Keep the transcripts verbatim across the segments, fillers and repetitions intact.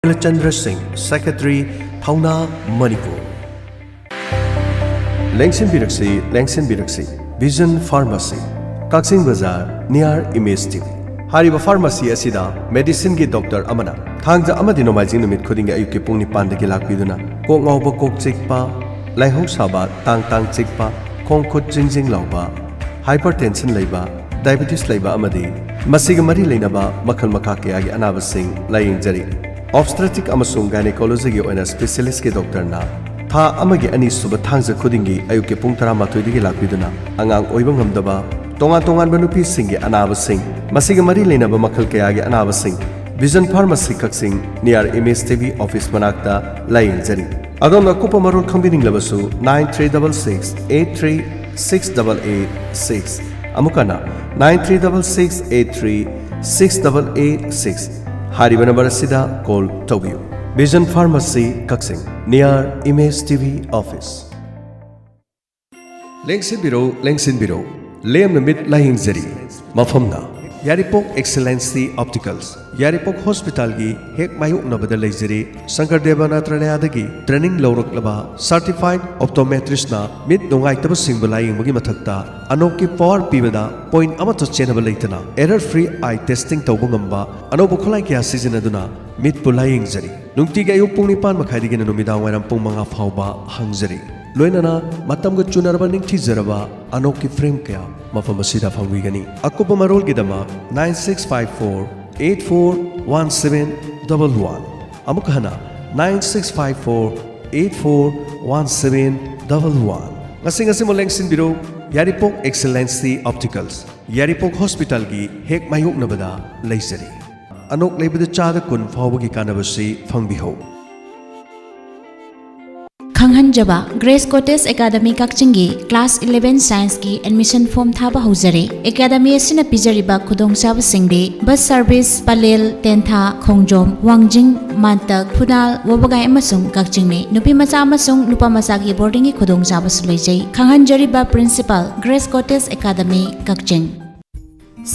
ꯕꯤꯃꯂꯆꯟꯗ꯭ꯔ ꯁꯤꯡ, Secretary, ꯊꯧꯅꯥ, Manipur. ꯂꯦꯡꯁꯤꯟꯕꯤꯔꯛꯁꯤ, ꯂꯦꯡꯁꯤꯟꯕꯤꯔꯛꯁꯤ, Vision Pharmacy, ꯀꯛꯆꯤꯡ ꯕꯖꯥꯔ, near Image T V꯫ ꯍꯥꯏꯔꯤꯕ pharmacy ꯑꯁꯤꯗ medicineꯒꯤ doctor ꯑꯃꯅ ꯊꯥꯡꯖ ꯑꯃꯗꯤ ꯅꯣꯡꯃꯥꯏꯖꯤꯡ ꯅꯨꯃꯤꯠ ꯈꯨꯗꯤꯡꯒꯤ ꯑꯌꯨꯛꯀꯤ ꯄꯨꯡ ꯅꯤꯄꯥꯟꯗꯒꯤ ꯂꯥꯛꯄꯤꯗꯨꯅ ꯀꯣꯛ ꯉꯥꯎꯕ, ꯀꯣꯛ ꯆꯤꯛꯄ, ꯂꯥꯏꯍꯧ ꯁꯥꯕ, ꯇꯥꯡ ꯇꯥꯡ ꯆꯤꯛꯄ, ꯈꯣꯡ ꯈꯨꯠ ꯖꯤꯡ ꯖꯤꯡ ꯂꯥꯎꯕ, hypertension ꯂꯩꯕ, diabetes ꯂꯩꯕ ꯑꯃꯗꯤ ꯃꯁꯤꯒ ꯃꯔꯤ ꯂꯩꯅꯕ ꯃꯈꯜ ꯃꯈꯥ ꯀꯌꯥꯒꯤ ꯑꯅꯥꯕꯁꯤꯡ ꯂꯥꯌꯦꯡꯖꯔꯤ꯫ Obstetric ꯑꯃꯁꯨꯡ gynecologyꯒꯤ ꯑꯣꯏꯅ specialistꯀꯤ doctorꯅ ꯊꯥ ꯑꯃꯒꯤ ꯑꯅꯤꯁꯨꯕ ꯊꯥꯡꯖ ꯈꯨꯗꯤꯡꯒꯤ ꯑꯌꯨꯛꯀꯤ ꯄꯨꯡ ꯇꯔꯥꯃꯥꯊꯣꯏꯗꯒꯤ ꯂꯥꯛꯄꯤꯗꯨꯅ ꯑꯉꯥꯡ ꯑꯣꯏꯕ ꯉꯝꯗꯕ, ꯇꯣꯉꯥꯟ ꯇꯣꯉꯥꯟꯕ ꯅꯨꯄꯤꯁꯤꯡꯒꯤ ꯑꯅꯥꯕꯁꯤꯡ, ꯃꯁꯤꯒ ꯃꯔꯤ ꯂꯩꯅꯕ ꯃꯈꯜ ꯀꯌꯥꯒꯤ ꯑꯅꯥꯕꯁꯤꯡ Vision Pharmacy ꯀꯛꯆꯤꯡ, near Image T V office ꯃꯅꯥꯛꯇ ꯂꯥꯌꯦꯡꯖꯔꯤ꯫ ꯑꯗꯣꯝꯅ ꯑꯀꯨꯞꯄ ꯃꯔꯣꯜ ꯈꯪꯕꯤꯅꯤꯡꯂꯕꯁꯨ nine three double six eight three six double eight six, ꯑꯃꯨꯛ ꯍꯟꯅ nine three double six eight three six double eight six ꯍꯥꯏꯔꯤꯕ number ꯑꯁꯤꯗ call ꯇꯧꯕꯤꯌꯨ꯫ Vision Pharmacy ꯀꯛꯆꯤꯡ, near Image T V office꯫ ꯂꯦꯡꯁꯤꯟꯕꯤꯔꯧ, ꯂꯦꯡꯁꯤꯟꯕꯤꯔꯧ, ꯂꯦꯝꯅ ꯃꯤꯠ ꯂꯥꯌꯦꯡꯖꯔꯤ꯫ ꯃꯐꯝꯅ ꯌꯥꯏꯔꯤꯄꯣꯛ Excellency Opticals, ꯌꯥꯏꯔꯤꯄꯣꯛ hospitalꯒꯤ ꯍꯦꯛ ꯃꯥꯌꯣꯛꯅꯕꯗ ꯂꯩꯖꯔꯤ꯫ ꯁꯪꯀꯔ ꯗꯦꯕ ꯅꯥꯇ꯭ꯔꯥꯂꯌꯥꯗꯒꯤ training ꯂꯧꯔꯛꯂꯕ certified optometristꯅ ꯃꯤꯠ ꯅꯨꯡꯉꯥꯏꯇꯕꯁꯤꯡꯕꯨ ꯂꯥꯌꯦꯡꯕꯒꯤ ꯃꯊꯛꯇ ꯑꯅꯣꯛꯀꯤ power ꯄꯤꯕꯗ point ꯑꯃꯠꯇ ꯆꯦꯟꯅꯕ ꯂꯩꯇꯅ error free eye testing ꯇꯧꯕ ꯉꯝꯕ ꯑꯅꯧꯕ ꯈꯨꯠꯂꯥꯏ ꯀꯌꯥ ꯁꯤꯖꯤꯟꯅꯗꯨꯅ ꯃꯤꯠꯄꯨ ꯂꯥꯌꯦꯡꯖꯔꯤ꯫ ꯅꯨꯡꯇꯤꯒꯤ ꯑꯌꯨꯛ ꯄꯨꯡ ꯅꯤꯄꯥꯟ ꯃꯈꯥꯏꯗꯒꯤꯅ ꯅꯨꯃꯤꯗꯥꯡ ꯋꯥꯏꯔꯝ ꯄꯨꯡ ꯃꯉꯥ ꯐꯥꯎꯕ ꯍꯥꯡꯖꯔꯤ꯫ ꯂꯣꯏꯅꯅ ꯃꯇꯝꯒ ꯆꯨꯅꯔꯕ ꯅꯤꯡꯊꯤꯖꯔꯕ ꯑꯅꯣꯛꯀꯤ frame ꯀꯌꯥ ꯃꯐꯝ ꯑꯁꯤꯗ ꯐꯪꯕꯤꯒꯅꯤ꯫ ꯑꯀꯨꯞꯄ ꯃꯔꯣꯜꯒꯤꯗꯃꯛ nine six five four eight four one seven double one, ꯑꯃꯨꯛ ꯍꯟꯅ nine six five four eight four one seven double one꯫ ꯉꯁꯤ ꯉꯁꯤꯃꯛ ꯂꯦꯡꯁꯤꯟꯕꯤꯔꯧ, ꯌꯥꯏꯔꯤꯄꯣꯛ Excellency Opticals, ꯌꯥꯏꯔꯤꯄꯣꯛ hospitalꯒꯤ ꯍꯦꯛ ꯃꯥꯌꯣꯛꯅꯕꯗ ꯂꯩꯖꯔꯤ꯫ ꯑꯅꯣꯛ ꯂꯩꯕꯗ ꯆꯥꯗ ꯀꯨꯟ ꯐꯥꯎꯕꯒꯤ ꯀꯥꯟꯅꯕꯁꯤ ꯐꯪꯕꯤꯍꯧ꯫ ꯈꯪꯍꯟꯖꯕ, Grace Cottage Academy ꯀꯛꯆꯤꯡꯒꯤ class eleven scienceꯀꯤ admission form ꯊꯥꯕ ꯍꯧꯖꯔꯦ꯫ Academy ꯑꯁꯤꯅ ꯄꯤꯖꯔꯤꯕ ꯈꯨꯗꯣꯡꯆꯥꯕꯁꯤꯡꯗꯤ bus service ꯄꯂꯦꯜ, ꯇꯦꯟꯊꯥ, ꯈꯣꯡꯖꯣꯝ, ꯋꯥꯡꯖꯤꯡ, ꯃꯥꯟꯇꯛ, ꯈꯨꯅꯥꯜ, ꯋꯥꯕꯒꯥꯏ ꯑꯃꯁꯨꯡ ꯀꯛꯆꯤꯡꯅꯤ꯫ ꯅꯨꯄꯤ ꯃꯆꯥ ꯑꯃꯁꯨꯡ ꯅꯨꯄꯥ ꯃꯆꯥꯒꯤ boardingꯒꯤ ꯈꯨꯗꯣꯡꯆꯥꯕꯁꯨ ꯂꯩꯖꯩ꯫ ꯈꯪꯍꯟꯖꯔꯤꯕ principal, Grace Cottage Academy ꯀꯛꯆꯤꯡ꯫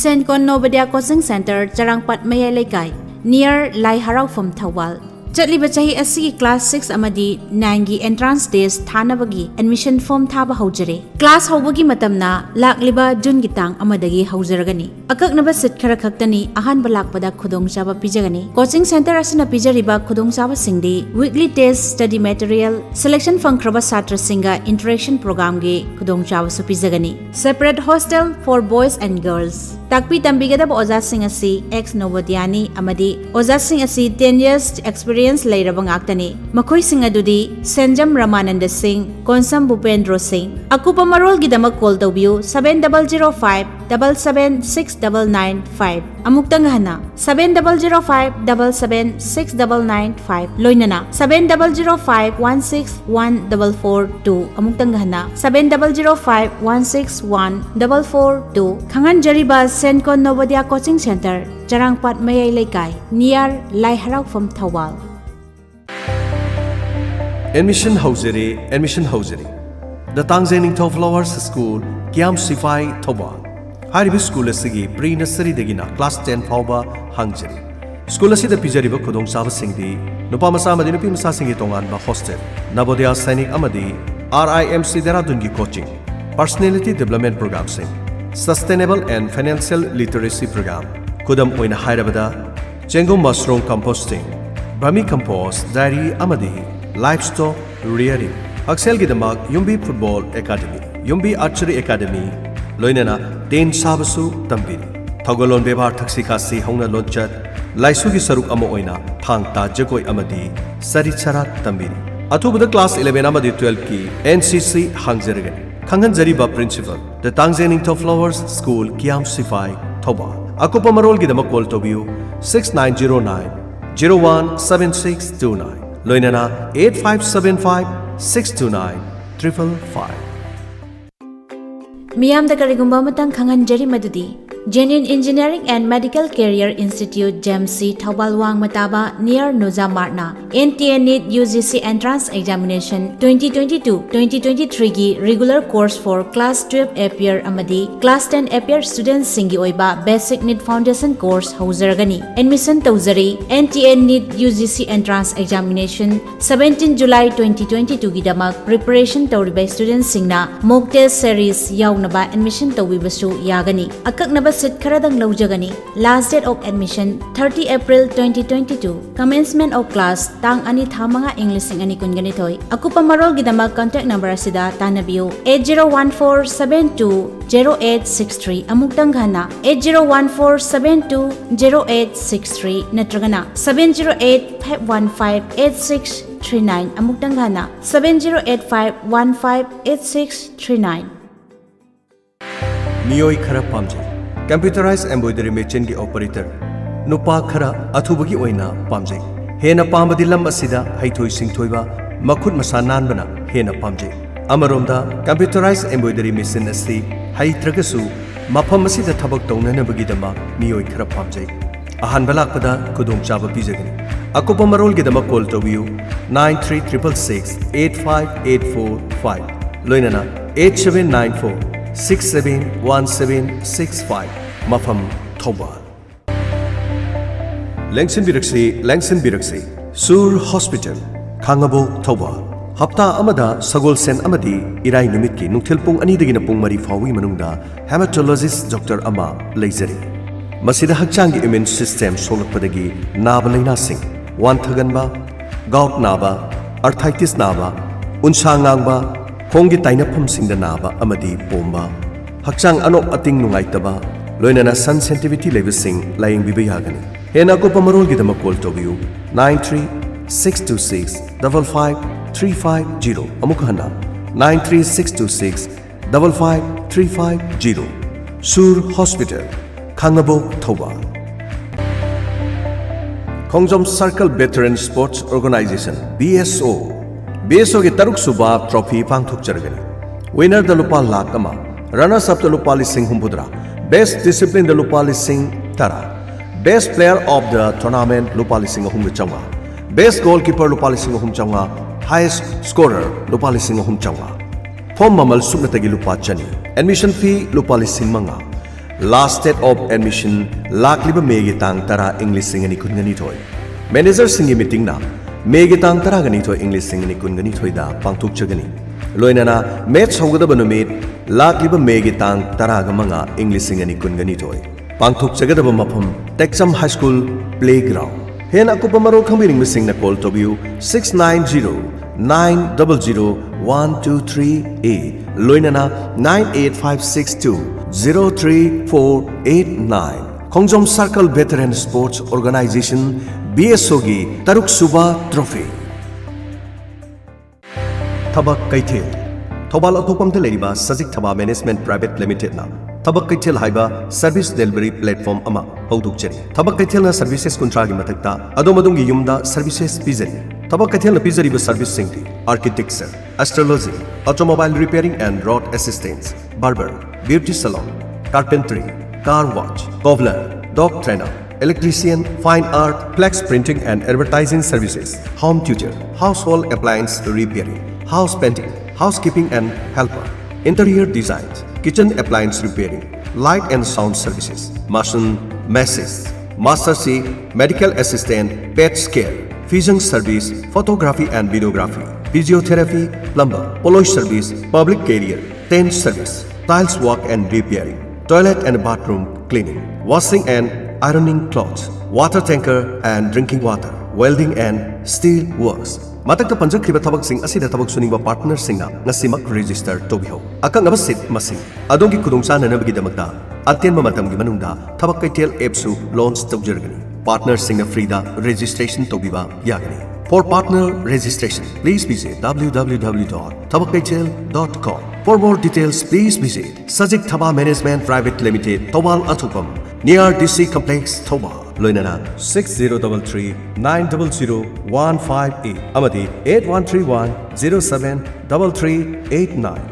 Saint Conn Novodia Coaching Centre, ꯆꯔꯥꯡꯄꯥꯠ ꯃꯌꯥꯏ ꯂꯩꯀꯥꯏ꯫ near ꯂꯥꯏ ꯍꯔꯥꯎꯐꯝ, ꯊꯧꯕꯥꯜ꯫ ꯆꯠꯂꯤꯕ ꯆꯍꯤ ꯑꯁꯤꯒꯤ class six ꯑꯃꯗꯤ nine ꯒꯤ entrance test ꯊꯥꯅꯕꯒꯤ admission form ꯊꯥꯕ ꯍꯧꯖꯔꯦ꯫ Class ꯍꯧꯕꯒꯤ ꯃꯇꯝꯅ ꯂꯥꯛꯂꯤꯕ June ꯒꯤ ꯇꯥꯡ ꯑꯃꯗꯒꯤ ꯍꯧꯖꯔꯒꯅꯤ꯫ ꯑꯀꯛꯅꯕ seat ꯈꯔ ꯈꯛꯇꯅꯤ ꯑꯍꯥꯟꯕ ꯂꯥꯛꯄꯗ ꯈꯨꯗꯣꯡꯆꯥꯕ ꯄꯤꯖꯒꯅꯤ꯫ Coaching center ꯑꯁꯤꯅ ꯄꯤꯖꯔꯤꯕ ꯈꯨꯗꯣꯡꯆꯥꯕꯁꯤꯡꯗꯤ weekly test, study material, selection ꯐꯪꯈ꯭ꯔꯕ ꯁꯥꯇ꯭ꯔꯁꯤꯡꯒ interaction program ꯒꯤ ꯈꯨꯗꯣꯡꯆꯥꯕꯁꯨ ꯄꯤꯖꯒꯅꯤ꯫ Separate hostel for boys and girls꯫ ꯇꯥꯛꯄꯤ ꯇꯝꯕꯤꯒꯗꯕ ꯑꯣꯖꯥꯁꯤꯡ ꯑꯁꯤ ex Navodaya ꯅꯤ ꯑꯃꯗꯤ ꯑꯣꯖꯥꯁꯤꯡ ꯑꯁꯤ ten years experience ꯂꯩꯔꯕ ꯉꯥꯛꯇꯅꯤ꯫ ꯃꯈꯣꯏꯁꯤꯡ ꯑꯗꯨꯗꯤ ꯁꯦꯟꯖꯝ ꯔꯃꯥꯅꯟꯗ ꯁꯤꯡ, ꯀꯣꯟꯁꯝ ꯚꯨꯄꯦꯟꯗ꯭ꯔꯣ ꯁꯤꯡ꯫ ꯑꯀꯨꯞꯄ ꯃꯔꯣꯜꯒꯤꯗꯃꯛ call ꯇꯧꯕꯤꯌꯨ seven double zero five double seven six double nine five꯫ ꯑꯃꯨꯛꯇꯪ ꯍꯟꯅ, seven double zero five double seven six double nine five, ꯂꯣꯏꯅꯅ seven double zero five one six one double four two꯫ ꯑꯃꯨꯛꯇꯪ ꯍꯟꯅ, seven double zero five one six one double four two꯫ ꯈꯪꯍꯟꯖꯔꯤꯕ ꯁꯦꯟꯀꯣꯟ ꯅꯣꯕꯣꯗꯤꯌꯥ coaching center, ꯆꯔꯥꯡꯄꯥꯠ ꯃꯌꯥꯏ ꯂꯩꯀꯥꯏ, near Lai ꯍꯔꯥꯎꯐꯝ, Thoubal. Admission ꯍꯧꯖꯔꯦ, admission ꯍꯧꯖꯔꯦ꯫ The ꯇꯥꯡꯖꯩ ꯅꯤꯡꯊꯧ Flowers School, ꯀꯤꯌꯥꯝ ꯁꯤꯐꯥꯏ, Thoubal. ꯍꯥꯏꯔꯤꯕ school ꯑꯁꯤꯒꯤ pre nursery ꯗꯒꯤꯅ class ten ꯐꯥꯎꯕ ꯍꯥꯡꯖꯔꯤ꯫ School ꯑꯁꯤꯗ ꯄꯤꯖꯔꯤꯕ ꯈꯨꯗꯣꯡꯆꯥꯕꯁꯤꯡꯗꯤ ꯅꯨꯄꯥ ꯃꯆꯥ ꯑꯃꯗꯤ ꯅꯨꯄꯤ ꯃꯆꯥꯁꯤꯡꯒꯤ ꯇꯣꯉꯥꯟꯕ hostel, ꯅꯕꯣꯗꯤꯌꯥ ꯁꯥꯏꯅꯤꯛ ꯑꯃꯗꯤ R I M C ꯗꯦꯔꯥꯗꯨꯟꯒꯤ coaching, personality development program ꯁꯤꯡ, sustainable and financial literacy program, ꯈꯨꯗꯝ ꯑꯣꯏꯅ ꯍꯥꯏꯔꯕꯗ, ꯆꯦꯡꯒꯨꯝ mushroom composting, vermicompost, dairy ꯑꯃꯗꯤ livestock rearing, ꯍꯛꯁꯦꯜꯒꯤꯗꯃꯛ ꯌꯨꯝꯕꯤ football academy, ꯌꯨꯝꯕꯤ archery academy, ꯂꯣꯏꯅꯅ ꯇꯦꯟ ꯁꯥꯕꯁꯨ ꯇꯝꯕꯤꯔꯤ꯫ ꯊꯧꯒꯜꯂꯣꯟ ꯕꯦꯕꯥꯔ, ꯊꯛꯁꯤ ꯈꯥꯁꯤ ꯍꯧꯅ ꯂꯣꯟꯆꯠ, ꯂꯥꯏꯁꯨꯒꯤ ꯁꯔꯨꯛ ꯑꯃ ꯑꯣꯏꯅ ꯊꯥꯡ ꯇꯥ ꯖꯒꯣꯏ ꯑꯃꯗꯤ ꯁꯔꯤꯠ ꯁꯔꯥꯠ ꯇꯝꯕꯤꯔꯤ꯫ ꯑꯊꯨꯕꯗ class eleven ꯑꯃꯗꯤ twelve ꯀꯤ N C C ꯍꯥꯡꯖꯔꯒꯅꯤ꯫ ꯈꯪꯍꯟꯖꯔꯤꯕ principal, The ꯇꯥꯡꯖꯩ ꯅꯤꯡꯊꯧ Flowers School, ꯀꯤꯌꯥꯝ ꯁꯤꯐꯥꯏ, ꯊꯧꯕꯥꯜ꯫ ꯑꯀꯨꯞꯄ ꯃꯔꯣꯜꯒꯤꯗꯃꯛ call ꯇꯧꯕꯤꯌꯨ six nine zero nine zero one seven six two nine, ꯂꯣꯏꯅꯅ eight five seven five six two nine triple five꯫ ꯃꯤꯌꯥꯝꯗ ꯀꯔꯤꯒꯨꯝꯕ ꯑꯃꯇꯪ ꯈꯪꯍꯟꯖꯔꯤ ꯃꯗꯨꯗꯤ Genuine Engineering and Medical Career Institute, JEMC, Thoubal ꯋꯥꯡꯃ ꯇꯥꯕ near Nuja Martꯅ N T A NEET U G C Entrance Examination twenty twenty-two twenty twenty-three ꯒꯤ regular course for class twelve appear ꯑꯃꯗꯤ class ten appear studentꯁꯤꯡꯒꯤ ꯑꯣꯏꯕ basic NEET foundation course ꯍꯧꯖꯔꯒꯅꯤ꯫ Admission ꯇꯧꯖꯔꯤ꯫ N T A NEET U G C Entrance Examination seventeen July twenty twenty-two ꯒꯤꯗꯃꯛ preparation ꯇꯧꯔꯤꯕ studentꯁꯤꯡꯅ mock test series ꯌꯥꯎꯅꯕ admission ꯇꯧꯕꯤꯕꯁꯨ ꯌꯥꯒꯅꯤ꯫ ꯑꯀꯛꯅꯕ seat ꯈꯔꯗꯪ ꯂꯧꯖꯒꯅꯤ꯫ Last date of admission thirty April twenty twenty-two꯫ Commencement of class ꯇꯥꯡ ꯑꯅꯤ ꯊꯥ ꯃꯉꯥ ꯏꯪ ꯂꯤꯁꯤꯡ ꯑꯅꯤ ꯀꯨꯟꯒ ꯅꯤꯊꯣꯏ꯫ ꯑꯀꯨꯞꯄ ꯃꯔꯣꯜꯒꯤꯗꯃꯛ contact number ꯑꯁꯤꯗ ꯇꯥꯟꯅꯕꯤꯌꯨ, eight zero one four seven two zero eight six three꯫ ꯑꯃꯨꯛꯇꯪ ꯍꯟꯅ, eight zero one four seven two zero eight six three ꯅꯠꯇ꯭ꯔꯒꯅ seven zero eight five one five eight six three nine꯫ ꯑꯃꯨꯛꯇꯪ ꯍꯟꯅ, seven zero eight five one five eight six three nine꯫ ꯃꯤꯑꯣꯏ ꯈꯔ ꯄꯥꯝꯖꯩ꯫ Computerized embroidery machineꯒꯤ operator꯫ ꯅꯨꯄꯥ ꯈꯔ ꯑꯊꯨꯕꯒꯤ ꯑꯣꯏꯅ ꯄꯥꯝꯖꯩ꯫ ꯍꯦꯟꯅ ꯄꯥꯝꯕꯗꯤ ꯂꯝ ꯑꯁꯤꯗ ꯍꯩꯊꯣꯏ ꯁꯤꯡꯊꯣꯏꯕ, ꯃꯈꯨꯠ ꯃꯁꯥ ꯅꯥꯟꯕꯅ ꯍꯦꯟꯅ ꯄꯥꯝꯖꯩ꯫ ꯑꯃꯔꯣꯝꯗ, computerized embroidery machine ꯑꯁꯤ ꯍꯩꯇ꯭ꯔꯒꯁꯨ ꯃꯐꯝ ꯑꯁꯤꯗ ꯊꯕꯛ ꯇꯧꯅꯅꯕꯒꯤꯗꯃꯛ ꯃꯤꯑꯣꯏ ꯈꯔ ꯄꯥꯝꯖꯩ꯫ ꯑꯍꯥꯟꯕ ꯂꯥꯛꯄꯗ ꯈꯨꯗꯣꯡꯆꯥꯕ ꯄꯤꯖꯒꯅꯤ꯫ ꯑꯀꯨꯞꯄ ꯃꯔꯣꯜꯒꯤꯗꯃꯛ call ꯇꯧꯕꯤꯌꯨ, nine three triple six eight five eight four five, ꯂꯣꯏꯅꯅ eight seven nine four six seven one seven six five꯫ ꯃꯐꯝ, ꯊꯧꯕꯥꯜ꯫ ꯂꯦꯡꯁꯤꯟꯕꯤꯔꯛꯁꯤ, ꯂꯦꯡꯁꯤꯟꯕꯤꯔꯛꯁꯤ꯫ ꯁꯨꯔ ꯍꯣꯁꯄꯤꯇꯥꯜ, ꯈꯥꯉꯕꯣꯛ, ꯊꯧꯕꯥꯜ꯫ ꯍꯞꯇꯥ ꯑꯃꯗ ꯁꯒꯣꯜꯁꯦꯟ ꯑꯃꯗꯤ ꯏꯔꯥꯏ ꯅꯨꯃꯤꯠꯀꯤ ꯅꯨꯡꯊꯤꯜ ꯄꯨꯡ ꯑꯅꯤꯗꯒꯤꯅ ꯄꯨꯡ ꯃꯔꯤ ꯐꯥꯎꯕꯒꯤ ꯃꯅꯨꯡꯗ hematologist doctor ꯑꯃ ꯂꯩꯖꯔꯤ꯫ ꯃꯁꯤꯗ ꯍꯛꯆꯥꯡꯒꯤ immune system ꯁꯣꯛꯂꯛꯄꯗꯒꯤ ꯅꯥꯕ ꯂꯩꯅꯥꯁꯤꯡ, ꯋꯥꯟꯊꯒꯟꯕ, gout ꯅꯥꯕ, arthritis ꯅꯥꯕ, ꯎꯟꯁꯥ ꯉꯥꯡꯕ, ꯈꯣꯡꯒꯤ ꯇꯥꯏꯅꯐꯝꯁꯤꯡꯗ ꯅꯥꯕ ꯑꯃꯗꯤ ꯄꯣꯝꯕ, ꯍꯛꯆꯥꯡ ꯑꯅꯣꯞ ꯑꯇꯤꯡ ꯅꯨꯡꯉꯥꯏꯇꯕ, ꯂꯣꯏꯅꯅ sun sensitivity ꯂꯩꯕꯁꯤꯡ ꯂꯥꯌꯦꯡꯕꯤꯕ ꯌꯥꯒꯅꯤ꯫ ꯍꯦꯟꯅ ꯑꯀꯨꯞꯄ ꯃꯔꯣꯜꯒꯤꯗꯃꯛ call ꯇꯧꯕꯤꯌꯨ, nine three six two six double five three five zero꯫ ꯑꯃꯨꯛ ꯍꯟꯅ, nine three six two six double five three five zero꯫ ꯁꯨꯔ ꯍꯣꯁꯄꯤꯇꯥꯜ, ꯈꯥꯉꯕꯣꯛ, ꯊꯧꯕꯥꯜ꯫ ꯈꯣꯡꯖꯣꯝ Circle Veteran Sports Organization, B S O, B S Oꯒꯤ ꯇꯔꯨꯛ ꯁꯨꯕ trophy ꯄꯥꯡꯊꯣꯛꯆꯔꯒꯅꯤ꯫ Winnerꯗ ꯂꯨꯄꯥ ꯂꯥꯈ ꯑꯃ, runners upꯇ ꯂꯨꯄꯥ ꯂꯤꯁꯤꯡ ꯍꯨꯝꯐꯨꯇꯔꯥ, Best Discipline ꯗ ꯂꯨꯄꯥ ꯂꯤꯁꯤꯡ ꯇꯔꯥ, Best Player of the Tournament ꯂꯨꯄꯥ ꯂꯤꯁꯤꯡ ꯑꯍꯨꯝꯒ ꯆꯥꯝꯃꯉꯥ, Best Goalkeeper ꯂꯨꯄꯥ ꯂꯤꯁꯤꯡ ꯑꯍꯨꯝ ꯆꯥꯝꯃꯉꯥ, Highest Scorer ꯂꯨꯄꯥ ꯂꯤꯁꯤꯡ ꯑꯍꯨꯝ ꯆꯥꯝꯃꯉꯥ꯫ Form ꯃꯃꯜ ꯁꯨꯞꯅꯇꯒꯤ ꯂꯨꯄꯥ ꯆꯅꯤ꯫ Admission fee ꯂꯨꯄꯥ ꯂꯤꯁꯤꯡ ꯃꯉꯥ꯫ Last date of admission ꯂꯥꯛꯂꯤꯕ ꯃꯦꯒꯤ ꯇꯥꯡ ꯇꯔꯥ, ꯏꯪ ꯂꯤꯁꯤꯡ ꯑꯅꯤ ꯀꯨꯟꯒꯅꯤꯊꯣꯏ꯫ Manager ꯁꯤꯡꯒꯤ meeting ꯅ ꯃꯦꯒꯤ ꯇꯥꯡ ꯇꯔꯥꯒ ꯅꯤꯊꯣꯏ, ꯏꯪ ꯂꯤꯁꯤꯡ ꯑꯅꯤ ꯀꯨꯟꯒꯅꯤꯊꯣꯏꯗ ꯄꯥꯡꯊꯣꯛꯆꯒꯅꯤ꯫ ꯂꯣꯏꯅꯅ match ꯍꯧꯒꯗꯕ ꯅꯨꯃꯤꯠ ꯂꯥꯛꯂꯤꯕ ꯃꯦꯒꯤ ꯇꯥꯡ ꯇꯔꯥꯒ ꯃꯉꯥ, ꯏꯪ ꯂꯤꯁꯤꯡ ꯑꯅꯤ ꯀꯨꯟꯒꯅꯤꯊꯣꯏ꯫ ꯄꯥꯡꯊꯣꯛꯆꯒꯗꯕ ꯃꯐꯝ ꯇꯦꯛꯆꯝ High School Playground꯫ ꯍꯦꯟꯅ ꯑꯀꯨꯞꯄ ꯃꯔꯣꯜ ꯈꯪꯕꯤꯅꯤꯡꯕꯁꯤꯡꯅ call ꯇꯧꯕꯤꯌꯨ six nine zero nine double zero one two three eight, ꯂꯣꯏꯅꯅ nine eight five six two zero three four eight nine꯫ ꯈꯣꯡꯖꯣꯝ Circle Veteran Sports Organization, B S O ꯒꯤ ꯇꯔꯨꯛ ꯁꯨꯕ trophy꯫ ꯊꯕꯛ ꯀꯩꯊꯦꯜ꯫ ꯊꯧꯕꯥꯜ ꯑꯊꯣꯛꯄꯝꯗ ꯂꯩꯔꯤꯕ ꯁꯖꯤꯛ ꯊꯕꯥ Management Private Limited ꯅ ꯊꯕꯛ ꯀꯩꯊꯦꯜ ꯍꯥꯏꯕ service delivery platform ꯑꯃ ꯍꯧꯗꯣꯛꯆꯔꯤ꯫ ꯊꯕꯛ ꯀꯩꯊꯦꯜꯅ services ꯀꯨꯟꯊ꯭ꯔꯥꯒꯤ ꯃꯊꯛꯇ ꯑꯗꯣꯝ ꯑꯗꯣꯝꯒꯤ ꯌꯨꯝꯗ services ꯄꯤꯖꯔꯤ꯫ ꯊꯕꯛ ꯀꯩꯊꯦꯜꯅ ꯄꯤꯖꯔꯤꯕ service ꯁꯤꯡꯗꯤ architecture, astrology, automobile repairing and road assistance, barber, beauty salon, carpentry, car wash, cobbler, dog trainer, electrician, fine art, flex printing and advertising services, home tutor, household appliance repairing, house painting, housekeeping and helper, interior designs, kitchen appliance repairing, light and sound services, mason, masons, master chef, medical assistant, pets care, vision service, photography and videography, physiotherapy, plumber, polish service, public career, tent service, tiles work and repairing, toilet and bathroom cleaning, washing and ironing clothes, water tanker and drinking water, welding and steel works꯫ ꯃꯊꯛꯇ ꯄꯟꯖꯈ꯭ꯔꯤꯕ ꯊꯕꯛꯁꯤꯡ ꯑꯁꯤꯗ ꯊꯕꯛ ꯁꯨꯅꯤꯡꯕ partner ꯁꯤꯡꯅ ꯉꯁꯤꯃꯛ register ꯇꯧꯕꯤꯍꯧ꯫ ꯑꯀꯛꯅꯕ seat ꯃꯁꯤꯡ꯫ ꯑꯗꯣꯝꯒꯤ ꯈꯨꯗꯣꯡꯆꯥꯅꯅꯕꯒꯤꯗꯃꯛꯇ ꯑꯇꯦꯟꯕ ꯃꯇꯝꯒꯤ ꯃꯅꯨꯡꯗ ꯊꯕꯛ ꯀꯩꯊꯦꯜ app ꯁꯨ launch ꯇꯧꯖꯔꯒꯅꯤ꯫ Partner ꯁꯤꯡꯅ free ꯗ registration ꯇꯧꯕꯤꯕ ꯌꯥꯒꯅꯤ꯫ For partner registration, please visit W W W dot thabakkeithel dot com. For more details, please visit Sajik Thaba Management Private Limited, Thoubal Athupam, near D C Complex, Thoubal꯫ ꯂꯣꯏꯅꯅ six zero double three nine double zero one five eight ꯑꯃꯗꯤ eight one three one zero seven double three eight nine꯫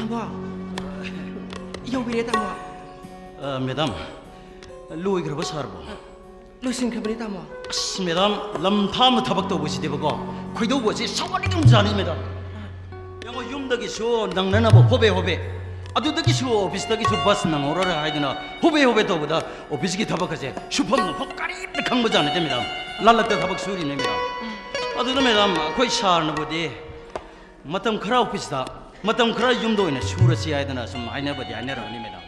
ꯇꯥꯃꯣ, ꯌꯧꯕꯤꯔꯦ, ꯇꯥꯃꯣ꯫ ꯑ, madam, ꯂꯣꯏꯈ꯭ꯔꯕ ꯁꯥꯔꯕꯣ? ꯂꯣꯏꯁꯤꯟꯈ꯭ꯔꯕꯅꯤ, ꯇꯥꯃꯣ꯫ ꯑꯁ, madam, ꯂꯝ ꯊꯥꯞꯅ ꯊꯕꯛ ꯇꯧꯕꯁꯤꯗꯤꯕꯀꯣ, ꯈꯣꯏꯗꯧꯕꯁꯤ ꯁꯥꯎꯒꯠꯂꯤꯗꯨꯝꯖꯥꯠꯅꯤ, ꯃꯦꯗꯥꯝ꯫ ꯌꯦꯡꯉꯣ, ꯌꯨꯝꯗꯒꯤꯁꯨ ꯅꯪꯅꯅꯕ ꯍꯣꯕꯦ ꯍꯣꯕꯦ, ꯑꯗꯨꯗꯒꯤꯁꯨ ꯑꯣꯐꯤꯁꯇꯒꯤꯁꯨ ꯕꯁ ꯅꯪꯍꯧꯔꯔꯣꯏ ꯍꯥꯏꯗꯅ ꯍꯣꯕꯦ ꯍꯣꯕꯦ ꯇꯧꯕꯗ, ꯑꯣꯐꯤꯁꯀꯤ ꯊꯕꯛ ꯑꯁꯦ ꯁꯨꯐꯝ ꯅꯣꯝꯐꯝ ꯀꯔꯤꯝꯇ ꯈꯪꯕꯖꯥꯠ ꯅꯠꯇꯦ, ꯃꯦꯗꯥꯝ꯫ ꯂꯥꯜꯂꯛꯇ ꯊꯕꯛ ꯁꯨꯔꯤꯅꯦ, ꯃꯦꯗꯥꯝ꯫ ꯑꯗꯨꯅ, ꯃꯦꯗꯥꯝ, ꯑꯩꯈꯣꯏ ꯁꯥꯔꯅꯕꯨꯗꯤ ꯃꯇꯝ ꯈꯔ ꯑꯣꯐꯤꯁꯇ, ꯃꯇꯝ ꯈꯔ ꯌꯨꯝꯗ ꯑꯣꯏꯅ ꯁꯨꯔꯁꯤ ꯍꯥꯏꯗꯅ ꯁꯨꯝ ꯍꯥꯏꯅꯕꯗꯤ ꯍꯥꯏꯅꯔꯝꯃꯅꯤ, ꯃꯦꯗꯥꯝ꯫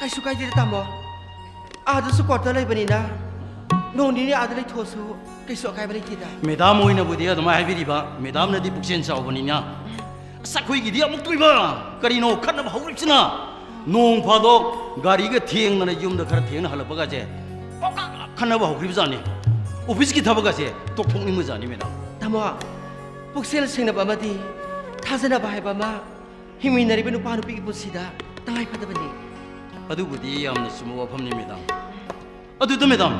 ꯀꯩꯁꯨ ꯀꯥꯏꯗꯦꯗ, ꯇꯥꯃꯣ꯫ ꯑꯥꯗꯁꯨ ꯀ꯭ꯋꯥꯇꯔ ꯂꯩꯕꯅꯤꯅ ꯅꯣꯡ ꯅꯤꯅꯤ ꯑꯥꯗ ꯂꯩꯊꯣꯛꯑꯁꯨ ꯀꯩꯁꯨ ꯑꯀꯥꯏꯕ ꯂꯩꯇꯦꯗ꯫ ꯃꯦꯗꯥꯝ ꯍꯣꯏꯅꯕꯨꯗꯤ ꯑꯗꯨꯃꯥꯏꯅ ꯍꯥꯏꯕꯤꯔꯤꯕ, ꯃꯦꯗꯥꯝꯅꯗꯤ ꯄꯨꯛꯆꯦꯜ ꯆꯥꯎꯕꯅꯤꯅ꯫ ꯑꯁ, ꯑꯩꯈꯣꯏꯒꯤꯗꯤ ꯑꯃꯨꯛꯇꯣꯏꯕ, ꯀꯔꯤꯅꯣ ꯈꯠꯅꯕ ꯍꯧꯔꯤꯕꯁꯤꯅ? ꯅꯣꯡ ꯐꯥꯗꯣꯛ ꯒꯥꯔꯤꯒ ꯊꯦꯡꯗꯅ ꯌꯨꯝꯗ ꯈꯔ ꯊꯦꯡꯅ ꯍꯜꯂꯛꯄꯒꯁꯦ ꯄꯪꯈꯠ ꯈꯠꯅꯕ ꯍꯧꯈ꯭ꯔꯤꯕꯖꯥꯠꯅꯤ꯫ ꯑꯣꯐꯤꯁꯀꯤ ꯊꯕꯛ ꯑꯁꯦ ꯇꯣꯛꯊꯣꯛꯅꯤꯡꯕꯖꯥꯠꯅꯤ, ꯃꯦꯗꯥꯝ꯫ ꯇꯥꯃꯣ, ꯄꯨꯛꯆꯦꯜ ꯁꯦꯡꯅꯕ ꯑꯃꯗꯤ ꯊꯥꯖꯅꯕ ꯍꯥꯏꯕ ꯑꯃ ꯍꯤꯡꯃꯤꯟꯅꯔꯤꯕ ꯅꯨꯄꯥ ꯅꯨꯄꯤꯒꯤ ꯄꯨꯟꯁꯤꯗ ꯇꯉꯥꯏ ꯐꯗꯕꯅꯤ꯫ ꯑꯗꯨꯕꯨꯗꯤ ꯌꯥꯝꯅ ꯆꯨꯝꯕ ꯋꯥꯐꯝꯅꯤ, ꯃꯦꯗꯥꯝ꯫ ꯑꯗꯨꯗ, ꯃꯦꯗꯥꯝ,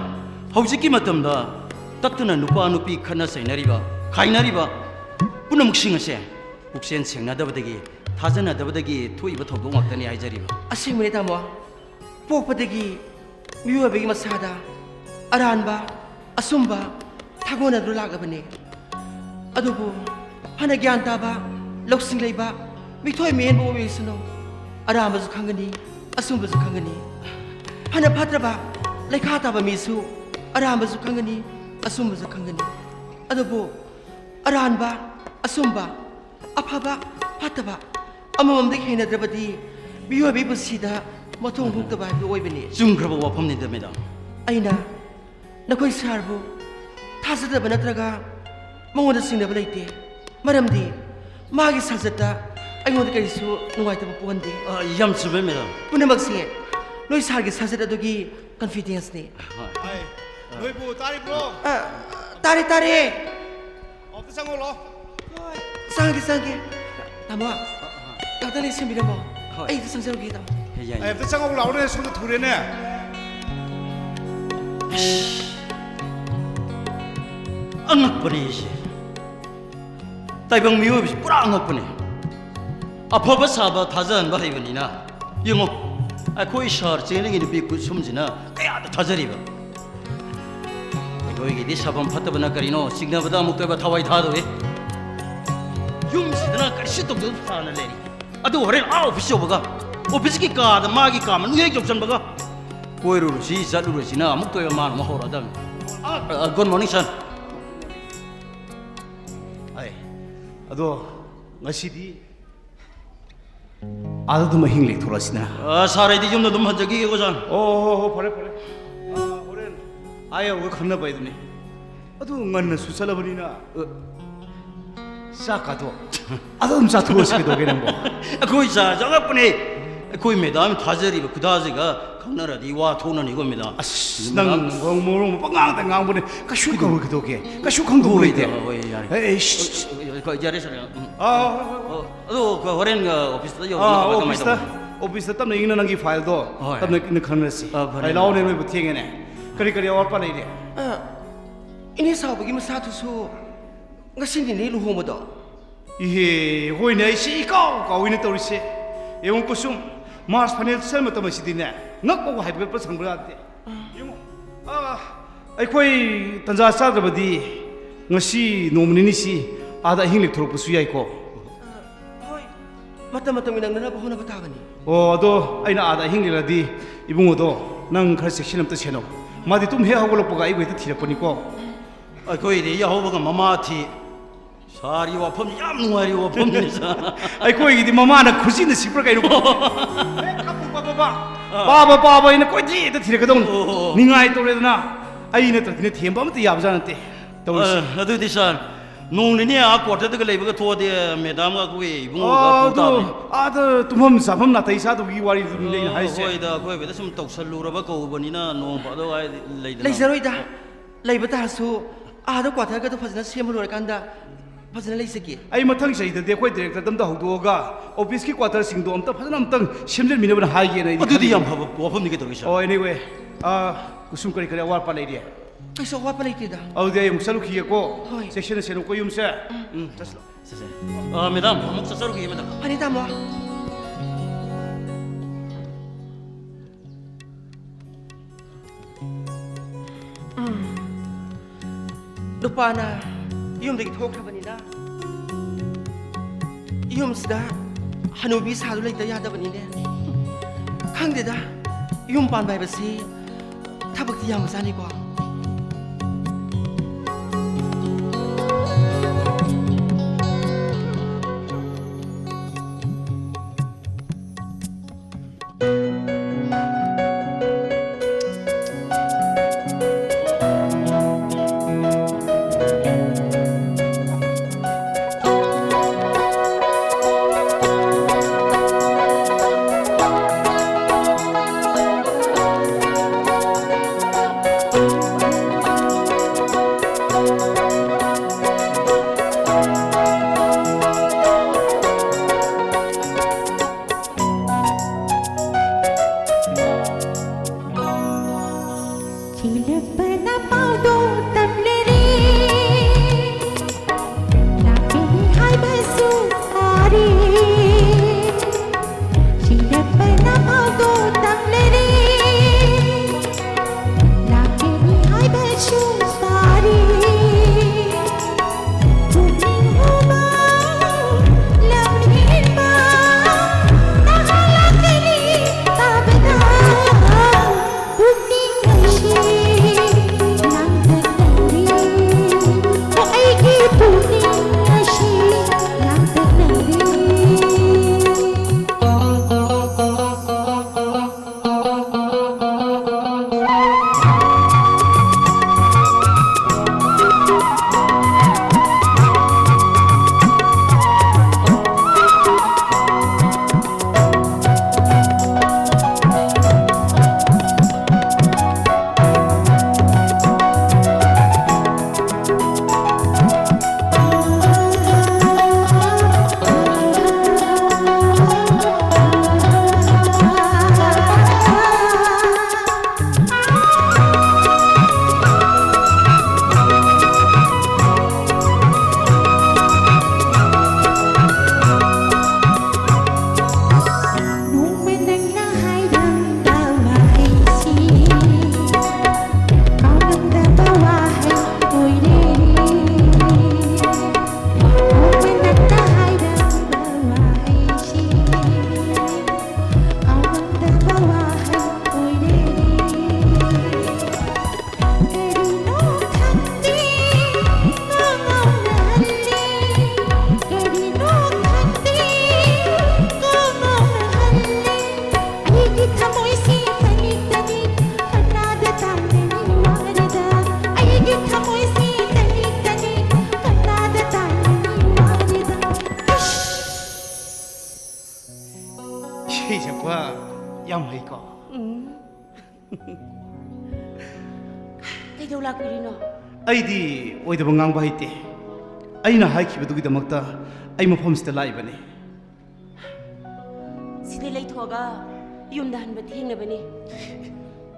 ꯍꯧꯖꯤꯛꯀꯤ ꯃꯇꯝꯗ ꯇꯠꯇꯅ ꯅꯨꯄꯥ ꯅꯨꯄꯤ ꯈꯠꯅ ꯆꯩꯅꯔꯤꯕ, ꯈꯥꯏꯅꯔꯤꯕ ꯄꯨꯝꯅꯃꯛꯁꯤꯡ ꯑꯁꯦ ꯄꯨꯛꯆꯦꯜ ꯁꯦꯡꯅꯗꯕꯗꯒꯤ, ꯊꯥꯖꯅꯗꯕꯗꯒꯤ ꯊꯣꯛꯏꯕ ꯊꯧꯗꯣꯛ ꯉꯥꯛꯇꯅꯤ ꯍꯥꯏꯖꯔꯤꯕ꯫ ꯑꯁꯦꯡꯕꯅꯤ, ꯇꯥꯃꯣ꯫ ꯄꯣꯛꯄꯗꯒꯤ ꯃꯤꯑꯣꯏꯕꯒꯤ ꯃꯁꯥꯗ ꯑꯔꯥꯟꯕ, ꯑꯆꯨꯝꯕ ꯊꯥꯒꯣꯟꯅꯗꯨꯅ ꯂꯥꯛꯂꯕꯅꯤ꯫ ꯑꯗꯨꯕꯨ ꯐꯅ ꯒ꯭ꯌꯥꯟ ꯇꯥꯕ, ꯂꯧꯁꯤꯡ ꯂꯩꯕ, ꯃꯤꯊꯣꯏ ꯃꯤꯍꯦꯟꯕ ꯑꯣꯏꯁꯅꯨ, ꯑꯔꯥꯟꯕꯁꯨ ꯈꯪꯒꯅꯤ, ꯑꯆꯨꯝꯕꯁꯨ ꯈꯪꯒꯅꯤ꯫ ꯐꯅ ꯐꯠꯇ꯭ꯔꯕ, ꯂꯩꯈꯥ ꯇꯥꯕ ꯃꯤꯁꯨ ꯑꯔꯥꯟꯕꯁꯨ ꯈꯪꯒꯅꯤ, ꯑꯆꯨꯝꯕꯁꯨ ꯈꯪꯒꯅꯤ꯫ ꯑꯗꯨꯕꯨ ꯑꯔꯥꯟꯕ, ꯑꯆꯨꯝꯕ, ꯑꯐꯕ, ꯐꯠꯇꯕ ꯑꯃꯃꯝꯗꯒꯤ ꯍꯦꯟꯅꯗ꯭ꯔꯕꯗꯤ ꯃꯤꯑꯣꯏꯕꯒꯤ ꯄꯨꯟꯁꯤꯗ ꯃꯊꯣꯡ ꯍꯨꯛꯇꯕ ꯍꯥꯏꯕꯗꯨ ꯑꯣꯏꯕꯅꯤ꯫ ꯆꯨꯝꯈ꯭ꯔꯕ ꯋꯥꯐꯝꯅꯤꯗ, ꯃꯦꯗꯥꯝ꯫ ꯑꯩꯅ ꯅꯈꯣꯏ ꯁꯥꯔꯕꯨ ꯊꯥꯖꯗꯕ ꯅꯠꯇ꯭ꯔꯒ ꯃꯉꯣꯟꯗ ꯆꯤꯡꯅꯕ ꯂꯩꯇꯦ꯫ ꯃꯔꯝꯗꯤ ꯃꯥꯒꯤ ꯁꯥꯖꯠꯇ ꯑꯩꯉꯣꯟꯗ ꯀꯔꯤꯁꯨ ꯅꯨꯡꯉꯥꯏꯇꯕ ꯄꯣꯛꯍꯟꯗꯦ꯫ ꯑ, ꯌꯥꯝ ꯆꯨꯝꯃꯦ, ꯃꯦꯗꯥꯝ꯫ ꯄꯨꯝꯅꯃꯛꯁꯦ ꯅꯣꯏ ꯁꯥꯔꯒꯤ ꯁꯥꯖꯠ ꯑꯗꯨꯒꯤ ꯀꯟꯐꯤꯗꯦꯟꯁꯅꯤ꯫ ꯍꯣꯏ꯫ ꯑꯩ, ꯅꯣꯏꯕꯨ ꯇꯥꯔꯤꯕ꯭ꯔꯣ? ꯑ, ꯇꯥꯔꯦ, ꯇꯥꯔꯦ꯫ ꯑꯝꯇ ꯆꯪꯉꯛꯑꯣ ꯂꯥꯛꯑꯣ꯫ ꯍꯣꯏ, ꯆꯪꯉꯛꯀꯦ, ꯆꯪꯉꯛꯀꯦ꯫ ꯇꯥꯃꯣ, ꯉꯥꯛꯇꯪ ꯂꯩ ꯁꯦꯝꯕꯤꯔꯝꯃꯣ꯫ ꯍꯣꯏ꯫ ꯑꯩ ꯑꯝꯇ ꯆꯪꯖꯔꯨꯒꯦ, ꯇꯥꯃꯣ꯫ ꯌꯥꯏ, ꯌꯥꯏ꯫ ꯑꯩ ꯑꯝꯇ ꯆꯪꯉꯛꯑꯣ ꯂꯥꯛꯑꯣꯅꯦ, ꯁꯣꯝꯗ ꯊꯨꯔꯦꯅꯦ꯫ ꯑꯁ, ꯑꯉꯛꯄꯅꯦ ꯑꯩꯁꯦ꯫ ꯇꯥꯏꯕꯪ ꯃꯤꯑꯣꯏꯕꯁꯤ ꯄꯨꯔꯥ ꯑꯉꯛꯄꯅꯦ꯫ ꯑꯐꯕ ꯁꯥꯕ ꯊꯥꯖꯍꯟꯕ ꯍꯩꯕꯅꯤꯅ꯫ ꯌꯦꯡꯉꯣ, ꯑꯩꯈꯣꯏ ꯁꯥꯔ ꯆꯦꯡꯂꯤꯒꯤ ꯅꯨꯄꯤ ꯀꯨꯁꯨꯝꯁꯤꯅ ꯀꯌꯥꯗ ꯊꯥꯖꯔꯤꯕ꯫ ꯑꯩꯈꯣꯏꯒꯤꯗꯤ ꯁꯥꯐꯝ ꯐꯠꯇꯕꯅ ꯀꯔꯤꯅꯣ ꯆꯤꯡꯅꯕꯗ ꯑꯃꯨꯛꯇ ꯑꯣꯏꯕ ꯊꯋꯥꯏ ꯊꯥꯗꯣꯛꯏ꯫ ꯌꯨꯝꯁꯤꯗꯅ ꯀꯔꯤꯁꯨ ꯇꯧꯗꯕ ꯁꯥꯅ ꯂꯩꯔꯤ꯫ ꯑꯗꯨ ꯍꯣꯔꯦꯟ ꯑꯥ ꯑꯣꯐꯤꯁ ꯌꯧꯕꯒ, ꯑꯣꯐꯤꯁꯀꯤ ꯀꯥꯗ ꯃꯥꯒꯤ ꯀꯥ ꯃꯅꯨꯡ ꯍꯦꯛ ꯌꯧꯁꯟꯕꯒ, "ꯀꯣꯏꯔꯨꯔꯁꯤ, ꯆꯠꯂꯨꯔꯁꯤꯅ" ꯑꯃꯨꯛꯇ ꯑꯣꯏꯕ ꯃꯥꯅ ꯑꯃꯨꯛ ꯍꯧꯔꯛꯑꯗꯕꯅꯤ꯫ ꯑ, ꯑ, good morning, sir꯫ ꯑꯩ, ꯑꯗꯣ ꯉꯁꯤꯗꯤ ꯑꯥꯗ ꯑꯗꯨꯝ ꯑꯍꯤꯡ ꯂꯦꯛꯊꯣꯔꯛꯑꯁꯤꯅ꯫ ꯑ, ꯁꯥꯔ, ꯑꯩꯗꯤ ꯌꯨꯝꯗ ꯑꯗꯨꯝ ꯍꯟꯖꯈꯤꯒꯦꯀꯣ, ꯁꯥꯔ꯫ ꯑꯣ, ꯍꯣ, ꯍꯣ, ꯐꯔꯦ, ꯐꯔꯦ꯫ ꯑ, ꯍꯣꯔꯦꯟ ꯑꯥ ꯌꯧꯔꯒ ꯈꯟꯅꯕ ꯍꯥꯏꯗꯨꯅꯤ꯫ ꯑꯗꯨ ꯉꯟꯅꯁꯨ ꯆꯠꯂꯕꯅꯤꯅ, ꯑ, ꯆꯥꯛꯀꯥꯗꯣ ꯑꯗꯨꯝ ꯆꯥꯊꯣꯛꯑꯁꯤ ꯀꯩꯗꯧꯒꯦ ꯅꯪꯕꯣ? ꯑꯩꯈꯣꯏ ꯁꯥꯔꯁꯦ ꯑꯉꯛꯄꯅꯦ꯫ ꯑꯩꯈꯣꯏ ꯃꯦꯗꯥꯝ ꯊꯥꯖꯔꯤꯕ ꯈꯨꯊꯥꯁꯤꯒ ꯈꯪꯅꯔꯗꯤ ꯋꯥ ꯊꯣꯛꯅꯅꯤꯀꯣ, ꯃꯦꯗꯥꯝ꯫ ꯑꯁ, ꯃꯦꯗꯥꯝ꯫ ꯅꯪ ꯃꯔꯣꯟ ꯃꯄꯉꯥꯡꯗ ꯉꯥꯡꯕꯅꯦ꯫ ꯀꯩꯁꯨ ꯀꯧꯔꯣꯏ ꯀꯩꯗꯧꯒꯦ? ꯀꯩꯁꯨ ꯈꯪꯗꯧ ꯍꯣꯏ, ꯂꯩꯇꯦ꯫ ꯍꯣꯏ, ꯌꯥꯔꯦ꯫ ꯑꯦ, ꯑꯦ, ꯁꯤꯁ꯫ ꯍꯣꯏ, ꯍꯣꯏ, ꯌꯥꯔꯦ, ꯁꯥꯔ꯫ ꯎꯝ꯫ ꯑꯥ, ꯍꯣꯏ, ꯍꯣꯏ, ꯍꯣꯏ꯫ ꯑꯣ, ꯑꯗꯣ ꯍꯣꯔꯦꯟ, ꯑ, ꯑꯣꯐꯤꯁꯇ ꯑꯥ, ꯌꯧꯔꯒ ꯀꯃꯥꯏꯅ ꯑꯣꯐꯤꯁꯇ, ꯇꯧꯕꯅꯣ? ꯑꯣꯐꯤꯁꯇ ꯇꯞꯅ ꯏꯪꯅ ꯅꯪꯒꯤ ꯐꯥꯏꯜꯗꯣ ꯍꯣꯏ꯫ ꯇꯞꯅ ꯏꯪꯅ ꯈꯟꯅꯔꯁꯤ꯫ ꯑꯥ, ꯐꯔꯦ, ꯑꯩ ꯂꯥꯛꯑꯣꯅꯦ, ꯐꯔꯦ꯫ ꯅꯣꯏꯕꯨ ꯊꯦꯡꯉꯦꯅꯦ꯫ ꯀꯔꯤ ꯀꯔꯤ ꯑꯋꯥꯠꯄ ꯂꯩꯔꯦ? ꯑ, ꯏꯅꯦ ꯁꯥꯎꯕꯒꯤ ꯃꯆꯥꯗꯨꯁꯨ ꯉꯁꯤꯅꯤꯅꯦ ꯂꯨꯍꯣꯡꯕꯗꯣ꯫ ꯏꯍꯦ, ꯍꯣꯏꯅꯦ, ꯑꯩꯁꯤ ꯏꯀꯥꯎ ꯀꯥꯎꯏꯅꯦ ꯇꯧꯔꯤꯁꯦ꯫ ꯌꯦꯡꯉꯨ ꯀꯨꯁꯨꯝ, ꯃꯥꯔꯁ ꯐꯥꯏꯅꯦꯜ ꯁꯦꯁꯟ ꯃꯇꯝ ꯑꯁꯤꯗꯤꯅꯦ, ꯉꯛꯄꯕꯨ ꯍꯥꯏꯐꯦꯠꯄ ꯁꯪꯕ ꯌꯥꯗꯦ꯫ ꯌꯦꯡꯉꯨ, ꯑꯥ, ꯑꯩꯈꯣꯏ ꯇꯟꯖꯥ ꯆꯥꯗ꯭ꯔꯕꯗꯤ ꯉꯁꯤ ꯅꯣꯡꯃ ꯅꯤꯅꯤꯁꯤ ꯑꯥꯗ ꯑꯍꯤꯡ ꯂꯦꯛꯊꯣꯔꯛꯄꯁꯨ ꯌꯥꯏꯀꯣ꯫ ꯍꯣꯏ, ꯃꯇꯝ ꯃꯇꯝꯒꯤ ꯅꯪꯅꯅꯕ ꯍꯣꯠꯅꯕ ꯇꯥꯕꯅꯤ꯫ ꯑꯣ, ꯑꯗꯣ ꯑꯩꯅ ꯑꯥꯗ ꯑꯍꯤꯡ ꯂꯦꯛꯂꯗꯤ ꯏꯕꯨꯡꯉꯣꯗꯣ ꯅꯪ ꯈꯔ ꯆꯦꯛꯁꯤꯟ ꯑꯝꯇ ꯁꯦꯟꯅꯧ꯫ ꯃꯥꯗꯤ ꯇꯨꯝ ꯍꯦꯛ ꯍꯧꯒꯠꯂꯛꯄꯒ ꯑꯩꯕꯨ ꯍꯦꯛꯇ ꯊꯤꯔꯛꯄꯅꯤꯀꯣ꯫ ꯑꯩꯈꯣꯏꯗꯤ ꯌꯥꯍꯧꯕꯒ ꯃꯃꯥ ꯊꯤ꯫ ꯁꯥꯔꯒꯤ ꯋꯥꯐꯝꯁꯤ ꯌꯥꯝ ꯅꯨꯡꯉꯥꯏꯔꯤ ꯋꯥꯐꯝꯅꯤ, ꯁꯥꯔ꯫ ꯑꯩꯈꯣꯏꯒꯤꯗꯤ ꯃꯃꯥꯅ ꯈꯨꯖꯤꯟꯅ ꯁꯤꯛꯄ꯭ꯔꯥ ꯀꯩꯅꯣ? ꯍꯦꯛ ꯀꯞꯄꯨ ꯄꯥꯕ ꯄꯥ-, ꯑꯥ꯫ ꯄꯥꯕ ꯄꯥꯕ ꯍꯥꯏꯅ ꯀꯣꯏꯊꯤ ꯍꯦꯛꯇ ꯊꯤꯔꯛꯀꯗꯧꯅꯤ꯫ ꯑꯣ, ꯑꯣ, ꯑꯣ꯫ ꯅꯤꯡꯉꯥꯏ ꯇꯧꯔꯦꯗꯅ, ꯑꯩ ꯅꯠꯇ꯭ꯔꯗꯤꯅꯦ ꯊꯦꯝꯕ ꯑꯃꯠꯇ ꯌꯥꯕꯖꯥꯠ ꯅꯠꯇꯦ ꯇꯧꯔꯤꯁꯦ꯫ ꯑ, ꯑꯗꯨꯗꯤ, ꯁꯥꯔ, ꯅꯣꯡ ꯅꯤꯅꯤ ꯑꯥ ꯀ꯭ꯋꯥꯇꯔꯗꯒ ꯂꯩꯕꯒ ꯊꯣꯛꯑꯗꯤ, ꯃꯦꯗꯥꯝꯒ ꯑꯩꯈꯣꯏ ꯏꯕꯨꯡꯉꯣꯒ ꯑꯥ, ꯄꯨꯡ ꯑꯗꯨ ꯇꯥꯕꯅꯤ꯫ ꯑꯥꯗ ꯇꯨꯝꯐꯝ ꯆꯥꯐꯝ ꯅꯥꯇꯩ ꯆꯥꯗꯕꯒꯤ ꯋꯥꯔꯤꯗꯨꯅꯤ ꯑꯩꯅ ꯑꯣ, ꯍꯥꯏꯔꯤꯁꯦ꯫ ꯍꯣꯏꯗ, ꯑꯩꯈꯣꯏ ꯍꯣꯏꯗ ꯁꯨꯝ ꯇꯧꯁꯜꯂꯨꯔꯕ ꯀꯧꯕꯅꯤꯅ ꯅꯣꯡ ꯐꯥꯗꯣꯛ ꯍꯥꯏꯗꯤ ꯂꯩꯗꯅ꯫ ꯂꯩꯖꯔꯣꯏꯗ꯫ ꯂꯩꯕ ꯇꯥꯔꯁꯨ ꯑꯥꯗ ꯀ꯭ꯋꯥꯇꯔꯒꯗꯣ ꯐꯖꯅ ꯁꯦꯝꯕ ꯂꯣꯏꯔꯀꯥꯟꯗ ꯐꯖꯅ ꯂꯩꯖꯒꯦ꯫ ꯑꯩ ꯃꯊꯪ ꯆꯍꯤꯗꯗꯤ ꯑꯩꯈꯣꯏ ꯗꯥꯏꯔꯦꯛꯇꯔꯗ ꯑꯝꯇ ꯍꯧꯗꯣꯛꯑꯒ ꯑꯣꯐꯤꯁꯀꯤ ꯀ꯭ꯋꯥꯇꯔꯁꯤꯡꯗꯣ ꯑꯝꯇ ꯐꯖꯅ ꯑꯝꯇꯪ ꯁꯦꯝꯖꯟꯃꯤꯟꯅꯕꯅ ꯍꯥꯏꯒꯦꯅ ꯑꯩꯗꯤ ꯑꯗꯨꯗꯤ ꯈꯜꯂꯤ꯫ ꯌꯥꯝ ꯐꯕ ꯋꯥꯐꯝꯅꯤ ꯀꯩꯗꯧꯔꯒꯦ, ꯁꯥꯔ? ꯑꯣ, anyway, ꯑꯥ, ꯀꯨꯁꯨꯝ ꯀꯔꯤ ꯀꯔꯤ ꯑꯋꯥꯠ ꯑꯄꯥ ꯂꯩꯔꯤ? ꯀꯩꯁꯨ ꯑꯋꯥꯠꯄ ꯂꯩꯇꯦꯗ꯫ ꯑꯗꯨꯗꯤ ꯑꯩ ꯑꯃꯨꯛ ꯆꯠꯂꯨꯈꯤꯒꯦꯀꯣ꯫ ꯍꯣꯏ꯫ ꯆꯦꯛꯁꯤꯟꯅ ꯁꯦꯟꯅꯧꯀꯣ ꯌꯨꯝꯁꯦ꯫ ꯎꯝ, ꯆꯠꯁꯤꯜꯂꯣ꯫ ꯆꯠꯁꯦ꯫ ꯑ, ꯃꯦꯗꯥꯝ, ꯑꯃꯨꯛ ꯆꯠꯆꯔꯨꯈꯤꯒꯦ, ꯃꯦꯗꯥꯝ꯫ ꯐꯅꯤ, ꯇꯥꯃꯣ꯫ ꯎꯝ꯫ ꯅꯨꯄꯥꯅ ꯌꯨꯝꯗꯒꯤ ꯊꯣꯛꯈ꯭ꯔꯕꯅꯤꯅ, ꯌꯨꯝꯁꯤꯗ ꯍꯅꯨꯕꯤ ꯁꯥꯗꯨ ꯂꯩꯇ ꯌꯥꯗꯕꯅꯤꯅꯦ꯫ ꯈꯪꯗꯦꯗ, ꯌꯨꯝ ꯄꯥꯟꯕ ꯍꯥꯏꯕꯁꯤ ꯊꯕꯛꯇꯤ ꯌꯥꯝꯕꯖꯥꯠꯅꯤꯀꯣ꯫ ꯏꯁꯩ ꯁꯛꯄ ꯌꯥꯝ ꯍꯩꯀꯣ? ꯎꯝ꯫ ꯀꯩꯗꯧ ꯂꯥꯛꯄꯤꯔꯤꯅꯣ? ꯑꯩꯗꯤ ꯑꯣꯏꯗꯕ ꯉꯥꯡꯕ ꯍꯩꯇꯦ꯫ ꯑꯩꯅ ꯍꯥꯏꯈꯤꯕꯗꯨꯒꯤꯗꯃꯛꯇ ꯑꯩ ꯃꯐꯝꯁꯤꯗ ꯂꯥꯛꯏꯕꯅꯤ꯫ ꯁꯤꯗ ꯂꯩꯊꯣꯛꯑꯒ ꯌꯨꯝꯗ ꯍꯟꯕ ꯊꯦꯡꯅꯕꯅꯤ꯫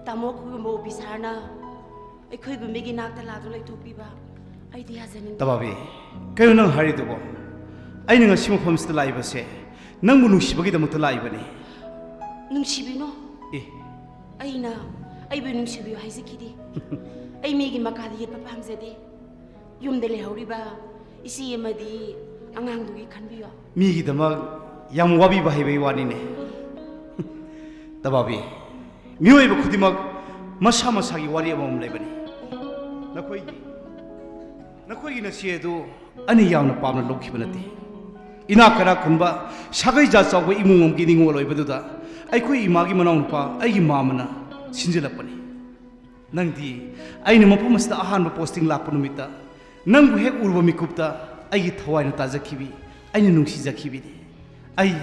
ꯇꯥꯃꯣ ꯈꯨꯒꯨꯝꯕ ꯑꯣꯐꯤꯁꯥꯔꯅ ꯑꯩꯈꯣꯏꯒꯨꯝꯕꯒꯤ ꯅꯥꯛꯇ ꯂꯥꯛꯇꯨ ꯂꯩꯊꯣꯛꯄꯤꯕ ꯑꯩꯗꯤ ꯌꯥꯖꯅꯤꯡꯗꯦ꯫ ꯇꯕꯥꯕꯤ, ꯀꯩꯅꯣ ꯅꯪ ꯍꯥꯏꯔꯤꯗꯨꯕꯣ? ꯑꯩꯅ ꯉꯁꯤ ꯃꯐꯝꯁꯤꯗ ꯂꯥꯛꯏꯕꯁꯦ ꯅꯪꯕꯨ ꯅꯨꯡꯁꯤꯕꯒꯤꯗꯃꯛꯇ ꯂꯥꯛꯏꯕꯅꯤ꯫ ꯅꯨꯡꯁꯤꯕꯤꯅꯣ? ꯑꯦ꯫ ꯑꯩꯅ ꯑꯩꯕꯨ ꯅꯨꯡꯁꯤꯕꯤꯌꯨ ꯍꯥꯏꯖꯈꯤꯗꯦ꯫ ꯑꯩ ꯃꯤꯒꯤ ꯃꯈꯥꯗ ꯌꯦꯠꯄ ꯄꯥꯝꯖꯗꯦ꯫ ꯌꯨꯝꯗ ꯂꯩꯍꯧꯔꯤꯕ ꯏꯆꯦ ꯑꯃꯗꯤ ꯑꯉꯥꯡꯗꯨꯒꯤ ꯈꯟꯕꯤꯌꯣ꯫ ꯃꯤꯒꯤꯗꯃꯛ ꯌꯥꯝ ꯋꯥꯕꯤꯕ ꯍꯩꯕꯒꯤ ꯋꯥꯅꯤꯅꯦ꯫ ꯇꯕꯥꯕꯤ, ꯃꯤꯑꯣꯏꯕ ꯈꯨꯗꯤꯡꯃꯛ ꯃꯁꯥ ꯃꯁꯥꯒꯤ ꯋꯥꯔꯤ ꯑꯃꯃꯝ ꯂꯩꯕꯅꯤ꯫ ꯅꯈꯣꯏꯒꯤ ꯅꯈꯣꯏꯒꯤ ꯅꯆꯦ ꯑꯗꯨ ꯑꯩꯅ ꯌꯥꯝꯅ ꯄꯥꯝꯅ ꯂꯧꯈꯤꯕ ꯅꯠꯇꯦ꯫ ꯏꯅꯥꯛ ꯀꯩꯔꯥꯛ ꯈꯨꯟꯕ ꯁꯥꯒꯩ ꯖꯥꯠ ꯆꯥꯎꯕ ꯏꯃꯨꯡ ꯑꯃꯒꯤ ꯅꯤꯉꯣꯜ ꯑꯣꯏꯕꯗꯨꯗ ꯑꯩꯈꯣꯏ ꯏꯃꯥꯒꯤ ꯃꯅꯥꯎꯅꯨꯄꯥ ꯑꯩꯒꯤ ꯃꯥꯃꯅ ꯁꯤꯟꯖꯤꯜꯂꯛꯄꯅꯤ꯫ ꯅꯪꯗꯤ ꯑꯩꯅ ꯃꯐꯝ ꯑꯁꯤꯗ ꯑꯍꯥꯟꯕ ꯄꯣꯁꯇꯤꯡ ꯂꯥꯛꯄ ꯅꯨꯃꯤꯠꯇ ꯅꯪꯕꯨ ꯍꯦꯛ ꯎꯔꯨꯕ ꯃꯤꯀꯨꯞꯇ ꯑꯩꯒꯤ ꯊꯋꯥꯏꯅ ꯇꯥꯖꯈꯤꯕꯤ, ꯑꯩꯅ ꯅꯨꯡꯁꯤꯖꯈꯤꯕꯤꯅꯤ꯫ ꯑꯩ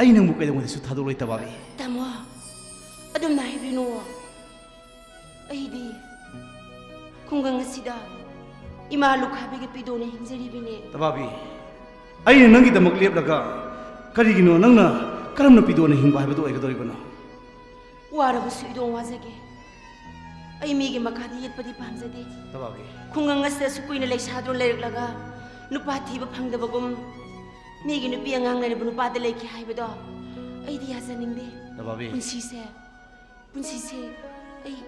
ꯑꯩ ꯅꯪꯕꯨ ꯀꯩꯗꯧꯉꯩꯗꯁꯨ ꯊꯥꯗꯣꯛꯂꯣꯏ, ꯇꯕꯥꯕꯤ꯫ ꯇꯥꯃꯣ, ꯑꯗꯨꯝꯅ ꯍꯥꯏꯕꯤꯅꯨ꯫ ꯑꯩꯗꯤ ꯈꯨꯡꯒꯪ ꯑꯁꯤꯗ ꯏꯃꯥ ꯂꯨꯈꯥꯕꯤꯒ ꯄꯤꯗꯣꯅ ꯍꯤꯡꯖꯔꯤꯕꯅꯦ꯫ ꯇꯕꯥꯕꯤ, ꯑꯩꯅ ꯅꯪꯒꯤꯗꯃꯛ ꯂꯦꯞꯂꯒ ꯀꯔꯤꯒꯤꯅꯣ ꯅꯪꯅ ꯀꯔꯝꯅ ꯄꯤꯗꯣꯅ ꯍꯤꯡꯕ ꯍꯥꯏꯕꯗꯨ ꯑꯣꯏꯒꯗꯧꯔꯤꯕꯅꯣ? ꯋꯥꯔꯕꯁꯨ ꯏꯗꯣꯡ ꯋꯥꯖꯒꯦ꯫ ꯑꯩ ꯃꯤꯒꯤ ꯃꯈꯥꯗ ꯌꯦꯠꯄꯗꯤ ꯄꯥꯝꯖꯗꯦ꯫ ꯇꯕꯥꯕꯤ꯫ ꯈꯨꯡꯒꯪ ꯑꯁꯤꯗ ꯑꯁꯨꯛ ꯀꯨꯏꯅ ꯂꯩꯁꯥꯗꯨꯅ ꯂꯩꯔꯛꯂꯒ ꯅꯨꯄꯥ ꯊꯤꯕ ꯐꯪꯗꯕꯒꯨꯝ ꯃꯤꯒꯤ ꯅꯨꯄꯤ ꯑꯉꯥꯡ ꯂꯩꯔꯕ ꯅꯨꯄꯥꯗ ꯂꯩꯈꯤ ꯍꯥꯏꯕꯗꯣ ꯑꯩꯗꯤ ꯌꯥꯖꯅꯤꯡꯗꯦ꯫ ꯇꯕꯥꯕꯤ꯫ ꯄꯨꯟꯁꯤꯁꯦ, ꯄꯨꯟꯁꯤꯁꯦ ꯑꯩ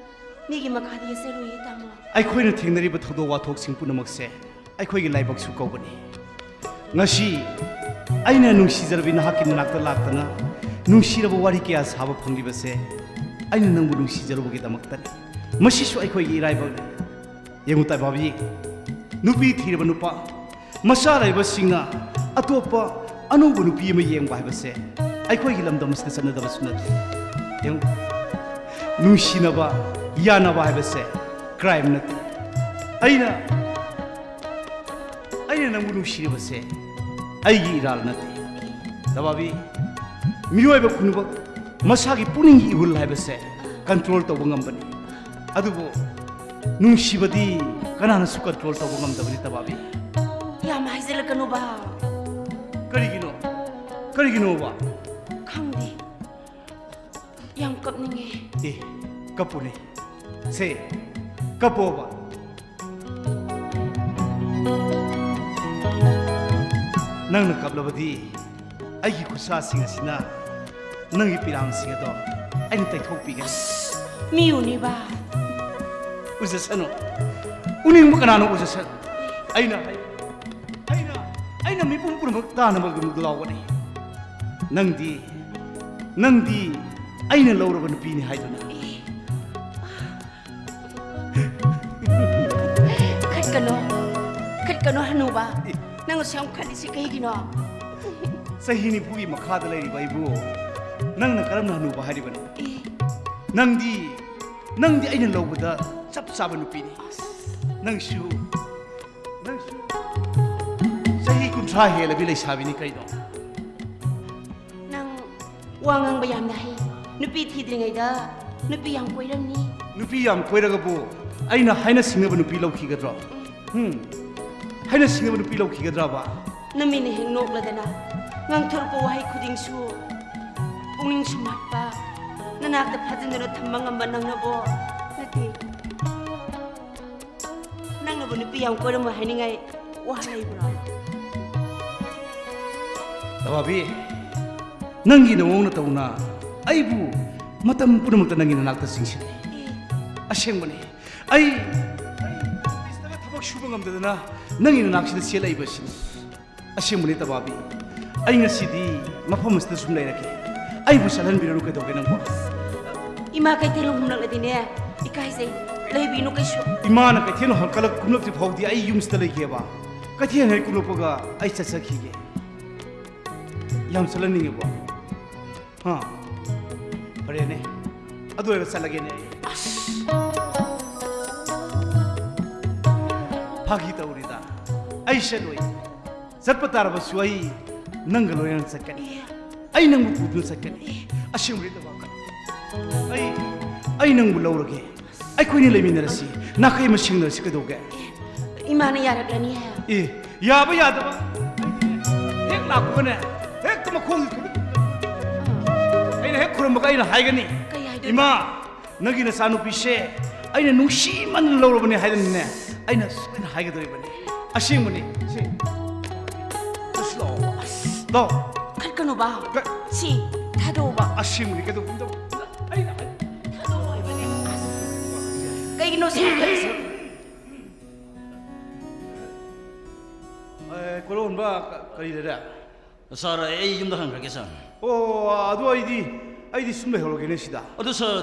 ꯃꯤꯒꯤ ꯃꯈꯥꯗ ꯌꯦꯠꯆꯔꯣꯏꯌꯦ, ꯇꯥꯃꯣ꯫ ꯑꯩꯈꯣꯏꯅ ꯊꯦꯡꯅꯔꯤꯕ ꯊꯧꯗꯣꯛ ꯋꯥꯊꯣꯛꯁꯤꯡ ꯄꯨꯝꯅꯃꯛꯁꯦ ꯑꯩꯈꯣꯏꯒꯤ ꯂꯥꯏꯕꯛꯁꯨ ꯀꯧꯕꯅꯤ꯫ ꯉꯁꯤ ꯑꯩꯅ ꯅꯨꯡꯁꯤꯖꯔꯕꯤ ꯅꯍꯥꯛꯀꯤ ꯅꯅꯥꯛꯇ ꯂꯥꯛꯇꯅ ꯅꯨꯡꯁꯤꯔꯕ ꯋꯥꯔꯤ ꯀꯌꯥ ꯁꯥꯕ ꯐꯪꯂꯤꯕꯁꯦ ꯑꯩꯅ ꯅꯪꯕꯨ ꯅꯨꯡꯁꯤꯖꯔꯨꯕꯒꯤꯗꯃꯛꯇꯅꯤ꯫ ꯃꯁꯤꯁꯨ ꯑꯩꯈꯣꯏꯒꯤ ꯏꯔꯥꯏꯕꯛꯅꯤ꯫ ꯌꯦꯡꯉꯨ ꯇꯥꯏꯕꯥꯕꯤ, ꯅꯨꯄꯤ ꯊꯤꯔꯕ ꯅꯨꯄꯥ, ꯃꯆꯥ ꯂꯩꯕꯁꯤꯡꯅ ꯑꯇꯣꯞꯄ ꯑꯅꯧꯕ ꯅꯨꯄꯤ ꯑꯃ ꯌꯦꯡꯕ ꯍꯥꯏꯕꯁꯦ ꯑꯩꯈꯣꯏꯒꯤ ꯂꯝꯗꯝ ꯑꯁꯤꯗ ꯆꯠꯅꯗꯕꯁꯨ ꯅꯠꯇꯦ꯫ ꯌꯦꯡꯉꯨ, ꯅꯨꯡꯁꯤꯅꯕ, ꯌꯥꯅꯕ ꯍꯥꯏꯕꯁꯦ ꯀ꯭ꯔꯥꯏꯝ ꯅꯠꯇꯦ꯫ ꯑꯩꯅ ꯑꯩꯅ ꯅꯪꯕꯨ ꯅꯨꯡꯁꯤꯔꯤꯕꯁꯦ ꯑꯩꯒꯤ ꯏꯔꯥꯜ ꯅꯠꯇꯦ꯫ ꯇꯕꯥꯕꯤ, ꯃꯤꯑꯣꯏꯕ ꯈꯨꯗꯤꯡꯃꯛ ꯃꯁꯥꯒꯤ ꯄꯨꯛꯅꯤꯡꯒꯤ ꯏꯍꯨꯜ ꯍꯥꯏꯕꯁꯦ ꯀꯟꯇ꯭ꯔꯣꯜ ꯇꯧꯕ ꯉꯝꯕꯅꯤ꯫ ꯑꯗꯨꯕꯨ ꯅꯨꯡꯁꯤꯕꯗꯤ ꯀꯅꯥꯅꯁꯨ ꯀꯟꯇ꯭ꯔꯣꯜ ꯇꯧꯕ ꯉꯝꯗꯕꯅꯤ, ꯇꯕꯥꯕꯤ꯫ ꯌꯥꯝ ꯍꯥꯏꯖꯤꯜꯂꯛꯀꯅꯨꯕ꯫ ꯀꯔꯤꯒꯤꯅꯣ? ꯀꯔꯤꯒꯤꯅꯣꯕ? ꯈꯪꯗꯦ꯫ ꯌꯥꯝ ꯀꯞꯅꯤꯡꯉꯦ꯫ ꯑꯦ, ꯀꯞꯄꯨꯅꯦ꯫ ꯁꯦ, ꯀꯞꯄꯣꯕ꯫ ꯅꯪꯅ ꯀꯞꯂꯕꯗꯤ ꯑꯩꯒꯤ ꯈꯨꯠꯁꯥꯁꯤꯡ ꯑꯁꯤꯅ ꯅꯪꯒꯤ ꯄꯤꯔꯥꯡꯁꯤꯡ ꯑꯗꯣ ꯑꯩꯅ ꯇꯩꯊꯣꯛꯄꯤꯒꯅꯤ꯫ ꯃꯤ ꯎꯅꯤꯕ꯫ ꯎꯖꯁꯅꯨ꯫ ꯎꯅꯤꯡꯕ ꯀꯅꯥꯅꯣ ꯎꯖꯁꯅꯨ꯫ ꯑꯩꯅ ꯍꯥꯏ-, ꯑꯩꯅ, ꯑꯩꯅ ꯃꯤꯄꯨꯝ ꯄꯨꯝꯅꯃꯛ ꯇꯥꯅꯕ ꯂꯥꯎꯒꯅꯤ꯫ ꯅꯪꯗꯤ, ꯅꯪꯗꯤ ꯑꯩꯅ ꯂꯧꯔꯕ ꯅꯨꯄꯤꯅꯤ ꯍꯥꯏꯗꯨꯅ꯫ ꯈꯠꯀꯅꯣ, ꯈꯠꯀꯅꯣ ꯍꯅꯨꯕ꯫ ꯅꯪ ꯑꯁꯨꯛ ꯌꯥꯝ ꯈꯠꯂꯤꯁꯤ ꯀꯩꯒꯤꯅꯣ? ꯆꯍꯤ ꯅꯤꯐꯨꯒꯤ ꯃꯈꯥꯗ ꯂꯩꯔꯤꯕ ꯑꯩꯕꯨ ꯅꯪꯅ ꯀꯔꯝꯅ ꯍꯅꯨꯕ ꯍꯥꯏꯔꯤꯕꯅꯣ? ꯑꯦ, ꯅꯪꯗꯤ, ꯅꯪꯗꯤ ꯑꯩꯅ ꯂꯧꯕꯗ ꯆꯞ ꯆꯥꯕ ꯅꯨꯄꯤꯅꯤ꯫ ꯅꯪꯁꯨ, ꯅꯪꯁꯨ ꯆꯍꯤ ꯀꯨꯟꯊ꯭ꯔꯥ ꯍꯦꯜꯂꯕꯤ ꯂꯩꯁꯥꯕꯤꯅꯤ ꯀꯩꯅꯣ꯫ ꯅꯪ ꯋꯥ ꯉꯥꯡꯕ ꯌꯥꯝꯅ ꯍꯩ꯫ ꯅꯨꯄꯤ ꯊꯤꯗ꯭ꯔꯤꯉꯩꯗ ꯅꯨꯄꯤ ꯌꯥꯝ ꯀꯣꯏꯔꯝꯅꯤ꯫ ꯅꯨꯄꯤ ꯌꯥꯝ ꯀꯣꯏꯔꯒꯕꯨ ꯑꯩꯅ ꯍꯥꯏꯅ ꯁꯤꯡꯅꯕ ꯅꯨꯄꯤ ꯂꯧꯈꯤꯒꯗ꯭ꯔꯣ? ꯎꯝ? ꯍꯥꯏꯅ ꯁꯤꯡꯅꯕ ꯅꯨꯄꯤ ꯂꯧꯈꯤꯒꯗ꯭ꯔꯕ? ꯅꯃꯤꯠꯅ ꯍꯦꯛ ꯅꯣꯛꯂꯗꯅ ꯉꯥꯡꯊꯣꯔꯛꯄ ꯋꯥꯍꯩ ꯈꯨꯗꯤꯡꯁꯨ ꯄꯨꯛꯅꯤꯡ ꯁꯨꯝꯍꯠꯄ, ꯅꯅꯥꯛꯇ ꯐꯥꯖꯤꯟꯗꯨꯅ ꯊꯝꯕ ꯉꯝꯕ ꯅꯪꯅꯕꯣ? ꯅꯠꯇꯦ, ꯅꯪꯅꯕꯨ ꯅꯨꯄꯤ ꯌꯥꯝ ꯀꯣꯏꯔꯝꯃꯣꯏ ꯍꯥꯏꯅꯤꯡꯉꯥꯏ ꯋꯥ ꯂꯩꯕ꯭ꯔꯣ? ꯇꯕꯥꯕꯤ, ꯅꯪꯒꯤ ꯅꯃꯑꯣꯡ ꯅꯇꯧꯅ ꯑꯩꯕꯨ ꯃꯇꯝ ꯄꯨꯝꯅꯃꯛꯇ ꯅꯪꯒꯤ ꯅꯅꯥꯛꯇ ꯆꯤꯡꯁꯤꯜꯂꯤ꯫ ꯑꯦ, ꯑꯁꯦꯡꯕꯅꯤ, ꯑꯩ, ꯑꯩ ꯑꯣꯐꯤꯁꯇꯒ ꯊꯕꯛ ꯁꯨꯕ ꯉꯝꯗꯗꯅ ꯅꯪꯒꯤ ꯅꯅꯥꯛꯁꯤꯗ ꯆꯦꯜꯂꯛꯏꯕꯁꯤꯅꯤ꯫ ꯑꯁꯦꯡꯕꯅꯤ ꯇꯕꯥꯕꯤ, ꯑꯩ ꯉꯁꯤꯗꯤ ꯃꯐꯝ ꯑꯁꯤꯗ ꯁꯨꯝ ꯂꯩꯔꯒꯦ꯫ ꯑꯩꯕꯨ ꯆꯠꯍꯟꯕꯤꯔꯅꯨ, ꯀꯩꯗꯧꯒꯦ ꯅꯪꯕꯣ? ꯏꯃꯥ ꯀꯩꯊꯦꯜ ꯍꯨꯝꯂꯛꯂꯗꯤꯅꯦ, ꯏꯀꯥꯏꯖꯩ, ꯂꯩꯕꯤꯅꯨ ꯀꯩꯁꯨ꯫ ꯏꯃꯥꯅ ꯀꯩꯊꯦꯜ ꯍꯜꯂꯛ-, ꯀꯨꯝꯂꯛꯇ꯭ꯔꯤ ꯐꯥꯎꯗꯤ ꯑꯩ ꯌꯨꯝꯁꯤꯗ ꯂꯩꯒꯦꯕ꯫ ꯀꯩꯊꯦꯜ ꯍꯦꯛ ꯀꯨꯝꯂꯛꯄꯒ ꯑꯩ ꯆꯠꯆꯈꯤꯒꯦ꯫ ꯌꯥꯝ ꯆꯠꯍꯟꯅꯤꯡꯉꯦꯕꯣ꯫ ꯍꯥ? ꯐꯔꯦꯅꯦ, ꯑꯗꯨ ꯑꯣꯏꯔꯒ ꯆꯠꯂꯒꯦꯅꯦ꯫ ꯐꯥꯒꯤ ꯇꯧꯔꯤꯗ, ꯑꯩ ꯆꯠꯂꯣꯏ꯫ ꯆꯠꯄ ꯇꯥꯔꯕꯁꯨ ꯑꯩ ꯅꯪꯒ ꯂꯣꯏꯅꯅ ꯆꯠꯀꯅꯤ꯫ ꯑꯩ ꯅꯪꯕꯨ ꯄꯨꯗꯨꯅ ꯆꯠꯀꯅꯤ꯫ ꯑꯁꯦꯡꯕꯅꯤ ꯇꯕꯥꯕꯤ꯫ ꯑꯩ ꯑꯩ ꯅꯪꯕꯨ ꯂꯧꯔꯒꯦ꯫ ꯑꯩꯈꯣꯏꯅꯤ ꯂꯩꯃꯤꯟꯅꯔꯁꯤ꯫ ꯅꯥꯈꯩ ꯑꯃ ꯁꯤꯡꯅꯔꯁꯤ ꯀꯩꯗꯧꯒꯦ? ꯏꯃꯥꯅ ꯌꯥꯔꯛꯂꯅꯤ ꯍꯥꯏ꯫ ꯑꯦ, ꯌꯥꯕ ꯌꯥꯗꯕ? ꯍꯦꯛ ꯂꯥꯛꯄꯒꯅꯦ, ꯍꯦꯛꯇ ꯃꯈꯣꯡꯁꯤ ꯊꯨꯗꯦꯛ꯫ ꯑꯩꯅ ꯍꯦꯛ ꯈꯨꯔꯨꯝꯕꯒ ꯑꯩꯅ ꯍꯥꯏꯒꯅꯤ, ꯀꯩ ꯍꯥꯏꯗꯣꯏꯕ? "ꯏꯃꯥ, ꯅꯪꯒꯤ ꯅꯆꯥꯅꯨꯄꯤꯁꯦ ꯑꯩꯅ ꯅꯨꯡꯁꯤꯃꯟꯅ ꯂꯧꯔꯕꯅꯦ" ꯍꯥꯏꯗꯅꯅꯦ, ꯑꯩꯅ ꯁꯨꯃꯥꯏꯅ ꯍꯥꯏꯒꯗꯧꯔꯤꯕꯅꯤ꯫ ꯑꯁꯦꯡꯕꯅꯤ꯫ ꯁꯤ꯫ ꯑꯁ, ꯂꯥꯛꯑꯣ꯫ ꯂꯥꯛꯑꯣ꯫ ꯈꯠꯀꯅꯨꯕ꯫ ꯀ- ꯁꯤ ꯊꯥꯗꯣꯛꯎꯕ꯫ ꯑꯁꯦꯡꯕꯅꯤ꯫ ꯀꯩꯗꯧꯕ? ꯑꯩꯅ ꯍꯥꯏ- ꯊꯥꯗꯣꯛꯑꯣ ꯍꯥꯏꯕꯅꯦ꯫ ꯑꯁ꯫ ꯀꯩꯒꯤꯅꯣ ꯁꯤ ꯈꯠꯂꯤꯁꯦ? ꯑꯦ, ꯀꯣꯂꯣꯟꯕ, ꯀ- ꯀꯔꯤ ꯂꯩꯔꯦ? ꯁꯥꯔ, ꯑꯩ ꯌꯨꯝꯗ ꯍꯟꯈ꯭ꯔꯒꯦ, ꯁꯥꯔ꯫ ꯑꯣ, ꯑꯗꯨ ꯑꯩꯗꯤ, ꯑꯩꯗꯤ ꯁꯨꯝ ꯂꯩꯍꯧꯔꯒꯦꯅꯦ ꯁꯤꯗ꯫ ꯑꯗꯨ, ꯁꯥꯔ,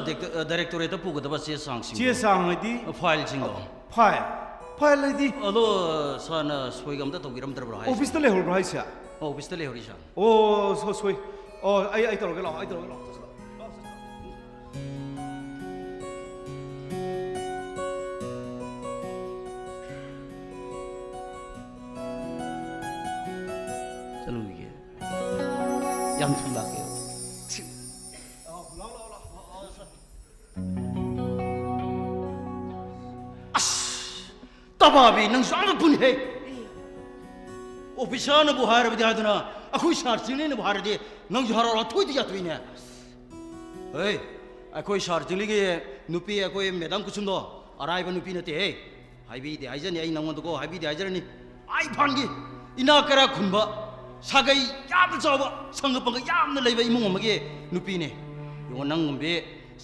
ꯗꯥꯏꯔꯦꯛꯇꯣꯔꯦꯠꯇ ꯄꯨꯒꯗꯕ ꯆꯦ ꯆꯥꯡꯁꯤꯡꯗꯣ꯫ ꯆꯦ ꯆꯥꯡ ꯍꯥꯏꯗꯤ? ꯐꯥꯏꯜꯁꯤꯡꯗꯣ꯫ ꯐꯥꯏꯜ? ꯐꯥꯏꯜ ꯍꯥꯏꯗꯤ? ꯑꯗꯣ, ꯁꯥꯔꯅ ꯁꯣꯏꯒ ꯑꯝꯇ ꯇꯧꯕꯤꯔꯝꯗ꯭ꯔꯕ꯭ꯔꯣ ꯍꯥꯏꯁꯦ? ꯑꯣꯐꯤꯁꯇ ꯂꯩꯍꯧꯔꯕ꯭ꯔꯣ ꯍꯥꯏꯁꯦ? ꯑꯣꯐꯤꯁꯇ ꯂꯩꯍꯧꯔꯤ, ꯁꯥꯔ꯫ ꯑꯣ, ꯁꯣ-, ꯁꯣꯏ꯫ ꯑꯣ, ꯑꯩ, ꯑꯩ ꯇꯧꯔꯒꯦ, ꯂꯥꯛꯑꯣ, ꯑꯩ ꯇꯧꯔꯒꯦ, ꯂꯥꯛꯑꯣ꯫ ꯆꯠꯂꯨꯈꯤꯒꯦ꯫ ꯌꯥꯝ ꯊꯨꯅ ꯂꯥꯛꯀꯦ꯫ ꯑꯁ! ꯇꯕꯥꯕꯤ, ꯅꯪꯁꯨ ꯑꯉꯛꯄꯅꯤꯍꯦ꯫ ꯑꯣꯐꯤꯁꯥꯔꯅꯕꯨ ꯍꯥꯏꯔꯕꯗꯤ ꯍꯥꯏꯗꯅ, ꯑꯩꯈꯣꯏ ꯁꯥꯔ ꯆꯤꯡꯂꯦꯟꯅꯕꯨ ꯍꯥꯏꯔꯗꯤ ꯅꯪꯁꯨ ꯍꯔꯥꯎ ꯍꯔꯥꯎ ꯊꯣꯏꯗꯤ ꯌꯥꯊꯣꯛꯏꯅꯦ꯫ ꯍꯦ, ꯑꯩꯈꯣꯏ ꯁꯥꯔ ꯆꯤꯡꯂꯦꯟꯒꯤ ꯅꯨꯄꯤ, ꯑꯩꯈꯣꯏ ꯃꯦꯗꯥꯝ ꯀꯨꯁꯨꯝꯗꯣ ꯑꯔꯥꯏꯕ ꯅꯨꯄꯤ ꯅꯠꯇꯦꯍꯦ꯫ ꯍꯥꯏꯕꯤꯗꯦ ꯍꯥꯏꯖꯅꯤ, ꯑꯩ ꯅꯪꯉꯣꯟꯗꯀꯣ ꯍꯥꯏꯕꯤꯗꯦ ꯍꯥꯏꯖꯔꯅꯤ꯫ ꯑꯥꯏ ꯐꯥꯟꯒꯤ ꯏꯅꯥꯛ ꯀꯩꯔꯥꯛ ꯈꯨꯟꯕ, ꯁꯥꯒꯩ ꯌꯥꯝꯅ ꯆꯥꯎꯕ, ꯁꯪꯒ ꯄꯪꯒ ꯌꯥꯝꯅ ꯂꯩꯕ ꯏꯃꯨꯡ ꯑꯃꯒꯤ ꯅꯨꯄꯤꯅꯦ꯫ ꯌꯦꯡꯉꯣ, ꯅꯪꯒꯨꯝꯕꯤ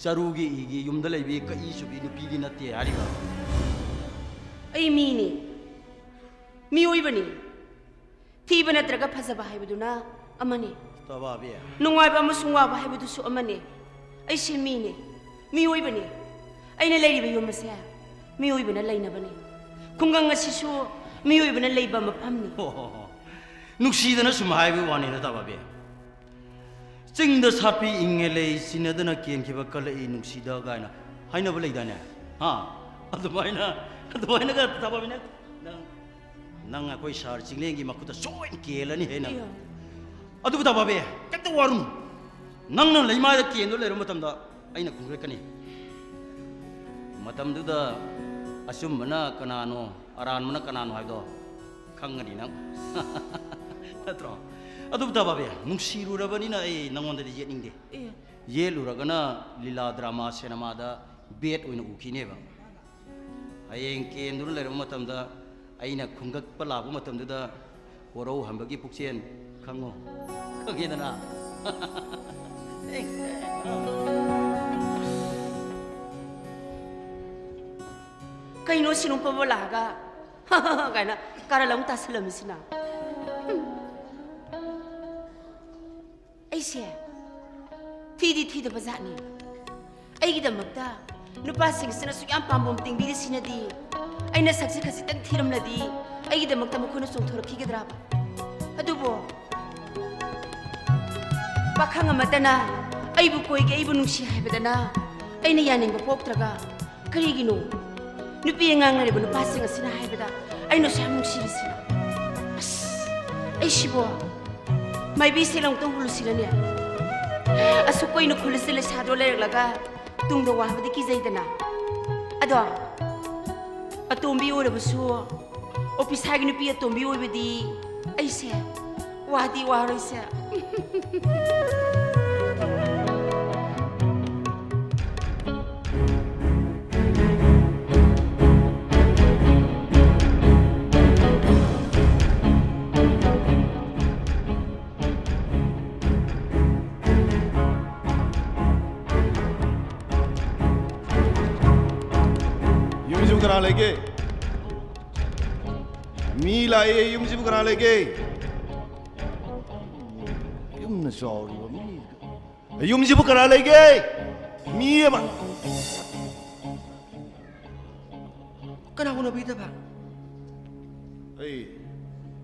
ꯆꯔꯨꯒꯤ ꯏꯒꯤ ꯌꯨꯝꯗ ꯂꯩꯕꯤ ꯀꯛꯏ ꯆꯨꯕꯤ ꯅꯨꯄꯤꯗꯤ ꯅꯠꯇꯦ ꯍꯥꯏꯔꯤꯕ꯫ ꯑꯩ ꯃꯤꯅꯤ, ꯃꯤꯑꯣꯏꯕꯅꯤ꯫ ꯊꯤꯕ ꯅꯠꯇ꯭ꯔꯒ ꯐꯖꯕ ꯍꯥꯏꯕꯗꯨꯅ ꯑꯃꯅꯤ꯫ ꯇꯕꯥꯕꯤ꯫ ꯅꯨꯡꯉꯥꯏꯕ ꯑꯃꯁꯨꯡ ꯋꯥꯕ ꯍꯥꯏꯕꯗꯨꯁꯨ ꯑꯃꯅꯤ꯫ ꯑꯩꯁꯦ ꯃꯤꯅꯤ, ꯃꯤꯑꯣꯏꯕꯅꯤ꯫ ꯑꯩꯅ ꯂꯩꯔꯤꯕ ꯌꯨꯝ ꯑꯁꯦ ꯃꯤꯑꯣꯏꯕꯅ ꯂꯩꯅꯕꯅꯤ꯫ ꯈꯨꯡꯒꯪ ꯑꯁꯤꯁꯨ ꯃꯤꯑꯣꯏꯕꯅ ꯂꯩꯕ ꯃꯐꯝꯅꯤ꯫ ꯍꯣ, ꯍꯣ, ꯍꯣ꯫ ꯅꯨꯡꯁꯤꯗꯅ ꯁꯨꯝ ꯍꯥꯏꯕꯒꯤ ꯋꯥꯅꯤꯗ, ꯇꯕꯥꯕꯤ꯫ "ꯆꯤꯡꯗ ꯁꯥꯠꯄꯤ ꯏꯪꯉꯦ ꯂꯩ, ꯁꯤꯟꯅꯗꯅ ꯀꯦꯟꯈꯤꯕ ꯀꯜꯂꯛꯏ ꯅꯨꯡꯁꯤꯗ" ꯀꯥꯏꯅ ꯍꯥꯏꯅꯕ ꯂꯩꯗꯥꯏꯅꯦ? ꯍꯥ? ꯑꯗꯨꯃꯥꯏꯅ, ꯑꯗꯨꯃꯥꯏꯅꯒ, ꯇꯕꯥꯕꯤ, ꯅꯪ, ꯅꯪ, ꯅꯪ ꯑꯩꯈꯣꯏ ꯁꯥꯔ ꯆꯤꯡꯂꯦꯟꯒꯤ ꯃꯈꯨꯠꯇ ꯁꯣꯏꯅ ꯀꯦꯜꯂꯅꯤ ꯍꯦ ꯅꯪ꯫ ꯑꯌꯥ꯫ ꯑꯗꯨꯕꯨ ꯇꯥꯕꯥꯕꯤ, ꯀꯩꯝꯇ ꯋꯥꯔꯨꯅꯨ꯫ ꯅꯪꯅ ꯂꯩꯃꯥꯏꯗ ꯀꯦꯟꯗꯨꯅ ꯂꯩꯔꯕ ꯃꯇꯝꯗ ꯑꯩꯅ ꯈꯨꯟꯒꯠꯀꯅꯤ꯫ ꯃꯇꯝꯗꯨꯗ ꯑꯆꯨꯝꯕꯅ ꯀꯅꯥꯅꯣ, ꯑꯔꯥꯟꯕꯅ ꯀꯅꯥꯅꯣ ꯍꯥꯏꯕꯗꯣ ꯈꯪꯒꯅꯤ ꯅꯪ꯫ ꯅꯠꯇ꯭ꯔꯣ? ꯑꯗꯨꯕꯨ ꯇꯥꯕꯥꯕꯤ, ꯅꯨꯡꯁꯤꯔꯨꯔꯕꯅꯤꯅ ꯑꯩ ꯅꯪꯉꯣꯟꯗꯗꯤ ꯌꯦꯠꯅꯤꯡꯗꯦ꯫ ꯑꯦ꯫ ꯌꯦꯠꯂꯨꯔꯒꯅ ꯂꯤꯂꯥ ꯗ꯭ꯔꯃꯥ ꯁꯤꯅꯦꯃꯥꯗ ꯕꯦꯠ ꯑꯣꯏꯅ ꯎꯈꯤꯅꯦꯕ꯫ ꯍꯌꯦꯡ ꯀꯦꯟꯗꯨꯅ ꯂꯩꯔꯕ ꯃꯇꯝꯗ ꯑꯩꯅ ꯈꯨꯟꯒꯠꯄ ꯂꯥꯛꯄ ꯃꯇꯝꯗꯨꯗ ꯀꯣꯔꯧꯍꯟꯕꯒꯤ ꯄꯨꯛꯆꯦꯜ ꯈꯪꯉꯣ꯫ ꯈꯪꯉꯦꯗꯅ? ꯀꯩꯅꯣ ꯁꯤꯅꯨꯝ ꯄꯕ ꯂꯥꯛꯑꯒ ꯀꯥꯏꯅ ꯀꯥꯔꯟ ꯑꯃꯨꯛ ꯇꯥꯁꯜꯂꯝꯃꯤꯁꯤꯅ꯫ ꯑꯩꯁꯦ ꯊꯤꯗꯤ ꯊꯤꯗꯕ ꯖꯥꯠꯅꯤ꯫ ꯑꯩꯒꯤꯗꯃꯛꯇ ꯅꯨꯄꯥꯁꯤꯡꯁꯤꯅ ꯑꯁꯨꯛ ꯌꯥꯝ ꯄꯥꯝꯕꯣꯝ ꯇꯤꯡꯕꯤꯔꯤꯁꯤꯅꯗꯤ, ꯑꯩꯅ ꯁꯛꯁꯤ ꯈꯖꯤꯛꯇꯪ ꯊꯤꯔꯝꯂꯗꯤ ꯑꯩꯒꯤꯗꯃꯛꯇ ꯃꯈꯣꯏꯅ ꯆꯣꯡꯊꯣꯔꯛꯈꯤꯒꯗ꯭ꯔꯥꯕ? ꯑꯗꯨꯕꯨ ꯄꯥꯈꯪ ꯑꯃꯠꯇꯅ ꯑꯩꯕꯨ ꯀꯣꯏꯒꯦ, ꯑꯩꯕꯨ ꯅꯨꯡꯁꯤ ꯍꯥꯏꯕꯗꯅ ꯑꯩꯅ ꯌꯥꯅꯤꯡꯕ ꯄꯣꯛꯇ꯭ꯔꯒ, ꯀꯔꯤꯒꯤꯅꯣ ꯅꯨꯄꯤ ꯑꯉꯥꯡ ꯂꯩꯔꯕ ꯅꯨꯄꯥꯁꯤꯡ ꯑꯁꯤꯅ ꯍꯥꯏꯕꯗ ꯑꯩꯅꯁꯨ ꯌꯥꯝ ꯅꯨꯡꯁꯤꯔꯤꯁꯤ? ꯑꯁ, ꯑꯩꯁꯤꯕꯣ ꯃꯥꯏꯕꯤꯁꯦ ꯑꯃꯨꯛꯇꯪ ꯍꯨꯜꯂꯨꯁꯤꯔꯅꯦ? ꯑꯁꯨꯛ ꯀꯨꯏꯅ ꯈꯨꯜꯂꯤꯁꯦ ꯂꯩꯁꯥꯗ꯭ꯔꯣ ꯂꯩꯔꯛꯂꯒ ꯇꯨꯡꯗ ꯋꯥꯕꯗꯤ ꯀꯤꯖꯩꯗꯅ꯫ ꯑꯗꯣ ꯑꯇꯣꯝꯕꯤ ꯑꯣꯏꯔꯕꯁꯨ ꯑꯣꯐꯤꯁꯥꯔꯒꯤ ꯅꯨꯄꯤ ꯑꯇꯣꯝꯕꯤ ꯑꯣꯏꯕꯗꯤ ꯑꯩꯁꯦ ꯋꯥꯗꯤ ꯋꯥꯔꯣꯏꯁꯦ꯫ ꯌꯨꯝꯁꯤꯕꯨ ꯀꯅꯥ ꯂꯩꯒꯦ? ꯃꯤ ꯂꯥꯛꯑꯦ, ꯌꯨꯝꯁꯤꯕꯨ ꯀꯅꯥ ꯂꯩꯒꯦ? ꯌꯨꯝꯅ ꯆꯥꯎꯔꯤꯕ ꯃꯤ꯫ ꯌꯨꯝꯁꯤꯕꯨ ꯀꯅꯥ ꯂꯩꯒꯦ? ꯃꯤ ꯑꯃ꯫ ꯀꯅꯥ ꯎꯅꯕꯤꯗꯕ? ꯑꯩ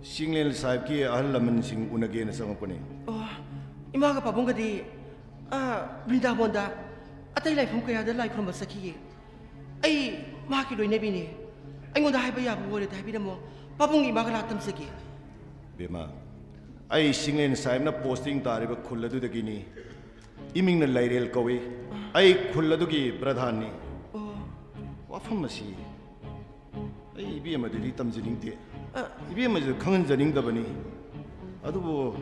ꯆꯤꯡꯂꯦꯟ ꯁꯥꯍꯦꯕꯀꯤ ꯑꯍꯜ ꯂꯃꯟꯁꯤꯡ ꯎꯅꯒꯦꯅ ꯆꯪꯉꯛꯄꯅꯤ꯫ ꯑꯣ, ꯏꯃꯥꯒ ꯄꯥꯕꯨꯡꯒꯗꯤ ꯑꯥ ꯕ꯭ꯔꯤꯟꯗꯥꯕꯣꯟꯗ ꯑꯇꯩ ꯂꯥꯏꯐꯝ ꯀꯌꯥꯗ ꯂꯥꯏ ꯈꯨꯔꯨꯝꯕ ꯆꯠꯈꯤꯌꯦ꯫ ꯑꯩ ꯃꯍꯥꯛꯀꯤ ꯂꯣꯏꯅꯕꯤꯅꯦ꯫ ꯑꯩꯉꯣꯟꯗ ꯍꯥꯏꯕ ꯌꯥꯕ ꯑꯣꯏꯔꯗꯤ ꯍꯥꯏꯕꯤꯔꯝꯃꯣ꯫ ꯄꯥꯕꯨꯡꯒꯤ ꯏꯃꯥꯒ ꯂꯥꯛ ꯇꯝꯖꯒꯦ꯫ ꯕꯦꯝꯃ, ꯑꯩ ꯆꯤꯡꯂꯦꯟ ꯁꯥꯍꯦꯕꯅ ꯄꯣꯁꯇꯤꯡ ꯇꯥꯔꯤꯕ ꯈꯨꯜ ꯑꯗꯨꯗꯒꯤꯅꯤ꯫ ꯏꯃꯤꯡꯅ ꯂꯩꯔꯦꯜ ꯀꯧꯏ꯫ ꯑꯩ ꯈꯨꯜ ꯑꯗꯨꯒꯤ ꯄ꯭ꯔꯙꯥꯟꯅꯤ꯫ ꯑꯣ꯫ ꯋꯥꯐꯝ ꯑꯁꯤ ꯑꯩ ꯏꯕꯦꯝꯃꯗꯗꯤ ꯇꯝꯖꯅꯤꯡꯗꯦ꯫ ꯑ꯫ ꯏꯕꯦꯝꯃꯁꯨ ꯈꯪꯍꯟꯖꯅꯤꯡꯗꯕꯅꯤ꯫ ꯑꯗꯨꯕꯨ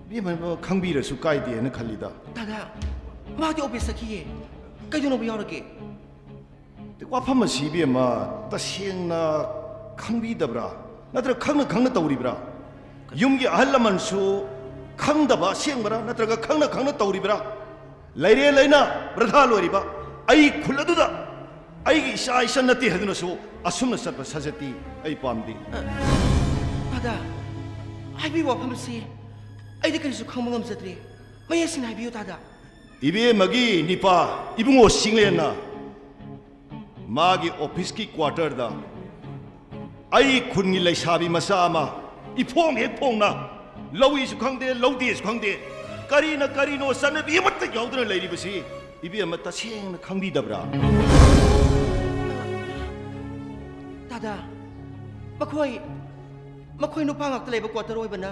ꯏꯕꯦꯝꯃ ꯈꯪꯕꯤꯔꯁꯨ ꯀꯥꯏꯗꯦ ꯍꯥꯏꯅ ꯈꯜꯂꯤꯗ꯫ ꯗꯥꯗꯥ, ꯃꯥꯗꯤ ꯑꯣꯐꯤꯁ ꯆꯠꯈꯤꯌꯦ꯫ ꯀꯩꯗꯧꯅꯕ ꯌꯥꯎꯔꯒꯦ? ꯋꯥꯐꯝ ꯑꯁꯤ ꯏꯕꯦꯝꯃ ꯇꯁꯦꯡꯅ ꯈꯪꯕꯤꯗꯕ꯭ꯔꯥ? ꯅꯠꯇ꯭ꯔꯒ ꯈꯪꯅ ꯈꯪꯅ ꯇꯧꯔꯤꯕ꯭ꯔꯥ? ꯌꯨꯝꯒꯤ ꯑꯍꯜ ꯂꯃꯟꯁꯨ ꯈꯪꯗꯕ ꯑꯁꯦꯡꯕꯔꯥ? ꯅꯠꯇ꯭ꯔꯒ ꯈꯪꯅ ꯈꯪꯅ ꯇꯧꯔꯤꯕ꯭ꯔꯥ? ꯂꯩꯔꯦꯜ ꯑꯩꯅ ꯄ꯭ꯔꯙꯥꯟ ꯑꯣꯏꯔꯤꯕ ꯑꯩ ꯈꯨꯜ ꯑꯗꯨꯗ ꯑꯩꯒꯤ ꯏꯆꯥ ꯏꯆꯟ ꯅꯠꯇꯦ ꯍꯥꯏꯗꯨꯅꯁꯨ ꯑꯁꯨꯝꯅ ꯆꯠꯄ ꯁꯥꯖꯠꯇꯤ ꯑꯩ ꯄꯥꯝꯗꯦ꯫ ꯑ, ꯗꯥꯗꯥ, ꯍꯥꯏꯕꯤꯌꯨ ꯋꯥꯐꯝꯁꯤ꯫ ꯑꯩꯗꯤ ꯀꯔꯤꯁꯨ ꯈꯪꯕ ꯉꯝꯖꯗ꯭ꯔꯦ꯫ ꯃꯌꯦꯛ ꯁꯦꯡꯅ ꯍꯥꯏꯕꯤꯌꯨ ꯗꯥꯗꯥ꯫ ꯏꯕꯦꯝꯃꯒꯤ ꯅꯤꯄꯥ ꯏꯕꯨꯡꯉꯣ ꯆꯤꯡꯂꯦꯟꯅ ꯃꯥꯒꯤ ꯑꯣꯐꯤꯁꯀꯤ ꯀ꯭ꯋꯥꯇꯔꯗ ꯑꯩ ꯈꯨꯟꯒꯤ ꯂꯩꯁꯥꯕꯤ ꯃꯆꯥ ꯑꯃ ꯏꯐꯣꯡ ꯍꯦꯛ ꯐꯣꯡꯅ ꯂꯧꯏꯁꯨ ꯈꯪꯗꯦ, ꯂꯧꯗꯦꯁꯨ ꯈꯪꯗꯦ, ꯀꯔꯤꯅ ꯀꯔꯤꯅꯣ ꯆꯠꯅꯕꯤ ꯑꯃꯠꯇ ꯌꯥꯎꯗꯅ ꯂꯩꯔꯤꯕꯁꯤ ꯏꯕꯦꯝꯃ ꯇꯁꯦꯡꯅ ꯈꯪꯕꯤꯗꯕ꯭ꯔꯥ? ꯗꯥꯗꯥ, ꯃꯈꯣꯏ, ꯃꯈꯣꯏ ꯅꯨꯄꯥ ꯉꯥꯛꯇ ꯂꯩꯕ ꯀ꯭ꯋꯥꯇꯔ ꯑꯣꯏꯕꯅ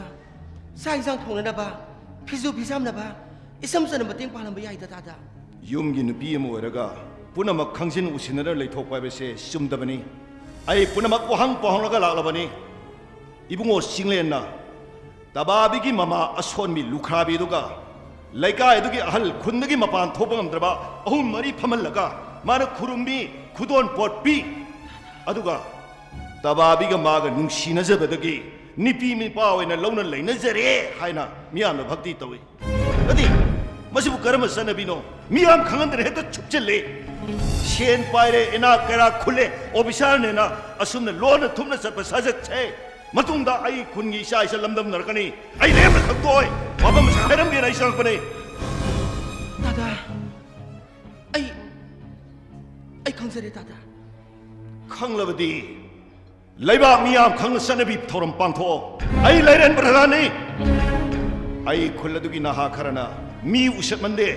ꯆꯥꯛ ꯏꯟꯁꯥꯡ ꯊꯣꯡꯅꯅꯕ, ꯐꯤꯁꯨ ꯐꯤꯖꯥꯝꯅꯕ, ꯏꯆꯝ ꯆꯝꯅ ꯃꯇꯦꯡ ꯄꯥꯡꯂꯝꯕ ꯌꯥꯏꯗ, ꯗꯥꯗꯥ꯫ ꯌꯨꯝꯒꯤ ꯅꯨꯄꯤ ꯑꯃ ꯑꯣꯏꯔꯒ ꯄꯨꯝꯅꯃꯛ ꯈꯪꯖꯤꯟ ꯎꯁꯤꯟꯅꯗꯅ ꯂꯩꯊꯣꯛꯄ ꯍꯥꯏꯕꯁꯦ ꯆꯨꯝꯗꯕꯅꯤ꯫ ꯑꯩ ꯄꯨꯝꯅꯃꯛ ꯋꯥꯍꯪ ꯄꯥꯎꯍꯪꯂꯒ ꯂꯥꯛꯂꯕꯅꯤ꯫ ꯏꯕꯨꯡꯉꯣ ꯆꯤꯡꯂꯦꯟꯅ ꯇꯕꯥꯕꯤꯒꯤ ꯃꯃꯥ ꯑꯁꯣꯟꯕꯤ ꯂꯨꯈ꯭ꯔꯥꯕꯤꯗꯨꯒ ꯂꯩꯀꯥꯏꯗꯨꯒꯤ ꯑꯍꯜ ꯈꯨꯟꯗꯒꯤ ꯃꯄꯥꯟ ꯊꯣꯛꯄ ꯉꯝꯗ꯭ꯔꯕ ꯑꯍꯨꯝ ꯃꯔꯤ ꯐꯝꯍꯜꯂꯒ ꯃꯥꯅ ꯈꯨꯔꯨꯝꯃꯤ, ꯈꯨꯗꯣꯟ ꯄꯣꯠ ꯄꯤ꯫ ꯑꯗꯨꯒ ꯇꯕꯥꯕꯤꯒ ꯃꯥꯒ ꯅꯨꯡꯁꯤꯅꯖꯕꯗꯒꯤ ꯅꯨꯄꯤ ꯅꯨꯄꯥ ꯑꯣꯏꯅ ꯂꯧꯅ ꯂꯩꯅꯖꯔꯦ ꯍꯥꯏꯅ ꯃꯤꯌꯥꯝꯅ ꯚꯛꯇꯤ ꯇꯧꯏ꯫ ꯑꯗꯤ ꯃꯁꯤꯕꯨ ꯀꯔꯝꯕ ꯆꯠꯅꯕꯤꯅꯣ? ꯃꯤꯌꯥꯝ ꯈꯪꯍꯟꯗꯅ ꯍꯦꯛꯇ ꯆꯨꯞꯆꯜꯂꯦ꯫ ꯁꯦꯟ ꯄꯥꯏꯔꯦ, ꯏꯅꯥꯛ ꯀꯩꯔꯥꯛ ꯈꯨꯜꯂꯦ, ꯑꯣꯐꯤꯁꯥꯔꯅꯦꯅ ꯑꯁꯨꯝꯅ ꯂꯣꯟꯅ ꯊꯨꯞꯅ ꯆꯠꯄ ꯁꯥꯖꯠꯁꯦ ꯃꯇꯨꯡꯗ ꯑꯩ ꯈꯨꯟꯒꯤ ꯏꯆꯥ ꯏꯆꯥ ꯂꯝꯗꯝꯅꯔꯛꯀꯅꯤ꯫ ꯑꯩ ꯂꯦꯝꯅ ꯈꯪꯗꯣꯛꯑꯣꯏ꯫ ꯋꯥꯐꯝ ꯑꯁꯤ ꯍꯥꯏꯔꯝꯒꯦꯅ ꯑꯩ ꯆꯪꯉꯛꯄꯅꯦ꯫ ꯗꯥꯗꯥ, ꯑꯩ, ꯑꯩ ꯈꯪꯖꯔꯦ, ꯗꯥꯗꯥ꯫ ꯈꯪꯂꯕꯗꯤ ꯂꯩꯕꯥꯛ ꯃꯤꯌꯥꯝ ꯈꯪꯅ ꯆꯠꯅꯕꯤ ꯊꯧꯔꯝ ꯄꯥꯡꯊꯣꯛꯑꯣ꯫ ꯑꯩ ꯂꯩꯔꯦꯟ ꯄ꯭ꯔꯙꯥꯟꯅꯤ꯫ ꯑꯩ ꯈꯨꯜ ꯑꯗꯨꯒꯤ ꯅꯍꯥ ꯈꯔꯅ ꯃꯤ ꯎꯁꯤꯠꯃꯟꯗꯦ,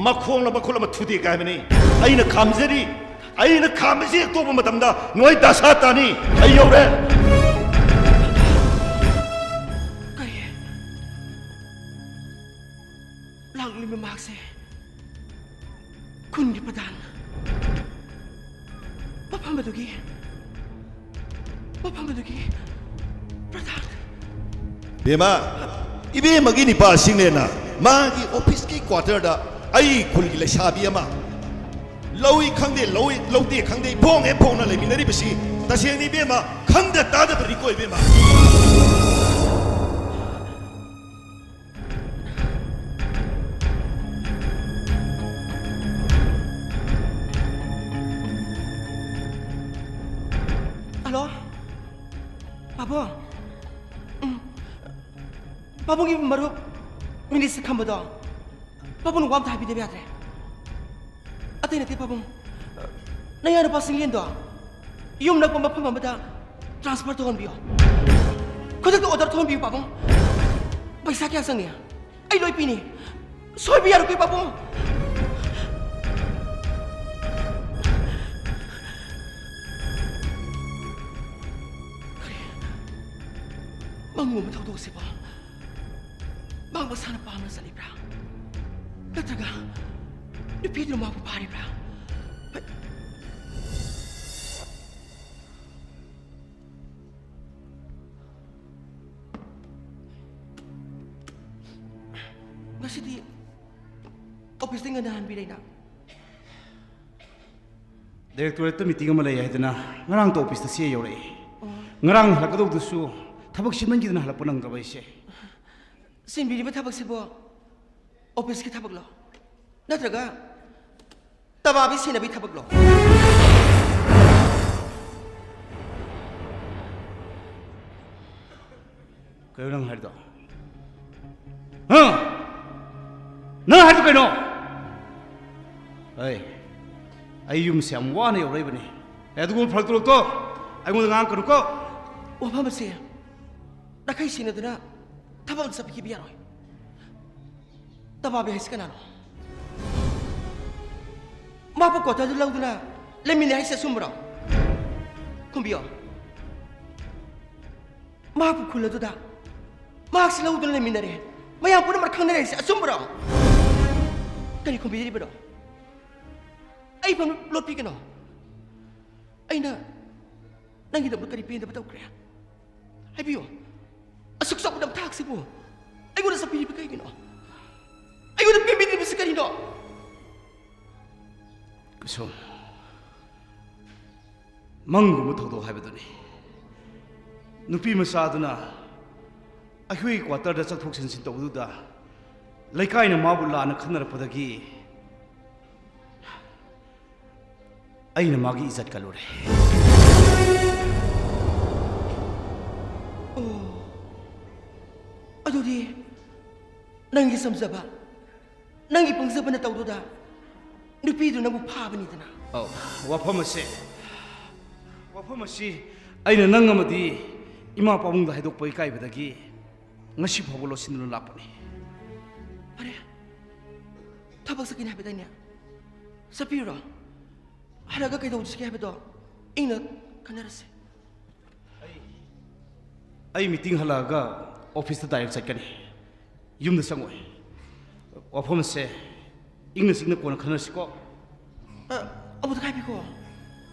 ꯃꯈꯣꯡꯅ ꯃꯈꯨꯠ ꯑꯃ ꯊꯨꯗꯦꯛꯀꯦ ꯍꯥꯏꯕꯅꯤ꯫ ꯑꯩꯅ ꯈꯥꯝꯖꯔꯤ꯫ ꯑꯩꯅ ꯈꯥꯝꯕꯁꯤ ꯍꯦꯛ ꯇꯣꯛꯄ ꯃꯇꯝꯗ ꯅꯣꯏ ꯗꯁꯥ ꯇꯥꯅꯤ꯫ ꯑꯩ ꯌꯧꯔꯦ꯫ ꯀꯩ, ꯃꯍꯥꯛꯁꯦ ꯈꯨꯟꯒꯤ ꯄ꯭ꯔꯙꯥꯟ, ꯃꯐꯝ ꯑꯗꯨꯒꯤ, ꯃꯐꯝ ꯑꯗꯨꯒꯤ ꯄ꯭ꯔꯙꯥꯟ꯫ ꯕꯦꯝꯃ, ꯏꯕꯦꯝꯃꯒꯤ ꯅꯤꯄꯥꯁꯤꯡꯅꯦꯅ ꯃꯥꯒꯤ ꯑꯣꯐꯤꯁꯀꯤ ꯀ꯭ꯋꯥꯇꯔꯗ ꯑꯩ ꯈꯨꯜꯒꯤ ꯂꯩꯁꯥꯕꯤ ꯑꯃ ꯂꯧꯏ ꯈꯪꯗꯦ, ꯂꯧꯏ, ꯂꯧꯗꯦ ꯈꯪꯗꯦ, ꯐꯣꯡꯉꯦ ꯐꯣꯡꯅ ꯂꯩꯃꯤꯟꯅꯔꯤꯕꯁꯤ ꯇꯁꯦꯡꯅ ꯏꯕꯦꯝꯃ ꯈꯪꯗ ꯇꯥꯗꯕꯅꯤꯀꯣ ꯏꯕꯦꯝꯃ꯫ ꯍꯜꯂꯣ, ꯄꯥꯕꯨꯡ꯫ ꯎꯝ꯫ ꯄꯥꯕꯨꯡꯒꯤ ꯃꯔꯨꯞ ꯃꯤꯅꯤꯁꯇ ꯈꯝꯕꯗꯣ ꯄꯥꯕꯨꯡꯅ ꯋꯥ ꯑꯝꯇ ꯍꯥꯏꯕꯤꯗꯕ ꯌꯥꯗ꯭ꯔꯦ꯫ ꯑꯇꯩ ꯅꯠꯇꯦ ꯄꯥꯕꯨꯡ, ꯅꯌꯥ ꯅꯨꯄꯥ ꯆꯤꯡꯂꯦꯟꯗꯣ ꯌꯨꯝ ꯅꯛꯄ ꯃꯐꯝ ꯑꯃꯗ ꯇ꯭ꯔꯥꯟꯁꯐꯔ ꯇꯧꯍꯟꯕꯤꯌꯣ꯫ ꯈꯨꯗꯛꯇ ꯑꯣꯔꯗꯔ ꯊꯣꯛꯍꯟꯕꯤꯌꯨ ꯄꯥꯕꯨꯡ꯫ ꯄꯩꯁꯥ ꯀꯌꯥ ꯆꯪꯉꯤ? ꯑꯩ ꯂꯣꯏ ꯄꯤꯅꯤ꯫ ꯁꯣꯏꯕ ꯌꯥꯔꯣꯏ ꯄꯥꯕꯨꯡ꯫ ꯀꯔꯤ? ꯃꯪꯒꯨꯝꯕ ꯊꯧꯗꯣꯛꯁꯤꯕꯣ? ꯃꯥ ꯃꯁꯥꯅ ꯄꯥꯝꯅ ꯆꯠꯂꯤꯕ꯭ꯔꯥ? ꯅꯠꯇ꯭ꯔꯒ ꯅꯨꯄꯤꯗꯨꯅ ꯃꯥꯕꯨ ꯐꯥꯔꯤꯕ꯭ꯔꯥ? ꯉꯁꯤꯗꯤ ꯑꯣꯐꯤꯁꯇ ꯉꯟꯅ ꯍꯟꯕꯤꯔꯦꯅ? ꯗꯥꯏꯔꯦꯛꯇꯣꯔꯦꯠꯇ ꯃꯤꯇꯤꯡ ꯑꯃ ꯂꯩ ꯍꯥꯏꯗꯅ ꯉꯔꯥꯡꯇ ꯑꯣꯐꯤꯁꯇ ꯆꯦ ꯌꯧꯔꯛꯏ꯫ ꯑꯣ꯫ ꯉꯔꯥꯡ ꯍꯜꯂꯛꯀꯗꯧꯗꯨꯁꯨ ꯊꯕꯛ ꯆꯤꯟꯃꯟꯈꯤꯗꯅ ꯍꯜꯂꯛꯄ ꯅꯪꯗ꯭ꯔꯕ ꯑꯩꯁꯦ꯫ ꯆꯤꯟꯕꯤꯔꯤꯕ ꯊꯕꯛꯁꯤꯕꯨ ꯑꯣꯐꯤꯁꯀꯤ ꯊꯕꯛꯂꯣ? ꯅꯠꯇ꯭ꯔꯒ ꯇꯕꯥꯕꯤ ꯁꯦꯟꯅꯕꯤ ꯊꯕꯛꯂꯣ? ꯀꯩꯅꯣ ꯅꯪ ꯍꯥꯏꯔꯤꯗꯣ? ꯍꯥ? ꯅꯪ ꯍꯥꯏꯔꯤꯗꯣ ꯀꯩꯅꯣ? ꯑꯩ, ꯑꯩ ꯌꯨꯝꯁꯦ ꯌꯥꯝ ꯋꯥꯅ ꯌꯧꯔꯛꯏꯕꯅꯤ꯫ ꯑꯦ, ꯑꯗꯨꯒꯨꯝꯕ ꯐꯔꯛ ꯇꯧꯔꯛꯇꯣ ꯑꯩꯉꯣꯟꯗ ꯉꯥꯡꯉꯛꯀꯅꯨꯀꯣ꯫ ꯋꯥꯐꯝ ꯑꯁꯦ ꯅꯥꯈꯩ ꯁꯦꯡꯅꯗꯨꯅ ꯊꯕꯛ ꯑꯃ ꯆꯠꯄꯤꯈꯤꯕ ꯌꯥꯔꯣꯏ꯫ ꯇꯕꯥꯕꯤ ꯍꯥꯏꯁꯤ ꯀꯅꯥꯅꯣ? ꯃꯥꯕꯨ ꯀ꯭ꯋꯥꯇꯔꯗ ꯂꯧꯗꯨꯅ ꯂꯩꯃꯤꯟꯅꯩ ꯍꯥꯏꯁꯤ ꯑꯆꯨꯝꯕꯔꯣ? ꯈꯨꯝꯕꯤꯌꯣ꯫ ꯃꯍꯥꯛꯄꯨ ꯈꯨꯜ ꯑꯗꯨꯗ ꯃꯍꯥꯛꯁꯤ ꯂꯧꯗꯨꯅ ꯂꯩꯃꯤꯟꯅꯔꯦ, ꯃꯌꯥꯝ ꯄꯨꯝꯅꯃꯛ ꯈꯪꯅꯔꯦ ꯍꯥꯏꯁꯤ ꯑꯆꯨꯝꯕꯔꯣ? ꯀꯔꯤ ꯈꯨꯝꯕꯤꯔꯤꯕꯅꯣ? ꯑꯩ ꯐꯝ ꯂꯣꯠꯄꯤꯒꯅꯣ꯫ ꯑꯩꯅ ꯅꯪꯒꯤꯗꯃꯛ ꯀꯔꯤ ꯄꯦꯟꯗꯕ ꯇꯧꯈ꯭ꯔꯦ? ꯍꯥꯏꯕꯤꯌꯨ꯫ ꯑꯁꯨꯛ ꯆꯥꯎꯕ ꯅꯝꯊꯥꯛꯁꯤꯕꯨ ꯑꯩꯉꯣꯟꯗ ꯆꯠꯄꯤꯔꯤꯕ ꯀꯩꯒꯤꯅꯣ? ꯑꯩꯉꯣꯟꯗ ꯄꯦꯟꯕꯤꯗ꯭ꯔꯤꯕꯁꯤ ꯀꯔꯤꯅꯣ? ꯀꯨꯁꯨꯝ, ꯃꯪꯒꯨꯝꯕ ꯊꯧꯗꯣꯛ ꯍꯥꯏꯕꯗꯨꯅꯤ꯫ ꯅꯨꯄꯤ ꯃꯆꯥꯗꯨꯅ ꯑꯩꯈꯣꯏꯒꯤ ꯀ꯭ꯋꯥꯇꯔꯗ ꯆꯠꯊꯣꯛ ꯆꯠꯁꯤꯟ ꯇꯧꯕꯗꯨꯗ ꯂꯩꯀꯥꯏꯅ ꯃꯥꯕꯨ ꯂꯥꯟꯅ ꯈꯟꯅꯔꯛꯄꯗꯒꯤ ꯑꯩꯅ ꯃꯥꯒꯤ ꯏꯖꯠ ꯀꯜꯂꯨꯔꯦ꯫ ꯑꯣ, ꯑꯗꯨꯗꯤ ꯅꯪꯒꯤ ꯆꯝꯖꯕ, ꯅꯪꯒꯤ ꯄꯪꯖꯕ ꯅꯇꯧꯗꯨꯗ ꯅꯨꯄꯤꯗꯨ ꯅꯪꯕꯨ ꯐꯥꯕꯅꯤꯗꯅ꯫ ꯑꯧ, ꯋꯥꯐꯝ ꯑꯁꯦ, ꯋꯥꯐꯝ ꯑꯁꯤ ꯑꯩꯅ ꯅꯪ ꯑꯃꯗꯤ ꯏꯃꯥ ꯄꯥꯕꯨꯡꯗ ꯍꯥꯏꯗꯣꯛꯄ ꯏꯀꯥꯏꯕꯗꯒꯤ ꯉꯁꯤ ꯐꯥꯎꯕ ꯂꯣꯠꯁꯤꯟꯗꯨꯅ ꯂꯥꯛꯄꯅꯤ꯫ ꯐꯔꯦ, ꯊꯕꯛ ꯆꯠꯀꯅꯤ ꯍꯥꯏꯕꯗꯥꯏꯅꯦ? ꯆꯠꯄꯤꯔꯨꯔꯣ꯫ ꯍꯜꯂꯛꯑꯒ ꯀꯩꯗꯧꯁꯤꯒꯦ ꯍꯥꯏꯕꯗꯣ ꯏꯪꯅ ꯈꯟꯅꯔꯁꯦ꯫ ꯑꯩ, ꯑꯩ ꯃꯤꯇꯤꯡ ꯍꯜꯂꯛꯑꯒ ꯑꯣꯐꯤꯁꯇ ꯗꯥꯏꯔꯦꯛ ꯆꯠꯀꯅꯤ꯫ ꯌꯨꯝꯗ ꯆꯪꯉꯣꯏ꯫ ꯋꯥꯐꯝ ꯑꯁꯦ ꯏꯪꯅ ꯆꯤꯛꯅ ꯀꯣꯟꯅ ꯈꯟꯅꯔꯁꯤꯀꯣ꯫ ꯑ, ꯑꯃꯨꯛꯇ ꯉꯥꯏꯕꯤꯈꯣ꯫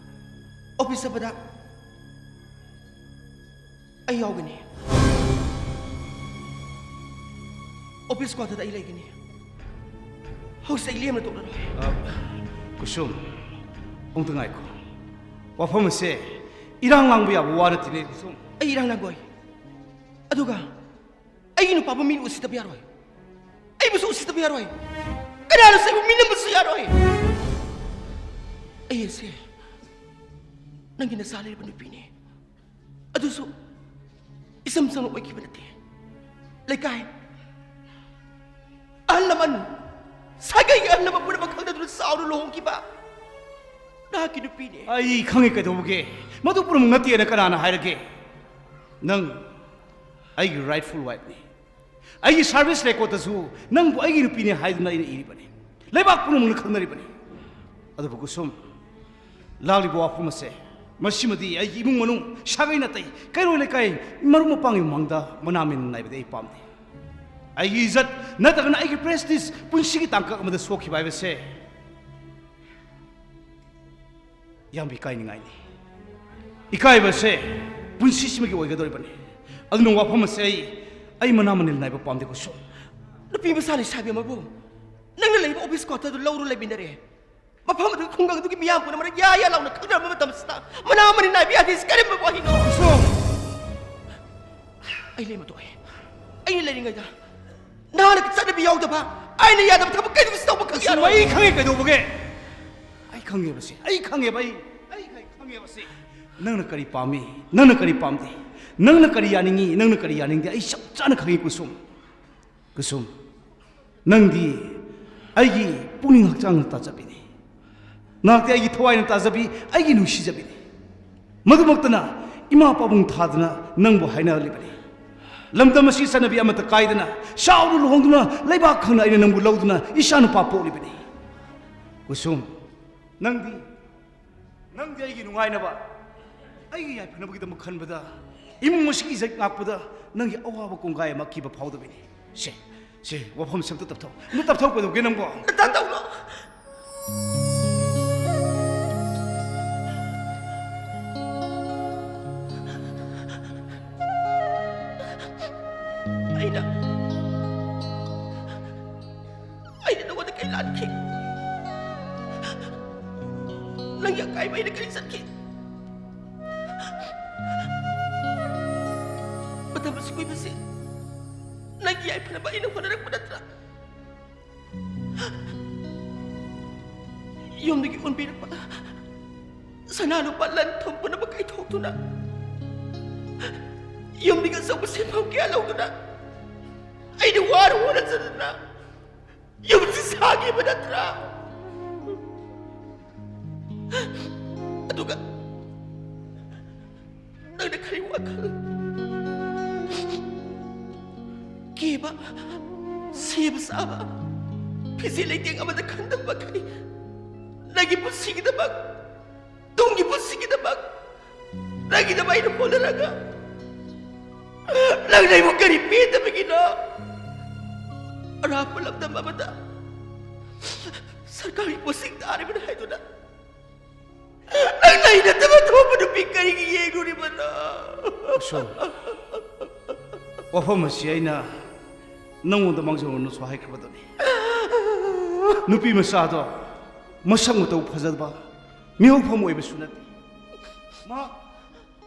ꯑꯣꯐꯤꯁ ꯆꯠꯄꯗ ꯑꯩ ꯌꯥꯎꯒꯅꯤ꯫ ꯑꯣꯐꯤꯁ ꯀ꯭ꯋꯥꯇꯔꯗ ꯑꯩ ꯂꯩꯒꯅꯤ꯫ ꯍꯧꯖꯤꯛ ꯑꯩ ꯂꯦꯝꯅ ꯇꯣꯛꯂꯔꯣꯏ꯫ ꯑ, ꯀꯨꯁꯨꯝ, ꯑꯃꯨꯛꯇ ꯉꯥꯏꯈꯣ꯫ ꯋꯥꯐꯝ ꯑꯁꯦ ꯏꯔꯥꯡ ꯂꯥꯡꯕ ꯌꯥꯕ ꯋꯥ ꯅꯠꯇꯦꯅꯦ, ꯀꯨꯁꯨꯝ꯫ ꯑꯩ ꯏꯔꯥꯡ ꯂꯥꯡꯒꯣꯏ꯫ ꯑꯗꯨꯒ ꯑꯩꯒꯤ ꯅꯨꯄꯥꯕꯨ ꯃꯤꯅ ꯎꯁꯤꯠꯇꯕ ꯌꯥꯔꯣꯏ꯫ ꯑꯩꯕꯨꯁꯨ ꯎꯁꯤꯠꯇꯕ ꯌꯥꯔꯣꯏ꯫ ꯀꯅꯥꯅꯁꯨ ꯑꯩꯕꯨ ꯃꯤꯅꯝꯕꯁꯨ ꯌꯥꯔꯣꯏ꯫ ꯑꯩ ꯑꯁꯦ ꯅꯪꯒꯤ ꯅꯆꯥ ꯂꯩꯔꯕ ꯅꯨꯄꯤꯅꯤ꯫ ꯑꯗꯨꯁꯨ ꯏꯆꯝ ꯆꯝꯅ ꯑꯣꯏꯈꯤꯕ ꯅꯠꯇꯦ꯫ ꯂꯩꯀꯥꯏ ꯑꯍꯜ ꯂꯃꯟ, ꯁꯥꯒꯩꯒꯤ ꯑꯍꯜ ꯂꯃꯟ ꯄꯨꯝꯅꯃꯛ ꯈꯪꯅꯗꯨꯅ ꯆꯥꯎꯅ ꯂꯨꯍꯣꯡꯈꯤꯕ ꯅꯍꯥꯛꯀꯤ ꯅꯨꯄꯤꯅꯦ꯫ ꯑꯩ ꯈꯪꯉꯤ ꯀꯩꯗꯧꯕꯒꯦ? ꯃꯗꯨ ꯄꯨꯝꯅꯃꯛ ꯅꯠꯇꯦꯅ ꯀꯅꯥꯅ ꯍꯥꯏꯔꯒꯦ? ꯅꯪ ꯑꯩꯒꯤ ꯔꯥꯏꯠꯐꯨꯜ ꯋꯥꯏꯐꯅꯤ꯫ ꯑꯩꯒꯤ ꯁꯥꯔꯚꯤꯁ ꯔꯦꯀꯣꯔꯗꯇꯁꯨ ꯅꯪꯕꯨ ꯑꯩꯒꯤ ꯅꯨꯄꯤꯅꯤ ꯍꯥꯏꯗꯨꯅ ꯑꯩꯅ ꯏꯔꯤꯕꯅꯤ꯫ ꯂꯩꯕꯥꯛ ꯄꯨꯝꯅꯃꯛꯅ ꯈꯪꯅꯔꯤꯕꯅꯤ꯫ ꯑꯗꯨꯕꯨ ꯀꯨꯁꯨꯝ, ꯂꯥꯛꯂꯤꯕ ꯋꯥꯐꯝ ꯑꯁꯦ, ꯃꯁꯤꯃꯗꯤ ꯑꯩꯒꯤ ꯏꯃꯨꯡ ꯃꯅꯨꯡ, ꯁꯥꯒꯩ ꯅꯥꯇꯩ, ꯀꯩꯔꯣꯏ ꯂꯩꯀꯥꯏ, ꯃꯔꯨꯞ ꯃꯄꯥꯡꯒꯤ ꯃꯃꯥꯡꯗ ꯃꯅꯥ ꯃꯅꯤꯟ ꯅꯥꯏꯕꯗꯤ ꯑꯩ ꯄꯥꯝꯗꯦ꯫ ꯑꯩꯒꯤ ꯏꯖꯠ ꯅꯠꯇ꯭ꯔꯒꯅ ꯑꯩꯒꯤ ꯄ꯭ꯔꯦꯁꯇꯤꯖ ꯄꯨꯟꯁꯤꯒꯤ ꯇꯥꯡꯀꯛ ꯑꯃꯗ ꯁꯣꯛꯈꯤꯕ ꯍꯥꯏꯕꯁꯦ ꯌꯥꯝ ꯏꯀꯥꯏꯅꯤꯡꯉꯥꯏꯅꯤ꯫ ꯏꯀꯥꯏꯕꯁꯦ ꯄꯨꯟꯁꯤꯁꯤꯃꯒꯤ ꯑꯣꯏꯒꯗꯧꯔꯤꯕꯅꯤ꯫ ꯑꯗꯨꯅ ꯋꯥꯐꯝ ꯑꯁꯦ ꯑꯩ, ꯑꯩ ꯃꯅꯥ ꯃꯅꯤꯜ ꯅꯥꯏꯕ ꯄꯥꯝꯗꯦ, ꯀꯨꯁꯨꯝ꯫ ꯅꯨꯄꯤ ꯃꯆꯥ ꯂꯩꯁꯥꯕꯤ ꯑꯃꯕꯨ ꯅꯪꯅ ꯂꯩꯕ ꯑꯣꯐꯤꯁ ꯀ꯭ꯋꯥꯇꯔꯗꯨ ꯂꯧꯔꯨ ꯂꯩꯃꯤꯟꯅꯔꯦ꯫ ꯃꯐꯝ ꯑꯗꯨꯒꯤ ꯈꯨꯡꯒꯪ ꯑꯗꯨꯒꯤ ꯃꯤꯌꯥꯝ ꯄꯨꯝꯅꯃꯛꯅ ꯌꯥ ꯌꯥ ꯂꯥꯎꯅ ꯈꯪꯅꯔꯝꯕ ꯃꯇꯝꯁꯤꯗ ꯃꯅꯥ ꯃꯅꯤꯜ ꯅꯥꯏꯕ ꯌꯥꯗꯦ꯫ ꯀꯔꯝꯕ ꯋꯥꯍꯩꯅꯣ? ꯀꯨꯁꯨꯝ! ꯑꯩ ꯂꯩꯃ ꯇꯣꯛꯑꯦ꯫ ꯑꯩꯅ ꯂꯩꯔꯤꯉꯩꯗ ꯅꯍꯥꯛꯅ ꯆꯠꯅꯕꯤ ꯌꯥꯎꯗꯕ, ꯑꯩꯅ ꯌꯥꯗꯕ ꯊꯕꯛ ꯀꯩꯗꯧꯕꯁꯨ ꯇꯧꯕ ꯈꯪ ꯀꯨꯁꯨꯝ, ꯌꯥꯔꯣꯏ꯫ ꯑꯩ ꯈꯪꯉꯦ ꯀꯩꯗꯧꯕꯒꯦ? ꯑꯩ ꯈꯪꯉꯦꯕꯁꯦ, ꯑꯩ ꯈꯪꯉꯦꯕ, ꯑꯩ, ꯑꯩ ꯈꯪꯉꯦꯕꯁꯦ꯫ ꯅꯪꯅ ꯀꯔꯤ ꯄꯥꯝꯃꯤ, ꯅꯪꯅ ꯀꯔꯤ ꯄꯥꯝꯗꯦ, ꯅꯪꯅ ꯀꯔꯤ ꯌꯥꯅꯤꯡꯉꯤ, ꯅꯪꯅ ꯀꯔꯤ ꯌꯥꯅꯤꯡꯗꯦ, ꯑꯩ ꯆꯞ ꯆꯥꯅ ꯈꯪꯉꯤ, ꯀꯨꯁꯨꯝ꯫ ꯀꯨꯁꯨꯝ, ꯅꯪꯗꯤ ꯑꯩꯒꯤ ꯄꯨꯛꯅꯤꯡ ꯍꯛꯆꯥꯡ ꯇꯥꯖꯕꯤꯅꯤ꯫ ꯅꯍꯥꯛꯇꯤ ꯑꯩꯒꯤ ꯊꯋꯥꯏꯅ ꯇꯥꯖꯕꯤ, ꯑꯩꯒꯤ ꯅꯨꯡꯁꯤꯖꯕꯤꯅꯤ꯫ ꯃꯗꯨꯃꯛꯇꯅ ꯏꯃꯥ ꯄꯥꯕꯨꯡ ꯊꯥꯗꯅ ꯅꯪꯕꯨ ꯍꯥꯏꯅꯍꯜꯂꯤꯕꯅꯤ꯫ ꯂꯝꯗꯝ ꯑꯁꯤꯒꯤ ꯆꯠꯅꯕꯤ ꯑꯃꯠꯇ ꯀꯥꯏꯗꯅ ꯆꯥꯎꯅ ꯂꯨꯍꯣꯡꯗꯨꯅ ꯂꯩꯕꯥꯛ ꯈꯪꯅ ꯑꯩꯅ ꯅꯪꯕꯨ ꯂꯧꯗꯨꯅ ꯏꯆꯥ ꯅꯨꯄꯥ ꯄꯣꯛꯂꯤꯕꯅꯤ꯫ ꯀꯨꯁꯨꯝ, ꯅꯪꯗꯤ, ꯅꯪꯗꯤ ꯑꯩꯒꯤ ꯅꯨꯡꯉꯥꯏꯅꯕ, ꯑꯩꯒꯤ ꯌꯥꯏꯐꯅꯕꯒꯤꯗꯃꯛ ꯈꯟꯕꯗ, ꯏꯃꯨꯡ ꯑꯁꯤꯒꯤ ꯏꯖꯠ ꯉꯥꯛꯄꯗ ꯅꯪꯒꯤ ꯑꯋꯥꯕ ꯀꯣꯡꯒꯥꯏ ꯑꯃ ꯑꯀꯤꯕ ꯐꯥꯎꯗꯕꯤꯅꯤ꯫ ꯁꯦ, ꯁꯦ, ꯋꯥꯐꯝ ꯁꯦꯝꯇ ꯇꯞꯊꯧ꯫ ꯅꯪ ꯇꯞꯊꯧ ꯀꯩꯗꯧꯒꯦ ꯅꯪꯕꯣ? ꯇꯞꯊꯧꯅꯣ꯫ ꯑꯩꯅ, ꯑꯩꯅ ꯅꯉꯣꯟꯗ ꯀꯩ ꯂꯥꯟꯈꯤ? ꯅꯪꯒꯤ ꯑꯀꯥꯏꯕ ꯑꯩꯅ ꯀꯔꯤ ꯆꯠꯈꯤ? ꯃꯇꯝ ꯑꯁꯨꯛ ꯀꯨꯏꯕꯁꯤ ꯅꯪꯒꯤ ꯌꯥꯏꯐꯅꯕ ꯑꯩꯅ ꯍꯣꯠꯅꯔꯛꯄ ꯅꯠꯇ꯭ꯔꯥ? ꯌꯨꯝꯗꯒꯤ ꯑꯣꯟꯕꯤꯔꯛꯄ ꯁꯅꯥ ꯂꯨꯄꯥ ꯂꯟ ꯊꯨꯝ ꯄꯨꯝꯅꯃꯛ ꯀꯥꯏꯊꯣꯛꯇꯨꯅ, ꯌꯨꯝꯗꯒꯤ ꯑꯆꯧꯕ ꯁꯦꯟꯐꯝ ꯀꯌꯥ ꯂꯧꯗꯨꯅ, ꯑꯩꯅ ꯋꯥꯅ ꯍꯣꯠꯅꯖꯗꯨꯅ ꯌꯨꯝꯁꯤ ꯁꯥꯈꯤꯕ ꯅꯠꯇ꯭ꯔꯥ? ꯑꯗꯨꯒ ꯅꯪꯅ ꯀꯔꯤ ꯋꯥꯈꯜ? ꯀꯦꯕ, ꯁꯦꯝ ꯁꯥꯕ, ꯐꯤꯖꯦ ꯂꯩꯇꯦꯡ ꯑꯃꯗ ꯈꯟꯗꯕ ꯃꯈꯩ ꯅꯪꯒꯤ ꯄꯨꯟꯁꯤꯒꯤꯗꯃꯛ, ꯇꯨꯡꯒꯤ ꯄꯨꯟꯁꯤꯒꯤꯗꯃꯛ, ꯅꯪꯒꯤꯗꯃꯛ ꯑꯩꯅ ꯍꯣꯠꯅꯔꯒ ꯅꯪꯅ ꯑꯩꯕꯨ ꯀꯔꯤ ꯄꯦꯟꯗꯕꯒꯤꯅꯣ? ꯑꯔꯥꯞꯄ ꯂꯝꯗꯝ ꯑꯃꯗ ꯁꯔꯀꯥꯔꯒꯤ ꯄꯣꯁꯇꯤꯡ ꯇꯥꯔꯤꯕꯅꯤ ꯍꯥꯏꯗꯨꯅ ꯅꯪ ꯂꯩꯅꯗꯕ ꯊꯣꯛꯄ ꯅꯨꯄꯤ ꯀꯔꯤꯒꯤ ꯌꯦꯡꯂꯨꯔꯤꯕꯅꯣ? ꯑꯁꯣ, ꯋꯥꯐꯝ ꯑꯁꯤ ꯑꯩꯅ ꯅꯪꯉꯣꯟꯗ ꯃꯥꯡꯖꯧꯅꯅꯁꯨ ꯍꯥꯏꯈ꯭ꯔꯕꯗꯨꯅꯤ꯫ ꯅꯨꯄꯤ ꯃꯆꯥꯗꯣ ꯃꯁꯛ ꯃꯇꯧ ꯐꯖꯕ, ꯃꯤꯍꯧꯐꯝ ꯑꯣꯏꯕꯁꯨ ꯅꯠꯇꯦ꯫ ꯃꯥ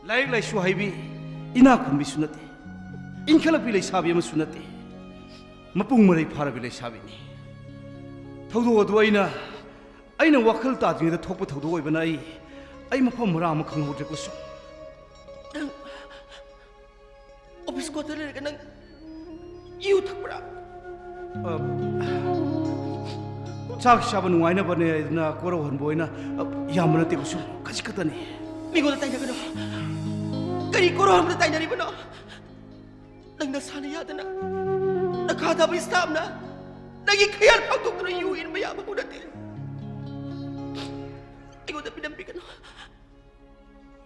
ꯂꯥꯏꯔꯤꯛ ꯂꯥꯏꯁꯨ ꯍꯩꯕꯤ, ꯏꯅꯥꯛ ꯈꯨꯟꯕꯤꯁꯨ ꯅꯠꯇꯦ꯫ ꯏꯟꯈꯠꯂꯛꯄꯤ ꯂꯩꯁꯥꯕꯤ ꯑꯃꯁꯨ ꯅꯠꯇꯦ꯫ ꯃꯄꯨꯡ ꯃꯔꯩ ꯐꯥꯔꯕꯤ ꯂꯩꯁꯥꯕꯤꯅꯤ꯫ ꯊꯧꯗꯣꯛ ꯑꯗꯨ ꯑꯩꯅ, ꯑꯩꯅ ꯋꯥꯈꯜ ꯇꯥꯗ꯭ꯔꯤꯉꯩꯗ ꯊꯣꯛꯄ ꯊꯧꯗꯣꯛ ꯑꯣꯏꯕꯅ ꯑꯩ, ꯑꯩ ꯃꯐꯝ ꯃꯔꯥꯡ ꯑꯃ ꯈꯪꯍꯧꯗ꯭ꯔꯦ ꯀꯨꯁꯨꯝ꯫ ꯅꯪ ꯑꯣꯐꯤꯁ ꯀꯣꯠꯇ ꯂꯩꯔꯒ ꯅꯪ ꯌꯨ ꯊꯛꯄ꯭ꯔꯥ? ꯑ, ꯆꯥꯛ ꯆꯥꯕ ꯅꯨꯡꯉꯥꯏꯅꯕꯅꯦ ꯍꯥꯏꯗꯅ ꯀꯣꯔꯧꯍꯟꯕ ꯑꯣꯏꯅ, ꯑ, ꯌꯥꯝꯕ ꯅꯠꯇꯦ ꯀꯨꯁꯨꯝ, ꯈꯖꯤꯛ ꯈꯛꯇꯅꯤ꯫ ꯃꯤꯉꯣꯟꯗ ꯇꯥꯏꯅꯒꯅꯨ꯫ ꯀꯔꯤ ꯀꯣꯔꯧꯍꯟꯕꯗ ꯇꯥꯏꯅꯔꯤꯕꯅꯣ? ꯅꯪ ꯅꯁꯥꯅ ꯌꯥꯗꯅ ꯅꯈꯥ ꯊꯥꯕ ꯏꯁꯇꯥꯐꯅ ꯅꯪꯒꯤ ꯈꯌꯥꯜ ꯐꯥꯎꯗꯣꯛꯇꯨꯅ ꯌꯨ ꯏꯟꯕ ꯌꯥꯕ ꯍꯧꯅꯗꯦ꯫ ꯑꯩꯉꯣꯟꯗ ꯃꯤꯅꯝꯕꯤꯒꯅꯨ꯫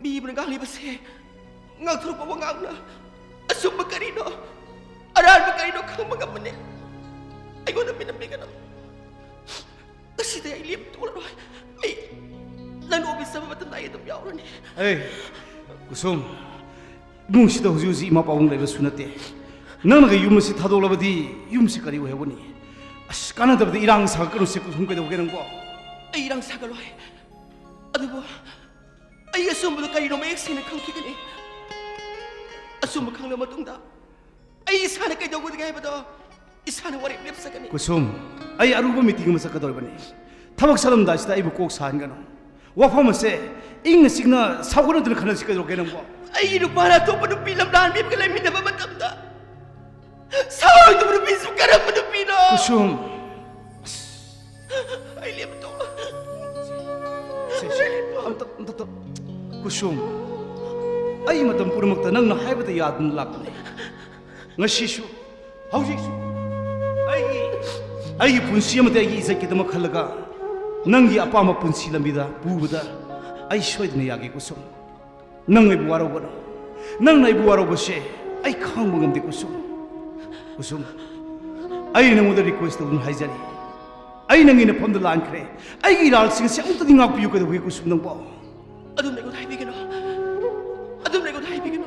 ꯃꯤ ꯑꯃꯅ ꯉꯥꯡꯂꯤꯕꯁꯦ ꯉꯥꯡꯊꯣꯔꯛꯄ ꯋꯥꯉꯥꯡꯅ ꯑꯆꯨꯝꯕ ꯀꯔꯤꯅꯣ, ꯑꯔꯥꯟꯕ ꯀꯔꯤꯅꯣ ꯈꯪꯕ ꯉꯝꯕꯅꯦ꯫ ꯑꯩꯉꯣꯟꯗ ꯃꯤꯅꯝꯕꯤꯒꯅꯨ꯫ ꯉꯁꯤꯗꯤ ꯑꯩ ꯂꯦꯝ ꯇꯣꯛꯂꯔꯣꯏ꯫ ꯑꯩ ꯅꯪ ꯑꯣꯐꯤꯁ ꯆꯠꯄ ꯃꯇꯝꯗ ꯑꯩ ꯑꯗꯨꯝ ꯌꯥꯎꯔꯅꯤ꯫ ꯑꯦ, ꯀꯨꯁꯨꯝ, ꯏꯃꯨꯡꯁꯤꯗ ꯍꯧꯖꯤꯛ ꯍꯧꯖꯤꯛ ꯏꯃꯥ ꯄꯥꯕꯨꯡ ꯂꯩꯕꯁꯨ ꯅꯠꯇꯦ꯫ ꯅꯪꯅꯒ ꯌꯨꯝ ꯑꯁꯤ ꯊꯥꯗꯣꯛꯂꯕꯗꯤ ꯌꯨꯝꯁꯤ ꯀꯔꯤ ꯑꯣꯏꯍꯧꯒꯅꯤ? ꯑꯁ, ꯀꯥꯟꯅꯗꯕꯗ ꯏꯔꯥꯡ ꯁꯥꯒꯠꯀꯅꯨꯁꯦ ꯀꯨꯁꯨꯝ, ꯀꯩꯗꯧꯒꯦ ꯅꯪꯕꯣ? ꯑꯩ ꯏꯔꯥꯡ ꯁꯥꯒꯠꯂꯣꯏ꯫ ꯑꯗꯨꯕꯨ ꯑꯩ ꯑꯆꯨꯝꯕꯗꯨ ꯀꯔꯤꯅꯣ ꯃꯌꯦꯛ ꯁꯦꯡꯅ ꯈꯪꯈꯤꯒꯅꯤ꯫ ꯑꯆꯨꯝꯕ ꯈꯪꯂꯕ ꯃꯇꯨꯡꯗ ꯑꯩ ꯏꯁꯥꯅ ꯀꯩꯗꯧꯒꯗꯒꯦ ꯍꯥꯏꯕꯗꯣ ꯏꯁꯥꯅ ꯋꯥꯔꯦꯞ ꯂꯦꯞꯆꯒꯅꯤ꯫ ꯀꯨꯁꯨꯝ, ꯑꯩ ꯑꯔꯨꯕ ꯃꯤꯇꯤꯡ ꯑꯃ ꯆꯠꯀꯗꯧꯔꯤꯕꯅꯤ꯫ ꯊꯕꯛ ꯆꯠꯂꯝꯗꯥꯏꯁꯤꯗ ꯑꯩꯕꯨ ꯀꯣꯛ ꯁꯥꯍꯟꯒꯅꯨ꯫ ꯋꯥꯐꯝ ꯑꯁꯦ ꯏꯪꯅ ꯆꯤꯛꯅ ꯁꯥꯎꯒꯠꯅꯗꯅ ꯈꯟꯅꯁꯤ ꯀꯩꯗꯧꯔꯒꯦ ꯅꯪꯕꯣ? ꯑꯩꯒꯤ ꯅꯨꯄꯥꯅ ꯑꯇꯣꯞꯄ ꯅꯨꯄꯤ ꯂꯝꯂꯥꯟꯕꯤ ꯑꯃꯒ ꯂꯩꯃꯤꯟꯅꯕ ꯃꯇꯝꯗ ꯁꯥꯎꯔꯣꯏꯗꯕ ꯅꯨꯄꯤꯁꯨ ꯀꯔꯝꯕ ꯅꯨꯄꯤꯅꯣ? ꯀꯨꯁꯨꯝ, ꯑꯁ꯫ ꯑꯩ ꯂꯦꯞꯄ ꯇꯣꯛꯑꯣ꯫ ꯁꯦ, ꯁꯦ, ꯑꯝꯇ, ꯑꯝꯇ, ꯑꯝꯇ꯫ ꯀꯨꯁꯨꯝ, ꯑꯩ ꯃꯇꯝ ꯄꯨꯝꯅꯃꯛꯇ ꯅꯪꯅ ꯍꯥꯏꯕꯗ ꯌꯥꯗꯨꯅ ꯂꯥꯛꯄꯅꯦ꯫ ꯉꯁꯤꯁꯨ, ꯍꯧꯖꯤꯛꯁꯨ ꯑꯩꯒꯤ, ꯑꯩꯒꯤ ꯄꯨꯟꯁꯤ ꯑꯃꯗꯤ ꯑꯩꯒꯤ ꯏꯖꯠꯀꯤꯗꯃꯛ ꯈꯜꯂꯒ ꯅꯪꯒꯤ ꯑꯄꯥꯝꯕ ꯄꯨꯟꯁꯤ ꯂꯝꯕꯤꯗ ꯄꯨꯕꯗ ꯑꯩ ꯁꯣꯏꯗꯅ ꯌꯥꯒꯦ ꯀꯨꯁꯨꯝ꯫ ꯅꯪ ꯑꯩꯕꯨ ꯋꯥꯔꯧꯒꯅꯨ꯫ ꯅꯪꯅ ꯑꯩꯕꯨ ꯋꯥꯔꯧꯕꯁꯦ ꯑꯩ ꯈꯥꯡꯕ ꯉꯝꯗꯦ ꯀꯨꯁꯨꯝ꯫ ꯀꯨꯁꯨꯝ, ꯑꯩ ꯅꯉꯣꯟꯗ ꯔꯤꯀ꯭ꯋꯦꯁ ꯇꯧꯗꯨꯅ ꯍꯥꯏꯖꯔꯤ, ꯑꯩ ꯅꯪꯒꯤ ꯅꯐꯝꯗ ꯂꯥꯟꯈ꯭ꯔꯦ꯫ ꯑꯩꯒꯤ ꯏꯔꯥꯜꯁꯤꯡ ꯑꯁꯤ ꯑꯃꯨꯛꯇꯗꯤ ꯉꯥꯛꯄꯤꯌꯨ꯫ ꯀꯩꯗꯧꯕꯒꯤ ꯀꯨꯁꯨꯝ ꯅꯪꯕꯣ? ꯑꯗꯨꯝ ꯑꯩꯉꯣꯟꯗ ꯍꯥꯏꯕꯤꯒꯅꯨ, ꯑꯗꯨꯝ ꯑꯩꯉꯣꯟꯗ ꯍꯥꯏꯕꯤꯒꯅꯨ꯫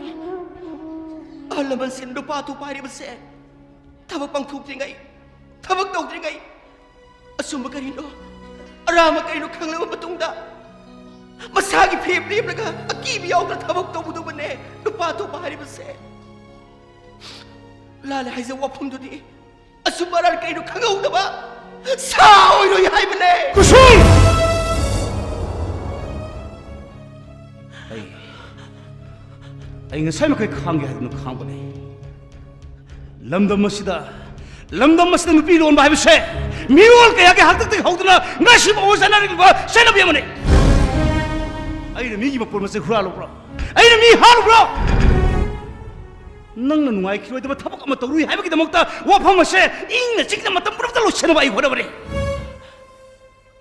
ꯑꯍꯜ ꯂꯃꯟꯁꯤꯡ ꯅꯨꯄꯥ ꯑꯇꯣꯞꯄ ꯍꯥꯏꯔꯤꯕꯁꯦ ꯊꯕꯛ ꯄꯥꯡꯊꯣꯛꯇ꯭ꯔꯤꯉꯩ, ꯊꯕꯛ ꯇꯧꯗ꯭ꯔꯤꯉꯩ, ꯑꯆꯨꯝꯕ ꯀꯔꯤꯅꯣ, ꯑꯔꯥꯟꯕ ꯀꯔꯤꯅꯣ ꯈꯪꯂꯕ ꯃꯇꯨꯡꯗ ꯃꯁꯥꯒꯤ ꯐꯦꯞ ꯂꯦꯞꯂꯒ ꯑꯀꯤꯕ ꯌꯥꯎꯗꯅ ꯊꯕꯛ ꯇꯧꯒꯗꯧꯕꯅꯦ ꯅꯨꯄꯥ ꯑꯇꯣꯞꯄ ꯍꯥꯏꯔꯤꯕꯁꯦ꯫ ꯂꯥꯜꯂꯦ ꯍꯥꯏꯖꯕ ꯋꯥꯐꯝꯗꯨꯗꯤ ꯑꯆꯨꯝꯕ ꯑꯔꯥꯟ ꯀꯔꯤꯅꯣ ꯈꯪꯍꯧꯗꯕ ꯁꯥ ꯑꯣꯏꯔꯣꯏ ꯍꯥꯏꯕꯅꯦ꯫ ꯀꯨꯁꯨꯝ! ꯑꯩ, ꯑꯩ ꯉꯁꯥꯏ ꯃꯈꯩ ꯈꯥꯡꯒꯦ ꯍꯥꯏꯗꯨꯅ ꯈꯥꯡꯕꯅꯤ꯫ ꯂꯝꯗꯝ ꯑꯁꯤꯗ, ꯂꯝꯗꯝ ꯑꯁꯤꯗ ꯅꯨꯄꯤ ꯂꯣꯟꯕ ꯍꯥꯏꯕꯁꯦ ꯃꯤꯔꯣꯜ ꯀꯌꯥꯒꯤ ꯍꯥꯛꯇꯛꯇꯒꯤ ꯍꯧꯗꯨꯅ ꯉꯁꯤꯐꯥꯎꯕ ꯆꯠꯅꯔꯛꯂꯤꯕ ꯆꯠꯅꯕꯤ ꯑꯃꯅꯤ꯫ ꯑꯩꯅ ꯃꯤꯒꯤ ꯃꯄꯣꯠ ꯃꯆꯩ ꯍꯨꯔꯥꯜꯂꯨꯕ꯭ꯔꯣ? ꯑꯩꯅ ꯃꯤ ꯍꯥꯠꯂꯨꯕ꯭ꯔꯣ? ꯅꯪꯅ ꯅꯨꯡꯉꯥꯏꯈꯤꯔꯣꯏꯗꯕ ꯊꯕꯛ ꯑꯃ ꯇꯧꯔꯨꯏ ꯍꯥꯏꯕꯒꯤꯗꯃꯛꯇ ꯋꯥꯐꯝ ꯑꯁꯦ ꯏꯪꯅ ꯆꯤꯛꯅ ꯃꯇꯝ ꯄꯨꯝꯅꯃꯛꯇ ꯂꯣꯏꯁꯤꯟꯅꯕ ꯑꯩ ꯍꯣꯠꯅꯕꯅꯤ꯫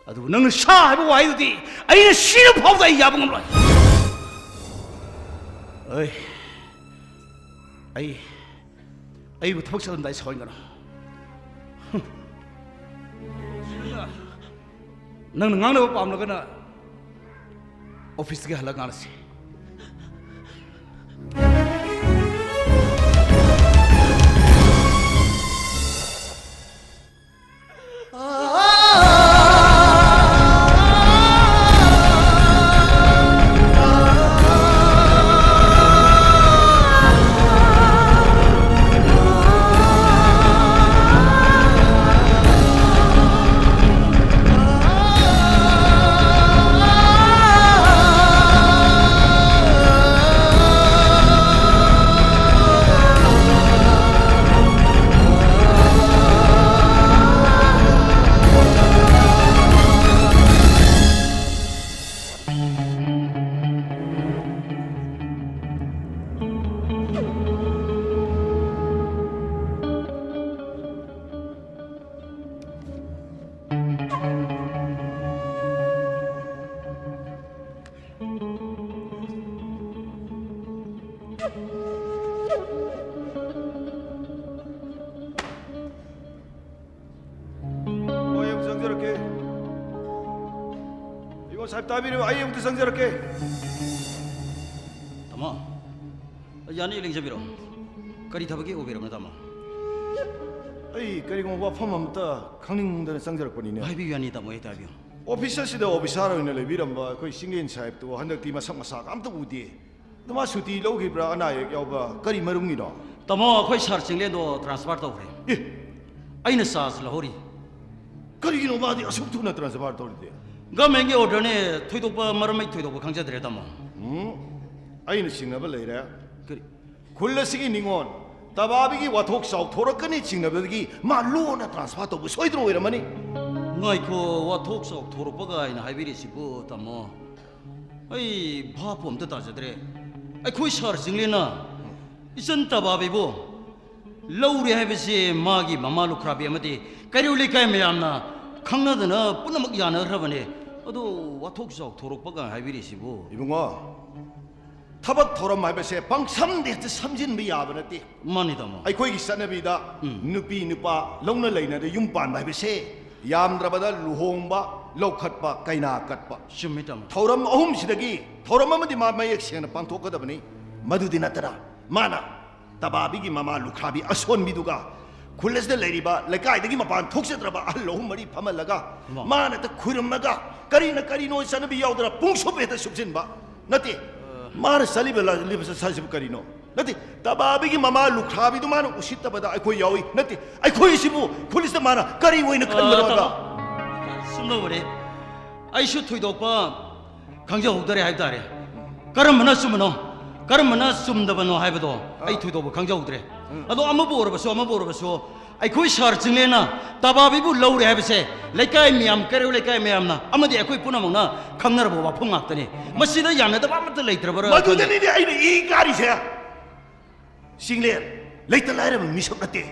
ꯑꯗꯨꯕꯨ ꯅꯪꯅ ꯁꯥ ꯍꯥꯏꯕ ꯋꯥꯍꯩꯗꯨꯗꯤ ꯑꯩꯅ ꯁꯤꯔ ꯐꯥꯎꯕꯗ ꯑꯩ ꯌꯥꯕ ꯉꯝꯂꯣꯏ꯫ ꯑꯩ, ꯑꯩ, ꯑꯩꯕꯨ ꯊꯕꯛ ꯆꯠꯂꯝꯗꯥꯏ ꯁꯥꯎꯍꯟꯒꯅꯨ꯫ ꯍꯨꯝ꯫ ꯅꯪꯅ ꯉꯥꯡꯅꯕ ꯄꯥꯝꯂꯒꯅ ꯑꯣꯐꯤꯁꯇꯒꯤ ꯍꯜꯂꯒ ꯉꯥꯡꯅꯁꯤ꯫ ꯁꯥꯍꯦꯕ, ꯇꯥꯕꯤꯔꯤꯕ? ꯑꯩ ꯑꯃꯨꯛꯇ ꯆꯪꯖꯔꯛꯀꯦ꯫ ꯇꯥꯃꯣ, ꯌꯥꯅꯤ, ꯂꯦꯡꯖꯕꯤꯔꯣ꯫ ꯀꯔꯤ ꯊꯕꯛꯀꯤ ꯑꯣꯏꯕꯤꯔꯕꯅꯣ, ꯇꯥꯃꯣ? ꯑꯩ ꯀꯔꯤꯒꯨꯝꯕ ꯋꯥꯐꯝ ꯑꯃꯇ ꯈꯪꯅꯤꯡꯗꯅ ꯆꯪꯖꯔꯛꯄꯅꯤꯅꯦ꯫ ꯍꯥꯏꯕꯤꯌꯨ, ꯌꯥꯅꯤ, ꯇꯥꯃꯣ, ꯍꯦꯛꯇ ꯍꯥꯏꯕꯤꯌꯨ꯫ ꯑꯣꯐꯤꯁ ꯑꯁꯤꯗ ꯑꯣꯐꯤꯁꯥꯔ ꯑꯣꯏꯅ ꯂꯩꯕꯤꯔꯝꯕ ꯑꯩꯈꯣꯏ ꯆꯤꯡꯂꯦꯟ ꯁꯥꯍꯦꯕꯇꯨ ꯍꯟꯗꯛꯇꯤ ꯃꯁꯛ ꯃꯁꯥꯒ ꯑꯝꯇ ꯎꯗꯦ꯫ ꯑꯗꯨ ꯃꯥ ꯁꯨꯇꯤ ꯂꯧꯈꯤꯕ꯭ꯔꯥ, ꯑꯅꯥ ꯑꯌꯦꯛ ꯌꯥꯎꯕ꯭ꯔꯥ, ꯀꯔꯤ ꯃꯔꯝꯒꯤꯅꯣ? ꯇꯥꯃꯣ, ꯑꯩꯈꯣꯏ ꯁꯥꯔ ꯆꯤꯡꯂꯦꯟꯗꯣ ꯇ꯭ꯔꯥꯟꯁꯐꯔ ꯇꯧꯈ꯭ꯔꯦ꯫ ꯑꯦ! ꯑꯩꯅ ꯆꯥꯔꯖ ꯂꯧꯍꯧꯔꯤ꯫ ꯀꯔꯤꯒꯤꯅꯣ ꯃꯥꯗꯤ ꯑꯁꯨꯛ ꯊꯨꯅ ꯇ꯭ꯔꯥꯟꯁꯐꯔ ꯇꯧꯔꯤꯗꯤ? ꯒꯚꯔꯟꯃꯦꯟꯒꯤ ꯑꯣꯔꯗꯔꯅꯦ, ꯊꯣꯏꯗꯣꯛꯄ ꯃꯔꯝ ꯑꯩ ꯊꯣꯏꯗꯣꯛꯄ ꯈꯪꯖꯗ꯭ꯔꯦ, ꯇꯥꯃꯣ꯫ ꯎꯝ, ꯑꯩꯅ ꯆꯤꯡꯅꯕ ꯂꯩꯔꯦ꯫ ꯀꯔꯤ? ꯈꯨꯜ ꯑꯁꯤꯒꯤ ꯅꯤꯉꯣꯜ ꯇꯕꯥꯕꯤꯒꯤ ꯋꯥꯊꯣꯛ ꯆꯥꯎꯊꯣꯔꯛꯀꯅꯤ ꯆꯤꯡꯅꯕꯗꯒꯤ ꯃꯥ ꯂꯣꯟꯅ ꯇ꯭ꯔꯥꯟꯁꯐꯔ ꯇꯧꯕ ꯁꯣꯏꯗꯅ ꯑꯣꯏꯔꯝꯃꯅꯤ꯫ ꯉꯥꯏꯈꯣ, ꯋꯥꯊꯣꯛ ꯆꯥꯎꯊꯣꯔꯛꯄꯒ ꯍꯥꯏꯅ ꯍꯥꯏꯕꯤꯔꯤꯁꯤꯕꯨ, ꯇꯥꯃꯣ? ꯑꯩ ꯚꯥꯞꯄꯨ ꯑꯝꯇ ꯇꯥꯖꯗ꯭ꯔꯦ꯫ ꯑꯩꯈꯣꯏ ꯁꯥꯔ ꯆꯤꯡꯂꯦꯟꯅ ꯏꯆꯟ ꯇꯕꯥꯕꯤꯕꯨ ꯂꯧꯔꯦ ꯍꯥꯏꯕꯁꯤ ꯃꯥꯒꯤ ꯃꯃꯥ ꯂꯨꯈ꯭ꯔꯥꯕꯤ ꯑꯃꯗꯤ ꯀꯩꯔꯣꯜ ꯂꯩꯀꯥꯏ ꯃꯌꯥꯝꯅ ꯈꯪꯅꯗꯅ ꯄꯨꯝꯅꯃꯛ ꯌꯥꯅꯈ꯭ꯔꯕꯅꯦ꯫ ꯑꯗꯣ ꯋꯥꯊꯣꯛ ꯆꯥꯎꯊꯣꯔꯛꯄꯒ ꯍꯥꯏꯕꯤꯔꯤꯁꯤꯕꯨ? ꯏꯕꯨꯡꯉꯣ, ꯊꯕꯛ ꯊꯧꯔꯝ ꯍꯥꯏꯕꯁꯦ ꯄꯪꯁꯝꯗ ꯍꯦꯛꯇ ꯁꯝꯖꯤꯟꯕ ꯌꯥꯕ ꯅꯠꯇꯦ꯫ ꯃꯥꯅꯤ, ꯇꯥꯃꯣ꯫ ꯑꯩꯈꯣꯏꯒꯤ ꯆꯠꯅꯕꯤꯗ ꯎꯝ꯫ ꯅꯨꯄꯤ ꯅꯨꯄꯥ ꯂꯧꯅ ꯂꯩꯅꯗ ꯌꯨꯝ ꯄꯥꯟꯕ ꯍꯥꯏꯕꯁꯦ ꯌꯥꯝꯗ꯭ꯔꯕꯗ ꯂꯨꯍꯣꯡꯕ, ꯂꯧꯈꯠꯄ, ꯀꯩꯅꯥ ꯀꯠꯄ꯫ ꯆꯨꯝꯃꯤ, ꯇꯥꯃꯣ꯫ ꯊꯧꯔꯝ ꯑꯍꯨꯝꯁꯤꯗꯒꯤ ꯊꯧꯔꯝ ꯑꯃꯗꯤ ꯃꯥ ꯃꯌꯦꯛ ꯁꯦꯡꯅ ꯄꯥꯡꯊꯣꯛꯀꯗꯕꯅꯤ꯫ ꯃꯗꯨꯗꯤ ꯅꯠꯇꯅ ꯃꯥꯅ ꯇꯕꯥꯕꯤꯒꯤ ꯃꯃꯥ ꯂꯨꯈ꯭ꯔꯥꯕꯤ ꯑꯁꯣꯟꯕꯤꯗꯨꯒ ꯈꯨꯜ ꯑꯁꯤꯗ ꯂꯩꯔꯤꯕ ꯂꯩꯀꯥꯏꯗꯒꯤ ꯃꯄꯥꯟ ꯊꯣꯛꯆꯗ꯭ꯔꯕ ꯑꯍꯜ ꯑꯍꯨꯝ ꯃꯔꯤ ꯐꯝꯍꯜꯂꯒ ꯃꯥ꯫ ꯃꯥꯅ ꯍꯦꯛꯇ ꯈꯨꯔꯨꯝꯃꯒ, "ꯀꯔꯤꯅ ꯀꯔꯤꯅꯣ?" ꯆꯠꯅꯕꯤ ꯌꯥꯎꯗꯅ ꯄꯨꯡꯁꯨꯞ ꯍꯦꯛꯇ ꯁꯨꯞꯆꯤꯟꯕ ꯅꯠꯇꯦ꯫ ꯑ꯫ ꯃꯥꯅ ꯆꯠꯂꯤꯕ ꯂꯥꯛꯂꯤꯕ ꯆꯠꯁꯤꯕꯨ ꯀꯔꯤꯅꯣ? ꯅꯠꯇꯦ, ꯇꯕꯥꯕꯤꯒꯤ ꯃꯃꯥ ꯂꯨꯈ꯭ꯔꯥꯕꯤꯗꯨ ꯃꯥꯅ ꯎꯁꯤꯠꯇꯕꯗ ꯑꯩꯈꯣꯏ ꯌꯥꯎꯏ ꯅꯠꯇꯦ꯫ ꯑꯩꯈꯣꯏꯁꯤꯕꯨ ꯈꯨꯜ ꯑꯁꯤꯗ ꯃꯥꯅ ꯀꯔꯤ ꯑꯣꯏꯅ ꯈꯟꯕꯅꯣ ꯑ, ꯍꯥꯏꯕ? ꯇꯥꯃꯣ, ꯁꯨꯝ ꯇꯧꯕꯅꯦ꯫ ꯑꯩꯁꯨ ꯊꯣꯏꯗꯣꯛꯄ ꯈꯪꯖꯍꯧꯗꯔꯦ ꯍꯥꯏꯕ ꯇꯥꯔꯦ꯫ ꯀꯔꯝꯕꯅ ꯑꯆꯨꯝꯕꯅꯣ, ꯀꯔꯝꯕꯅ ꯆꯨꯝꯗꯕꯅꯣ ꯍꯥꯏꯕꯗꯣ ꯑꯩ ꯑꯥ꯫ ꯊꯣꯏꯗꯣꯛꯄ ꯈꯪꯖꯍꯧꯗ꯭ꯔꯦ꯫ ꯎꯝ꯫ ꯑꯗꯣ ꯑꯃꯕꯨ ꯑꯣꯏꯔꯕꯁꯨ, ꯑꯃꯕꯨ ꯑꯣꯏꯔꯕꯁꯨ, ꯑꯩꯈꯣꯏ ꯁꯥꯔ ꯆꯤꯡꯂꯦꯟꯅ ꯇꯕꯥꯕꯤꯕꯨ ꯂꯧꯔꯦ ꯍꯥꯏꯕꯁꯦ ꯂꯩꯀꯥꯏ ꯃꯌꯥꯝ, ꯀꯩꯔꯣꯜ ꯂꯩꯀꯥꯏ ꯃꯌꯥꯝꯅ ꯑꯃꯗꯤ ꯑꯩꯈꯣꯏ ꯄꯨꯝꯅꯃꯛꯅ ꯈꯪꯅꯔꯕ ꯋꯥꯐꯝ ꯉꯥꯛꯇꯅꯤ꯫ ꯃꯁꯤꯗ ꯌꯥꯅꯗꯕ ꯑꯃꯠꯇ ꯂꯩꯇ꯭ꯔꯕ꯭ꯔꯥ ꯈꯪꯗꯦ꯫ ꯃꯗꯨꯗꯅꯤꯅꯦ ꯑꯩꯅ ꯏ ꯀꯥꯔꯤꯁꯦ꯫ ꯆꯤꯡꯂꯦꯟ ꯂꯩꯇ ꯂꯥꯏꯔꯕ ꯃꯤꯁꯛ ꯅꯠꯇꯦ꯫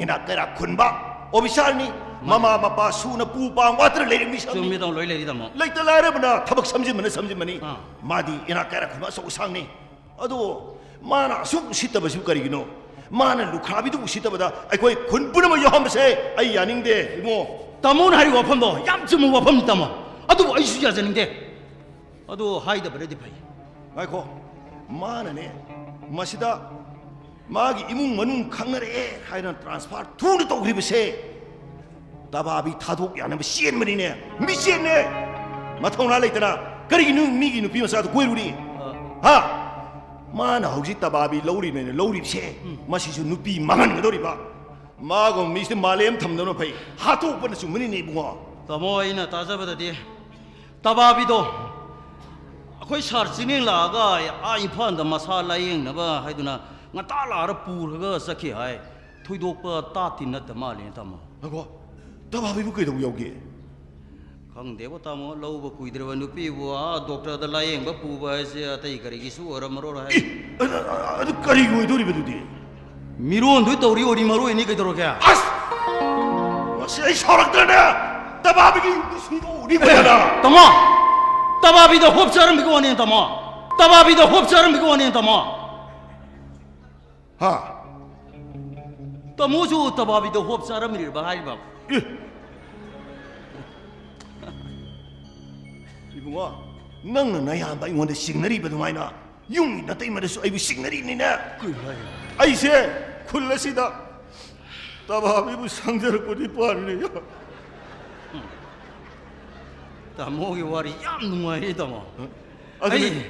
ꯏꯅꯥꯛ ꯀꯩꯔꯥꯛ ꯈꯨꯟꯕ ꯑꯣꯐꯤꯁꯥꯔꯅꯤ꯫ ꯃꯃꯥ ꯃꯄꯥ ꯁꯨꯅ ꯄꯨ ꯄꯥꯡ ꯋꯥꯠꯇꯅ ꯂꯩꯔꯤꯕ ꯃꯤꯁꯛꯅꯤ꯫ ꯆꯨꯝꯃꯤ, ꯇꯥꯃꯣ, ꯂꯣꯏ ꯂꯩꯔꯤ, ꯇꯥꯃꯣ꯫ ꯂꯩꯇ ꯂꯥꯏꯔꯕꯅ ꯊꯕꯛ ꯁꯝꯖꯤꯟꯕꯅ ꯁꯝꯖꯤꯟꯕꯅꯤ꯫ ꯑꯥ꯫ ꯃꯥꯗꯤ ꯏꯅꯥꯛ ꯀꯩꯔꯥꯛ ꯈꯨꯟꯕ ꯑꯆꯧ ꯑꯁꯥꯡꯅꯤ꯫ ꯑꯗꯣ ꯃꯥꯅ ꯑꯁꯨꯛ ꯎꯁꯤꯠꯇꯕꯁꯤꯕꯨ ꯀꯔꯤꯒꯤꯅꯣ? ꯃꯥꯅ ꯂꯨꯈ꯭ꯔꯥꯕꯤꯗꯨ ꯎꯁꯤꯠꯇꯕꯗ ꯑꯩꯈꯣꯏ ꯈꯨꯟ ꯄꯨꯝꯅꯃꯛ ꯌꯥꯎꯍꯟꯕꯁꯦ ꯑꯩ ꯌꯥꯅꯤꯡꯗꯦ, ꯏꯕꯨꯡꯉꯣ꯫ ꯇꯥꯃꯣꯅ ꯍꯥꯏꯔꯤꯕ ꯋꯥꯐꯝꯗꯣ ꯌꯥꯝ ꯆꯨꯝꯕ ꯋꯥꯐꯝꯅꯤ, ꯇꯥꯃꯣ꯫ ꯑꯗꯨꯕꯨ ꯑꯩꯁꯨ ꯌꯥꯖꯅꯤꯡꯗꯦ꯫ ꯑꯗꯨ ꯍꯥꯏꯗꯕꯅꯗꯤ ꯐꯩ꯫ ꯉꯥꯏꯈꯣ, ꯃꯥꯅꯅꯦ ꯃꯁꯤꯗ ꯃꯥꯒꯤ ꯏꯃꯨꯡ ꯃꯅꯨꯡ ꯈꯪꯅꯔꯛꯑꯦ ꯍꯥꯏꯅ ꯇ꯭ꯔꯥꯟꯁꯐꯔ ꯊꯨꯅ ꯇꯧꯈ꯭ꯔꯤꯕꯁꯦ ꯇꯕꯥꯕꯤ ꯊꯥꯗꯣꯛ ꯌꯥꯅꯕ ꯆꯦꯟꯕꯅꯤꯅꯦ꯫ ꯃꯤꯆꯦꯟꯅꯦ꯫ ꯃꯊꯧꯅꯥ ꯂꯩꯇꯅ ꯀꯔꯤꯒꯤꯅꯣ ꯃꯤꯒꯤ ꯅꯨꯄꯤ ꯃꯆꯥꯗꯨ ꯀꯣꯏꯔꯨꯅꯤ? ꯍꯥ? ꯃꯥꯅ ꯍꯧꯖꯤꯛ ꯇꯕꯥꯕꯤ ꯂꯧꯔꯤꯕꯅꯤꯅ ꯂꯧꯔꯤꯕꯁꯦ, ꯃꯁꯤꯁꯨ ꯅꯨꯄꯤ ꯃꯥꯡꯍꯟꯒꯗꯧꯔꯤꯕ꯫ ꯃꯥꯒꯨꯝꯕ ꯃꯤꯁꯤꯗꯤ ꯃꯥꯂꯦꯝ ꯊꯝꯗꯕꯅ ꯐꯩ꯫ ꯍꯥꯠꯇꯣꯛꯄꯅ ꯆꯨꯝꯕꯅꯤꯅꯦ, ꯏꯕꯨꯡꯉꯣ꯫ ꯇꯥꯃꯣ, ꯑꯩꯅ ꯇꯥꯖꯕꯗꯗꯤ ꯇꯕꯥꯕꯤꯗꯣ ꯑꯩꯈꯣꯏ ꯁꯥꯔ ꯆꯤꯡꯂꯦꯟ ꯂꯥꯛꯑꯒ ꯑꯥ ꯏꯝꯐꯥꯜꯗ ꯃꯁꯥ ꯂꯥꯌꯦꯡꯅꯕ ꯍꯥꯏꯗꯨꯅ ꯉꯟꯇꯥ ꯂꯥꯛꯑꯒ ꯄꯨꯔꯒ ꯆꯠꯈꯤ ꯍꯥꯏ꯫ ꯊꯣꯏꯗꯣꯛꯄ ꯇꯥꯠꯇꯤ ꯅꯠꯇ ꯃꯥꯜꯂꯦ, ꯇꯥꯃꯣ꯫ ꯉꯥꯏꯈꯣ, ꯇꯕꯥꯕꯤꯕꯨ ꯀꯩꯗꯧꯕ ꯌꯥꯎꯒꯦ? ꯈꯪꯗꯦꯕꯣ, ꯇꯥꯃꯣ, ꯂꯧꯕ ꯀꯨꯏꯗ꯭ꯔꯕ ꯅꯨꯄꯤꯕꯨ ꯑꯥ ꯗꯣꯛꯇꯔꯗ ꯂꯥꯌꯦꯡꯕ ꯄꯨꯕ ꯍꯥꯏꯁꯦ ꯑꯇꯩ ꯀꯔꯤꯒꯤꯁꯨ ꯑꯣꯏꯔꯝꯃꯔꯣꯏ ꯍꯥꯏ꯫ ꯑꯦ, ꯑ-, ꯑ-, ꯑꯗꯨ ꯀꯔꯤꯒꯤ ꯑꯣꯏꯗꯣꯔꯤꯕ ꯑꯗꯨꯗꯤ? ꯃꯤꯔꯣꯟꯗꯣ ꯇꯧꯔꯤ ꯑꯣꯏꯔꯤ ꯃꯔꯨ ꯑꯣꯏꯅꯤ ꯀꯩꯗꯧꯔꯒꯦ? ꯑꯁ! ꯃꯁꯤ ꯑꯩ ꯁꯥꯎꯔꯛꯇ꯭ꯔꯅꯦ! ꯇꯕꯥꯕꯤꯒꯤ ꯌꯨꯝꯗ ꯁꯨꯡꯗꯣꯛꯎꯅꯤ ꯀꯣ ꯅꯪ! ꯇꯥꯃꯣ! ꯇꯕꯥꯕꯤꯗ ꯍꯣꯞ ꯆꯥꯔꯝꯕꯒꯤ ꯋꯥꯅꯤ, ꯇꯥꯃꯣ꯫ ꯇꯕꯥꯕꯤꯗ ꯍꯣꯞ ꯆꯥꯔꯝꯕꯒꯤ ꯋꯥꯅꯤ, ꯇꯥꯃꯣ꯫ ꯍꯥ? ꯇꯥꯃꯣꯁꯨ ꯇꯕꯥꯕꯤꯗ ꯍꯣꯞ ꯆꯥꯔꯝꯃꯤꯔꯕ ꯍꯥꯏꯔꯤꯕ? ꯑꯦ! ꯏꯕꯨꯡꯉꯣ, ꯅꯪꯅ ꯅꯌꯥꯝꯕ ꯑꯩꯉꯣꯟꯗ ꯆꯤꯡꯅꯔꯤꯕ ꯑꯗꯨꯃꯥꯏꯅ ꯌꯨꯝꯒꯤ ꯅꯇꯩꯃꯗꯁꯨ ꯑꯩꯕꯨ ꯆꯤꯡꯅꯔꯤꯅꯤꯅꯦ꯫ ꯀꯩꯅꯣ ꯍꯥꯏꯁꯤꯕꯣ? ꯑꯩꯁꯦ ꯈꯨꯜ ꯑꯁꯤꯗ ꯇꯕꯥꯕꯤꯕꯨ ꯁꯪꯖꯔꯛꯄꯗꯤ ꯄꯥꯟꯅꯤ꯫ ꯇꯥꯃꯣꯒꯤ ꯋꯥꯔꯤ ꯌꯥꯝ ꯅꯨꯡꯉꯥꯏꯔꯤ, ꯇꯥꯃꯣ꯫ ꯑꯗꯨꯅꯤ꯫ ꯑꯩ,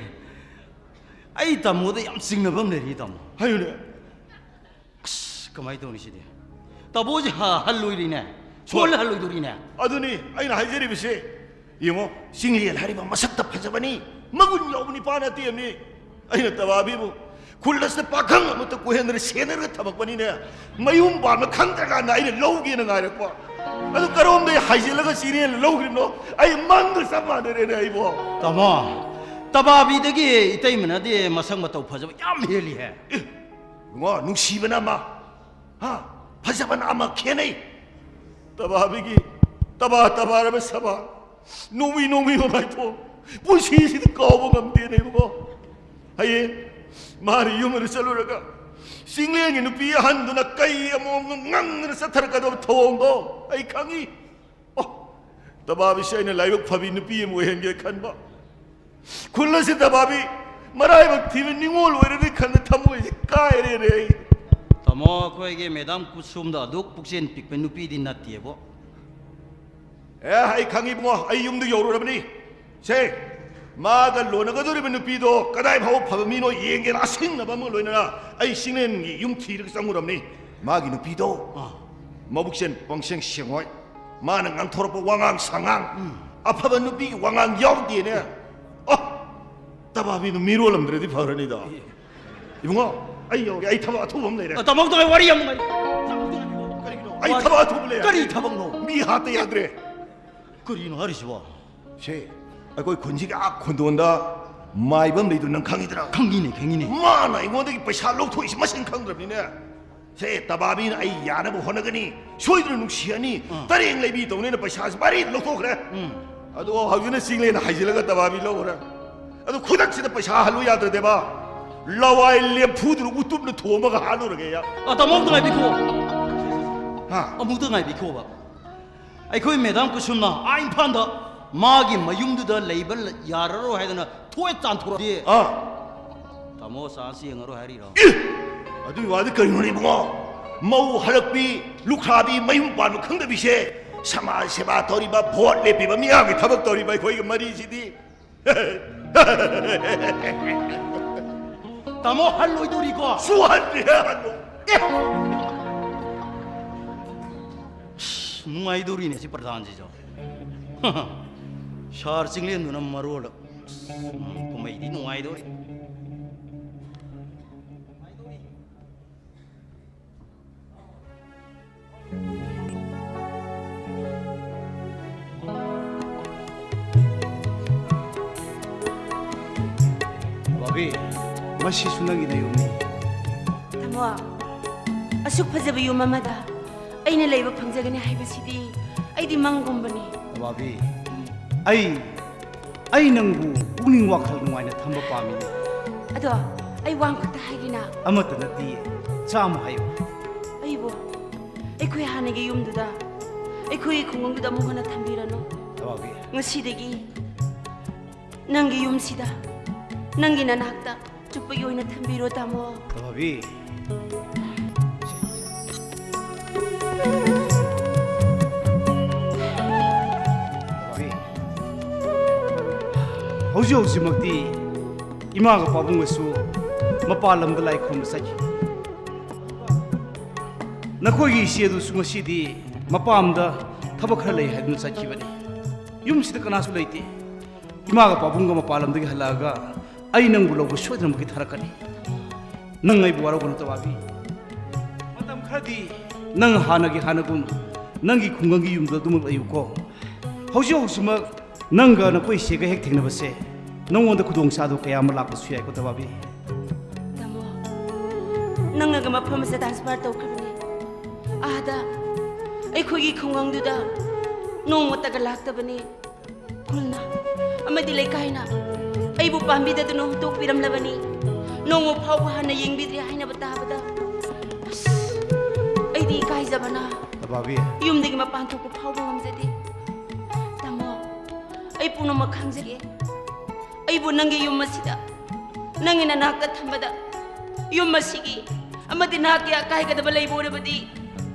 ꯑꯩ ꯇꯥꯃꯣꯗ ꯌꯥꯝ ꯆꯤꯡꯅꯕ ꯑꯃ ꯂꯩꯔꯤ, ꯇꯥꯃꯣ꯫ ꯍꯥꯏꯌꯨꯅꯦ꯫ ꯑꯁ, ꯀꯃꯥꯏꯅ ꯇꯧꯅꯤ ꯁꯤꯗꯤ? ꯇꯥꯃꯣꯁꯦ ꯍ-, ꯍꯜꯂꯣꯏꯔꯤꯅꯦ꯫ ꯁꯣꯜꯂ ꯍꯜꯂꯣꯏꯗꯣꯔꯤꯅꯦ꯫ ꯑꯗꯨꯅꯤ ꯑꯩꯅ ꯍꯥꯏꯖꯔꯤꯕꯁꯦ꯫ ꯌꯦꯡꯉꯣ, ꯆꯤꯡꯂꯦꯟ ꯍꯥꯏꯔꯤꯕ ꯃꯁꯛꯇ ꯐꯖꯕꯅꯤ, ꯃꯒꯨꯟ ꯌꯥꯎꯕ ꯅꯤꯄꯥ ꯅꯠꯇꯦꯕꯅꯤ꯫ ꯑꯩꯅ ꯇꯕꯥꯕꯤꯕꯨ ꯈꯨꯜ ꯑꯁꯤꯗ ꯄꯥꯈꯪ ꯑꯃꯠꯇ ꯀꯣꯏꯍꯟꯗꯅ ꯁꯦꯟꯅꯔꯒ ꯊꯝꯃꯛꯄꯅꯤꯅꯦ꯫ ꯃꯌꯨꯝ ꯄꯥꯟꯕ ꯈꯪꯗ꯭ꯔꯀꯥꯟꯗ ꯑꯩꯅ ꯂꯧꯒꯦꯅ ꯉꯥꯏꯔꯛꯄ꯫ ꯑꯗꯨ ꯀꯔꯣꯝꯗꯩ ꯍꯥꯏꯖꯤꯜꯂꯒ ꯆꯤꯡꯂꯦꯟꯅ ꯂꯧꯈ꯭ꯔꯤꯕꯅꯣ? ꯑꯩ ꯃꯪꯒ ꯆꯞ ꯃꯥꯟꯅꯔꯦꯅꯦ ꯑꯩꯕꯣ꯫ ꯇꯥꯃꯣ, ꯇꯕꯥꯕꯤꯗꯒꯤ ꯏꯇꯩꯃꯅꯗꯤ ꯃꯁꯛ ꯃꯇꯧ ꯐꯖꯕ ꯌꯥꯝ ꯍꯦꯜꯂꯤꯍꯦ꯫ ꯑꯦ, ꯏꯕꯨꯡꯉꯣ, ꯅꯨꯡꯁꯤꯕꯅ ꯑꯃ, ꯍꯥ? ꯐꯖꯕꯅ ꯑꯃ ꯈꯦꯠꯅꯩ꯫ ꯇꯕꯥꯕꯤꯒꯤ ꯇꯕꯥ ꯇꯕꯥꯔꯕ ꯁꯕꯥ, ꯅꯣꯡꯃꯤ ꯅꯣꯡꯃꯤ ꯃꯃꯥꯏꯊꯣꯡ, ꯄꯨꯟꯁꯤꯁꯤꯗ ꯀꯥꯎꯕ ꯉꯝꯗꯦꯅꯦ ꯏꯕꯨꯡꯉꯣ꯫ ꯍꯌꯦꯡ ꯃꯥꯅ ꯌꯨꯝꯗ ꯆꯠꯂꯨꯔꯒ ꯆꯤꯡꯂꯦꯟꯒꯤ ꯅꯨꯄꯤ ꯑꯍꯟꯗꯨꯅ ꯀꯩ ꯑꯃꯣꯝꯒ ꯉꯪꯗꯅ ꯆꯠꯊꯔꯛꯀꯗꯕ ꯊꯧꯑꯣꯡꯗꯣ ꯑꯩ ꯈꯪꯉꯤ꯫ ꯑꯣ, ꯇꯕꯥꯕꯤꯁꯦ ꯑꯩꯅ ꯂꯥꯏꯕꯛ ꯐꯕꯤ ꯅꯨꯄꯤ ꯑꯃ ꯑꯣꯏꯍꯟꯒꯦ ꯈꯟꯕ꯫ ꯈꯨꯜ ꯑꯁꯤꯗ ꯕꯥꯕꯤ ꯃꯔꯥꯏꯕꯛ ꯊꯤꯕ ꯅꯤꯉꯣꯜ ꯑꯣꯏꯔꯅꯤ ꯈꯟꯕ ꯊꯃꯣꯏꯁꯦ ꯀꯥꯏꯔꯦꯅꯦ ꯑꯩ꯫ ꯇꯥꯃꯣ, ꯑꯩꯈꯣꯏꯒꯤ ꯃꯦꯗꯥꯝ ꯀꯨꯁꯨꯝꯗꯣ ꯑꯗꯨꯛ ꯄꯨꯛꯆꯦꯜ ꯄꯤꯛꯄ ꯅꯨꯄꯤꯗꯤ ꯅꯠꯇꯦꯕꯣ꯫ ꯑꯦ, ꯑꯩ ꯈꯪꯉꯤ ꯏꯕꯨꯡꯉꯣ, ꯑꯩ ꯌꯨꯝꯗ ꯌꯧꯔꯨꯔꯕꯅꯤ꯫ ꯁꯦ, ꯃꯥꯒ ꯂꯣꯟꯅꯒꯗꯧꯔꯤꯕ ꯅꯨꯄꯤꯗꯣ ꯀꯗꯥꯏ ꯐꯥꯎꯕ ꯐꯕ ꯃꯤꯅꯣ ꯌꯦꯡꯒꯦꯅ ꯑꯁꯤꯡꯅꯕ ꯑꯃ ꯂꯣꯏꯅꯅ ꯑꯩ ꯁꯤꯡꯂꯦꯟꯒꯤ ꯌꯨꯝ ꯊꯤꯔꯒ ꯆꯪꯉꯨꯔꯕꯅꯤ꯫ ꯃꯥꯒꯤ ꯅꯨꯄꯤꯗꯣ ꯑꯥ꯫ ꯃꯕꯨꯛꯆꯦꯜ ꯄꯪꯁꯦꯡ ꯁꯦꯡꯉꯣꯏ꯫ ꯃꯥꯅ ꯉꯥꯡꯊꯣꯔꯛꯄ ꯋꯥꯉꯥꯡ ꯁꯉꯥꯡ, ꯎꯝ꯫ ꯑꯐꯕ ꯅꯨꯄꯤꯒꯤ ꯋꯥꯉꯥꯡ ꯌꯥꯎꯗꯦꯅꯦ꯫ ꯑꯣ, ꯇꯕꯥꯕꯤꯗꯣ ꯃꯤꯔꯣꯜꯂꯝꯗ꯭ꯔꯗꯤ ꯐꯔꯅꯤꯗ꯫ ꯏꯕꯨꯡꯉꯣ, ꯑꯩ ꯌꯧꯔꯒꯦ꯫ ꯑꯩ ꯊꯕꯛ ꯑꯊꯨꯕ ꯑꯃ ꯂꯩꯔꯦ꯫ ꯑ, ꯇꯥꯃꯣ, ꯇꯥꯃꯣ, ꯋꯥꯔꯤ ꯌꯥꯝ ꯅꯨꯡꯉꯥꯏ꯫ ꯀꯔꯤꯅꯣ? ꯑꯩ ꯋꯥꯔꯤ-, ꯊꯕꯛ ꯑꯊꯨꯕ ꯂꯩꯔꯦ꯫ ꯀꯔꯤ ꯊꯕꯛꯅꯣ? ꯃꯤ ꯍꯥꯠꯇ ꯌꯥꯗ꯭ꯔꯦ꯫ ꯀꯔꯤꯅꯣ ꯍꯥꯏꯔꯤꯁꯤꯕꯣ? ꯁꯦ, ꯑꯩꯈꯣꯏ ꯈꯨꯟꯁꯤꯒꯤ ꯑꯥ ꯈꯨꯟꯗꯣꯟꯗ ꯃꯥꯏꯕ ꯑꯃ ꯂꯩꯗꯣ ꯅꯪ ꯈꯪꯉꯤꯗꯅ? ꯈꯪꯉꯤꯅꯦ, ꯈꯪꯉꯤꯅꯦ꯫ ꯃꯥꯅ ꯑꯩꯉꯣꯟꯗꯒꯤ ꯄꯩꯁꯥ ꯂꯧꯊꯣꯛꯏꯁꯤ ꯃꯁꯤꯡ ꯈꯪꯗ꯭ꯔꯕꯅꯤꯅꯦ꯫ ꯁꯦ, ꯇꯕꯥꯕꯤꯅ ꯑꯩ ꯌꯥꯅꯕ ꯍꯣꯠꯅꯒꯅꯤ, ꯁꯣꯏꯗꯅ ꯅꯨꯡꯁꯤꯍꯅꯤ, ꯑꯥ꯫ ꯇꯔꯦꯡ ꯂꯩꯕꯤ ꯇꯧꯅꯦꯅ ꯄꯩꯁꯥꯁꯤ ꯃꯔꯤ ꯂꯧꯊꯣꯛꯈ꯭ꯔꯦ꯫ ꯎꯝ꯫ ꯑꯗꯣ ꯍꯧꯖꯤꯛꯅ ꯆꯤꯡꯂꯦꯟ ꯍꯥꯏꯖꯤꯜꯂꯒ ꯇꯕꯥꯕꯤ ꯂꯧꯈ꯭ꯔꯦ꯫ ꯑꯗꯣ ꯈꯨꯗꯛꯁꯤꯗ ꯄꯩꯁꯥ ꯍꯜꯂꯨ ꯌꯥꯗ꯭ꯔꯗꯦꯕ꯫ ꯂꯋꯥꯏ ꯂꯦꯝꯐꯨꯗꯨꯅ ꯎꯇꯨꯞꯅ ꯊꯣꯝꯃꯒ ꯍꯥꯠꯂꯨꯔꯒꯦ ꯑꯩ꯫ ꯑ, ꯇꯥꯃꯣ, ꯑꯃꯨꯛꯇ ꯉꯥꯏꯕꯤꯈꯣ꯫ ꯍꯥ? ꯑꯃꯨꯛꯇ ꯉꯥꯏꯕꯤꯈꯣꯕ꯫ ꯑꯩꯈꯣꯏ ꯃꯦꯗꯥꯝ ꯀꯨꯁꯨꯝꯅ ꯑꯥ ꯏꯝꯐꯥꯜꯗ ꯃꯥꯒꯤ ꯃꯌꯨꯝꯗꯨꯗ ꯂꯩꯕ ꯂ-, ꯌꯥꯔꯔꯣꯏ ꯍꯥꯏꯗꯅ ꯊꯣꯛꯑꯦ ꯇꯥꯟꯊꯣꯔꯛꯑꯦ꯫ ꯑꯥ꯫ ꯇꯥꯃꯣ, ꯆꯥꯟꯁ ꯌꯦꯡꯉꯔꯣꯏ ꯍꯥꯏꯔꯤꯔꯣ? ꯑꯦ! ꯑꯗꯨꯒꯤ ꯋꯥꯗꯤ ꯀꯔꯤꯅꯣꯅꯦ ꯏꯕꯨꯡꯉꯣ? ꯃꯧ ꯍꯜꯂꯛꯄꯤ, ꯂꯨꯈ꯭ꯔꯥꯕꯤ, ꯃꯌꯨꯝ ꯄꯥꯟꯕ ꯈꯪꯗꯕꯤꯁꯦ, ꯁꯃꯥꯖ ꯁꯦꯕꯥ ꯇꯧꯔꯤꯕ, ꯚꯣꯠ ꯂꯦꯞꯄꯤꯕ, ꯃꯤꯌꯥꯝꯒꯤ ꯊꯕꯛ ꯇꯧꯔꯤꯕ ꯑꯩꯈꯣꯏꯒꯤ ꯃꯔꯤꯁꯤꯗꯤ꯫ ꯇꯥꯃꯣ, ꯍꯜꯂꯣꯏꯗꯣꯔꯤꯀꯣ? ꯁꯨꯍꯟꯗꯦ, ꯍꯜꯂꯣ꯫ ꯑꯦ! ꯑꯁ, ꯅꯨꯡꯉꯥꯏꯗꯧꯔꯤꯅꯦ ꯁꯤ ꯄ꯭ꯔꯙꯥꯟꯁꯤꯁꯨ꯫ ꯁꯥꯔ ꯆꯤꯡꯂꯦꯟꯗꯨꯅ ꯃꯔꯣꯜ꯫ ꯎꯝ, ꯀꯨꯝꯍꯩꯗꯤ ꯅꯨꯡꯉꯥꯏꯗꯧꯔꯤ꯫ ꯕꯥꯕꯤ, ꯃꯁꯤꯁꯨ ꯅꯪꯒꯤ ꯅꯌꯨꯝꯅꯤ꯫ ꯇꯥꯃꯣ, ꯑꯁꯨꯛ ꯐꯖꯕ ꯌꯨꯝ ꯑꯃꯗ ꯑꯩꯅ ꯂꯩꯕ ꯐꯪꯖꯒꯅꯤ ꯍꯥꯏꯕꯁꯤꯗꯤ ꯑꯩꯗꯤ ꯃꯪꯒꯨꯝꯕꯅꯤ꯫ ꯕꯥꯕꯤ, ꯑꯩ, ꯑꯩ ꯅꯪꯕꯨ ꯄꯨꯛꯅꯤꯡ ꯋꯥꯈꯜ ꯅꯨꯡꯉꯥꯏꯅ ꯊꯝꯕ ꯄꯥꯝꯃꯤ꯫ ꯑꯗꯣ ꯑꯩ ꯋꯥ ꯑꯃꯈꯛꯇ ꯍꯥꯏꯒꯦꯅ꯫ ꯑꯃꯠꯇ ꯅꯠꯇꯤꯌꯦ, ꯆꯥꯝꯃ ꯍꯥꯏꯌꯨ꯫ ꯑꯩꯕꯨ ꯑꯩꯈꯣꯏ ꯍꯥꯟꯅꯒꯤ ꯌꯨꯝꯗꯨꯗ, ꯑꯩꯈꯣꯏꯒꯤ ꯈꯨꯡꯒꯪꯗꯨꯗ ꯑꯃꯨꯛ ꯍꯟꯅ ꯊꯝꯕꯤꯔꯅꯨ꯫ ꯉꯁꯤꯗꯒꯤ ꯅꯪꯒꯤ ꯌꯨꯝꯁꯤꯗ, ꯅꯪꯒꯤ ꯅꯅꯥꯛꯇ ꯆꯨꯞꯄꯒꯤ ꯑꯣꯏꯅ ꯊꯝꯕꯤꯔꯣ, ꯇꯥꯃꯣ꯫ ꯇꯃꯥꯕꯤ꯫ ꯇꯃꯥꯕꯤ꯫ ꯍꯧꯖꯤꯛ ꯍꯧꯖꯤꯛꯃꯛꯇꯤ ꯏꯃꯥꯒ ꯄꯥꯕꯨꯡꯒꯁꯨ ꯃꯄꯥꯟ ꯂꯝꯗ ꯂꯥꯏ ꯈꯨꯔꯨꯝꯕ ꯆꯠꯈꯤ꯫ ꯅꯈꯣꯏꯒꯤ ꯏꯆꯦ ꯑꯗꯨꯁꯨ ꯉꯁꯤꯗꯤ ꯃꯄꯥꯝꯗ ꯊꯕꯛ ꯈꯔ ꯂꯩ ꯍꯥꯏꯗꯨꯅ ꯆꯠꯈꯤꯕꯅꯤ꯫ ꯌꯨꯝꯁꯤꯗ ꯀꯅꯥꯁꯨ ꯂꯩꯇꯦ꯫ ꯏꯃꯥꯒ ꯄꯥꯕꯨꯡꯒ ꯃꯄꯥꯟ ꯂꯝꯗꯒꯤ ꯍꯜꯂꯛꯑꯒ ꯑꯩ ꯅꯪꯕꯨ ꯂꯧꯕ ꯁꯣꯏꯗꯅꯃꯛꯀꯤ ꯊꯥꯔꯛꯀꯅꯤ꯫ ꯅꯪ ꯑꯩꯕꯨ ꯋꯥꯔꯧꯒꯅꯨ, ꯇꯕꯥꯕꯤ꯫ ꯃꯇꯝ ꯈꯔꯗꯤ ꯅꯪ ꯍꯥꯟꯅꯒꯤ ꯍꯥꯟꯅꯒꯨꯝ ꯅꯪꯒꯤ ꯈꯨꯡꯒꯪꯒꯤ ꯌꯨꯝꯗ ꯑꯗꯨꯃꯛ ꯂꯩꯌꯨꯀꯣ꯫ ꯍꯧꯖꯤꯛ ꯍꯧꯖꯤꯛꯃꯛ ꯅꯪꯒ ꯅꯈꯣꯏ ꯏꯆꯦꯒ ꯍꯦꯛ ꯊꯦꯡꯅꯕꯁꯦ ꯅꯉꯣꯟꯗ ꯈꯨꯗꯣꯡꯆꯥꯗꯕ ꯀꯌꯥ ꯑꯃ ꯂꯥꯛꯄꯁꯨ ꯌꯥꯏꯀꯣ, ꯇꯕꯥꯕꯤ꯫ ꯇꯥꯃꯣ, ꯅꯪꯅꯒ ꯃꯐꯝ ꯑꯁꯤꯗ transfer ꯇꯧꯈ꯭ꯔꯕꯅꯤ꯫ ꯑꯥꯗ ꯑꯩꯈꯣꯏꯒꯤ ꯈꯨꯡꯒꯪꯗꯨꯗ ꯅꯣꯡꯃꯇꯒ ꯂꯥꯛꯇꯕꯅꯤ꯫ ꯈꯨꯜꯅ ꯑꯃꯗꯤ ꯂꯩꯀꯥꯏꯅ ꯑꯩꯕꯨ ꯄꯥꯝꯕꯤꯗꯗꯨꯅ ꯍꯨꯟꯗꯣꯛꯄꯤꯔꯝꯂꯕꯅꯤ꯫ ꯅꯣꯡꯃ ꯐꯥꯎꯕ ꯍꯟꯅ ꯌꯦꯡꯕꯤꯗ꯭ꯔꯦ ꯍꯥꯏꯅꯕ ꯇꯥꯕꯗ, ꯑꯁ, ꯑꯩꯗꯤ ꯏꯀꯥꯏꯖꯕꯅ ꯇꯕꯥꯕꯤ꯫ ꯌꯨꯝꯗꯒꯤ ꯃꯄꯥꯟ ꯊꯣꯛꯄ ꯐꯥꯎꯕ ꯉꯝꯖꯗꯦ꯫ ꯇꯥꯃꯣ, ꯑꯩ ꯄꯨꯝꯅꯃꯛ ꯈꯪꯖꯒꯦ꯫ ꯑꯩꯕꯨ ꯅꯪꯒꯤ ꯌꯨꯝ ꯑꯁꯤꯗ, ꯅꯪꯒꯤ ꯅꯅꯥꯛꯇ ꯊꯝꯕꯗ ꯌꯨꯝ ꯑꯁꯤꯒꯤ ꯑꯃꯗꯤ ꯅꯍꯥꯛꯀꯤ ꯑꯀꯥꯏꯒꯗꯕ ꯂꯩꯕ ꯑꯣꯏꯔꯕꯗꯤ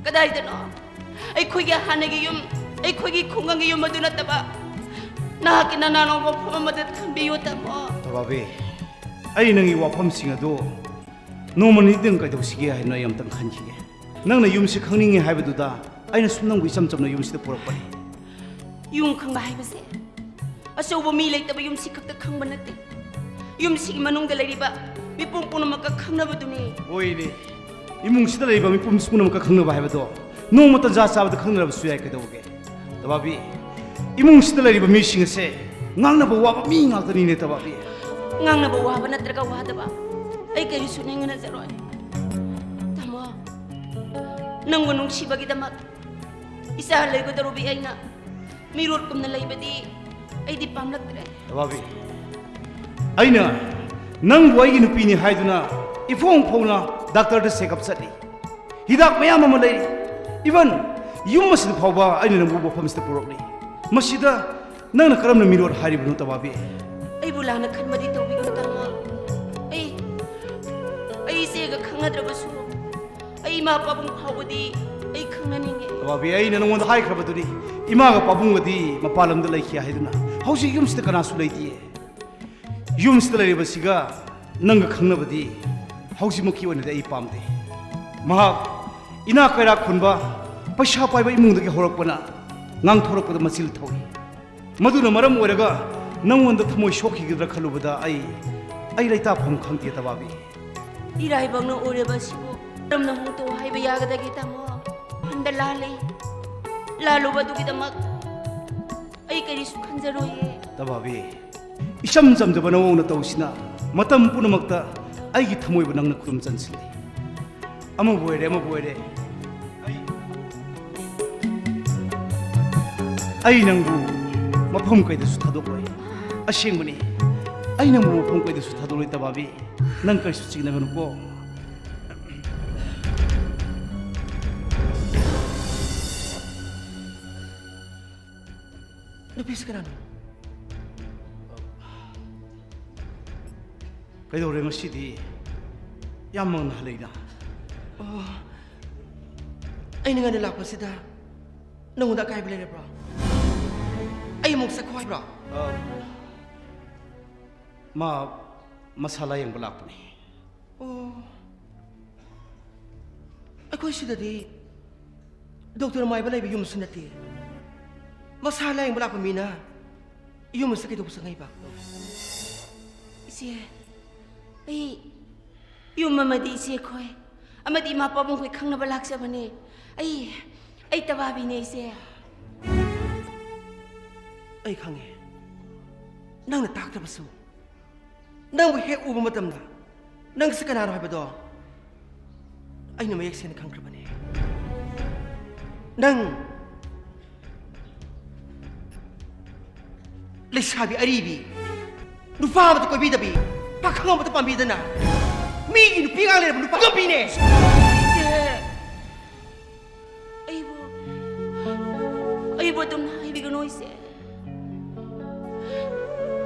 ꯀꯗꯥꯏꯗꯅꯣ? ꯑꯩꯈꯣꯏꯒꯤ ꯍꯥꯟꯅꯒꯤ ꯌꯨꯝ, ꯑꯩꯈꯣꯏꯒꯤ ꯈꯨꯡꯒꯪꯒꯤ ꯌꯨꯝ ꯑꯗꯨ ꯅꯠꯇꯕ ꯅꯍꯥꯛꯀꯤ ꯅꯅꯥꯎ ꯃꯐꯝ ꯑꯃꯗ ꯊꯝꯕꯤꯌꯨ, ꯇꯥꯃꯣ꯫ ꯇꯕꯥꯕꯤ, ꯑꯩ ꯅꯪꯒꯤ ꯋꯥꯐꯝꯁꯤꯡ ꯑꯗꯨ ꯅꯣꯡꯃ ꯅꯤꯅꯤꯗꯪ ꯀꯩꯗꯧꯁꯤꯒꯦ ꯍꯥꯏꯅꯣ? ꯑꯩ ꯑꯝꯇꯪ ꯈꯟꯈꯤꯒꯦ꯫ ꯅꯪꯅ ꯌꯨꯝꯁꯤ ꯈꯪꯅꯤꯡꯉꯤ ꯍꯥꯏꯕꯗꯨꯗ ꯑꯩꯅ ꯁꯨꯝ ꯅꯪꯕꯨ ꯏꯆꯝ ꯆꯝꯅ ꯌꯨꯝꯁꯤꯗ ꯄꯨꯔꯛꯄꯅꯤ꯫ ꯌꯨꯝ ꯈꯪꯕ ꯍꯥꯏꯕꯁꯦ ꯑꯆꯧꯕ ꯃꯤ ꯂꯩꯇꯕ ꯌꯨꯝꯁꯤ ꯈꯛꯇ ꯈꯪꯕ ꯅꯠꯇꯦ꯫ ꯌꯨꯝꯁꯤꯒꯤ ꯃꯅꯨꯡꯗ ꯂꯩꯔꯤꯕ ꯃꯤꯄꯨꯝ ꯄꯨꯝꯅꯃꯛꯀ ꯈꯪꯅꯕꯗꯨꯅꯤ꯫ ꯍꯣꯏꯅꯦ, ꯏꯃꯨꯡꯁꯤꯗ ꯂꯩꯔꯤꯕ ꯃꯤꯄꯨꯝ ꯄꯨꯝꯅꯃꯛꯀ ꯈꯪꯅꯕ ꯍꯥꯏꯕꯗꯣ ꯅꯣꯡꯃ ꯇꯟꯖꯥ ꯆꯥꯕꯗ ꯈꯪꯅꯔꯕꯁꯨ ꯌꯥꯏ, ꯀꯩꯗꯧꯕꯒꯦ? ꯇꯕꯥꯕꯤ, ꯏꯃꯨꯡꯁꯤꯗ ꯂꯩꯔꯤꯕ ꯃꯤꯁꯤꯡ ꯑꯁꯦ ꯉꯥꯡꯅꯕ ꯋꯥꯕ ꯃꯤ ꯉꯥꯛꯇꯅꯤꯅꯦ, ꯇꯕꯥꯕꯤ꯫ ꯉꯥꯡꯅꯕ ꯋꯥꯕ ꯅꯠꯇ꯭ꯔꯒ ꯋꯥꯗꯕ ꯑꯩ ꯀꯔꯤꯁꯨ ꯅꯤꯡꯍꯟꯅꯖꯔꯣꯏ꯫ ꯇꯥꯃꯣ, ꯅꯪꯕꯨ ꯅꯨꯡꯁꯤꯕꯒꯤꯗꯃꯛ ꯏꯆꯥ ꯂꯩꯒꯗꯧꯔꯨꯕꯤ ꯑꯩꯅ ꯃꯤꯔꯣꯠꯀꯨꯝꯅ ꯂꯩꯕꯗꯤ ꯑꯩꯗꯤ ꯄꯥꯝꯂꯛꯇ꯭ꯔꯦ꯫ ꯇꯕꯥꯕꯤ, ꯑꯩꯅ ꯅꯪꯕꯨ ꯑꯩꯒꯤ ꯅꯨꯄꯤꯅꯤ ꯍꯥꯏꯗꯨꯅ ꯏꯐꯣꯡ ꯐꯣꯡꯅ ꯗꯥꯛꯇꯔꯗ ꯆꯦꯛꯑꯞ ꯆꯠꯂꯤ꯫ ꯍꯤꯗꯥꯛ ꯃꯌꯥꯝ ꯑꯃ ꯂꯩꯔꯤ꯫ Even ꯌꯨꯝ ꯑꯁꯤꯗ ꯐꯥꯎꯕ ꯑꯩꯅ ꯅꯪꯕꯨ ꯃꯐꯝꯁꯤꯗ ꯄꯨꯔꯛꯂꯤ꯫ ꯃꯁꯤꯗ ꯅꯪꯅ ꯀꯔꯝꯅ ꯃꯤꯔꯣꯠ ꯍꯥꯏꯔꯤꯕꯅꯣ, ꯇꯕꯥꯕꯤ? ꯑꯩꯕꯨ ꯂꯥꯟꯅ ꯈꯟꯕꯗꯤ ꯇꯧꯕꯤꯒꯅꯨ, ꯇꯥꯃꯣ꯫ ꯑꯩ, ꯑꯩ ꯏꯆꯦꯒ ꯈꯪꯅꯗ꯭ꯔꯕꯁꯨ, ꯑꯩ ꯏꯃꯥ ꯄꯥꯕꯨꯡ ꯐꯥꯎꯕꯗꯤ ꯑꯩ ꯈꯪꯅꯅꯤꯡꯉꯦ꯫ ꯇꯕꯥꯕꯤ, ꯑꯩꯅ ꯅꯉꯣꯟꯗ ꯍꯥꯏꯈ꯭ꯔꯕꯗꯨꯅꯤ, ꯏꯃꯥꯒ ꯄꯥꯕꯨꯡꯒꯗꯤ ꯃꯄꯥꯟ ꯂꯝꯗ ꯂꯩꯈꯤ ꯍꯥꯏꯗꯨꯅ꯫ ꯍꯧꯖꯤꯛ ꯌꯨꯝꯁꯤꯗ ꯀꯅꯥꯁꯨ ꯂꯩꯇꯤꯌꯦ꯫ ꯌꯨꯝꯁꯤꯗ ꯂꯩꯔꯤꯕꯁꯤꯒ ꯅꯪꯒ ꯈꯪꯅꯕꯗꯤ ꯍꯧꯖꯤꯛꯃꯛꯀꯤ ꯑꯣꯏꯅꯗꯤ ꯑꯩ ꯄꯥꯝꯗꯦ꯫ ꯃꯍꯥꯛ ꯏꯅꯥꯛ ꯀꯩꯔꯥꯛ ꯈꯨꯟꯕ, ꯄꯩꯁꯥ ꯄꯥꯏꯕ ꯏꯃꯨꯡꯗꯒꯤ ꯍꯧꯔꯛꯄꯅ ꯉꯥꯡꯊꯣꯔꯛꯄꯗ ꯃꯆꯤꯜ ꯊꯧꯏ꯫ ꯃꯗꯨꯅ ꯃꯔꯝ ꯑꯣꯏꯔꯒ ꯅꯪꯉꯣꯟꯗ ꯊꯃꯣꯏ ꯁꯣꯛꯈꯤꯒꯗ꯭ꯔꯥ ꯈꯜꯂꯨꯕꯗ ꯑꯩ, ꯑꯩ ꯂꯩꯇꯥꯐꯝ ꯈꯪꯗꯦ, ꯇꯕꯥꯕꯤ꯫ ꯏꯔꯥꯏꯕꯛꯅ ꯑꯣꯏꯔꯕ ꯑꯁꯤꯕꯨ ꯀꯔꯝꯅ ꯍꯣꯡꯗꯣꯛꯑꯣ ꯍꯥꯏꯕ ꯌꯥꯒꯗꯒꯦ, ꯇꯥꯃꯣ? ꯍꯟꯗ ꯂꯥꯜꯂꯦ꯫ ꯂꯥꯜꯂꯨꯕꯗꯨꯒꯤꯗꯃꯛ ꯑꯩ ꯀꯔꯤꯁꯨ ꯈꯟꯖꯔꯣꯏꯌꯦ꯫ ꯇꯕꯥꯕꯤ, ꯏꯆꯝ ꯆꯝꯖꯕ ꯅꯋꯣꯡ ꯅꯇꯧꯁꯤꯅ ꯃꯇꯝ ꯄꯨꯝꯅꯃꯛꯇ ꯑꯩꯒꯤ ꯊꯃꯣꯏꯕꯨ ꯅꯪꯅ ꯈꯨꯗꯨꯝ ꯆꯟꯁꯤꯜꯂꯤ꯫ ꯑꯃꯕꯨ ꯑꯣꯏꯔꯦ, ꯑꯃꯕꯨ ꯑꯣꯏꯔꯦ, ꯑꯩ, ꯑꯩ ꯅꯪꯕꯨ ꯃꯐꯝ ꯀꯩꯗꯁꯨ ꯊꯥꯗꯣꯛꯂꯣꯏ꯫ ꯑꯁꯦꯡꯕꯅꯤ, ꯑꯩ ꯅꯪꯕꯨ ꯃꯐꯝ ꯀꯩꯗꯁꯨ ꯊꯥꯗꯣꯛꯂꯣꯏ, ꯇꯕꯥꯕꯤ꯫ ꯅꯪ ꯀꯔꯤꯁꯨ ꯆꯤꯡꯅꯒꯅꯨꯀꯣ꯫ ꯅꯨꯄꯤꯁꯤ ꯀꯅꯥꯅꯣ? ꯀꯩꯗꯧꯔꯦ ꯉꯁꯤꯗꯤ? ꯌꯥꯝ ꯃꯪꯅ ꯍꯜꯂꯛꯏꯅ꯫ ꯑꯣ, ꯑꯩꯅ ꯉꯟꯅ ꯂꯥꯛꯄꯁꯤꯗ ꯅꯉꯣꯟꯗ ꯑꯀꯥꯏꯕ ꯂꯩꯔꯕ꯭ꯔꯣ? ꯑꯩ ꯑꯃꯨꯛ ꯆꯠꯈꯣ ꯍꯥꯏꯕ꯭ꯔꯣ? ꯑ, ꯃꯥ ꯃꯁꯥ ꯂꯥꯌꯦꯡꯕ ꯂꯥꯛꯄꯅꯤ꯫ ꯑꯣ, ꯑꯩꯈꯣꯏ ꯁꯤꯗꯗꯤ ꯗꯣꯛꯇꯔ ꯃꯥꯏꯕ ꯂꯩꯕ ꯌꯨꯝꯁꯨ ꯅꯠꯇꯦ꯫ ꯃꯁꯥ ꯂꯥꯌꯦꯡꯕ ꯂꯥꯛꯄ ꯃꯤꯅ ꯌꯨꯝ ꯑꯁꯤ ꯀꯩꯗꯧꯕ ꯆꯪꯉꯛꯏꯕ? ꯏꯆꯦ, ꯑꯩ ꯌꯨꯝ ꯑꯃꯗꯤ ꯏꯆꯦ ꯈꯣꯏ ꯑꯃꯗꯤ ꯏꯃꯥ ꯄꯥꯕꯨꯡ ꯈꯣꯏ ꯈꯪꯅꯕ ꯂꯥꯛꯆꯕꯅꯦ꯫ ꯑꯩ, ꯑꯩ ꯇꯕꯥꯕꯤꯅꯦ, ꯏꯆꯦ꯫ ꯑꯩ ꯈꯪꯉꯦ, ꯅꯪꯅ ꯇꯥꯛꯇ꯭ꯔꯕꯁꯨ꯫ ꯅꯪꯕꯨ ꯍꯦꯛ ꯎꯕ ꯃꯇꯝꯗ ꯅꯪꯁꯤ ꯀꯅꯥꯅꯣ ꯍꯥꯏꯕꯗꯣ ꯑꯩꯅ ꯃꯌꯦꯛ ꯁꯦꯡꯅ ꯈꯪꯈ꯭ꯔꯕꯅꯦ꯫ ꯅꯪ ꯂꯩꯁꯥꯕꯤ ꯑꯔꯤꯕꯤ, ꯅꯨꯄꯥ ꯑꯃꯠꯇ ꯀꯣꯏꯕꯤꯗꯕꯤ, ꯄꯥꯈꯪ ꯑꯃꯠꯇ ꯄꯥꯝꯕꯤꯗꯅ ꯃꯤꯒꯤ ꯅꯨꯄꯤ ꯑꯉꯥꯡ ꯂꯩꯔꯕ ꯅꯨꯄꯥ ꯌꯣꯟꯕꯤꯅꯦ꯫ ꯏꯆꯦ, ꯑꯩꯕꯨ, ꯑꯩꯕꯨ ꯑꯗꯨꯝ ꯍꯥꯏꯕꯤꯒꯅꯨ꯫ ꯅꯣꯏꯁꯦ꯫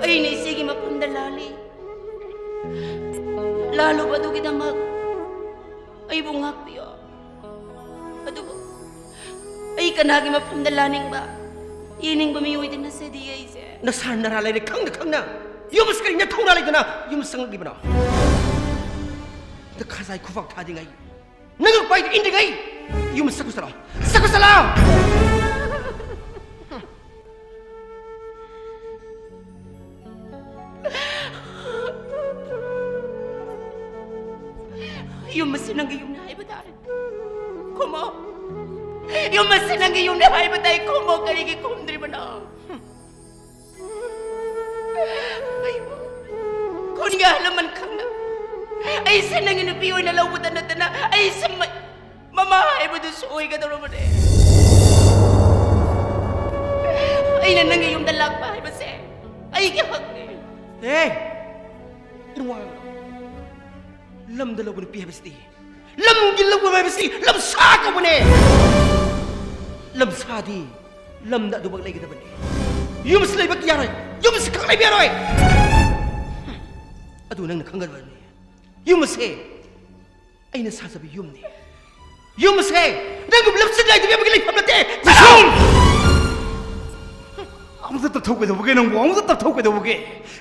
ꯑꯩꯅ ꯏꯆꯦꯒꯤ ꯃꯐꯝꯗ ꯂꯥꯜꯂꯤ꯫ ꯂꯥꯜꯂꯨꯕ ꯑꯗꯨꯒꯤꯗꯃꯛ ꯑꯩꯕꯨ ꯉꯥꯛꯄꯤꯌꯣ꯫ ꯑꯗꯨꯕꯨ ꯑꯩ ꯀꯅꯥꯒꯤ ꯃꯐꯝꯗ ꯂꯥꯟꯅꯤꯡꯕ, ꯌꯦꯡꯅꯤꯡꯕ ꯃꯤꯑꯣꯏꯗꯤ ꯅꯠꯆꯗꯤꯌꯦ ꯑꯩꯁꯦ꯫ ꯅꯁꯥ ꯅꯔꯥ ꯂꯩꯔꯦ ꯈꯪꯅ ꯈꯪꯅ ꯌꯨꯝ ꯑꯁꯤ ꯀꯔꯤ ꯅꯊꯧꯅꯥ ꯂꯩꯗꯅ ꯌꯨꯝ ꯆꯪꯂꯛꯂꯤꯕꯅꯣ? ꯅꯈꯥꯖꯥꯏ ꯈꯨꯕꯥꯛ ꯊꯥꯗ꯭ꯔꯤꯉꯩ, ꯅꯉꯛ ꯄꯥꯏꯗ ꯏꯟꯗ꯭ꯔꯤꯉꯩ ꯌꯨꯝ ꯆꯠꯈ꯭ꯔꯨ ꯆꯠꯂꯣ꯫ ꯆꯠꯈ꯭ꯔꯨ ꯆꯠꯂꯣ꯫ ꯌꯨꯝ ꯑꯁꯤ ꯅꯪꯒꯤ ꯌꯨꯝꯅꯤ ꯍꯥꯏꯕ ꯇꯥꯔꯦ꯫ ꯈꯨꯝꯃꯣ꯫ ꯌꯨꯝ ꯑꯁꯤ ꯅꯪꯒꯤ ꯌꯨꯝꯅꯤ ꯍꯥꯏꯕ ꯇꯥꯏ꯫ ꯈꯨꯝꯃꯣ, ꯀꯔꯤꯒꯤ ꯈꯨꯝꯗ꯭ꯔꯤꯕꯅꯣ? ꯑꯩꯕꯨ ꯈꯨꯟꯒꯤ ꯑꯍꯜ ꯂꯃꯟ ꯈꯪꯅ ꯑꯩꯁꯦ ꯅꯪꯒꯤ ꯅꯨꯄꯤ ꯑꯣꯏꯅ ꯂꯧꯕꯗ ꯅꯠꯇꯅ ꯑꯩꯁꯦ ꯃ-, ꯃꯃꯥ ꯍꯥꯏꯕꯗꯨꯁꯨ ꯑꯣꯏꯒꯗꯧꯔꯕꯅꯦ꯫ ꯑꯩꯅ ꯅꯪꯒꯤ ꯌꯨꯝꯗ ꯂꯥꯛꯄ ꯍꯥꯏꯕꯁꯦ ꯑꯩꯒꯤ ꯍꯛꯅꯦ꯫ ꯑꯦ! ꯏꯔꯨꯡ ꯋꯥ ꯉꯥꯡꯒꯅꯨ꯫ ꯂꯝꯗ ꯂꯧꯕ ꯅꯨꯄꯤ ꯍꯥꯏꯕꯁꯤꯗꯤ, ꯂꯝꯒꯤ ꯂꯧꯕ ꯍꯥꯏꯕꯁꯤ ꯂꯝꯁꯥ ꯀꯧꯕꯅꯦ꯫ ꯂꯝꯁꯥꯗꯤ ꯂꯝꯗ ꯑꯗꯨꯃꯛ ꯂꯩꯒꯗꯕꯅꯤ꯫ ꯌꯨꯝꯁꯤ ꯂꯩꯕ ꯌꯥꯔꯣꯏ꯫ ꯌꯨꯝꯁꯤ ꯈꯛ ꯂꯩꯕ ꯌꯥꯔꯣꯏ꯫ ꯑꯗꯨ ꯅꯪꯅ ꯈꯪꯒꯗꯕꯅꯤ꯫ ꯌꯨꯝ ꯑꯁꯦ ꯑꯩꯅ ꯁꯥꯖꯕ ꯌꯨꯝꯅꯤ꯫ ꯌꯨꯝ ꯑꯁꯦ ꯅꯪꯒꯨꯝꯕ ꯂꯝꯆꯠ ꯅꯥꯏꯗꯕ ꯑꯃꯒꯤ ꯂꯩꯐꯝ ꯅꯠꯇꯦ꯫ ꯀꯨꯁꯨꯝ! ꯑꯃꯨꯛꯇ ꯇꯞꯊꯧ ꯀꯩꯗꯧꯕꯒꯦ ꯅꯪꯕꯨ? ꯑꯃꯨꯛꯇ ꯇꯞꯊꯧ ꯀꯩꯗꯧꯕꯒꯦ?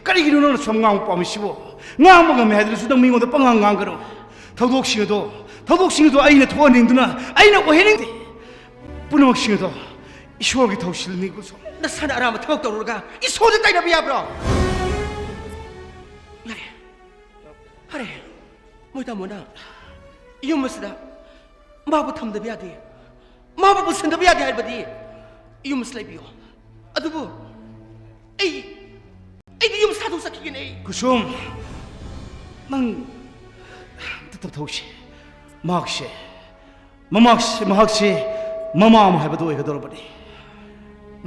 ꯀꯔꯤꯒꯤꯅꯣ ꯅꯪꯅ ꯁꯨꯝ ꯉꯥꯡꯕ ꯄꯥꯝꯃꯤꯁꯤꯕꯨ? ꯉꯥꯡꯕ ꯉꯝꯃꯦ ꯍꯥꯏꯗꯨꯅꯁꯨ ꯅꯪ ꯃꯤꯉꯣꯟꯗ ꯄꯪꯉꯥꯡ ꯉꯥꯡꯒꯅꯨ꯫ ꯊꯧꯗꯣꯛꯁꯤꯡ ꯑꯗꯣ, ꯊꯧꯗꯣꯛꯁꯤꯡ ꯑꯗꯣ ꯑꯩꯅ ꯊꯣꯛꯍꯟꯅꯤꯡꯗꯨꯅ, ꯑꯩꯅ ꯑꯣꯏꯍꯟꯅꯤꯡꯗꯦ꯫ ꯄꯨꯝꯅꯃꯛꯁꯤꯡ ꯑꯗꯣ ꯏꯁꯣꯔꯒꯤ ꯊꯧꯁꯤꯜꯅꯤ, ꯀꯨꯁꯨꯝ꯫ ꯅꯁꯥꯅ ꯑꯔꯥꯟꯕ ꯊꯕꯛ ꯇꯧꯔꯨꯔꯒ ꯏꯁꯣꯔꯗ ꯇꯥꯏꯅꯕ ꯌꯥꯕ꯭ꯔꯣ? ꯌꯥꯔꯦ, ꯐꯔꯦ꯫ ꯃꯣꯏ ꯇꯥꯃꯣꯅ ꯌꯨꯝ ꯑꯁꯤꯗ ꯃꯥꯕꯨ ꯊꯝꯗꯕ ꯌꯥꯗꯦ, ꯃꯥꯕꯨ ꯄꯨꯁꯤꯟꯗꯕ ꯌꯥꯗꯦ ꯍꯥꯏꯕꯗꯤ ꯌꯨꯝ ꯑꯁꯤ ꯂꯩꯕꯤꯌꯣ꯫ ꯑꯗꯨꯕꯨ ꯑꯩ, ꯑꯩꯗꯤ ꯌꯨꯝ ꯁꯥꯗꯣꯛꯆꯈꯤꯒꯅꯤ ꯑꯩ꯫ ꯀꯨꯁꯨꯝ, ꯅꯪ ꯑꯝꯇ ꯇꯞꯊꯧꯁꯤ꯫ ꯃꯍꯥꯛꯁꯦ, ꯃꯃꯥꯛꯁꯦ, ꯃꯍꯥꯛꯁꯦ ꯃꯃꯥ ꯑꯃ ꯍꯥꯏꯕꯗꯨ ꯑꯣꯏꯒꯗꯧꯔꯕꯅꯤ꯫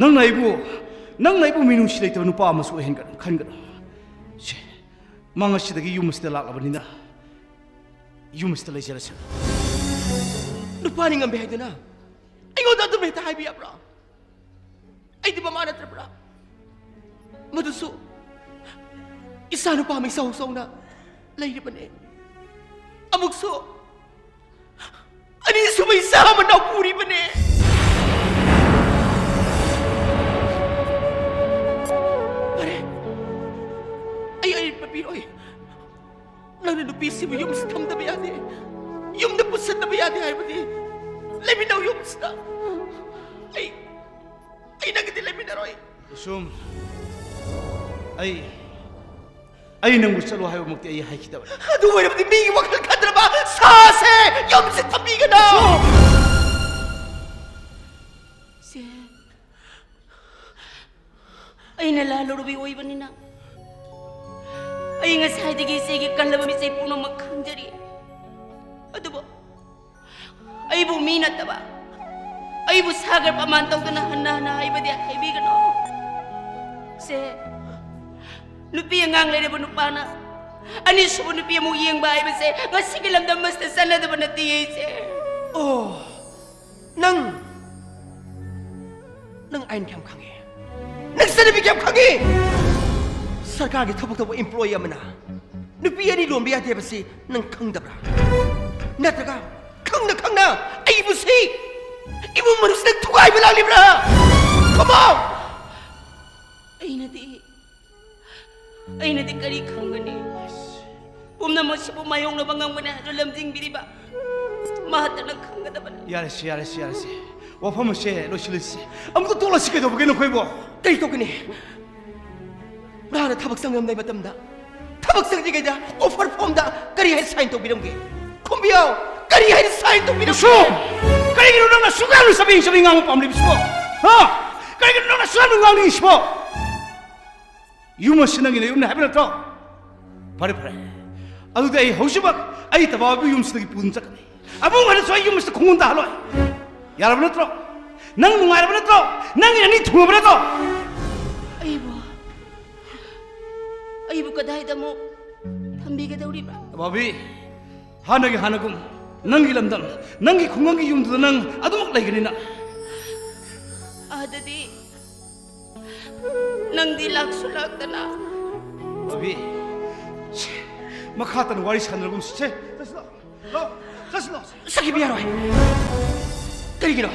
ꯅꯪꯅ ꯑꯩꯕꯨ, ꯅꯪꯅ ꯑꯩꯕꯨ ꯃꯤꯅꯨꯡꯁꯤ ꯂꯩꯇꯕ ꯅꯨꯄꯥ ꯑꯃꯁꯨ ꯑꯣꯏꯍꯟꯒꯅꯨ, ꯈꯟꯒꯅꯨ꯫ ꯁꯦ, ꯃꯥ ꯉꯁꯤꯗꯒꯤ ꯌꯨꯝ ꯑꯁꯤꯗ ꯂꯥꯛꯂꯕꯅꯤꯅ ꯌꯨꯝ ꯑꯁꯤꯗ ꯂꯩꯖꯔꯁꯅꯨ꯫ ꯅꯨꯄꯥꯅꯤ ꯉꯝꯃꯦ ꯍꯥꯏꯗꯨꯅ ꯑꯩꯉꯣꯟꯗ ꯑꯗꯨꯝ ꯍꯦꯛꯇ ꯍꯥꯏꯕ ꯌꯥꯕ꯭ꯔꯣ? ꯂꯩꯔꯤꯕ ꯃꯥ ꯅꯠꯇ꯭ꯔꯕ꯭ꯔꯥ? ꯃꯗꯨꯁꯨ ꯏꯆꯥ ꯅꯨꯄꯥ ꯑꯃ ꯏꯆꯥꯎ ꯆꯥꯎꯅ ꯂꯩꯔꯤꯕꯅꯦ꯫ ꯑꯃꯨꯛꯁꯨ ꯑꯅꯤꯁꯨꯕ ꯏꯆꯥ ꯑꯃ ꯅꯥꯎꯄꯨꯔꯤꯕꯅꯦ꯫ ꯐꯔꯦ, ꯑꯩ ꯑꯔꯦꯝꯕ ꯄꯤꯔꯣꯏ꯫ ꯅꯪꯅ ꯅꯨꯄꯤꯁꯤꯕꯨ ꯌꯨꯝꯁꯤ ꯊꯝꯗꯕ ꯌꯥꯗꯦ, ꯌꯨꯝꯗ ꯄꯨꯁꯤꯟꯗꯕ ꯌꯥꯗꯦ ꯍꯥꯏꯕꯗꯤ ꯂꯩꯃꯤꯟꯅꯧ ꯌꯨꯝꯁꯤꯗ꯫ ꯑꯩ, ꯑꯩ ꯅꯪꯒꯗꯤ ꯂꯩꯃꯤꯟꯅꯔꯣꯏ꯫ ꯀꯨꯁꯨꯝ, ꯑꯩ, ꯑꯩ ꯅꯪꯕꯨ ꯆꯠꯂꯣ ꯍꯥꯏꯕꯃꯛꯇꯤ ꯑꯩ ꯍꯥꯏꯈꯤꯗꯕꯅꯤ꯫ ꯑꯗꯨ ꯑꯣꯏꯔꯕꯗꯤ ꯃꯤꯒꯤ ꯋꯥꯈꯜ ꯈꯟꯗ꯭ꯔꯕ ꯁꯥꯁꯦ ꯌꯨꯝꯁꯤ ꯊꯝꯕꯤꯒꯅꯨ꯫ ꯏꯆꯦ, ꯑꯩꯅ ꯂꯥꯜꯂꯨꯔꯕꯤ ꯑꯣꯏꯕꯅꯤꯅ ꯑꯩ ꯉꯁꯥꯏꯗꯒꯤ ꯏꯆꯦꯒꯤ ꯀꯜꯂꯕ ꯃꯤꯆꯩ ꯄꯨꯝꯅꯃꯛ ꯈꯪꯖꯔꯤ꯫ ꯑꯗꯨꯕꯨ ꯑꯩꯕꯨ ꯃꯤ ꯅꯠꯇꯕ, ꯑꯩꯕꯨ ꯁꯥꯒꯔ ꯄ꯭ꯔꯃꯥꯟ ꯇꯧꯗꯨꯅ ꯍꯟꯅ ꯍꯟꯅ ꯍꯥꯏꯕꯗꯤ ꯍꯥꯏꯕꯤꯒꯅꯨ꯫ ꯏꯆꯦ, ꯅꯨꯄꯤ ꯑꯉꯥꯡ ꯂꯩꯔꯕ ꯅꯨꯄꯥꯅ ꯑꯅꯤꯁꯨꯕ ꯅꯨꯄꯤ ꯑꯃꯨꯛ ꯌꯦꯡꯕ ꯍꯥꯏꯕꯁꯦ ꯉꯁꯤꯒꯤ ꯂꯝꯗꯝ ꯑꯁꯤꯗ ꯆꯠꯅꯗꯕ ꯅꯠꯇꯦ ꯏꯆꯦ꯫ ꯑꯣ, ꯅꯪ, ꯅꯪ ꯑꯥꯏꯟ ꯀꯌꯥꯝ ꯈꯪꯉꯤ? ꯅꯪ ꯆꯠꯅꯕꯤ ꯀꯌꯥꯝ ꯈꯪꯉꯤ? ꯁꯔꯀꯥꯔꯒꯤ ꯊꯕꯛ ꯇꯧꯕ ꯏꯝꯄ꯭ꯂꯣꯌꯤ ꯑꯃꯅ ꯅꯨꯄꯤ ꯑꯅꯤ ꯂꯣꯟꯕ ꯌꯥꯗꯦ ꯍꯥꯏꯕꯁꯤ ꯅꯪ ꯈꯪꯗꯕ꯭ꯔꯥ? ꯅꯠꯇ꯭ꯔꯒ ꯈꯪꯅ ꯈꯪꯅ ꯑꯩꯕꯨ ꯁꯤ ꯏꯃꯨꯡ ꯃꯅꯨꯡꯁꯤꯗ ꯊꯨꯒꯥꯏꯕ ꯂꯥꯛꯂꯤꯕ꯭ꯔꯥ? Come on! ꯑꯩꯅꯗꯤ, ꯑꯩꯅꯗꯤ ꯀꯔꯤ ꯈꯪꯒꯅꯤ? ꯄꯨꯝꯅꯃꯛꯁꯤꯕꯨ ꯃꯥꯌꯣꯛꯅꯕ ꯉꯝꯒꯅꯤ ꯍꯥꯏꯗꯨꯅ ꯂꯝꯖꯤꯡꯕꯤꯔꯤꯕ ꯃꯍꯥꯛꯇꯅ ꯈꯪꯒꯗꯕꯅꯤ꯫ ꯌꯥꯔꯦꯁꯦ, ꯌꯥꯔꯦꯁꯦ, ꯌꯥꯔꯦꯁꯦ꯫ ꯋꯥꯐꯝ ꯑꯁꯦ ꯂꯣꯏꯁꯤꯜꯂꯁꯤ꯫ ꯑꯃꯨꯛꯇ ꯇꯣꯛꯂꯁꯤ꯫ ꯀꯩꯗꯧꯕꯒꯦ ꯅꯈꯣꯏꯕꯣ? ꯀꯔꯤ ꯇꯧꯒꯅꯤ? ꯃꯍꯥꯛꯅ ꯊꯕꯛ ꯆꯪꯂꯝꯗꯥꯏ ꯃꯇꯝꯗ ꯊꯕꯛ ꯆꯪꯗ꯭ꯔꯤꯉꯩꯗ ꯑꯣꯐꯔ ꯐꯣꯝꯗ ꯀꯔꯤ ꯍꯥꯏꯅ ꯁꯥꯏꯟ ꯇꯧꯕꯤꯔꯝꯒꯦ? ꯈꯨꯝꯕꯤꯌꯣ, ꯀꯔꯤ ꯍꯥꯏꯅ ꯁꯥꯏꯟ ꯇꯧꯕꯤꯔꯝꯒꯦ? ꯀꯨꯁꯨꯝ! ꯀꯔꯤꯒꯤꯅꯣ ꯅꯪꯅ ꯑꯁꯨꯛ ꯌꯥꯝꯅ ꯆꯕꯦꯡ ꯆꯕꯦꯡ ꯉꯥꯡꯕ ꯄꯥꯝꯂꯤꯕꯁꯤꯕꯣ? ꯍꯥ? ꯀꯔꯤꯒꯤꯅꯣ ꯅꯪꯅ ꯑꯁꯨꯛ ꯌꯥꯝꯅ ꯉꯥꯡꯅꯤꯡꯉꯤꯁꯤꯕꯣ? ꯌꯨꯝ ꯑꯁꯤ ꯅꯪꯒꯤ ꯅꯌꯨꯝꯅꯤ ꯍꯥꯏꯕ ꯅꯠꯇ꯭ꯔꯣ? ꯐꯔꯦ, ꯐꯔꯦ꯫ ꯑꯗꯨꯗꯤ ꯑꯩ ꯍꯧꯖꯤꯛꯃꯛ ꯑꯩ ꯇꯕꯥꯕꯨ ꯌꯨꯝꯁꯤꯗꯒꯤ ꯄꯨꯗꯨꯅ ꯆꯠꯀꯅꯤ꯫ ꯑꯃꯨꯛ ꯍꯟꯅꯁꯨ ꯑꯩ ꯌꯨꯝ ꯑꯁꯤꯗ ꯈꯣꯡꯒꯨꯟ ꯇꯥꯍꯜꯂꯣꯏ꯫ ꯌꯥꯔꯕ ꯅꯠꯇ꯭ꯔꯣ? ꯅꯪ ꯅꯨꯡꯉꯥꯏꯔꯕ ꯅꯠꯇ꯭ꯔꯣ? ꯅꯪꯒꯤ ꯑꯅꯤ ꯊꯨꯡꯉꯕ ꯅꯠꯇ꯭ꯔꯣ? ꯑꯩꯕꯨ, ꯑꯩꯕꯨ ꯀꯗꯥꯏꯗ ꯑꯃꯨꯛ ꯊꯝꯕꯤꯒꯗꯧꯔꯤꯕ? ꯇꯕꯥꯕꯤ, ꯍꯥꯟꯅꯒꯤ ꯍꯥꯟꯅꯒꯨꯝ ꯅꯪꯒꯤ ꯂꯝꯗꯝ, ꯅꯪꯒꯤ ꯈꯨꯡꯒꯪꯒꯤ ꯌꯨꯝꯗꯨꯗ ꯅꯪ ꯑꯗꯨꯃꯛ ꯂꯩꯒꯅꯤꯅ꯫ ꯑꯗꯨꯗꯤ ꯅꯪꯗꯤ ꯂꯥꯛꯁꯨ ꯂꯥꯛꯇꯅ꯫ ꯕꯣꯕꯤ, ꯁꯦ, ꯃꯈꯥ ꯇꯥꯅ ꯋꯥꯔꯤ ꯁꯥꯟꯅꯔꯒꯨꯝꯁꯤ꯫ ꯁꯦ, ꯆꯠꯁꯤ ꯂꯥꯛꯑꯣ꯫ ꯂꯥꯛꯑꯣ, ꯆꯠꯁꯤ ꯂꯥꯛꯑꯣ꯫ ꯁꯦ, ꯆꯠꯈꯤꯕ ꯌꯥꯔꯣꯏ꯫ ꯀꯔꯤꯒꯤꯅꯣ?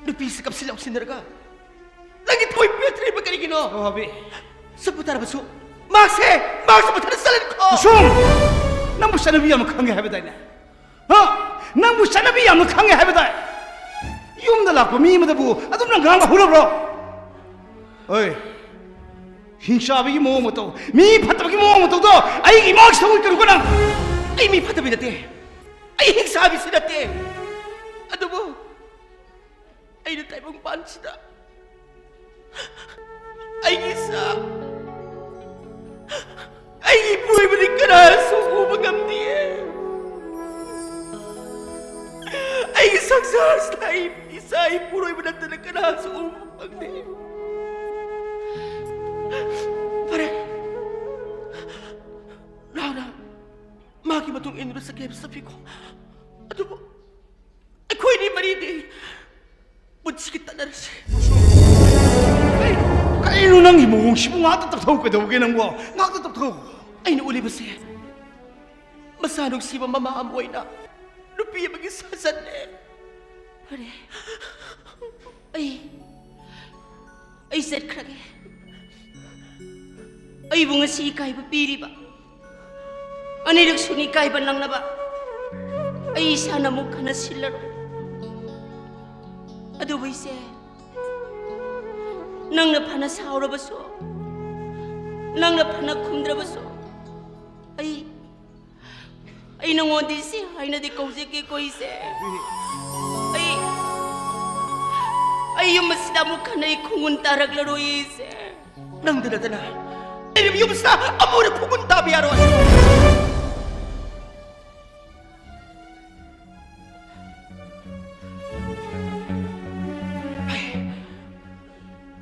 ꯅꯨꯄꯤꯁꯤ ꯀꯞꯁꯤꯟ ꯂꯥꯎꯁꯤꯟꯅꯔꯒ ꯅꯪꯒꯤ ꯊꯃꯣꯏ ꯄꯦꯟꯊꯔꯤꯕ ꯀꯔꯤꯒꯤꯅꯣ? ꯕꯣꯕꯤ꯫ ꯆꯠꯄ ꯇꯥꯔꯕꯁꯨ ꯃꯍꯥꯛꯁꯦ, ꯃꯍꯥꯛꯁꯦ ꯃꯊꯟꯇ ꯆꯠꯂꯅꯤꯀꯣ꯫ ꯀꯨꯁꯨꯝ! ꯅꯪꯕꯨ ꯆꯠꯅꯕꯤ ꯌꯥꯝꯅ ꯈꯪꯉꯦ ꯍꯥꯏꯕꯗꯥꯏꯅꯦ? ꯍꯥ? ꯅꯪꯕꯨ ꯆꯠꯅꯕꯤ ꯌꯥꯝꯅ ꯈꯪꯉꯦ ꯍꯥꯏꯕꯗꯥꯏ? ꯌꯨꯝꯗ ꯂꯥꯛꯄ ꯃꯤ ꯑꯃꯗꯕꯨ ꯑꯗꯨꯝꯅ ꯉꯥꯡꯕ ꯍꯧꯔꯕ꯭ꯔꯣ? ꯍꯣꯏ, ꯍꯤꯡꯆꯥꯕꯤꯒꯤ ꯃꯑꯣꯡ ꯃꯇꯧ, ꯃꯤ ꯐꯠꯇꯕꯒꯤ ꯃꯑꯣꯡ ꯃꯇꯧꯗꯣ ꯑꯩꯒꯤ ꯏꯃꯥꯒꯤ ꯁꯪꯒꯣꯏ ꯀꯩꯅꯣ ꯅꯪ꯫ ꯑꯩ ꯃꯤ ꯐꯠꯇꯕꯤ ꯅꯠꯇꯦ, ꯑꯩ ꯍꯤꯡꯆꯥꯕꯤꯁꯨ ꯅꯠꯇꯦ꯫ ꯑꯗꯨꯕꯨ ꯑꯩꯅ ꯇꯥꯏꯕꯪꯄꯥꯟꯁꯤꯗ ꯑꯩꯒꯤ ꯏꯆꯥ, ꯑꯩꯒꯤ ꯏꯄꯨꯔꯣꯏꯕꯗꯤ ꯀꯅꯥꯁꯨ ꯎꯕ ꯉꯝꯗꯦ꯫ ꯑꯩꯒꯤ ꯁꯪꯁꯥꯔꯁꯤꯗ ꯑꯩ ꯏꯆꯥ ꯏꯄꯨꯔꯣꯏꯕ ꯅꯠꯇꯅ ꯀꯅꯥꯁꯨ ꯎꯕ ꯐꯪꯗꯦ꯫ ꯐꯔꯦ, ꯂꯥꯎꯅ ꯃꯥꯒꯤ ꯃꯇꯨꯡ ꯏꯟꯗꯨꯅ ꯆꯠꯀꯦ ꯍꯥꯏꯕ ꯆꯠꯄꯤꯈꯣ꯫ ꯑꯗꯨꯕꯨ ꯑꯩꯈꯣꯏꯅꯤ ꯃꯔꯤꯗꯤ ꯄꯨꯟꯁꯤꯒꯤ ꯇꯠꯅꯔꯁꯤ꯫ ꯀꯩꯅꯣ ꯅꯪꯒꯤ ꯃꯑꯣꯡꯁꯤꯕꯨ? ꯉꯥꯛꯇ ꯇꯞꯊꯧ꯫ ꯀꯩꯗꯧꯒꯦ ꯅꯪꯕꯣ? ꯉꯥꯛꯇ ꯇꯞꯊꯧ꯫ ꯑꯩꯅ ꯎꯠꯂꯤꯕꯁꯦ ꯃꯆꯥ ꯅꯨꯡꯁꯤꯕ ꯃꯃꯥ ꯑꯃ ꯑꯣꯏꯅ ꯅꯨꯄꯤ ꯑꯃꯒꯤ ꯁꯥꯖꯠꯅꯦ꯫ ꯐꯔꯦ, ꯑꯩ ꯑꯩ ꯆꯠꯈ꯭ꯔꯒꯦ꯫ ꯑꯩꯕꯨ ꯉꯁꯤ ꯏꯀꯥꯏꯕ ꯄꯤꯔꯤꯕ, ꯑꯅꯤꯔꯛ ꯁꯨꯅ ꯏꯀꯥꯏꯕ ꯅꯪꯅꯕ ꯑꯩ ꯏꯁꯥꯅ ꯑꯃꯨꯛ ꯍꯟꯅ ꯁꯤꯜꯂꯔꯣꯏ꯫ ꯑꯗꯨꯕꯨ ꯏꯆꯦ, ꯅꯪꯅ ꯐꯅ ꯁꯥꯎꯔꯕꯁꯨ, ꯅꯪꯅ ꯐꯅ ꯈꯨꯝꯗ꯭ꯔꯕꯁꯨ, ꯑꯩ ꯑꯩ ꯅꯉꯣꯟꯗ ꯏꯆꯦ ꯍꯥꯏꯅꯗꯤ ꯀꯧꯖꯒꯦꯀꯣ ꯏꯆꯦ꯫ ꯑꯩ ꯑꯩ ꯌꯨꯝ ꯑꯁꯤꯗ ꯑꯃꯨꯛ ꯍꯟꯅ ꯑꯩ ꯈꯣꯡꯒꯨꯟ ꯇꯥꯔꯛꯂꯔꯣꯏ ꯏꯆꯦ꯫ ꯅꯪꯗ ꯅꯠꯇꯅ ꯂꯩꯔꯤꯕ ꯌꯨꯝꯁꯤꯗ ꯑꯃꯨꯛ ꯍꯟꯅ ꯈꯣꯡꯒꯨꯟ ꯇꯥꯕ ꯌꯥꯔꯣꯏ꯫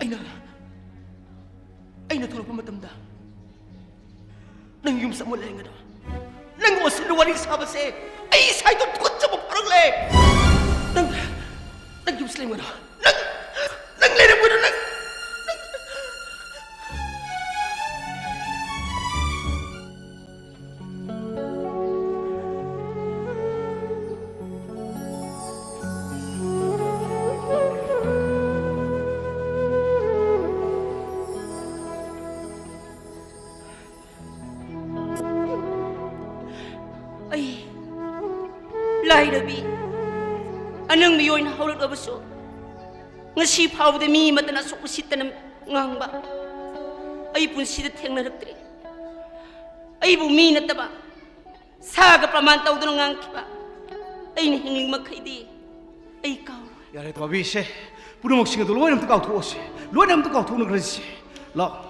ꯑꯩꯅ ꯑꯩꯅ ꯊꯣꯛꯂꯛꯄ ꯃꯇꯝꯗ ꯅꯪ ꯌꯨꯝ ꯆꯪꯉꯣ ꯂꯩꯔꯝꯒꯅꯣ꯫ ꯅꯪ ꯋꯥꯁꯤꯟꯅ ꯋꯥꯔꯤ ꯁꯥꯕꯁꯦ ꯑꯩ ꯏꯁꯥ ꯏꯇꯣꯝ ꯇꯨꯀꯠꯆꯕ ꯐꯥꯎꯔꯛꯂꯦ꯫ ꯅꯪ ꯅꯪ ꯌꯨꯝ ꯂꯩꯔꯝꯒꯅꯣ꯫ ꯅꯪ ꯅꯪ ꯂꯩꯔꯝꯒꯅꯣ꯫ ꯅꯪ ꯅꯪ ꯂꯥꯏꯔꯕꯤ, ꯑꯅꯪꯕꯤ ꯑꯣꯏꯅ ꯍꯧꯔꯛꯂꯕꯁꯨ, ꯉꯁꯤ ꯐꯥꯎꯕꯗ ꯃꯤ ꯑꯃꯠꯇꯅ ꯑꯁꯨꯛ ꯎꯁꯤꯠꯇꯅ ꯉꯥꯡꯕ ꯑꯩ ꯄꯨꯟꯁꯤꯗ ꯊꯦꯡꯅꯔꯛꯇ꯭ꯔꯤ꯫ ꯑꯩꯕꯨ ꯃꯤ ꯅꯠꯇꯕ ꯁꯥꯒ ꯄ꯭ꯔꯃꯥꯟ ꯇꯧꯗꯨꯅ ꯉꯥꯡꯈꯤꯕ ꯑꯩꯅ ꯍꯤꯡꯂꯤꯉꯩ ꯃꯈꯩꯗꯤ ꯑꯩ ꯀꯥꯎꯔꯣꯏ꯫ ꯌꯥꯔꯦ ꯇꯣꯝꯕꯤ, ꯁꯦ, ꯄꯨꯝꯅꯃꯛꯁꯤꯡ ꯑꯗꯨ ꯂꯣꯏꯅ ꯑꯝꯇ ꯀꯥꯎꯊꯣꯛꯑꯁꯦ, ꯂꯣꯏꯅ ꯑꯝꯇ ꯀꯥꯎꯊꯣꯛꯅꯈ꯭ꯔꯁꯤ꯫ ꯂꯥꯛꯑꯣ,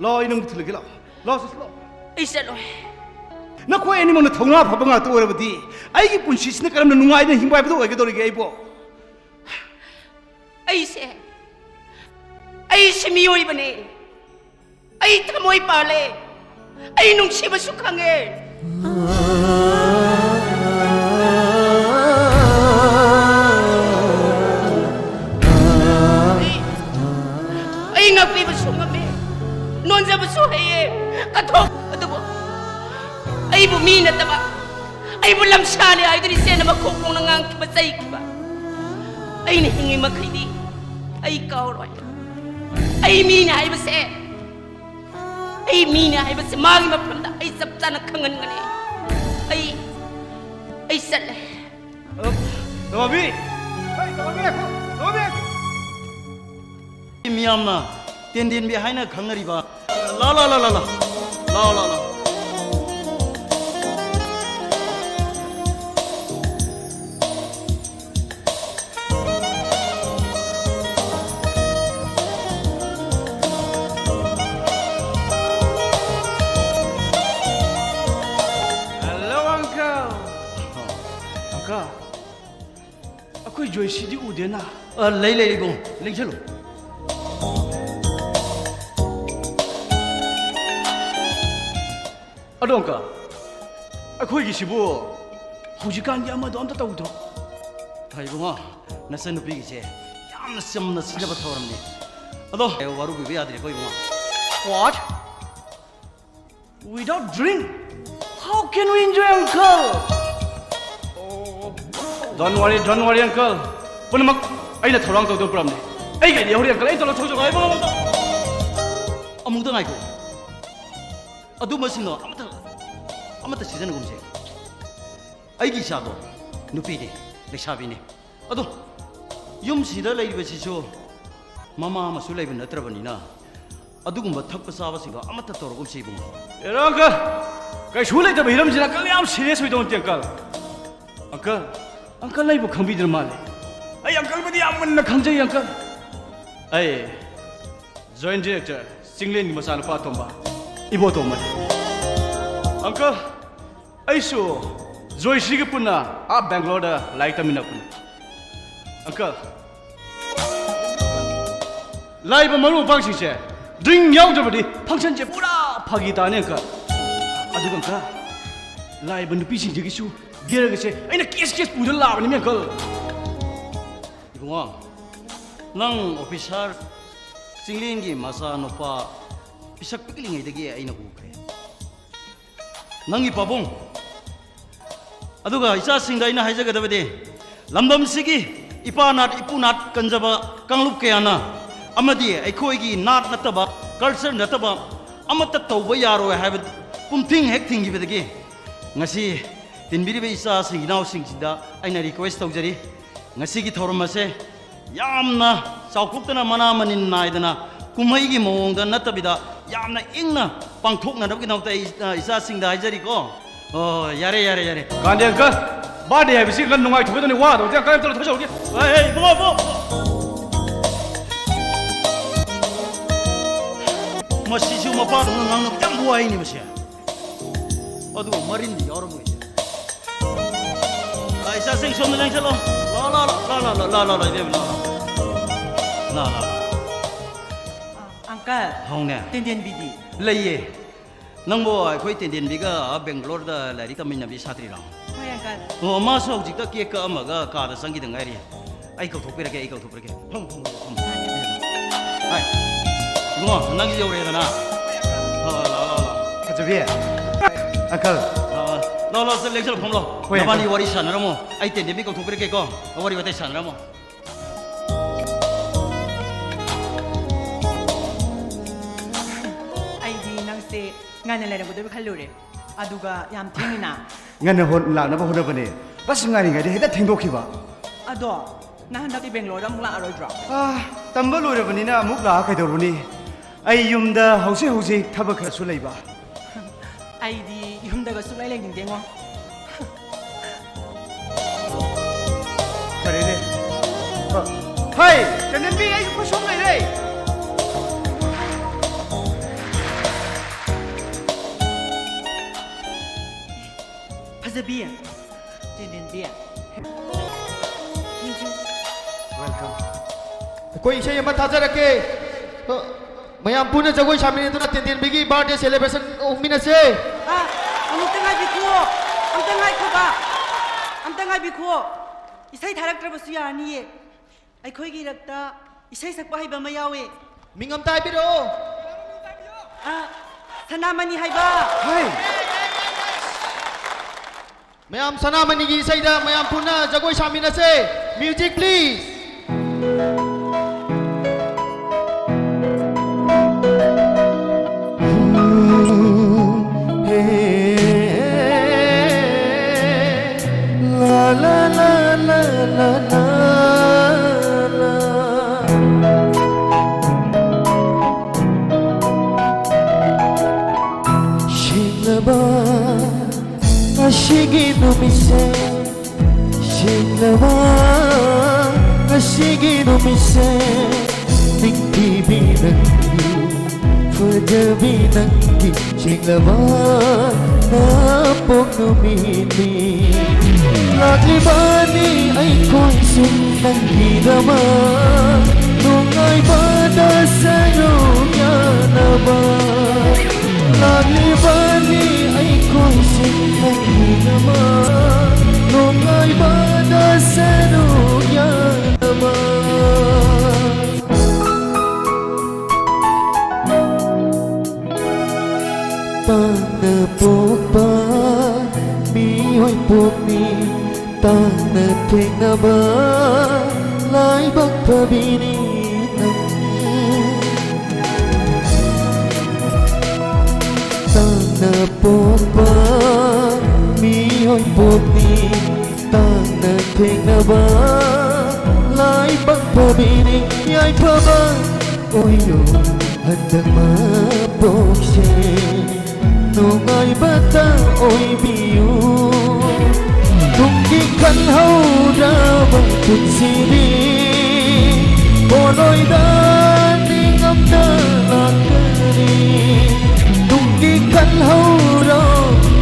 ꯂꯥꯛꯑꯣ, ꯑꯩ ꯅꯪꯕꯨ ꯊꯤꯜꯂꯒꯦ, ꯂꯥꯛꯑꯣ, ꯂꯥꯛꯑꯣ, ꯁꯤꯁꯦ, ꯂꯥꯛꯑꯣ꯫ ꯑꯩ ꯆꯠꯂꯣꯏ꯫ ꯅꯈꯣꯏ ꯑꯅꯤꯃꯛꯅ ꯊꯧꯅꯥ ꯐꯕ ꯉꯥꯛꯇ ꯑꯣꯏꯔꯕꯗꯤ ꯑꯩꯒꯤ ꯄꯨꯟꯁꯤꯁꯤꯅ ꯀꯔꯝꯅ ꯅꯨꯡꯉꯥꯏꯅ ꯍꯤꯡꯕ ꯍꯥꯏꯕꯗꯨ ꯑꯣꯏꯒꯗꯧꯔꯤꯒꯦ ꯑꯩꯕꯣ? ꯑꯩꯁꯦ, ꯑꯩꯁꯦ ꯃꯤꯑꯣꯏꯕꯅꯦ꯫ ꯑꯩ ꯊꯃꯣꯏ ꯄꯥꯜꯂꯦ꯫ ꯑꯩ ꯅꯨꯡꯁꯤꯕꯁꯨ ꯈꯪꯉꯦ꯫ ꯑꯩ, ꯑꯩ ꯉꯥꯛꯄꯤꯕꯁꯨ ꯉꯝꯃꯦ꯫ ꯅꯣꯟꯖꯕꯁꯨ ꯍꯩꯌꯦ꯫ ꯀꯠꯊꯣꯛ ꯑꯗꯨꯕꯨ ꯑꯩꯕꯨ ꯃꯤ ꯅꯠꯇꯕ, ꯑꯩꯕꯨ ꯂꯝꯁꯥꯅꯦ ꯍꯥꯏꯗꯨꯅ ꯏꯆꯦꯅ ꯃꯈꯣꯛ ꯈꯣꯡꯅ ꯉꯥꯡꯈꯤꯕ, ꯆꯩꯈꯤꯕ ꯑꯩꯅ ꯍꯤꯡꯉꯤ ꯃꯈꯩꯗꯤ ꯑꯩ ꯀꯥꯎꯔꯣꯏ꯫ ꯑꯩ ꯃꯤꯅꯦ ꯍꯥꯏꯕꯁꯦ, ꯑꯩ ꯃꯤꯅꯦ ꯍꯥꯏꯕꯁꯦ ꯃꯥꯒꯤ ꯃꯐꯝꯗ ꯑꯩ ꯆꯞ ꯆꯥꯅ ꯈꯪꯍꯟꯒꯅꯤ꯫ ꯑꯩ, ꯑꯩ ꯆꯠꯂꯦ꯫ ꯇꯣꯝꯕꯤ! ꯍꯩ, ꯇꯣꯝꯕꯤ! ꯇꯣꯝꯕꯤ! ꯃꯤꯌꯥꯝꯅ ꯇꯦꯟꯗꯦꯟꯕꯤ ꯍꯥꯏꯅ ꯈꯪꯅꯔꯤꯕ, ꯂꯥ, ꯂꯥ, ꯂꯥ, ꯂꯥ, ꯂꯥ꯫ ꯂꯥ, ꯂꯥ, ꯂꯥ꯫ Hello, uncle. Uncle, ꯑꯩꯈꯣꯏ ꯖꯣꯏꯁꯤꯗꯤ ꯎꯗꯦꯅ꯫ ꯑ, ꯂꯩ, ꯂꯩ, ꯏꯕꯨꯡ꯫ ꯂꯦꯡꯁꯜꯂꯨ꯫ ꯑꯗꯣ, uncle, ꯑꯩꯈꯣꯏꯒꯤꯁꯤꯕꯨ ꯍꯧꯖꯤꯛꯀꯥꯟꯒꯤ ꯑꯃꯗꯣ ꯑꯝꯇ ꯇꯧꯗ꯭ꯔꯣ? ꯐꯩ, ꯏꯕꯨꯡꯉꯣ, ꯅꯆꯟꯅꯨꯄꯤꯒꯤꯁꯦ ꯌꯥꯝꯅ ꯆꯝꯅ ꯁꯤꯖꯕ ꯊꯧꯔꯝꯅꯤ꯫ ꯑꯗꯣ, ꯋꯥꯔꯧꯕꯤꯕ ꯌꯥꯗ꯭ꯔꯦꯀꯣ, ꯏꯕꯨꯡꯉꯣ꯫ What? Without drink, how can we enjoy, uncle? Don't worry, don't worry, uncle. ꯄꯨꯝꯅꯃꯛ ꯑꯩꯅ ꯊꯧꯔꯥꯡ ꯇꯧꯗꯨꯅ ꯄꯨꯔꯝꯅꯤ꯫ ꯑꯩ ꯒꯥꯔꯤ ꯌꯧꯔꯦ, uncle꯫ ꯑꯩ ꯇꯧꯔ ꯊꯧꯖꯒꯦ, ꯏꯕꯨꯡꯉꯣ꯫ ꯑꯃꯨꯛꯇ ꯉꯥꯏꯈꯣ꯫ ꯑꯗꯨꯝꯕꯁꯤꯡꯗꯣ ꯑꯃꯠꯇ, ꯑꯃꯠꯇ ꯁꯤꯖꯤꯟꯅꯒꯨꯝꯁꯦ꯫ ꯑꯩꯒꯤ ꯏꯆꯥꯗꯣ ꯅꯨꯄꯤꯅꯤ, ꯂꯩꯁꯥꯕꯤꯅꯤ꯫ ꯑꯗꯣ ꯌꯨꯝꯁꯤꯗ ꯂꯩꯔꯤꯕꯁꯤꯁꯨ ꯃꯃꯥ ꯑꯃꯁꯨ ꯂꯩꯕ ꯅꯠꯇ꯭ꯔꯕꯅꯤꯅ ꯑꯗꯨꯒꯨꯝꯕ ꯊꯛꯄ ꯆꯥꯕꯁꯤꯡꯗꯣ ꯑꯃꯠꯇ ꯇꯧꯔꯒꯨꯝꯁꯤ, ꯏꯕꯨꯡꯉꯣ꯫ ꯑꯦꯔꯥ, uncle, ꯀꯩꯁꯨ ꯂꯩꯇꯕ ꯍꯤꯔꯝꯁꯤꯗ uncle ꯌꯥꯝ serious ꯑꯣꯏꯗꯧ ꯅꯠꯇꯦ, uncle꯫ Uncle, uncle ꯑꯩꯕꯨ ꯈꯪꯕꯤꯗ꯭ꯔ ꯃꯥꯜꯂꯦ꯫ ꯑꯩ uncleꯕꯨꯗꯤ ꯌꯥꯝ ꯃꯨꯟꯅ ꯈꯪꯖꯩ, uncle꯫ ꯑꯩ Joint Director ꯆꯤꯡꯂꯦꯟꯒꯤ ꯃꯆꯥꯅꯨꯄꯥ ꯑꯇꯣꯝꯕ, ꯏꯕꯣꯇꯣꯝꯕꯅꯤ꯫ Uncle, ꯑꯩꯁꯨ ꯖꯣꯏꯁ꯭ꯔꯤꯒ ꯄꯨꯟꯅ ꯑꯥ ꯕꯦꯡꯒ꯭ꯂꯣꯔꯗ ꯂꯥꯏꯔꯤꯛ ꯇꯝꯃꯤꯟꯅꯔꯛꯄꯅꯤ꯫ Uncle, ꯂꯥꯛꯏꯕ ꯃꯔꯨꯞ ꯃꯄꯥꯡꯁꯤꯡꯁꯦ drink ꯌꯥꯎꯗ꯭ꯔꯕꯗꯤ functionꯁꯦ ꯄꯨꯔꯥ ꯐꯥꯒꯤ ꯇꯥꯅꯤ, uncle꯫ ꯑꯗꯨꯒ, uncle, ꯂꯥꯛꯏꯕ ꯅꯨꯄꯤꯁꯤꯡꯁꯤꯒꯤꯁꯨ beerꯒꯁꯦ ꯑꯩꯅ case case ꯄꯨꯗꯅ ꯂꯥꯛꯑꯕꯅꯤ, uncle꯫ ꯏꯕꯨꯡꯉꯣ, ꯅꯪ officer ꯆꯤꯡꯂꯦꯟꯒꯤ ꯃꯆꯥꯅꯨꯄꯥ ꯄꯤꯁꯛ ꯄꯤꯛꯂꯤꯉꯩꯗꯒꯤ ꯑꯩꯅ ꯎꯈ꯭ꯔꯦ꯫ ꯅꯪꯒꯤ ꯄꯥꯕꯨꯡ, ꯑꯗꯨꯒ ꯏꯆꯥꯁꯤꯡꯗ ꯑꯩꯅ ꯍꯥꯏꯖꯒꯗꯕꯗꯤ, ꯂꯝꯗꯝꯁꯤꯒꯤ ꯏꯄꯥ ꯅꯥꯠ ꯏꯄꯨ ꯅꯥꯠ ꯀꯟꯖꯕ ꯀꯥꯡꯂꯨꯞ ꯀꯌꯥꯅ ꯑꯃꯗꯤ ꯑꯩꯈꯣꯏꯒꯤ ꯅꯥꯠ ꯅꯠꯇꯕ, culture ꯅꯠꯇꯕ ꯑꯃꯠꯇ ꯇꯧꯕ ꯌꯥꯔꯣꯏ ꯍꯥꯏꯕ ꯄꯨꯝꯊꯤꯡ ꯍꯦꯛ ꯊꯤꯡꯈꯤꯕꯗꯒꯤ ꯉꯁꯤ ꯇꯤꯟꯕꯤꯔꯤꯕ ꯏꯆꯥꯁꯤꯡ ꯏꯅꯥꯎꯁꯤꯡꯁꯤꯗ ꯑꯩꯅ request ꯇꯧꯖꯔꯤ, ꯉꯁꯤꯒꯤ ꯊꯧꯔꯝ ꯑꯁꯦ ꯌꯥꯝꯅ ꯆꯥꯎꯊꯣꯛꯇꯅ, ꯃꯅꯥ ꯃꯅꯤꯟ ꯅꯥꯏꯗꯅ, ꯀꯨꯝꯍꯩꯒꯤ ꯃꯑꯣꯡꯗ ꯅꯠꯇꯕꯤꯗ ꯌꯥꯝꯅ ꯏꯪꯅ ꯄꯥꯡꯊꯣꯛꯅꯅꯕꯒꯤꯗꯃꯛꯇ ꯑꯩ, ꯑ, ꯏꯆꯥꯁꯤꯡꯗ ꯍꯥꯏꯖꯔꯤꯀꯣ꯫ ꯑꯣ, ꯌꯥꯔꯦ, ꯌꯥꯔꯦ, ꯌꯥꯔꯦ꯫ ꯀꯥꯟꯗꯦ uncle, birthday ꯍꯥꯏꯕꯁꯤ uncle ꯅꯨꯡꯉꯥꯏꯊꯣꯛꯀꯗꯕꯅꯤ, ꯋꯥꯗꯕꯗꯤ uncle ꯑꯝꯇ ꯊꯣꯛꯆꯍꯧꯒꯦ꯫ ꯑꯦ, ꯑꯦ, ꯏꯕꯨꯡꯉꯣ, ꯏꯕꯨꯡꯉꯣ꯫ ꯃꯁꯤꯁꯨ ꯃꯄꯥꯗꯧꯅ ꯉꯥꯡꯅꯕ ꯌꯥꯝ ꯋꯥꯏꯅꯦ ꯃꯁꯦ꯫ ꯑꯗꯨꯕꯨ ꯃꯔꯤꯟꯗꯤ ꯌꯥꯎꯔꯝꯃꯣꯏꯅꯦ꯫ ꯑꯥ, ꯏꯆꯥꯁꯤꯡ ꯁꯣꯝꯗ ꯂꯦꯡꯁꯜꯂꯣ꯫ ꯂꯥ, ꯂꯥ, ꯂꯥ, ꯏꯕꯦꯝꯃ, ꯂꯥ, ꯂꯥ꯫ ꯂꯥ, ꯂꯥ, ꯂꯥ꯫ ꯑ, uncle, ꯍꯥꯎꯅꯦ꯫ ꯇꯦꯟꯗꯦꯟꯕꯤꯗꯤ? ꯂꯩꯌꯦ꯫ ꯅꯪꯕꯨ ꯑꯩꯈꯣꯏ ꯇꯦꯟꯗꯦꯟꯕꯤꯒ ꯕꯦꯡꯒ꯭ꯂꯣꯔꯗ ꯂꯥꯏꯔꯤꯛ ꯇꯝꯃꯤꯟꯅꯕꯤ ꯁꯥꯇ꯭ꯔꯤꯔꯣ? ꯍꯣꯏ, uncle꯫ ꯑꯣ, ꯃꯥꯁꯨ ꯍꯧꯖꯤꯛꯇ cake ꯀꯛꯑꯝꯃꯒ ꯀꯥꯗ ꯆꯪꯈꯤꯗ ꯉꯥꯏꯔꯤ꯫ ꯑꯩ ꯀꯧꯊꯣꯛꯄꯤꯔꯒꯦ, ꯑꯩ ꯀꯧꯊꯣꯛꯄꯤꯔꯒꯦ꯫ ꯐꯝ, ꯐꯝ, ꯐꯝ, ꯐꯝ꯫ ꯍꯥꯏ꯫ ꯏꯕꯨꯡꯉꯣ, ꯅꯪꯒꯤ ꯌꯧꯔꯦꯗꯅ꯫ ꯍꯣꯏ, ꯍꯣꯏ, ꯂꯥꯛꯑꯣ, ꯂꯥꯛꯑꯣ, ꯂꯥꯛꯑꯣ꯫ ꯐꯖꯕꯤ꯫ Uncle꯫ ꯂꯥꯛꯑꯣ, ꯂꯥꯛꯑꯣ, ꯂꯥꯛꯑꯣ, ꯂꯦꯡꯁꯜꯂꯣ, ꯐꯝꯂꯣ꯫ ꯍꯣꯏ, ꯅꯕꯥꯅꯤ uncle꯫ ꯋꯥꯔꯤ ꯁꯥꯟꯅꯔꯝꯃꯣ꯫ ꯑꯩ ꯇꯦꯟꯗꯦꯟꯕꯤ ꯀꯧꯊꯣꯛꯄꯤꯔꯛꯀꯦꯀꯣ꯫ ꯋꯥꯔꯤ ꯋꯥꯇꯥꯏ ꯁꯥꯟꯅꯔꯝꯃꯣ꯫ ꯑꯩꯗꯤ ꯅꯪꯁꯦ ꯉꯟꯅ ꯂꯩꯔꯝꯒꯗꯕ ꯈꯜꯂꯨꯔꯦ꯫ ꯑꯗꯨꯒ ꯌꯥꯝ ꯊꯦꯡꯉꯤꯅ꯫ ꯉꯟꯅ ꯍꯣ-, ꯂꯥꯛꯅꯕ ꯍꯣꯠꯅꯕꯅꯦ꯫ ꯕꯁ ꯉꯥꯏꯔꯤꯉꯩꯗ ꯍꯦꯛꯇ ꯊꯦꯡꯗꯣꯛꯈꯤꯕ꯫ ꯑꯗꯣ, ꯅꯪ ꯍꯟꯗꯛꯇꯤ ꯕꯦꯡꯒ꯭ꯂꯣꯔꯗ ꯑꯃꯨꯛ ꯂꯥꯛꯑꯔꯣꯏꯗ꯭ꯔꯣ? ꯑꯥ, ꯇꯝꯕ ꯂꯣꯏꯔꯕꯅꯤꯅ ꯑꯃꯨꯛ ꯂꯥꯛꯑ ꯀꯩꯗꯧꯔꯨꯅꯤ? ꯑꯩ ꯌꯨꯝꯗ ꯍꯧꯖꯤꯛ ꯍꯧꯖꯤꯛ ꯊꯕꯛ ꯈꯔꯁꯨ ꯂꯩꯕ꯫ ꯑꯩꯗꯤ ꯌꯨꯝꯗꯒ ꯁꯨꯡꯂꯩ ꯂꯩꯅꯤꯡꯗꯦꯉꯣ꯫ ꯐꯔꯦꯅꯦ꯫ ꯑ, ꯍꯩ, ꯆꯟꯗꯟꯕꯤ, ꯑꯩ ꯈꯨꯠ ꯁꯣꯝ ꯂꯩꯔꯦ꯫ ꯐꯖꯕꯤ, ꯆꯦꯟꯗꯦꯟꯕꯤ꯫ Welcome. ꯑꯩꯈꯣꯏ ꯏꯁꯩ ꯑꯃ ꯊꯥꯖꯔꯛꯀꯦ꯫ ꯑ, ꯃꯌꯥꯝ ꯄꯨꯟꯅ ꯖꯒꯣꯏ ꯁꯥꯃꯤꯟꯅꯗꯨꯅ ꯇꯦꯟꯗꯦꯟꯕꯤꯒꯤ birthday celebration ꯎꯃꯤꯟꯅꯁꯦ꯫ ꯑ, ꯑꯃꯨꯛꯇ ꯉꯥꯏꯕꯤꯈꯣ꯫ ꯑꯝꯇ ꯉꯥꯏꯈꯣꯕ꯫ ꯑꯝꯇ ꯉꯥꯏꯕꯤꯈꯣ꯫ ꯏꯁꯩ ꯊꯥꯔꯛꯇ꯭ꯔꯕꯁꯨ ꯌꯥꯔꯅꯤꯌꯦ꯫ ꯑꯩꯈꯣꯏꯒꯤ ꯏꯔꯛꯇ ꯏꯁꯩ ꯁꯛꯄ ꯍꯩꯕ ꯑꯃ ꯌꯥꯎꯋꯦ꯫ ꯃꯤꯡ ꯑꯝꯇ ꯍꯥꯏꯕꯤꯔꯛꯑꯣ꯫ ꯑ, ꯁꯅꯥꯃꯅꯤ ꯍꯥꯏꯕ꯫ ꯍꯩ! ꯃꯌꯥꯝ ꯁꯅꯥꯃꯅꯤꯒꯤ ꯏꯁꯩꯗ ꯃꯌꯥꯝ ꯄꯨꯟꯅ ꯖꯒꯣꯏ ꯁꯥꯃꯤꯟꯅꯁꯦ꯫ Music, please. ꯁꯦꯡꯂꯕ ꯉꯁꯤꯒꯤ ꯅꯨꯃꯤꯠꯁꯦ, ꯁꯦꯡꯂꯕ ꯉꯁꯤꯒꯤ ꯅꯨꯃꯤꯠꯁꯦ, ꯅꯤꯡꯊꯤꯕꯤ ꯅꯪꯒꯤ, ꯐꯖꯕꯤ ꯅꯪꯒꯤ, ꯁꯦꯡꯂꯕ ꯅꯄꯣꯛ ꯅꯨꯃꯤꯠꯅꯤ꯫ ꯂꯥꯛꯂꯤꯕꯅꯤ ꯑꯩꯈꯣꯏꯁꯨ ꯅꯪꯒꯤꯗꯃꯛ, ꯅꯨꯡꯉꯥꯏꯕꯗ ꯁꯔꯨꯛ ꯌꯥꯅꯕ꯫ ꯂꯥꯛꯂꯤꯕꯅꯤ ꯑꯩꯈꯣꯏꯁꯨ ꯅꯪꯒꯤꯗꯃꯛ, ꯅꯨꯡꯉꯥꯏꯕꯗ ꯁꯔꯨꯛ ꯌꯥꯅꯕ꯫ ꯇꯥꯡꯅ ꯄꯣꯛꯄ ꯃꯤꯑꯣꯏ ꯄꯣꯛꯅꯤ, ꯇꯥꯡꯅ ꯊꯦꯡꯅꯕ ꯂꯥꯏꯕꯛ ꯐꯕꯤꯅꯤ ꯅꯪ꯫ ꯇꯥꯡꯅ ꯄꯣꯛꯄ ꯃꯤꯑꯣꯏ ꯄꯣꯛꯅꯤ, ꯊꯦꯡꯅꯕ ꯂꯥꯏꯕꯛ ꯐꯕꯤꯅꯤ, ꯌꯥꯏꯐꯕ ꯑꯣꯏꯌꯨ ꯍꯟꯗꯛ ꯃꯄꯣꯛꯁꯦ꯫ ꯅꯨꯡꯉꯥꯏꯕꯇ ꯑꯣꯏꯕꯤꯌꯨ꯫ ꯇꯨꯡꯒꯤ ꯈꯜꯍꯧꯗ꯭ꯔꯕ ꯄꯨꯟꯁꯤꯗꯤ ꯄꯣꯠꯂꯣꯏꯗ ꯅꯤꯡꯉꯝꯗ ꯂꯥꯛꯀꯅꯤ꯫ ꯇꯨꯡꯒꯤ ꯈꯜꯍꯧꯔꯣ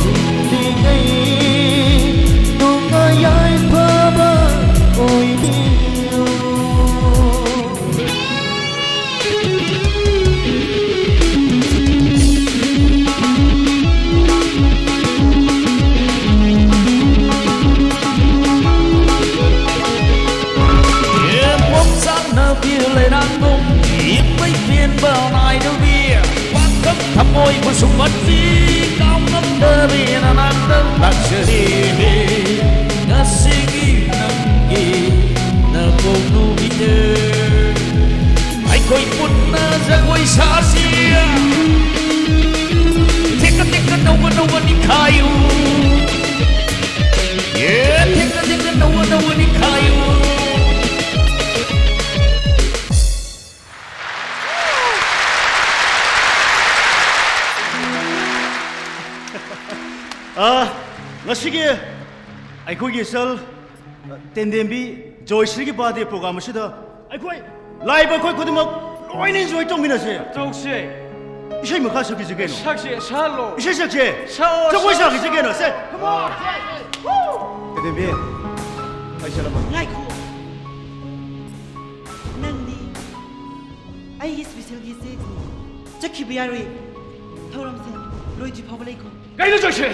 ꯍꯤꯡꯂꯤꯉꯩ ꯅꯨꯡꯉꯥꯏ ꯌꯥꯏꯐꯕ ꯑꯣꯏꯕꯤꯌꯨ꯫ ꯄꯣꯝꯆꯥꯛꯅꯕꯤ ꯂꯩꯔꯥꯡꯒꯨꯝ ꯏꯄꯩ ꯄꯦꯟꯕ ꯅꯥꯏꯗꯕꯤ ꯄꯥꯈꯪ ꯊꯃꯣꯏꯕꯨ ꯁꯨꯝꯍꯠꯄꯤ ꯀꯥꯎꯉꯝꯗꯕꯤ ꯅꯅꯥꯛꯇ ꯂꯥꯛꯆꯔꯤꯅꯦ ꯉꯁꯤꯒꯤ ꯅꯪꯒꯤ ꯅꯄꯣꯛ ꯅꯨꯃꯤꯠꯇ꯫ ꯑꯩꯈꯣꯏ ꯄꯨꯟꯅ ꯖꯒꯣꯏ ꯁꯥꯁꯤ꯫ ꯊꯦꯛꯀ ꯊꯦꯛꯀ ꯅꯧꯕ ꯅꯧꯕ ꯅꯤꯡꯈꯥꯏꯌꯨ꯫ ꯌꯦ, ꯊꯦꯛꯀ ꯊꯦꯛꯀ ꯅꯧꯕ ꯅꯧꯕ ꯅꯤꯡꯈꯥꯏꯌꯨ꯫ ꯑꯥ, ꯉꯁꯤꯒꯤ ꯑꯩꯈꯣꯏꯒꯤ ꯏꯆꯜ ꯇꯦꯟꯗꯦꯝꯕꯤ ꯖꯣꯏꯁ꯭ꯔꯤꯒꯤ birthday program ꯑꯁꯤꯗ ꯑꯩꯈꯣꯏ ꯂꯥꯛꯏꯕ ꯑꯩꯈꯣꯏ ꯈꯨꯗꯤꯡꯃꯛ ꯂꯣꯏꯅ enjoy ꯇꯧꯃꯤꯟꯅꯁꯦ꯫ ꯇꯧꯁꯦ꯫ ꯏꯁꯩ ꯃꯈꯥ ꯁꯛꯈꯤꯁꯤ ꯀꯩꯅꯣ꯫ ꯁꯛꯁꯦ, ꯁꯛꯍꯜꯂꯣ꯫ ꯏꯁꯩ ꯁꯛꯁꯦ꯫ ꯁꯛꯑꯣ, ꯖꯒꯣꯏ ꯁꯛꯑꯣ, ꯁꯥꯈꯤꯁꯦ ꯀꯩꯅꯣ, ꯁꯦ꯫ ꯁꯛꯑꯣ꯫ Come on, ꯁꯦ꯫ ꯇꯦꯟꯗꯦꯝꯕꯤ, ꯑꯩ ꯆꯠꯂꯝꯃꯒꯦ꯫ ꯉꯥꯏꯈꯣ꯫ ꯅꯪꯗꯤ ꯑꯩꯒꯤ special guest ꯅꯤ꯫ ꯆꯠꯈꯤꯕ ꯌꯥꯔꯣꯏ꯫ ꯊꯧꯔꯝꯁꯦ ꯂꯣꯏꯗ꯭ꯔꯤ ꯐꯥꯎꯕ ꯂꯩꯈꯣ꯫ ꯀꯩꯅꯣ ꯇꯧꯔꯤꯁꯦ?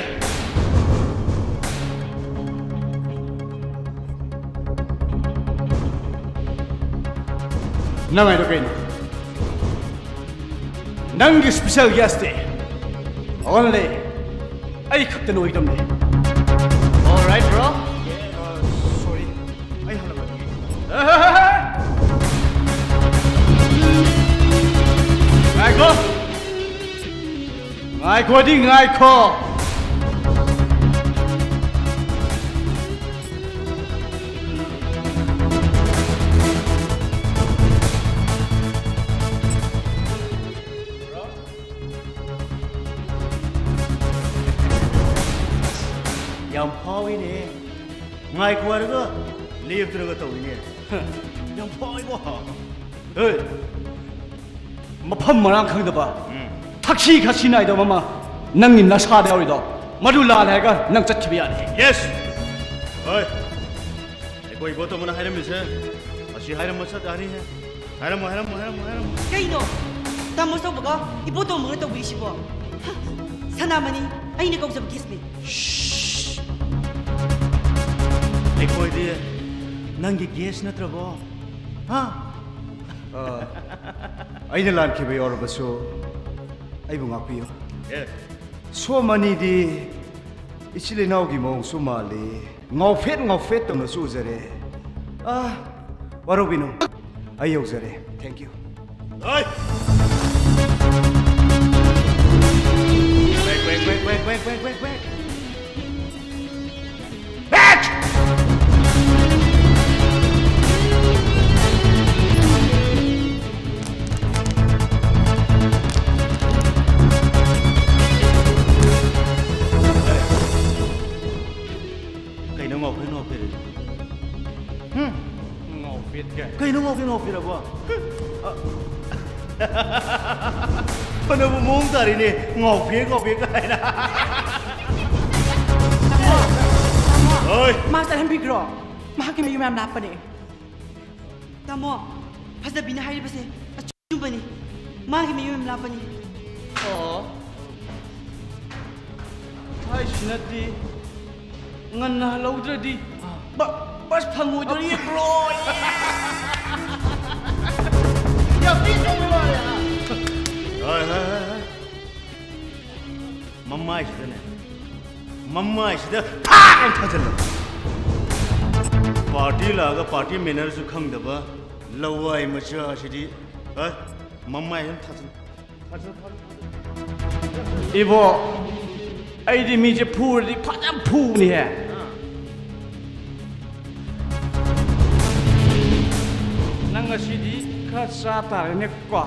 ꯅꯪ ꯍꯥꯏꯗꯣ ꯀꯩꯅꯣ? ꯅꯪꯒꯤ special guest ꯇꯤ only ꯑꯩ ꯈꯛꯇꯅ ꯑꯣꯏꯒꯗꯕꯅꯦ꯫ Alright, bro. Sorry, ꯑꯩ ꯍꯜꯂꯛꯑꯒꯦ꯫ ꯉꯥꯏꯈꯣ! ꯉꯥꯏꯈꯣꯗꯤ ꯉꯥꯏꯈꯣ! ꯌꯥꯝ ꯐꯥꯎꯏꯅꯦ꯫ ꯉꯥꯏꯈꯣ ꯍꯥꯏꯔꯒ ꯂꯦꯞꯇ꯭ꯔꯒ ꯇꯧꯏꯅꯦ꯫ ꯌꯥꯝ ꯐꯥꯎꯏꯀꯣ꯫ ꯍꯦ! ꯃꯐꯝ ꯃꯔꯥꯡ ꯈꯪꯗꯕ, ꯎꯝ꯫ ꯊꯛꯁꯤ ꯈꯥꯁꯤ ꯅꯥꯏꯗꯕ ꯑꯃ ꯅꯪꯒꯤ ꯅꯁꯥꯗ ꯌꯥꯎꯔꯤꯗꯣ, ꯃꯗꯨ ꯂꯥꯜꯂꯦ ꯍꯥꯏꯔꯒ ꯅꯪ ꯆꯠꯈꯤꯕ ꯌꯥꯔꯦ꯫ Yes! ꯍꯣꯏ꯫ ꯑꯩꯈꯣꯏ ꯏꯕꯣꯇꯣꯝꯕꯅ ꯍꯥꯏꯔꯝꯃꯤꯁꯦ, ꯑꯁꯤ ꯍꯥꯏꯔꯝꯃ ꯆꯠ ꯌꯥꯅꯤꯍꯦ꯫ ꯍꯥꯏꯔꯝꯃꯣ, ꯍꯥꯏꯔꯝꯃꯣ, ꯍꯥꯏꯔꯝꯃꯣ, ꯍꯥꯏꯔꯝꯃꯣ꯫ ꯀꯩꯅꯣ? ꯇꯥꯃꯣ ꯑꯆꯧꯕꯒ ꯏꯕꯣꯇꯣꯝꯕꯒ ꯇꯧꯕꯤꯔꯤꯁꯤꯕꯣ? ꯍ, ꯁꯅꯥꯃꯅꯤ, ꯑꯩꯅ ꯀꯧꯖꯕ ꯒꯦꯁꯅꯦ꯫ ꯁꯤꯁ! ꯑꯩꯈꯣꯏꯗꯤ ꯅꯪꯒꯤ ꯒꯦꯁ ꯅꯠꯇ꯭ꯔꯕꯣ? ꯍꯥ? ꯑ, ꯑꯩꯅ ꯂꯥꯟꯈꯤꯕ ꯌꯥꯎꯔꯕꯁꯨ ꯑꯩꯕꯨ ꯉꯥꯛꯄꯤꯌꯨ꯫ ꯑꯦ꯫ ꯁꯣꯝ ꯑꯅꯤꯗꯤ ꯏꯆꯤꯜ ꯏꯅꯥꯎꯒꯤ ꯃꯑꯣꯡꯁꯨ ꯃꯥꯜꯂꯤ꯫ ꯉꯥꯎꯐꯦꯠ ꯉꯥꯎꯐꯦꯠ ꯇꯧꯅꯁꯨ ꯎꯖꯔꯦ꯫ ꯑ, ꯋꯥꯔꯧꯕꯤꯅꯨ, ꯑꯩ ꯌꯧꯖꯔꯦ꯫ Thank you꯫ ꯍꯣꯏ! ꯋꯦꯛ, ꯋꯦꯛ, ꯋꯦꯛ꯫ ꯍꯦꯠ! ꯀꯩꯅꯣ ꯉꯥꯎꯐꯦꯠ ꯉꯥꯎꯐꯦꯠ? ꯍꯨꯝ? ꯉꯥꯎꯐꯦꯠ ꯀꯥꯏ꯫ ꯀꯩꯅꯣ ꯉꯥꯎꯐꯦꯠ ꯉꯥꯎꯐꯦꯠ ꯑꯕꯣ? ꯐꯅꯕꯨ ꯃꯑꯣꯡ ꯇꯥꯔꯤꯅꯦ, ꯉꯥꯎꯐꯦꯠ ꯉꯥꯎꯐꯦꯠ ꯀꯥꯏꯅ꯫ ꯍꯣꯏ꯫ ꯃꯥ ꯆꯠꯍꯟꯕꯤꯈ꯭ꯔꯣ, ꯃꯍꯥꯛꯀꯤ ꯃꯌꯨꯝ ꯌꯥꯝ ꯂꯥꯞꯄꯅꯦ꯫ ꯇꯥꯃꯣ, ꯐꯖꯕꯤꯅ ꯍꯥꯏꯔꯤꯕꯁꯦ ꯑꯆꯨꯝꯕꯅꯤ꯫ ꯃꯥꯒꯤ ꯃꯌꯨꯝ ꯌꯥꯝ ꯂꯥꯞꯄꯅꯤ꯫ ꯑꯣ꯫ ꯍꯥꯏꯁꯤꯅꯗꯤ ꯉꯟꯅ ꯍꯜꯍꯧꯗ꯭ꯔꯗꯤ ꯕ-, ꯕꯁ ꯐꯪꯉꯣꯏꯗꯣꯔꯤ, ꯕ꯭ꯔꯣ꯫ ꯌꯥꯝ ꯊꯤ ꯆꯨꯝꯕ ꯋꯥꯅꯦ꯫ ꯍꯣꯏ, ꯍꯣꯏ, ꯍꯣꯏ, ꯍꯣꯏ꯫ ꯃꯃꯥꯏꯁꯤꯗꯅꯦ, ꯃꯃꯥꯏꯁꯤꯗ ꯊꯥꯛ ꯑꯃ ꯊꯥꯖꯤꯜꯂꯣ꯫ ꯄꯥꯔꯇꯤ ꯂꯥꯛꯑꯒ ꯄꯥꯔꯇꯤ ꯃꯦꯅꯔꯁꯨ ꯈꯪꯗꯕ ꯂꯋꯥꯏ ꯃꯆꯥꯁꯤꯗꯤ, ꯑ, ꯃꯃꯥꯏ ꯑꯃ ꯊꯥꯖꯤꯜꯂꯣ꯫ ꯏꯕꯣ, ꯑꯩꯗꯤ ꯃꯤꯁꯦ ꯐꯨꯔꯗꯤ ꯐꯖꯅ ꯐꯨꯕꯅꯤꯍꯦ꯫ ꯅꯪ ꯉꯁꯤꯗꯤ ꯈꯔ ꯆꯥ ꯇꯥꯔꯦꯅꯦꯀꯣ꯫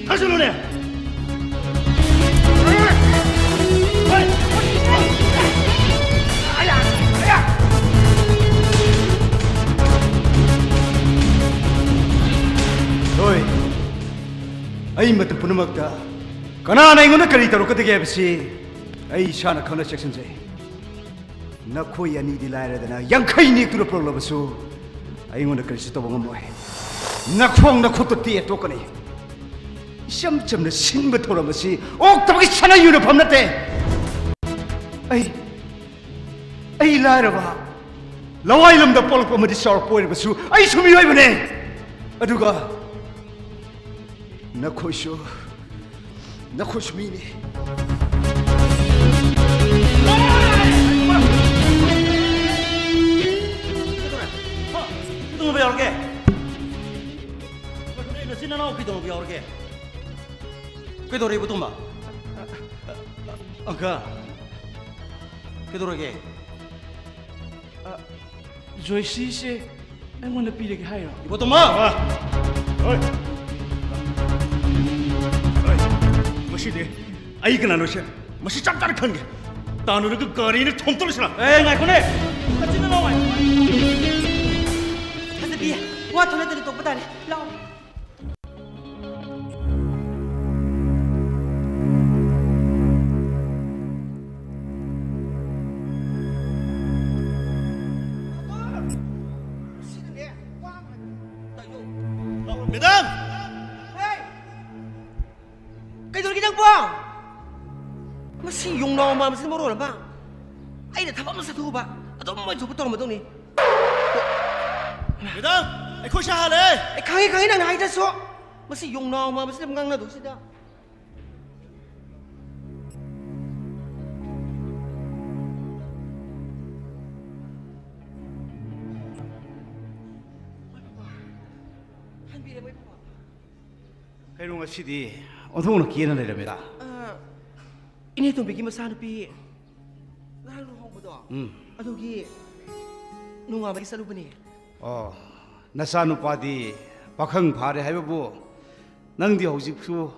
ꯊꯥꯖꯤꯜꯂꯨꯅꯦ꯫ ꯍꯣꯏ, ꯑꯩ ꯃꯇꯝ ꯄꯨꯝꯅꯃꯛꯇ ꯀꯅꯥꯅ ꯑꯩꯉꯣꯟꯗ ꯀꯔꯤ ꯇꯧꯔꯛꯀꯗꯒꯦ ꯍꯥꯏꯕꯁꯤ ꯑꯩ ꯏꯁꯥꯅ ꯈꯪꯅ ꯆꯦꯛꯁꯤꯟꯖꯩ꯫ ꯅꯈꯣꯏ ꯑꯅꯤꯗꯤ ꯂꯥꯏꯔꯗꯅ ꯌꯥꯡꯈꯩ ꯅꯦꯛꯇꯨꯅ ꯄꯨꯔꯛꯂꯕꯁꯨ ꯑꯩꯉꯣꯟꯗ ꯀꯔꯤꯁꯨ ꯇꯧꯕ ꯉꯝꯃꯣꯏ꯫ ꯅꯈꯣꯡ ꯅꯈꯨꯠꯇ ꯇꯦꯛ ꯇꯣꯛꯀꯅꯤ꯫ ꯏꯆꯝ ꯆꯝꯅ ꯁꯤꯟꯕ ꯊꯧꯔꯝ ꯑꯁꯤ ꯑꯣꯛꯇꯕꯒꯤ ꯁꯅꯥ ꯌꯨꯅꯐꯝ ꯅꯠꯇꯦ꯫ ꯑꯩ, ꯑꯩ ꯂꯥꯏꯔꯕ, ꯂꯋꯥꯏ ꯂꯝꯗ ꯄꯣꯛꯂꯛꯄ ꯑꯃꯗꯤ ꯆꯥꯎꯔꯛꯄ ꯑꯣꯏꯔꯕꯁꯨ ꯑꯩꯁꯨ ꯃꯤꯑꯣꯏꯕꯅꯦ꯫ ꯑꯗꯨꯒ ꯅꯈꯣꯏꯁꯨ, ꯅꯈꯣꯏꯁꯨ ꯃꯤꯅꯤ꯫ ꯀꯩꯗꯧꯔꯕ ꯌꯥꯎꯔꯒꯦ? ꯅꯆꯤꯟ ꯅꯅꯥꯎ ꯀꯩꯗꯧꯔꯕ ꯌꯥꯎꯔꯒꯦ? ꯀꯩꯗꯧꯔꯦ ꯏꯕꯣꯇꯣꯝꯕ? ꯑꯪꯀ, ꯀꯩꯗꯧꯔꯒꯦ? ꯖꯣꯏꯁꯤꯁꯦ ꯑꯩꯉꯣꯟꯗ ꯄꯤꯔꯒꯦ ꯍꯥꯏꯔꯣ? ꯏꯕꯣꯇꯣꯝꯕ! ꯍꯣꯏ꯫ ꯍꯣꯏ꯫ ꯃꯁꯤꯗꯤ ꯑꯩ ꯀꯅꯥꯅꯣꯁꯦ ꯃꯁꯤ ꯆꯞ ꯆꯥꯅ ꯈꯪꯒꯦ꯫ ꯇꯥꯟꯅꯔꯒ ꯒꯥꯔꯤꯅ ꯊꯣꯝꯇꯠꯂꯁꯤꯔꯥ? ꯑꯦ, ꯉꯥꯏꯈꯣꯅꯦ꯫ ꯃꯆꯤꯟ ꯃꯅꯥꯎ ꯉꯥꯏꯈꯣ꯫ ꯐꯖꯕꯤ, ꯋꯥ ꯊꯣꯛꯅꯗꯅ ꯇꯣꯛꯄ ꯇꯥꯔꯦ꯫ ꯂꯥꯛꯑꯣ꯫ ꯃꯦꯗꯥꯝ! ꯀꯩꯗꯧꯔꯒꯦ ꯅꯪꯕꯣ? ꯃꯁꯤ ꯌꯣꯡꯅꯥꯎ ꯃꯥꯟꯕꯁꯤꯅ ꯃꯔꯣꯜ ꯑꯃ꯫ ꯑꯩꯅ ꯊꯕꯛ ꯑꯃ ꯆꯠꯊꯣꯛꯎꯕ, ꯑꯗꯨꯝ ꯃꯣꯏ ꯊꯣꯛꯄ ꯇꯧꯔꯝꯃꯗꯧꯅꯤ꯫ ꯃꯦꯗꯥꯝ, ꯑꯩꯈꯣꯏ ꯁꯥ ꯍꯜꯂꯦ꯫ ꯑꯩ ꯈꯪꯉꯤ, ꯈꯪꯉꯤ, ꯅꯪꯅ ꯍꯥꯏꯗ꯭ꯔꯁꯨ꯫ ꯃꯁꯤ ꯌꯣꯡꯅꯥꯎ ꯃꯥꯟꯕꯁꯤꯗ ꯉꯥꯡꯅꯗꯧꯁꯤꯗ꯫ ꯍꯟꯕꯤꯔꯦ ꯃꯣꯏ ꯄꯥꯄꯥ꯫ ꯀꯩꯅꯣ ꯉꯁꯤꯗꯤ ꯑꯣꯟꯊꯣꯛꯅ ꯀꯦꯅ ꯂꯩꯔꯝꯃꯦꯗ꯫ ꯑ, ꯏꯅꯦ ꯇꯣꯝꯕꯤꯒꯤ ꯃꯆꯥꯅꯨꯄꯤ ꯉꯔꯥꯡ ꯂꯨꯍꯣꯡꯕꯗꯣ, ꯎꯝ꯫ ꯑꯗꯨꯒꯤ ꯅꯣꯡꯉꯥꯟꯕꯒꯤ ꯆꯠꯂꯨꯕꯅꯦ꯫ ꯑꯣ, ꯅꯆꯥꯅꯨꯄꯥꯗꯤ ꯄꯥꯈꯪ ꯐꯥꯔꯦ ꯍꯥꯏꯕꯕꯨ ꯅꯪꯗꯤ ꯍꯧꯖꯤꯛꯁꯨ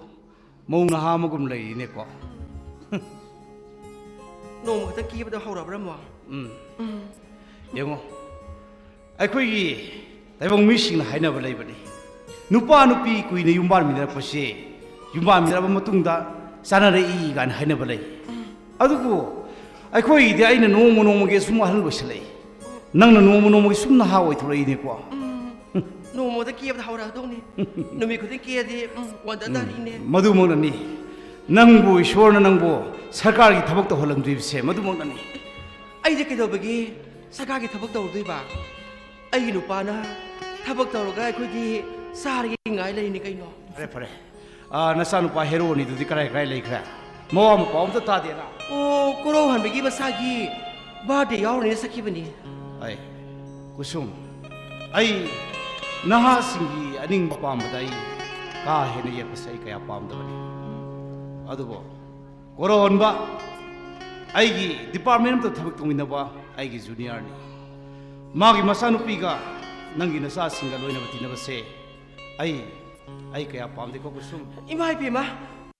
ꯃꯧ ꯅꯍꯥ ꯑꯃꯒꯨꯝ ꯂꯩꯔꯤꯅꯦꯀꯣ꯫ ꯅꯣꯡꯃ ꯈꯛꯇꯪ ꯀꯦꯕꯗ ꯍꯧꯔꯕ꯭ꯔꯥ ꯑꯃꯨꯛ? ꯎꯝ꯫ ꯌꯦꯡꯉꯣ, ꯑꯩꯈꯣꯏꯒꯤ ꯇꯥꯏꯕꯪ ꯃꯤꯁꯤꯡꯅ ꯍꯥꯏꯅꯕ ꯂꯩꯕꯅꯤ, ꯅꯨꯄꯥ ꯅꯨꯄꯤ ꯀꯨꯏꯅ ꯌꯨꯝꯕꯥꯟꯃꯤꯟꯅꯔꯛꯄꯁꯦ, ꯌꯨꯝꯕꯥꯟꯃꯤꯟꯅꯔꯕ ꯃꯇꯨꯡꯗ ꯆꯥꯅꯔꯛꯏ ꯀꯥꯏꯅ ꯍꯥꯏꯅꯕ ꯂꯩ꯫ ꯑꯗꯨꯕꯨ ꯑꯩꯈꯣꯏꯒꯤꯗꯤ ꯑꯩꯅ ꯅꯣꯡꯃ ꯅꯣꯡꯃꯒꯤ ꯁꯨꯝ ꯑꯍꯜ ꯑꯣꯏꯁꯤꯜꯂꯛꯏ, ꯅꯪꯅ ꯅꯣꯡꯃ ꯅꯣꯡꯃꯒꯤ ꯁꯨꯝ ꯅꯍꯥ ꯑꯣꯏꯊꯣꯔꯛꯏꯅꯦꯀꯣ꯫ ꯅꯣꯡꯃꯗ ꯀꯦꯕꯗ ꯍꯧꯔꯛꯑꯗꯧꯅꯤ꯫ ꯅꯨꯃꯤꯠ ꯈꯨꯗꯤꯡ ꯀꯦꯔꯗꯤ, ꯎꯝ, ꯋꯥꯟꯗ ꯇꯥꯔꯤꯅꯦ꯫ ꯃꯗꯨꯃꯛꯅꯅꯤ, ꯅꯪꯕꯨ ꯏꯁꯣꯔꯅ ꯅꯪꯕꯨ ꯁꯔꯀꯥꯔꯒꯤ ꯊꯕꯛ ꯇꯧꯍꯜꯂꯝꯗ꯭ꯔꯤꯕꯁꯦ, ꯃꯗꯨꯃꯛꯅꯅꯤ꯫ ꯑꯩꯗꯤ ꯀꯩꯗꯧꯕꯒꯤ ꯁꯔꯀꯥꯔꯒꯤ ꯊꯕꯛ ꯇꯧꯔꯨꯗꯣꯏꯕ? ꯑꯩꯒꯤ ꯅꯨꯄꯥꯅ ꯊꯕꯛ ꯇꯧꯔꯒ ꯑꯩꯈꯣꯏꯗꯤ ꯆꯥꯔꯒ ꯉꯥꯏ ꯂꯩꯔꯤꯅꯤ ꯀꯩꯅꯣ꯫ ꯐꯔꯦ, ꯐꯔꯦ꯫ ꯑꯥ, ꯅꯆꯥꯅꯨꯄꯥ ꯍꯦꯔꯣ ꯑꯅꯤꯗꯨꯗꯤ ꯀꯔꯥꯏ ꯀꯔꯥꯏ ꯂꯩꯈ꯭ꯔꯦ? ꯃꯋꯥ ꯃꯄꯥꯎ ꯑꯝꯇ ꯇꯥꯗꯦꯅ꯫ ꯑꯣ, ꯀꯣꯔꯧꯍꯟꯕꯒꯤ ꯃꯁꯥꯒꯤ ꯕꯥꯔꯗꯦ ꯌꯥꯎꯔꯨꯅꯦꯅ ꯆꯠꯈꯤꯕꯅꯤ꯫ ꯑꯩ, ꯀꯨꯁꯨꯝ, ꯑꯩ ꯅꯍꯥꯁꯤꯡꯒꯤ ꯑꯅꯤꯡꯕ ꯄꯥꯝꯕꯗ ꯑꯩ ꯀꯥ ꯍꯦꯟꯅ ꯌꯦꯠꯄꯁꯦ ꯑꯩ ꯀꯌꯥ ꯄꯥꯝꯗꯕꯅꯤ꯫ ꯑꯗꯨꯕꯨ ꯀꯣꯔꯧꯍꯟꯕ, ꯑꯩꯒꯤ ꯗꯤꯄꯥꯔꯠꯃꯦꯟ ꯑꯃꯗ ꯊꯕꯛ ꯇꯧꯃꯤꯟꯅꯕ ꯑꯩꯒꯤ ꯖꯨꯅꯤꯌꯔꯅꯤ꯫ ꯃꯥꯒꯤ ꯃꯆꯥꯅꯨꯄꯤꯒ ꯅꯪꯒꯤ ꯅꯆꯥꯁꯤꯡꯒ ꯂꯣꯏꯅꯕ ꯇꯤꯟꯅꯕꯁꯦ ꯑꯩ, ꯑꯩ ꯀꯌꯥ ꯄꯥꯝꯗꯦꯀꯣ ꯀꯨꯁꯨꯝ꯫ ꯏꯃꯥ ꯏꯕꯦꯝꯃ,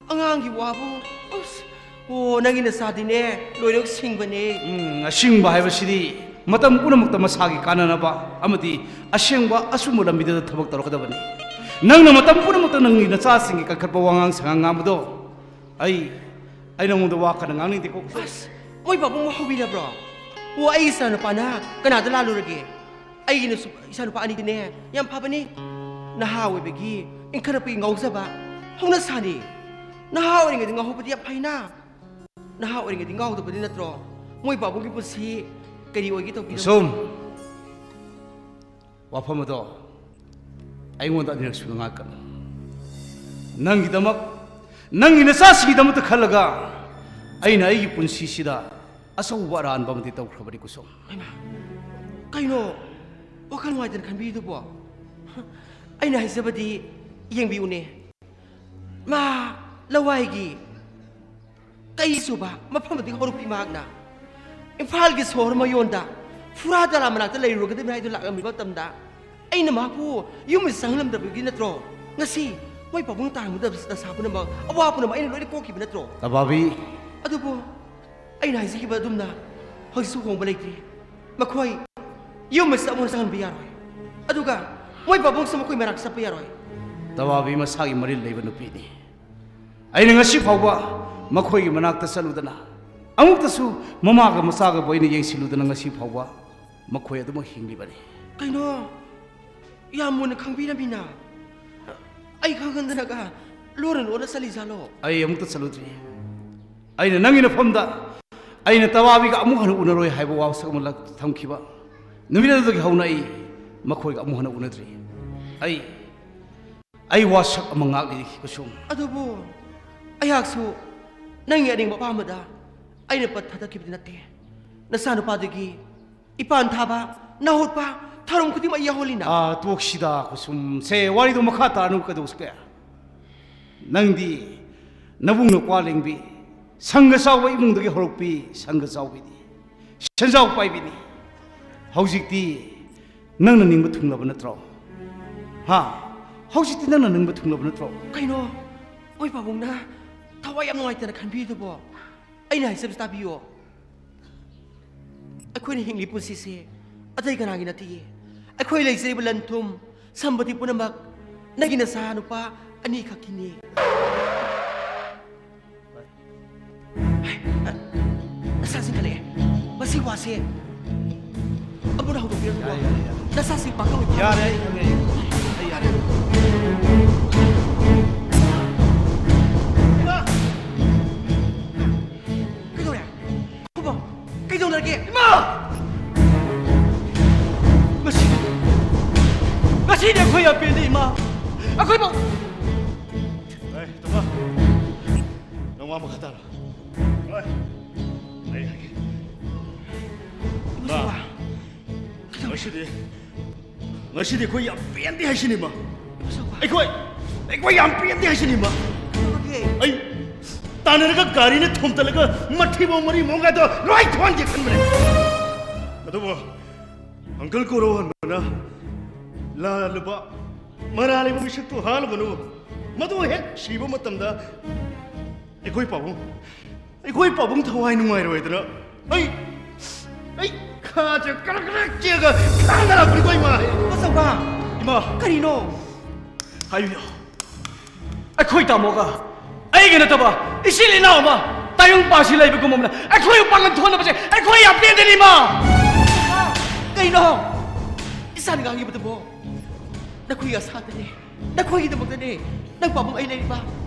ꯑꯉꯥꯡꯒꯤ ꯋꯥꯕꯨ꯫ ꯑꯁ, ꯑꯣ, ꯅꯪꯒꯤ ꯅꯆꯥꯗꯤꯅꯦ ꯂꯣꯏꯅꯃꯛ ꯁꯤꯡꯕꯅꯦ꯫ ꯎꯝ, ꯑꯁꯤꯡꯕ ꯍꯥꯏꯕꯁꯤꯗꯤ ꯃꯇꯝ ꯄꯨꯝꯅꯃꯛꯇ ꯃꯁꯥꯒꯤ ꯀꯥꯟꯅꯅꯕ ꯑꯃꯗꯤ ꯑꯁꯦꯡꯕ ꯑꯆꯨꯝꯕ ꯂꯝꯕꯤꯗ ꯊꯕꯛ ꯇꯧꯔꯛꯀꯗꯕꯅꯤ꯫ ꯅꯪꯅ ꯃꯇꯝ ꯄꯨꯝꯅꯃꯛꯇ ꯅꯪꯒꯤ ꯅꯆꯥꯁꯤꯡꯒꯤ ꯀꯟꯈꯠꯄ ꯋꯥꯉꯥꯡ ꯁꯉꯥꯡ ꯉꯥꯡꯕꯗꯣ ꯑꯩ, ꯑꯩ ꯅꯉꯣꯟꯗ ꯋꯥ ꯀꯟꯅ ꯉꯥꯡꯅꯤꯡꯗꯦꯀꯣ꯫ ꯑꯁ, ꯃꯣꯏ ꯄꯥꯕꯨꯡ ꯍꯧꯕꯤꯔꯕ꯭ꯔꯣ? ꯑꯣ, ꯑꯩ ꯏꯆꯥꯅꯨꯄꯥꯅ ꯀꯅꯥꯗ ꯂꯥꯜꯂꯨꯔꯒꯦ? ꯑꯩꯒꯤ ꯅꯨꯁꯨ-, ꯏꯆꯥꯅꯨꯄꯥ ꯑꯅꯤꯗꯤꯅꯦ ꯌꯥꯝ ꯐꯕꯅꯤ꯫ ꯅꯍꯥ ꯑꯣꯏꯕꯒꯤ ꯏꯟꯈꯠꯂꯛꯄꯒꯤ ꯉꯥꯎꯖꯕ ꯍꯧꯅ ꯁꯥꯅꯤ꯫ ꯅꯍꯥ ꯑꯣꯏꯔꯤꯉꯩꯗ ꯉꯥꯎꯍꯧꯕꯗꯤ ꯌꯥꯝ ꯐꯩꯅ꯫ ꯅꯍꯥ ꯑꯣꯏꯔꯤꯉꯩꯗꯤ ꯉꯥꯎꯗꯕꯗꯤ ꯅꯠꯇ꯭ꯔꯣ? ꯃꯣꯏ ꯄꯥꯕꯨꯡꯒꯤ ꯄꯨꯟꯁꯤ ꯀꯔꯤ ꯑꯣꯏꯒꯦ ꯇꯧꯕꯤꯔꯝꯃꯣ꯫ ꯀꯨꯁꯨꯝ, ꯋꯥꯐꯝ ꯑꯗꯣ ꯑꯩꯉꯣꯟꯗ ꯑꯅꯤꯔꯛ ꯁꯨꯅ ꯉꯥꯛꯀꯅꯨ꯫ ꯅꯪꯒꯤꯗꯃꯛ, ꯅꯪꯒꯤ ꯅꯆꯥꯁꯤꯡꯒꯤꯗꯃꯛꯇ ꯈꯜꯂꯒ ꯑꯩꯅ ꯑꯩꯒꯤ ꯄꯨꯟꯁꯤꯁꯤꯗ ꯑꯆꯧꯕ ꯑꯔꯥꯟꯕ ꯑꯃꯗꯤ ꯇꯧꯈ꯭ꯔꯕꯅꯤ ꯀꯨꯁꯨꯝ꯫ ꯍꯩꯃꯥ, ꯀꯩꯅꯣ ꯋꯥꯈꯜ ꯅꯨꯡꯉꯥꯏꯇꯅ ꯈꯟꯕꯤꯔꯤꯗꯨꯕꯣ? ꯑꯩꯅ ꯍꯥꯏꯖꯕꯗꯤ ꯌꯦꯡꯕꯤꯌꯨꯅꯦ, ꯃꯥ ꯂꯋꯥꯏꯒꯤ ꯀꯩ ꯆꯨꯕ ꯃꯐꯝ ꯑꯗꯨꯒꯤ ꯍꯧꯔꯛꯄꯤ ꯃꯍꯥꯛꯅ ꯏꯝꯐꯥꯜꯒꯤ ꯁꯣꯍꯣꯔ ꯃꯌꯣꯟꯗ ꯐꯨꯔꯥ ꯗꯂꯥ ꯃꯅꯥꯛꯇ ꯂꯩꯔꯨꯔꯒꯗꯕꯅꯤ ꯍꯥꯏꯗꯨ ꯂꯥꯛꯂꯝꯃꯤꯕ ꯃꯇꯝꯗ, ꯑꯩꯅ ꯃꯍꯥꯛꯄꯨ ꯌꯨꯝꯗ ꯆꯪꯍꯜꯂꯝꯗꯕꯒꯤ ꯅꯠꯇ꯭ꯔꯣ ꯉꯁꯤ ꯃꯣꯏ ꯄꯥꯕꯨꯡ ꯇꯥꯔꯝꯒꯗꯕ ꯗꯁꯥ ꯄꯨꯝꯅꯃꯛ, ꯑꯋꯥ ꯄꯨꯝꯅꯃꯛ ꯑꯩꯅ ꯂꯣꯏꯅ ꯀꯣꯛꯈꯤꯕ ꯅꯠꯇ꯭ꯔꯣ? ꯇꯕꯥꯕꯤ꯫ ꯑꯗꯨꯕꯨ ꯑꯩꯅ ꯍꯥꯏꯖꯈꯤꯕ ꯑꯗꯨꯝꯅ ꯍꯧꯖꯤꯛꯁꯨ ꯍꯣꯡꯕ ꯂꯩꯇ꯭ꯔꯤ꯫ ꯃꯈꯣꯏ ꯌꯨꯝ ꯑꯁꯤꯗ ꯑꯃꯨꯛ ꯆꯪꯍꯟꯕ ꯌꯥꯔꯣꯏ꯫ ꯑꯗꯨꯒ ꯃꯣꯏ ꯄꯥꯕꯨꯡꯁꯨ ꯃꯈꯣꯏ ꯃꯅꯥꯛ ꯆꯠꯄ ꯌꯥꯔꯣꯏ꯫ ꯇꯕꯥꯕꯤ ꯃꯁꯥꯒꯤ ꯃꯔꯤꯜ ꯂꯩꯕ ꯅꯨꯄꯤꯅꯤ꯫ ꯑꯩꯅ ꯉꯁꯤ ꯐꯥꯎꯕ ꯃꯈꯣꯏꯒꯤ ꯃꯅꯥꯛꯇ ꯆꯠꯂꯨꯗꯅ, ꯑꯃꯨꯛꯇꯁꯨ ꯃꯃꯥꯒ ꯃꯆꯥꯒꯕꯨ ꯑꯩꯅ ꯌꯦꯡꯁꯤꯜꯂꯨꯗꯅ ꯉꯁꯤ ꯐꯥꯎꯕ ꯃꯈꯣꯏ ꯑꯗꯨꯃꯛ ꯍꯤꯡꯂꯤꯕꯅꯤ꯫ ꯀꯩꯅꯣ? ꯌꯥꯝ ꯃꯨꯟꯅ ꯈꯪꯕꯤꯔꯝꯃꯤꯅ꯫ ꯑꯩ ꯈꯪꯍꯟꯗꯅꯒ ꯂꯣꯟꯅ ꯂꯣꯟꯅ ꯆꯠꯂꯤꯖꯥꯠꯂꯣ? ꯑꯩ ꯑꯃꯨꯛꯇ ꯆꯠꯂꯨꯗ꯭ꯔꯤ꯫ ꯑꯩꯅ ꯅꯪꯒꯤ ꯅꯐꯝꯗ ꯑꯩꯅ ꯇꯕꯥꯕꯤꯒ ꯑꯃꯨꯛ ꯍꯟꯅ ꯎꯅꯔꯣꯏ ꯍꯥꯏꯕ ꯋꯥꯁꯛ ꯑꯃ ꯂꯛ-, ꯊꯝꯈꯤꯕ ꯅꯨꯃꯤꯠ ꯑꯗꯨꯗꯒꯤ ꯍꯧꯅ ꯑꯩ ꯃꯈꯣꯏꯒ ꯑꯃꯨꯛ ꯍꯟꯅ ꯎꯅꯗ꯭ꯔꯤ꯫ ꯑꯩ, ꯑꯩ ꯋꯥꯁꯛ ꯑꯃ ꯉꯥꯛꯂꯤ, ꯀꯨꯁꯨꯝ꯫ ꯑꯗꯨꯕꯨ ꯑꯩꯍꯥꯛꯁꯨ ꯅꯪꯒꯤ ꯑꯅꯤꯡꯕ ꯑꯄꯥꯝꯕꯗ ꯑꯩꯅ ꯄꯠ ꯊꯥꯗꯈꯤꯕꯗꯤ ꯅꯠꯇꯦ꯫ ꯅꯆꯥꯅꯨꯄꯥꯗꯒꯤ ꯏꯄꯥꯟ ꯊꯥꯕ, ꯅꯥꯍꯨꯠꯄ, ꯊꯧꯔꯝ ꯈꯨꯗꯤꯡꯃꯛ ꯌꯥꯎꯍꯜꯂꯤꯅ꯫ ꯑꯥ, ꯇꯣꯛꯁꯤꯗ, ꯀꯨꯁꯨꯝ꯫ ꯁꯦ, ꯋꯥꯔꯤꯗꯣ ꯃꯈꯥ ꯇꯥꯔꯅꯨ, ꯀꯩꯗꯧꯁꯤꯒꯦ? ꯅꯪꯗꯤ ꯅꯕꯨꯡ ꯅꯧꯄ꯭ꯋꯥ ꯂꯦꯡꯕꯤ, ꯁꯪꯒ ꯆꯥꯎꯕ ꯏꯃꯨꯡꯗꯒꯤ ꯍꯧꯔꯛꯄꯤ, ꯁꯪꯒ ꯆꯥꯎꯕꯤꯅꯤ, ꯁꯦꯟꯖꯥꯎ ꯄꯥꯏꯕꯤꯅꯤ꯫ ꯍꯧꯖꯤꯛꯇꯤ ꯅꯪꯅ ꯅꯤꯡꯕ ꯊꯨꯡꯂꯕ ꯅꯠꯇ꯭ꯔꯣ? ꯍꯥ? ꯍꯧꯖꯤꯛꯇꯤ ꯅꯪꯅ ꯅꯤꯡꯕ ꯊꯨꯡꯂꯕ ꯅꯠꯇ꯭ꯔꯣ? ꯀꯩꯅꯣ? ꯃꯣꯏ ꯄꯥꯕꯨꯡꯅ ꯊꯋꯥꯏ ꯌꯥꯝ ꯅꯨꯡꯉꯥꯏꯇꯅ ꯈꯟꯕꯤꯔꯤꯗꯨꯕꯣ? ꯑꯩꯅ ꯍꯥꯏꯖꯕꯁꯤ ꯇꯥꯕꯤꯌꯣ꯫ ꯑꯩꯈꯣꯏꯅ ꯍꯤꯡꯂꯤ ꯄꯨꯟꯁꯤꯁꯦ ꯑꯇꯩ ꯀꯅꯥꯒꯤ ꯅꯠꯇꯤꯌꯦ꯫ ꯑꯩꯈꯣꯏ ꯂꯩꯖꯔꯤꯕ ꯂꯟ ꯊꯨꯝ, ꯁꯝꯄꯇꯤ ꯄꯨꯝꯅꯃꯛ ꯅꯪꯒꯤ ꯅꯆꯥ ꯅꯨꯄꯥ ꯑꯅꯤꯈꯛꯀꯤꯅꯦ꯫ ꯅꯁꯥ ꯆꯤꯡꯈꯠꯂꯛꯑꯦ꯫ ꯃꯁꯤ ꯋꯥꯁꯦ ꯑꯃꯨꯛ ꯍꯧꯗꯣꯛꯄꯤꯔꯛꯎꯀꯣ꯫ ꯌꯥꯔꯦ, ꯌꯥꯔꯦ, ꯌꯥꯔꯦ꯫ ꯅꯁꯥꯁꯤ ꯄꯥꯡꯒꯜ ꯑꯣꯏꯕ ꯌꯥꯔꯦ, ꯑꯩ ꯈꯪꯉꯦ꯫ ꯑꯩ ꯌꯥꯔꯦ꯫ ꯏꯃꯥ! ꯀꯩꯗꯧꯔꯦ? ꯈꯨꯕꯝ, ꯀꯩꯗꯧꯅꯔꯒꯦ? ꯏꯃꯥ! ꯉꯁꯤꯗꯤ, ꯉꯁꯤꯗꯤ ꯑꯩꯈꯣꯏ ꯌꯥꯝ ꯄꯦꯟꯗꯦ, ꯏꯃꯥ꯫ ꯑꯩꯈꯣꯏ ꯃꯧ-, ꯑꯦ, ꯇꯣꯝꯕ, ꯅꯪ ꯋꯥ ꯃꯈꯥ ꯇꯥꯔꯣ꯫ ꯍꯣꯏ꯫ ꯑꯩ ꯍꯥꯏꯒꯦ꯫ ꯏꯃꯥ! ꯏꯃꯥ! ꯉꯁꯤꯗꯤ, ꯉꯁꯤꯗꯤ ꯑꯩꯈꯣꯏ ꯌꯥꯝ ꯄꯦꯟꯗꯦ ꯍꯥꯏꯁꯤꯅꯤ, ꯏꯃꯥ꯫ ꯏꯃꯥ ꯆꯥꯎꯕ! ꯑꯩꯈꯣꯏ, ꯑꯩꯈꯣꯏ ꯌꯥꯝ ꯄꯦꯟꯗꯦ ꯍꯥꯏꯁꯤꯅꯤ, ꯏꯃꯥ꯫ ꯀꯩꯗꯧꯔꯒꯦ? ꯑꯩ ꯇꯥꯟꯅꯔꯒ ꯒꯥꯔꯤꯅ ꯊꯣꯝꯇꯠꯂꯒ ꯃꯊꯤꯕꯣꯡ ꯃꯔꯤ ꯃꯉꯥꯗꯣ ꯂꯣꯏ ꯊꯣꯛꯍꯟꯒꯦ ꯈꯟꯕꯅꯦ꯫ ꯑꯗꯨꯕꯨ ꯑꯪꯀꯜ ꯀꯣꯔꯧꯍꯟꯕꯅ ꯂꯥꯜꯂꯕ ꯃꯔꯥꯜ ꯂꯩꯕ ꯃꯤꯁꯛꯇꯨ ꯍꯥꯠꯂꯨꯒꯅꯨ꯫ ꯃꯗꯨ ꯍꯦꯛ ꯁꯤꯕ ꯃꯇꯝꯗ ꯑꯩꯈꯣꯏ ꯄꯥꯕꯨꯡ, ꯑꯩꯈꯣꯏ ꯄꯥꯕꯨꯡ ꯊꯋꯥꯏ ꯅꯨꯡꯉꯥꯏꯔꯣꯏꯗꯅ ꯑꯩ, ꯑꯩ ꯈꯥꯁꯦ ꯀꯔꯛ ꯀꯔꯛ ꯆꯦꯛꯑꯒ ꯈꯥꯡꯗ ꯂꯥꯛꯄꯅꯤꯀꯣ, ꯏꯃꯥ꯫ ꯃꯆꯧꯕ! ꯏꯃꯥ! ꯀꯔꯤꯅꯣ? ꯍꯥꯏꯕꯤꯌꯨ꯫ ꯑꯩꯈꯣꯏ ꯇꯥꯃꯣꯒ ꯑꯩꯒ ꯅꯠꯇꯕ ꯏꯆꯤꯜ ꯏꯅꯥꯎ ꯑꯃ ꯇꯥꯏꯕꯪ ꯄꯥꯟꯁꯤ ꯂꯩꯕꯒꯨꯝꯕꯅ ꯑꯩꯈꯣꯏ ꯄꯥꯡꯒꯜ ꯊꯣꯛꯅꯕꯁꯦ ꯑꯩꯈꯣꯏ ꯌꯥꯝ ꯄꯦꯟꯗꯦꯅꯦ, ꯏꯃꯥ! ꯀꯩꯅꯣ ꯏꯆꯥꯅ ꯉꯥꯡꯉꯤꯕꯗꯨꯕꯣ? ꯅꯈꯣꯏꯒꯤ ꯑꯁꯥꯗꯅꯦ, ꯅꯈꯣꯏꯒꯤꯗꯃꯛꯇꯅꯦ ꯅꯪ ꯄꯥꯕꯨꯡ ꯑꯩ ꯂꯩꯔꯤꯕ꯫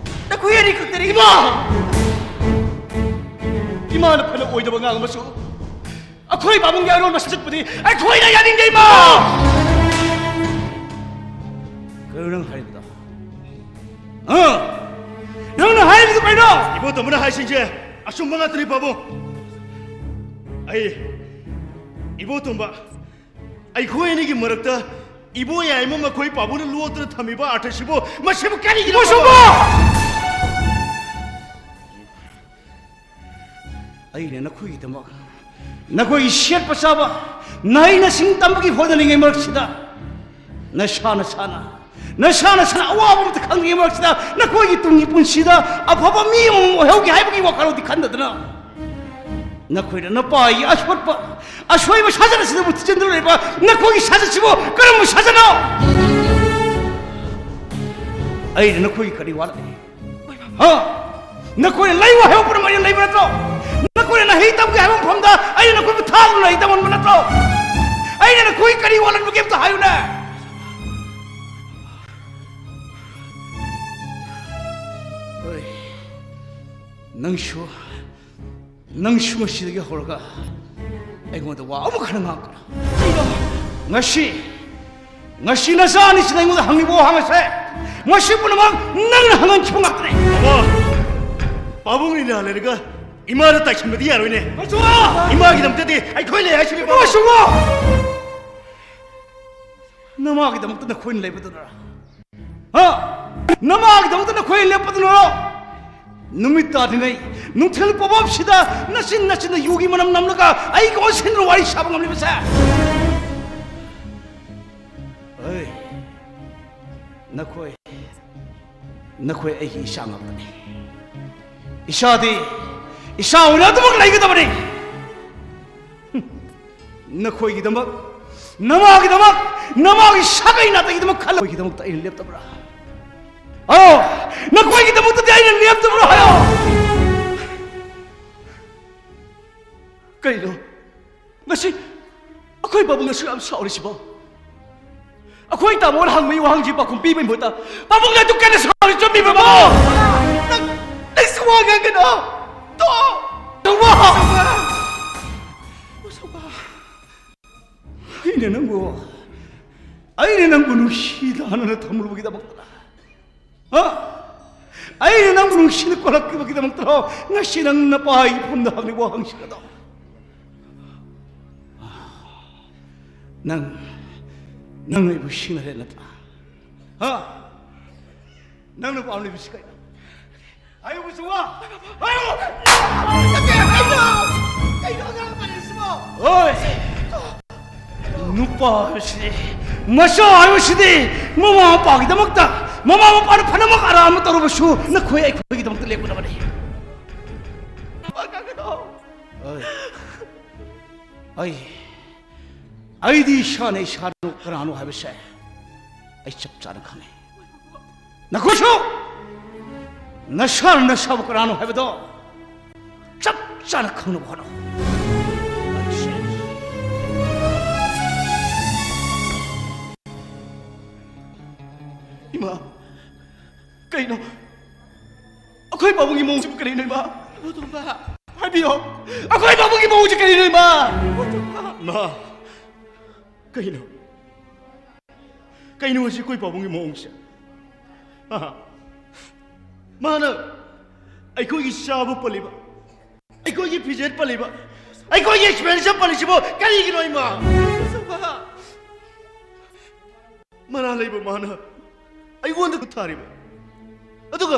ꯅꯈꯣꯏ ꯑꯅꯤ ꯈꯛꯇꯅꯤ꯫ ꯏꯃꯥ! ꯏꯃꯥꯅ ꯐꯅ ꯑꯣꯏꯗꯕ ꯉꯥꯡꯉꯕꯁꯨ ꯑꯩꯈꯣꯏ ꯄꯥꯕꯨꯡꯒꯤ ꯑꯔꯣꯟꯕ ꯁꯖꯠꯄꯨꯗꯤ ꯑꯩꯈꯣꯏꯅ ꯌꯥꯅꯤꯡꯗꯦ, ꯏꯃꯥ! ꯀꯩꯅꯣ ꯅꯪ ꯍꯥꯏꯔꯤꯕꯗꯣ? ꯍꯥ? ꯅꯪꯅ ꯍꯥꯏꯔꯤꯕꯗꯨ ꯀꯩꯅꯣ? ꯏꯕꯣꯇꯣꯝꯕꯅ ꯍꯥꯏꯁꯤꯡꯁꯦ ꯑꯆꯨꯝꯕ ꯉꯥꯛꯇꯅꯤ, ꯄꯥꯕꯨꯡ꯫ ꯑꯩ, ꯏꯕꯣꯇꯣꯝꯕ, ꯑꯩꯈꯣꯏ ꯑꯅꯤꯒꯤ ꯃꯔꯛꯇ ꯏꯕꯣ ꯌꯥꯏꯃ ꯃꯈꯣꯏ ꯄꯥꯕꯨꯡꯅ ꯂꯣꯠꯇꯨꯅ ꯊꯝꯃꯤꯕ ꯑꯥꯔꯊꯁꯤꯕꯨ, ꯃꯁꯤꯕꯨ ꯀꯔꯤꯒꯤꯅꯣ? ꯃꯁꯨꯕꯨ! ꯑꯩꯅ ꯅꯈꯣꯏꯒꯤꯗꯃꯛ, ꯅꯈꯣꯏꯒꯤ ꯁꯦꯠꯄ ꯆꯥꯕ, ꯅꯍꯩ ꯅꯁꯤꯡ ꯇꯝꯕꯒꯤ ꯍꯣꯠꯅꯔꯤꯉꯩ ꯃꯔꯛꯁꯤꯗ, ꯅꯁꯥ ꯅꯁꯥꯅ, ꯅꯁꯥ ꯅꯁꯥꯅ ꯑꯋꯥꯕ ꯑꯃꯇ ꯈꯪꯗ꯭ꯔꯤꯉꯩ ꯃꯔꯛꯁꯤꯗ, ꯅꯈꯣꯏꯒꯤ ꯇꯨꯡꯒꯤ ꯄꯨꯟꯁꯤꯗ ꯑꯐꯕ ꯃꯤ ꯑꯃꯃꯝ ꯑꯣꯏꯍꯧꯒꯦ ꯍꯥꯏꯕꯒꯤ ꯋꯥꯈꯜꯂꯣꯟꯗꯤ ꯈꯟꯗꯗꯅ, ꯅꯈꯣꯏꯅ ꯅꯄꯥꯒꯤ ꯑꯁꯣꯠꯄ, ꯑꯁꯣꯏꯕ ꯁꯥꯖꯠ ꯑꯁꯤꯗꯕꯨ ꯊꯤꯖꯤꯟꯗꯨꯅ ꯂꯩꯕ ꯅꯈꯣꯏꯒꯤ ꯁꯥꯖꯠꯁꯤꯕꯨ ꯀꯔꯝꯕ ꯁꯥꯖꯠꯅꯣ? ꯑꯩꯅ ꯅꯈꯣꯏꯒꯤ ꯀꯔꯤ ꯋꯥꯠꯂꯤ? ꯍꯥ? ꯅꯈꯣꯏꯅ ꯂꯩꯌꯨ ꯍꯥꯏꯕ ꯄꯨꯝꯅꯃꯛ ꯑꯩꯅ ꯂꯩꯕ ꯅꯠꯇ꯭ꯔꯣ? ꯅꯈꯣꯏꯅ ꯅꯍꯩ ꯇꯝꯒꯦ ꯍꯥꯏꯕ ꯃꯐꯝꯗ ꯑꯩꯅ ꯅꯈꯣꯏꯕꯨ ꯊꯥꯗꯨꯅ ꯅꯍꯩ ꯇꯝꯍꯟꯕ ꯅꯠꯇ꯭ꯔꯣ? ꯑꯩꯅ ꯅꯈꯣꯏ ꯀꯔꯤ ꯋꯥꯠꯍꯟꯕꯒꯦ ꯑꯝꯇ ꯍꯥꯏꯌꯨꯅꯦ? ꯍꯣꯏ, ꯅꯪꯁꯨ, ꯅꯪꯁꯨ ꯉꯁꯤꯗꯒꯤ ꯍꯧꯔꯒ ꯑꯩꯉꯣꯟꯗ ꯋꯥ ꯑꯃꯨꯛ ꯍꯟꯅ ꯉꯥꯡꯉꯛꯀꯅꯨ꯫ ꯀꯩꯅꯣ? ꯉꯁꯤ, ꯉꯁꯤ ꯅꯆꯥ ꯑꯅꯤꯁꯤꯅ ꯑꯩꯉꯣꯟꯗ ꯍꯪꯂꯤꯕ ꯋꯥꯍꯪ ꯑꯁꯦ, ꯃꯁꯤ ꯄꯨꯝꯅꯃꯛ ꯅꯪꯅ ꯍꯪꯍꯟꯈꯤꯕ ꯉꯥꯛꯇꯅꯤ꯫ ꯕꯥꯕꯥ, ꯄꯥꯕꯨꯡ ꯂꯤꯂꯥ ꯂꯩꯔꯒ ꯏꯃꯥꯗ ꯇꯥꯏꯁꯤꯟꯕꯗꯤ ꯌꯥꯔꯣꯏꯅꯦ꯫ ꯃꯆꯨ! ꯏꯃꯥꯒꯤꯗꯃꯛꯇꯗꯤ ꯑꯩꯈꯣꯏ ꯂꯩ ꯍꯥꯏꯁꯤꯅꯤ, ꯕꯥꯕꯥ꯫ ꯃꯆꯨ! ꯅꯃꯥꯒꯤꯗꯃꯛꯇ ꯅꯈꯣꯏꯅ ꯂꯩꯕꯗꯨꯅ ꯍꯥ? ꯅꯃꯥꯒꯤꯗꯃꯛꯇ ꯅꯈꯣꯏ ꯂꯦꯞꯄꯗꯨꯅꯔꯣ? ꯅꯨꯃꯤꯠ ꯇꯥꯗ꯭ꯔꯤꯉꯩ ꯅꯨꯡꯊꯤꯜ ꯄꯣꯕꯥꯞꯁꯤꯗ ꯅꯆꯤꯟ ꯅꯆꯤꯟꯗ ꯌꯨꯒꯤ ꯃꯅꯝ ꯅꯝꯂꯒ ꯑꯩꯒ ꯑꯣꯟꯁꯤꯟꯗꯨꯅ ꯋꯥꯔꯤ ꯁꯥꯕ ꯉꯝꯂꯤꯕꯁꯦ? ꯑꯩ, ꯅꯈꯣꯏ, ꯅꯈꯣꯏ ꯑꯩꯒꯤ ꯏꯆꯥ ꯉꯥꯛꯇꯅꯤ꯫ ꯏꯆꯥꯗꯤ ꯏꯆꯥ ꯑꯣꯏꯅ ꯑꯗꯨꯃꯛ ꯂꯩꯒꯗꯕꯅꯤ꯫ ꯍꯨꯝ꯫ ꯅꯈꯣꯏꯒꯤꯗꯃꯛ, ꯅꯃꯥꯒꯤꯗꯃꯛ, ꯅꯃꯥꯒꯤ ꯁꯥꯒꯩ ꯅꯥꯇꯩꯒꯤꯗꯃꯛ ꯈꯜꯂ ꯅꯈꯣꯏꯒꯤꯗꯃꯛꯇ ꯑꯩꯅ ꯂꯦꯞꯇꯕ꯭ꯔꯥ? ꯑꯣ, ꯅꯈꯣꯏꯒꯤꯗꯃꯛꯇꯗꯤ ꯑꯩꯅ ꯂꯦꯞꯇꯕ꯭ꯔꯥ ꯍꯥꯏꯌꯣ? ꯀꯩꯅꯣ? ꯉꯁꯤ ꯑꯩꯈꯣꯏ ꯄꯥꯕꯨꯡꯅꯁꯨ ꯌꯥꯝ ꯁꯥꯎꯔꯤꯁꯤꯕꯣ? ꯑꯩꯈꯣꯏ ꯇꯥꯃꯣꯅ ꯍꯪꯕꯒꯤ ꯋꯥꯍꯪꯁꯤ ꯄꯥꯎꯈꯨꯝ ꯄꯤꯕꯒꯤ ꯃꯍꯨꯠꯇ ꯄꯥꯕꯨꯡꯅ ꯑꯗꯨꯛ ꯀꯟꯅ ꯁꯥꯎꯔꯤ ꯆꯨꯝꯃꯤꯕ꯭ꯔꯣ? ꯅꯪ, ꯅꯪꯁꯨ ꯋꯥ ꯉꯥꯡꯒꯅꯣ꯫ ꯇꯣꯛꯑꯣ꯫ ꯇꯧꯕ꯫ ꯑꯩꯅ ꯅꯪꯕꯨ, ꯑꯩꯅ ꯅꯪꯕꯨ ꯅꯨꯡꯁꯤꯗꯅ ꯊꯝꯂꯨꯕꯒꯤꯗꯃꯛꯇ ꯍꯥ? ꯑꯩꯅ ꯅꯪꯕꯨ ꯅꯨꯡꯁꯤꯅ ꯀꯣꯜꯂꯛꯈꯤꯕꯒꯤꯗꯃꯛꯇꯔꯣ ꯉꯁꯤ ꯅꯪ ꯅꯄꯥꯒꯤ ꯐꯝꯗ ꯍꯪꯂꯤꯕ ꯋꯥꯍꯪꯁꯤꯡ ꯑꯗꯣ? ꯅꯪ, ꯅꯪ ꯑꯩꯕꯨ ꯁꯤꯡꯅꯔꯦ ꯅꯠꯇ꯭ꯔꯥ? ꯍꯥ? ꯅꯪꯅ ꯄꯥꯝꯂꯤꯕꯁꯤ ꯀꯩꯅꯣ? ꯍꯥꯏꯌꯨ, ꯕꯨꯆꯨꯋꯥ! ꯍꯥꯏꯌꯨ! ꯀꯩꯅꯣ? ꯀꯩꯅꯣ ꯑꯉꯥꯡ ꯃꯥꯜꯂꯤꯁꯤꯕꯣ? ꯍꯣꯏ! ꯅꯨꯄꯥ ꯍꯥꯏꯕꯁꯤꯗꯤ, ꯃꯆꯥ ꯍꯥꯏꯕꯁꯤꯗꯤ ꯃꯃꯥ ꯃꯄꯥꯒꯤꯗꯃꯛꯇ, ꯃꯃꯥ ꯃꯄꯥꯅ ꯐꯅꯃꯛ ꯑꯔꯥꯟꯕ ꯇꯧꯔꯕꯁꯨ ꯅꯈꯣꯏ ꯑꯩꯈꯣꯏꯒꯤꯗꯃꯛꯇ ꯂꯦꯞꯀꯗꯕꯅꯤ꯫ ꯑꯩ, ꯑꯩ, ꯑꯩꯗꯤ ꯏꯁꯥꯅ ꯏꯁꯥꯅ ꯀꯅꯥꯅꯣ ꯍꯥꯏꯕꯁꯦ ꯑꯩ ꯆꯞ ꯆꯥꯅ ꯈꯪꯉꯤ꯫ ꯅꯈꯣꯏꯁꯨ ꯅꯁꯥꯅ ꯅꯁꯥꯕꯨ ꯀꯅꯥꯅꯣ ꯍꯥꯏꯕꯗꯣ ꯆꯞ ꯆꯥꯅ ꯈꯪꯅꯕ ꯍꯣꯠꯅꯧ꯫ ꯏꯃꯥ, ꯀꯩꯅꯣ? ꯑꯩꯈꯣꯏ ꯄꯥꯕꯨꯡꯒꯤ ꯃꯑꯣꯡꯁꯤꯕꯨ ꯀꯔꯤꯅꯣ, ꯏꯃꯥ? ꯏꯕꯨꯡꯉꯣ ꯇꯣꯝꯕ꯫ ꯍꯥꯏꯕꯤꯌꯣ꯫ ꯑꯩꯈꯣꯏ ꯄꯥꯕꯨꯡꯒꯤ ꯃꯑꯣꯡꯁꯤ ꯀꯔꯤꯅꯣ, ꯏꯃꯥ? ꯏꯕꯨꯡꯉꯣ ꯇꯣꯝꯕ꯫ ꯏꯃꯥ, ꯀꯩꯅꯣ? ꯀꯩꯅꯣ ꯉꯁꯤ ꯑꯩꯈꯣꯏ ꯄꯥꯕꯨꯡꯒꯤ ꯃꯑꯣꯡꯁꯦ? ꯑꯍ꯫ ꯃꯥꯅ ꯑꯩꯈꯣꯏꯒꯤ ꯆꯥꯕ ꯄꯜꯂꯤꯕ, ꯑꯩꯈꯣꯏꯒꯤ ꯐꯤꯖꯦꯠ ꯄꯜꯂꯤꯕ, ꯑꯩꯈꯣꯏꯒꯤ expenditure ꯄꯜꯂꯤꯁꯤꯕꯨ ꯀꯔꯤꯒꯤꯅꯣ, ꯏꯃꯥ? ꯃꯅꯥ ꯂꯩꯕ ꯃꯥꯅ ꯑꯩꯉꯣꯟꯗ ꯈꯨꯠ ꯊꯥꯔꯤꯕ, ꯑꯗꯨꯒ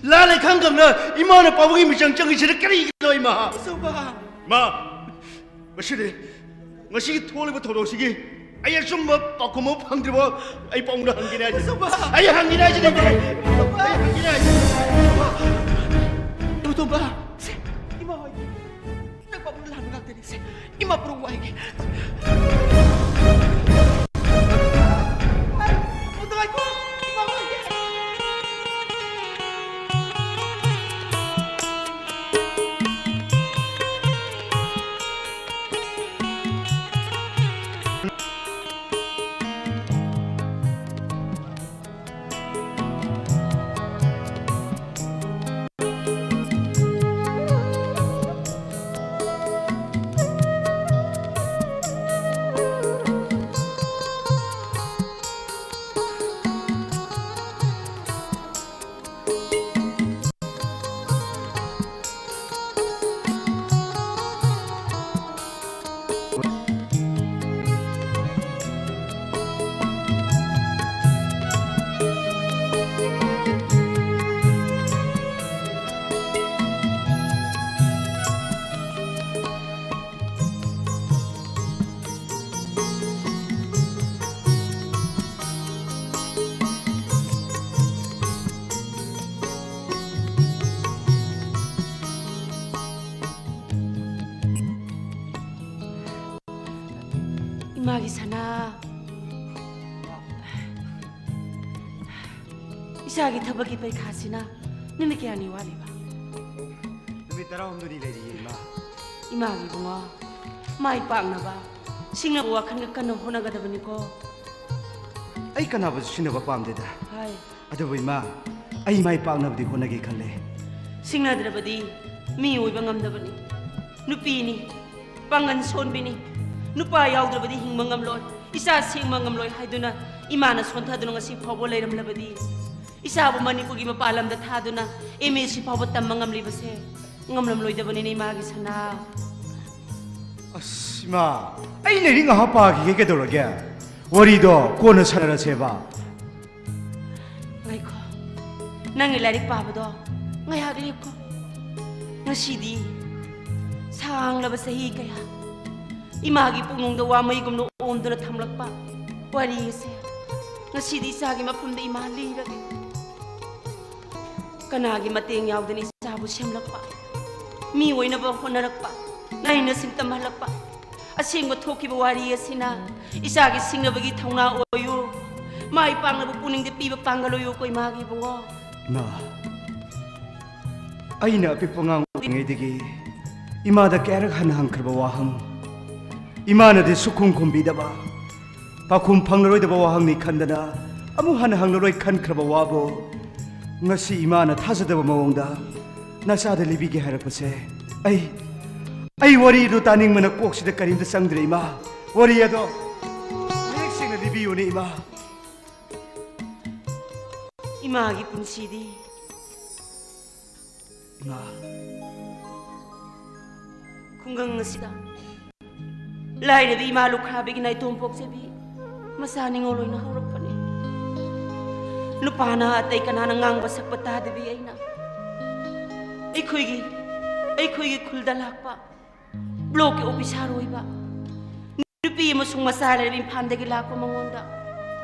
ꯂꯥꯜꯂꯦ ꯈꯪ ꯈꯪꯅ ꯏꯃꯥꯅ ꯄꯥꯕꯨꯡꯒꯤ ꯃꯤꯆꯪ ꯆꯪꯉꯤꯁꯤꯅ ꯀꯔꯤꯒꯤꯅꯣ, ꯏꯃꯥ? ꯏꯃꯥ, ꯃꯁꯤꯗꯤ ꯉꯁꯤꯒꯤ ꯊꯣꯛꯂꯤꯕ ꯊꯧꯗꯣꯛꯁꯤꯒꯤ ꯑꯩ ꯑꯆꯨꯝꯕ ꯄꯥꯎꯈꯨꯝ ꯑꯃ ꯐꯪꯗ꯭ꯔꯤꯕꯣ? ꯑꯩ ꯄꯥꯎꯗ ꯍꯪꯒꯦꯅꯦ ꯍꯥꯏꯁꯤꯅꯦ꯫ ꯏꯕꯨꯡꯉꯣ! ꯑꯩ ꯍꯪꯒꯦꯅꯦ ꯍꯥꯏꯁꯤꯅꯦ꯫ ꯏꯕꯨꯡꯉꯣ! ꯑꯩ ꯍꯪꯒꯦꯅꯦ ꯍꯥꯏꯁꯤꯅꯦ꯫ ꯏꯕꯨꯡꯉꯣ! ꯁꯦ, ꯏꯃꯥ ꯍꯣꯏ꯫ ꯅꯪ ꯄꯥꯕꯨꯡꯅ ꯂꯥꯟꯕ ꯉꯥꯛꯇꯅꯤ꯫ ꯁꯦ, ꯏꯃꯥ ꯄꯨꯔꯛꯎ ꯍꯥꯏꯒꯦ꯫ ꯑꯝꯇ ꯉꯥꯏꯈꯣ꯫ ꯏꯃꯥ ꯍꯣꯏ꯫ ꯏꯃꯥꯒꯤ ꯁꯅꯥ, ꯏꯆꯥꯒꯤ ꯊꯕꯛꯀꯤ ꯄꯩꯈꯥꯁꯤꯅ ꯅꯨꯃꯤꯠ ꯀꯌꯥꯅꯤ ꯋꯥꯠꯂꯤꯕ? ꯅꯨꯃꯤꯠ ꯇꯔꯥꯍꯨꯝꯗꯣꯏꯅꯤ ꯂꯩꯔꯤꯌꯦ, ꯏꯃꯥ꯫ ꯏꯃꯥꯒꯤ ꯏꯕꯨꯡꯉꯣ, ꯃꯥꯏ ꯄꯥꯛꯅꯕ ꯁꯤꯡꯅꯕ ꯋꯥꯈꯜꯒ ꯀꯟꯅ ꯍꯣꯠꯅꯒꯗꯕꯅꯤꯀꯣ꯫ ꯑꯩ ꯀꯅꯥꯕꯨꯁꯨ ꯁꯤꯡꯅꯕ ꯄꯥꯝꯗꯦꯗ꯫ ꯍꯥꯏ꯫ ꯑꯗꯨꯕꯨ ꯏꯃꯥ, ꯑꯩ ꯃꯥꯏ ꯄꯥꯛꯅꯕꯗꯤ ꯍꯣꯠꯅꯒꯦ ꯈꯜꯂꯦ꯫ ꯁꯤꯡꯅꯗ꯭ꯔꯕꯗꯤ ꯃꯤ ꯑꯣꯏꯕ ꯉꯝꯗꯕꯅꯤ꯫ ꯅꯨꯄꯤꯅꯤ, ꯄꯥꯡꯒꯜ ꯁꯣꯟꯕꯤꯅꯤ꯫ ꯅꯨꯄꯥ ꯌꯥꯎꯗ꯭ꯔꯕꯗꯤ ꯍꯤꯡꯕ ꯉꯝꯂꯣꯏ, ꯏꯆꯥ ꯁꯦꯝꯕ ꯉꯝꯂꯣꯏ ꯍꯥꯏꯗꯨꯅ ꯏꯃꯥꯅ ꯁꯣꯟꯊꯗꯨꯅ ꯉꯁꯤ ꯐꯥꯎꯕ ꯂꯩꯔꯝꯂꯕꯗꯤ, ꯏꯆꯥꯕꯨ ꯃꯅꯤꯄꯨꯔꯒꯤ ꯃꯄꯥꯟ ꯂꯝꯗ ꯊꯥꯗꯨꯅ ꯑꯦꯝ ꯑꯦ ꯁꯤ ꯐꯥꯎꯕ ꯇꯝꯕ ꯉꯝꯂꯤꯕꯁꯦ ꯉꯝꯂꯝꯂꯣꯏꯗꯕꯅꯤꯅꯦ, ꯏꯃꯥꯒꯤ ꯁꯅꯥ꯫ ꯑꯁ, ꯏꯃꯥ, ꯑꯩ ꯂꯥꯏꯔꯤꯛ ꯉꯥꯏꯍꯥꯛ ꯄꯥꯈꯤꯒꯦ, ꯀꯩꯗꯧꯔꯒꯦ? ꯋꯥꯔꯤꯗꯣ ꯀꯣꯟꯅ ꯁꯥꯟꯅꯔꯁꯦꯕ꯫ ꯉꯥꯏꯈꯣ, ꯅꯪꯒꯤ ꯂꯥꯏꯔꯤꯛ ꯄꯥꯕꯗꯣ ꯉꯥꯏꯍꯥꯛ ꯂꯦꯞꯈꯣ꯫ ꯉꯁꯤꯗꯤ ꯁꯥꯡꯂꯕ ꯆꯍꯤ ꯀꯌꯥ ꯏꯃꯥꯒꯤ ꯄꯨꯛꯅꯨꯡꯗ ꯋꯥ ꯃꯩꯒꯨꯝꯅ ꯑꯣꯝꯗꯨꯅ ꯊꯝꯂꯛꯄ ꯋꯥꯔꯤ ꯑꯁꯦ ꯉꯁꯤꯗꯤ ꯏꯆꯥꯒꯤ ꯃꯐꯝꯗ ꯏꯃꯥ ꯂꯤꯔꯒꯦ꯫ ꯀꯅꯥꯒꯤ ꯃꯇꯦꯡ ꯌꯥꯎꯗꯅ ꯏꯆꯥꯕꯨ ꯁꯦꯝꯂꯛꯄ, ꯃꯤ ꯑꯣꯏꯅꯕ ꯍꯣꯠꯅꯔꯛꯄ, ꯅꯥꯏꯅ ꯁꯤꯡꯇꯝꯍꯜꯂꯛꯄ ꯑꯁꯦꯡꯕ ꯊꯣꯛꯈꯤꯕ ꯋꯥꯔꯤ ꯑꯁꯤꯅ ꯏꯆꯥꯒꯤ ꯁꯤꯡꯅꯕꯒꯤ ꯊꯧꯅꯥ ꯑꯣꯏꯌꯨ, ꯃꯥꯏ ꯄꯥꯛꯅꯕ ꯄꯨꯛꯅꯤꯡꯗ ꯄꯤꯕ ꯄꯥꯡꯒꯜ ꯑꯣꯏꯌꯨꯀꯣ ꯏꯃꯥꯒꯤ ꯏꯕꯨꯡꯉꯣ꯫ ꯏꯃꯥ, ꯑꯩꯅ ꯑꯄꯤꯛꯄ ꯑꯉꯥꯡ ꯑꯣꯏꯔꯤꯉꯩꯗꯒꯤ ꯏꯃꯥꯗ ꯀꯌꯥꯔꯛ ꯍꯟꯅ ꯍꯪꯈ꯭ꯔꯕ ꯋꯥꯍꯪ, ꯏꯃꯥꯅꯗꯤ ꯁꯨꯈꯨꯝ ꯈꯨꯝꯕꯤꯗꯕ, ꯄꯥꯎꯈꯨꯝ ꯐꯪꯂꯔꯣꯏꯗꯕ ꯋꯥꯍꯪꯅꯤ ꯈꯟꯗꯅ ꯑꯃꯨꯛ ꯍꯟꯅ ꯍꯪꯂꯔꯣꯏ ꯈꯟꯈ꯭ꯔꯕ ꯋꯥꯕꯨ ꯉꯁꯤ ꯏꯃꯥꯅ ꯊꯥꯖꯗꯕ ꯃꯑꯣꯡꯗ ꯅꯆꯥꯗ ꯂꯤꯕꯤꯒꯦ ꯍꯥꯏꯔꯛꯄꯁꯦ, ꯑꯩ, ꯑꯩ ꯋꯥꯔꯤꯗꯨ ꯇꯥꯅꯤꯡꯕꯅ ꯀꯣꯛꯁꯤꯗ ꯀꯔꯤꯝꯇ ꯆꯪꯗ꯭ꯔꯦ ꯏꯃꯥ꯫ ꯋꯥꯔꯤ ꯑꯗꯣ ꯃꯌꯦꯛ ꯁꯦꯡꯅ ꯂꯤꯕꯤꯌꯨꯅꯦ ꯏꯃꯥ꯫ ꯏꯃꯥꯒꯤ ꯄꯨꯟꯁꯤꯗꯤ ꯏꯃꯥ, ꯈꯨꯡꯒꯪ ꯑꯁꯤꯗ ꯂꯥꯏꯔꯕꯤ ꯏꯃꯥ ꯂꯨꯈ꯭ꯔꯥꯕꯤꯒꯤ ꯅꯥꯏꯇꯣꯝ ꯄꯣꯛꯆꯕꯤ ꯃꯆꯥ ꯅꯤꯉꯣꯜ ꯑꯣꯏꯅ ꯍꯧꯔꯛꯄꯅꯤ꯫ ꯅꯨꯄꯥꯅ ꯑꯇꯩ ꯀꯅꯥꯅ ꯉꯥꯡꯕ ꯁꯛꯄ ꯇꯥꯗꯕꯤ ꯑꯩꯅ ꯑꯩꯈꯣꯏꯒꯤ, ꯑꯩꯈꯣꯏꯒꯤ ꯈꯨꯜꯗ ꯂꯥꯛꯄ ꯕ꯭ꯂꯣꯛꯀꯤ ꯑꯣꯐꯤꯁꯥꯔ ꯑꯣꯏꯕ ꯅꯨꯄꯤ ꯑꯃꯁꯨꯡ ꯃꯆꯥ ꯂꯩꯔꯕ ꯏꯝꯐꯥꯜꯗꯒꯤ ꯂꯥꯛꯄ ꯃꯉꯣꯟꯗ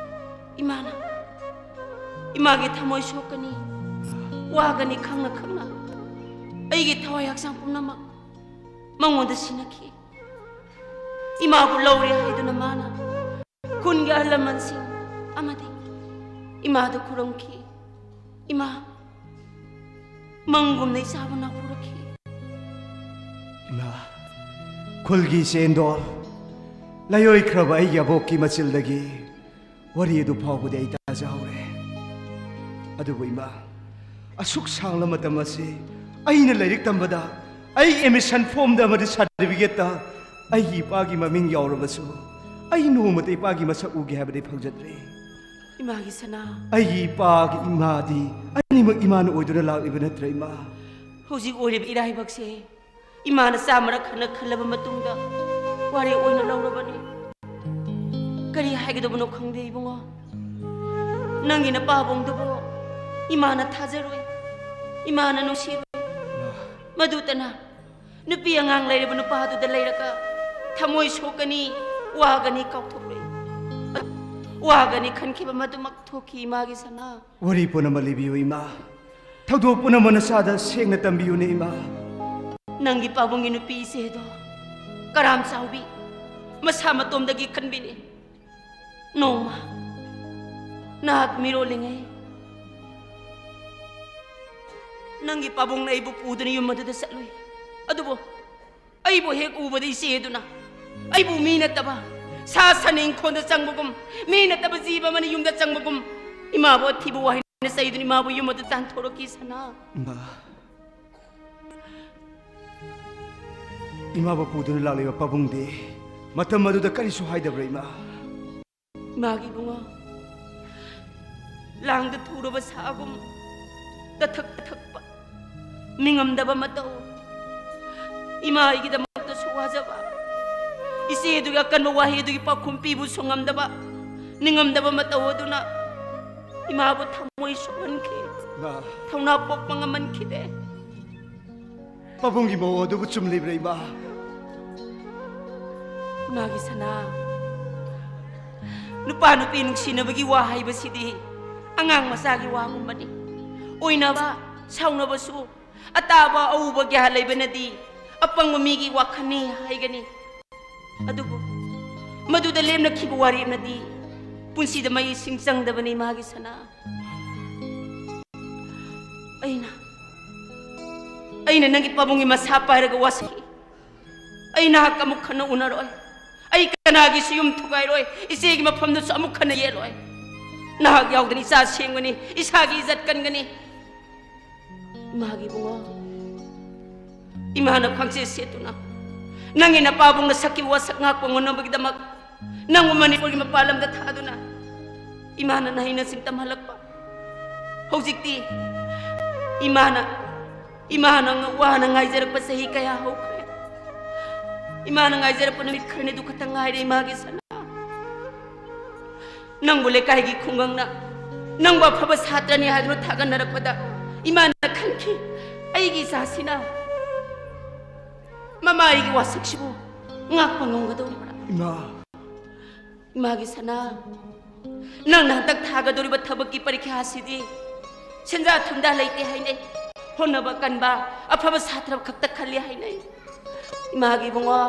ꯏꯃꯥꯅ, ꯏꯃꯥꯒꯤ ꯊꯃꯣꯏ ꯁꯣꯛꯀꯅꯤ, ꯋꯥꯒꯅꯤ ꯈꯪꯅ ꯈꯪꯅ ꯑꯩꯒꯤ ꯊꯋꯥꯏ ꯍꯛꯆꯥꯡ ꯄꯨꯝꯅꯃꯛ ꯃꯉꯣꯟꯗ ꯁꯤꯟꯅꯈꯤ꯫ ꯏꯃꯥꯕꯨ ꯂꯧꯔꯦ ꯍꯥꯏꯗꯨꯅ ꯃꯥꯅ ꯈꯨꯟꯒꯤ ꯑꯍꯜ ꯂꯃꯟꯁꯤꯡ ꯑꯃꯗꯤ ꯏꯃꯥꯗ ꯈꯨꯔꯨꯝꯈꯤ꯫ ꯏꯃꯥ, ꯃꯪꯒꯨꯝꯅ ꯏꯆꯥꯕꯨ ꯅꯥꯛꯄꯨꯔꯛꯈꯤ꯫ ꯏꯃꯥ, ꯈꯨꯜꯒꯤ ꯆꯦꯟꯗꯣꯜ ꯂꯥꯏꯑꯣꯏꯈ꯭ꯔꯕ ꯑꯩꯒꯤ ꯑꯕꯣꯛꯀꯤ ꯃꯆꯤꯜꯗꯒꯤ ꯋꯥꯔꯤ ꯑꯗꯨ ꯐꯥꯎꯕꯗꯤ ꯑꯩ ꯇꯥꯖꯍꯧꯔꯦ꯫ ꯑꯗꯨꯕꯨ ꯏꯃꯥ, ꯑꯁꯨꯛ ꯁꯥꯡꯂ ꯃꯇꯝ ꯑꯁꯤ ꯑꯩꯅ ꯂꯥꯏꯔꯤꯛ ꯇꯝꯕꯗ ꯑꯩꯒꯤ ꯑꯦꯗꯃꯤꯁꯟ ꯐꯣꯝꯗ ꯑꯃꯗꯤ ꯁꯥꯔꯇꯤꯐꯤꯀꯦꯠꯇ ꯑꯩꯒꯤ ꯏꯄꯥꯒꯤ ꯃꯃꯤꯡ ꯌꯥꯎꯔꯕꯁꯨ ꯑꯩ ꯅꯣꯡꯃꯇ ꯏꯄꯥꯒꯤ ꯃꯁꯛ ꯎꯒꯦ ꯍꯥꯏꯕꯗꯤ ꯐꯪꯖꯗ꯭ꯔꯤ꯫ ꯏꯃꯥꯒꯤ ꯁꯅꯥ꯫ ꯑꯩꯒꯤ ꯏꯄꯥꯒꯤ ꯏꯃꯥꯗꯤ ꯑꯅꯤꯃꯛ ꯏꯃꯥꯅ ꯑꯣꯏꯗꯨꯅ ꯂꯥꯛꯂꯤꯕ ꯅꯠꯇ꯭ꯔ ꯏꯃꯥ? ꯍꯧꯖꯤꯛ ꯑꯣꯏꯔꯤꯕ ꯏꯔꯥꯏꯕꯛꯁꯦ ꯏꯃꯥꯅ ꯆꯥꯝꯃꯔꯛ ꯍꯟꯅ ꯈꯜꯂꯕ ꯃꯇꯨꯡꯗ ꯋꯥꯔꯦꯞ ꯑꯣꯏꯅ ꯂꯧꯔꯕꯅꯤ꯫ ꯀꯔꯤ ꯍꯥꯏꯒꯗꯕꯅꯣ ꯈꯪꯗꯦ ꯏꯕꯨꯡꯉꯣ꯫ ꯅꯪꯒꯤ ꯅꯄꯥꯕꯨꯡꯗꯨꯕꯨ ꯏꯃꯥꯅ ꯊꯥꯖꯔꯣꯏ, ꯏꯃꯥꯅ ꯅꯨꯡꯁꯤꯔꯣꯏ꯫ ꯃꯗꯨꯇꯅ ꯅꯨꯄꯤ ꯑꯉꯥꯡ ꯂꯩꯔꯕ ꯅꯨꯄꯥꯗꯨꯗ ꯂꯩꯔꯒ ꯊꯃꯣꯏ ꯁꯣꯛꯀꯅꯤ, ꯋꯥꯒꯅꯤ ꯀꯥꯎꯊꯣꯛꯂꯣꯏ꯫ ꯋꯥꯒꯅꯤ ꯈꯟꯈꯤꯕ ꯃꯗꯨꯃꯛ ꯊꯣꯛꯈꯤ, ꯏꯃꯥꯒꯤ ꯁꯅꯥ꯫ ꯋꯥꯔꯤ ꯄꯨꯝꯅꯃꯛ ꯂꯤꯕꯤꯌꯨ, ꯏꯃꯥ꯫ ꯊꯧꯗꯣꯛ ꯄꯨꯝꯅꯃꯛ ꯅꯆꯥꯗ ꯁꯦꯡꯅ ꯇꯝꯕꯤꯌꯨꯅꯦ, ꯏꯃꯥ꯫ ꯅꯪꯒꯤ ꯄꯥꯕꯨꯡꯒꯤ ꯅꯨꯄꯤ ꯏꯆꯦꯗꯣ ꯀꯔꯥꯝ ꯆꯥꯎꯕꯤ, ꯃꯁꯥ ꯃꯇꯣꯝꯗꯒꯤ ꯈꯟꯕꯤꯅꯤ꯫ ꯅꯣꯡꯃ ꯅꯍꯥꯛ ꯃꯤꯔꯣꯜꯂꯤꯉꯩ, ꯅꯪꯒꯤ ꯄꯥꯕꯨꯡꯅ ꯑꯩꯕꯨ ꯄꯨꯗꯨꯅ ꯌꯨꯝ ꯑꯗꯨꯗ ꯆꯠꯂꯨꯏ꯫ ꯑꯗꯨꯕꯨ ꯑꯩꯕꯨ ꯍꯦꯛ ꯎꯕꯗ ꯏꯆꯦꯗꯨꯅ ꯑꯩꯕꯨ ꯃꯤ ꯅꯠꯇꯕ ꯁꯥ ꯁꯟ ꯏꯪꯈꯣꯜꯗ ꯆꯪꯕꯒꯨꯝ, ꯃꯤ ꯅꯠꯇꯕ ꯖꯤꯕ ꯑꯃꯅ ꯌꯨꯝꯗ ꯆꯪꯕꯒꯨꯝ, ꯏꯃꯥꯕꯨ ꯑꯊꯤꯕ ꯋꯥꯍꯩꯅ ꯆꯩꯗꯨꯅ ꯏꯃꯥꯕꯨ ꯌꯨꯝ ꯑꯗꯨ ꯇꯥꯟꯊꯣꯔꯛꯈꯤ, ꯁꯅꯥ꯫ ꯏꯃꯥ, ꯏꯃꯥꯕꯨ ꯄꯨꯗꯨꯅ ꯂꯥꯛꯂꯤꯕ ꯄꯥꯕꯨꯡꯗꯤ ꯃꯇꯝ ꯑꯗꯨꯗ ꯀꯔꯤꯁꯨ ꯍꯥꯏꯗꯕ꯭ꯔꯥ, ꯏꯃꯥ? ꯏꯃꯥꯒꯤ ꯏꯕꯨꯡꯉꯣ, ꯂꯥꯡꯗ ꯊꯨꯔꯕ ꯁꯥꯒꯨꯝ ꯇꯊꯛ ꯇꯊꯛꯄ, ꯅꯤꯡꯉꯝꯗꯕ ꯃꯇꯧ, ꯏꯃꯥ ꯑꯩꯒꯤꯗꯃꯛꯇꯁꯨ ꯋꯥꯖꯕ, ꯏꯆꯦꯗꯨꯒꯤ ꯑꯀꯟꯕ ꯋꯥꯍꯩ ꯑꯗꯨꯒꯤ ꯄꯥꯎꯈꯨꯝ ꯄꯤꯕꯁꯨ ꯉꯝꯗꯕ, ꯅꯤꯡꯉꯝꯗꯕ ꯃꯇꯧ ꯑꯗꯨꯅ ꯏꯃꯥꯕꯨ ꯊꯃꯣꯏ ꯁꯣꯛꯍꯟꯈꯤ꯫ ꯏꯃꯥ꯫ ꯊꯧꯅꯥ ꯄꯣꯛꯄ ꯉꯝꯍꯟꯈꯤꯗꯦ꯫ ꯄꯥꯕꯨꯡꯒꯤ ꯃꯑꯣꯡ ꯑꯗꯨꯕꯨ ꯆꯨꯝꯂꯤꯕ꯭ꯔꯥ, ꯏꯃꯥ? ꯏꯃꯥꯒꯤ ꯁꯅꯥ, ꯅꯨꯄꯥ ꯅꯨꯄꯤ ꯅꯨꯡꯁꯤꯅꯕꯒꯤ ꯋꯥ ꯍꯥꯏꯕꯁꯤꯗꯤ ꯑꯉꯥꯡ ꯃꯆꯥꯒꯤ ꯋꯥꯒꯨꯝꯕꯅꯤ꯫ ꯑꯣꯏꯅꯕ, ꯁꯥꯎꯅꯕꯁꯨ ꯑꯇꯥꯕ ꯑꯎꯕ ꯒ꯭ꯌꯥꯟ ꯂꯩꯕꯅꯗꯤ ꯑꯄꯪꯕ ꯃꯤꯒꯤ ꯋꯥꯈꯜꯅꯤ ꯍꯥꯏꯒꯅꯤ꯫ ꯑꯗꯨꯕꯨ ꯃꯗꯨꯗ ꯂꯦꯝꯅꯈꯤꯕ ꯋꯥꯔꯦꯞꯅꯗꯤ ꯄꯨꯟꯁꯤꯗ ꯃꯍꯩꯁꯤꯡ ꯆꯪꯗꯕꯅꯤ, ꯏꯃꯥꯒꯤ ꯁꯅꯥ꯫ ꯑꯩꯅ, ꯑꯩꯅ ꯅꯪꯒꯤ ꯄꯥꯕꯨꯡꯒꯤ ꯃꯁꯥ ꯄꯥꯏꯔꯒ ꯋꯥꯁꯛꯈꯤ꯫ ꯑꯩ ꯅꯍꯥꯛ ꯑꯃꯨꯛ ꯍꯟꯅ ꯎꯅꯔꯣꯏ꯫ ꯑꯩ ꯀꯅꯥꯒꯤꯁꯨ ꯌꯨꯝ ꯊꯨꯒꯥꯏꯔꯣꯏ꯫ ꯏꯆꯦꯒꯤ ꯃꯐꯝꯗꯁꯨ ꯑꯃꯨꯛ ꯍꯟꯅ ꯌꯦꯠꯂꯣꯏ꯫ ꯅꯍꯥꯛ ꯌꯥꯎꯗꯅ ꯏꯆꯥ ꯁꯦꯝꯒꯅꯤ, ꯏꯁꯥꯒꯤ ꯏꯖꯠ ꯀꯟꯒꯅꯤ꯫ ꯏꯃꯥꯒꯤ ꯏꯕꯨꯡꯉꯣ, ꯏꯃꯥꯅ ꯈ꯭ꯋꯥꯡꯆꯦꯠ ꯁꯦꯠꯇꯨꯅ ꯅꯪꯒꯤ ꯅꯄꯥꯕꯨꯡꯅ ꯁꯛꯈꯤꯕ ꯋꯥꯁꯛ ꯉꯥꯛꯄ ꯉꯝꯅꯕꯒꯤꯗꯃꯛ ꯅꯪꯕꯨ ꯃꯅꯤꯄꯨꯔꯒꯤ ꯃꯄꯥꯟ ꯂꯝꯗ ꯊꯥꯗꯨꯅ ꯏꯃꯥꯅ ꯅꯍꯩ ꯅꯁꯤꯡ ꯇꯝꯍꯜꯂꯛꯄ꯫ ꯍꯧꯖꯤꯛꯇꯤ ꯏꯃꯥꯅ, ꯏꯃꯥꯅ ꯉ-, ꯋꯥꯅ ꯉꯥꯏꯖꯔꯛꯄ ꯆꯍꯤ ꯀꯌꯥ ꯍꯧꯈ꯭ꯔꯦ꯫ ꯏꯃꯥꯅ ꯉꯥꯏꯖꯔꯛꯄ ꯅꯨꯃꯤꯠ ꯈꯔꯅꯤꯗꯨ ꯈꯛꯇ ꯉꯥꯏꯔꯦ, ꯏꯃꯥꯒꯤ ꯁꯅꯥ꯫ ꯅꯪꯕꯨ ꯂꯩꯀꯥꯏꯒꯤ ꯈꯨꯡꯒꯪꯅ ꯅꯪꯕꯨ ꯑꯐꯕ ꯁꯥꯇ꯭ꯔꯅꯤ ꯍꯥꯏꯗꯨꯅ ꯊꯥꯒꯠꯅꯔꯛꯄꯗ ꯏꯃꯥꯅ ꯈꯟꯈꯤ, ꯑꯩꯒꯤ ꯏꯆꯥꯁꯤꯅ ꯃꯃꯥ ꯑꯩꯒꯤ ꯋꯥꯁꯛꯁꯤꯕꯨ ꯉꯥꯛꯄ ꯉꯝꯒꯗꯧꯔꯤꯕ꯭ꯔꯥ? ꯏꯃꯥ꯫ ꯏꯃꯥꯒꯤ ꯁꯅꯥ, ꯅꯪꯅ ꯍꯟꯗꯛ ꯊꯥꯒꯗꯧꯔꯤꯕ ꯊꯕꯛꯀꯤ ꯄꯔꯤꯈ꯭ꯌꯥ ꯑꯁꯤꯗꯤ ꯁꯦꯟꯖꯥ ꯊꯨꯝꯖꯥ ꯂꯩꯇꯦ ꯍꯥꯏꯅꯩ, ꯍꯣꯠꯅꯕ ꯀꯟꯕ ꯑꯐꯕ ꯁꯥꯇ꯭ꯔ ꯈꯛꯇ ꯈꯜꯂꯤ ꯍꯥꯏꯅꯩ꯫ ꯏꯃꯥꯒꯤ ꯏꯕꯨꯡꯉꯣ,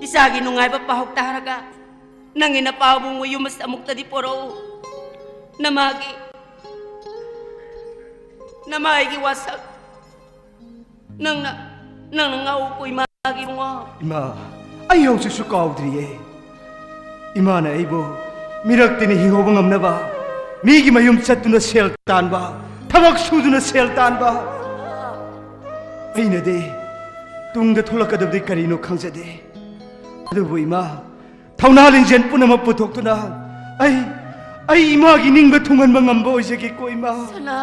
ꯏꯆꯥꯒꯤ ꯅꯨꯡꯉꯥꯏꯕ ꯄꯥꯎ ꯇꯥꯔꯒ ꯅꯪꯒꯤ ꯅꯄꯥꯕꯨꯡꯕꯨ ꯌꯨꯝ ꯑꯃꯨꯛꯇꯗꯤ ꯄꯣꯔꯛꯎ꯫ ꯅꯃꯥꯒꯤ, ꯅꯃꯥꯒꯤ ꯋꯥꯁꯛ ꯅꯪꯅ, ꯅꯪꯅ ꯉꯥꯎꯀꯣ ꯏꯃꯥꯒꯤ ꯏꯕꯨꯡꯉꯣ꯫ ꯏꯃꯥ, ꯑꯩ ꯍꯧꯖꯤꯛꯁꯨ ꯀꯥꯎꯗ꯭ꯔꯤꯌꯦ꯫ ꯏꯃꯥꯅ ꯑꯩꯕꯨ ꯃꯤꯔꯛ ꯇꯤꯟꯅ ꯍꯤꯡꯍꯧꯕ ꯉꯝꯅꯕ ꯃꯤꯒꯤ ꯃꯌꯨꯝ ꯆꯠꯇꯨꯅ ꯁꯦꯜ ꯇꯥꯟꯕ, ꯊꯕꯛ ꯁꯨꯗꯨꯅ ꯁꯦꯜ ꯇꯥꯟꯕ꯫ ꯑꯩꯅꯗꯤ ꯇꯨꯡꯗ ꯊꯣꯛꯂꯛꯀꯗꯕꯗꯤ ꯀꯔꯤꯅꯣ ꯈꯪꯖꯗꯦ꯫ ꯑꯗꯨꯕꯨ ꯏꯃꯥ, ꯊꯧꯅꯥ ꯂꯤꯡꯖꯦꯜ ꯄꯨꯝꯅꯃꯛ ꯄꯨꯊꯣꯛꯇꯨꯅ ꯑꯩ, ꯑꯩ ꯏꯃꯥꯒꯤ ꯅꯤꯡꯕ ꯊꯨꯡꯍꯟꯕ ꯉꯝꯕ ꯑꯣꯏꯖꯒꯦꯀꯣ ꯏꯃꯥ꯫ ꯁꯅꯥ꯫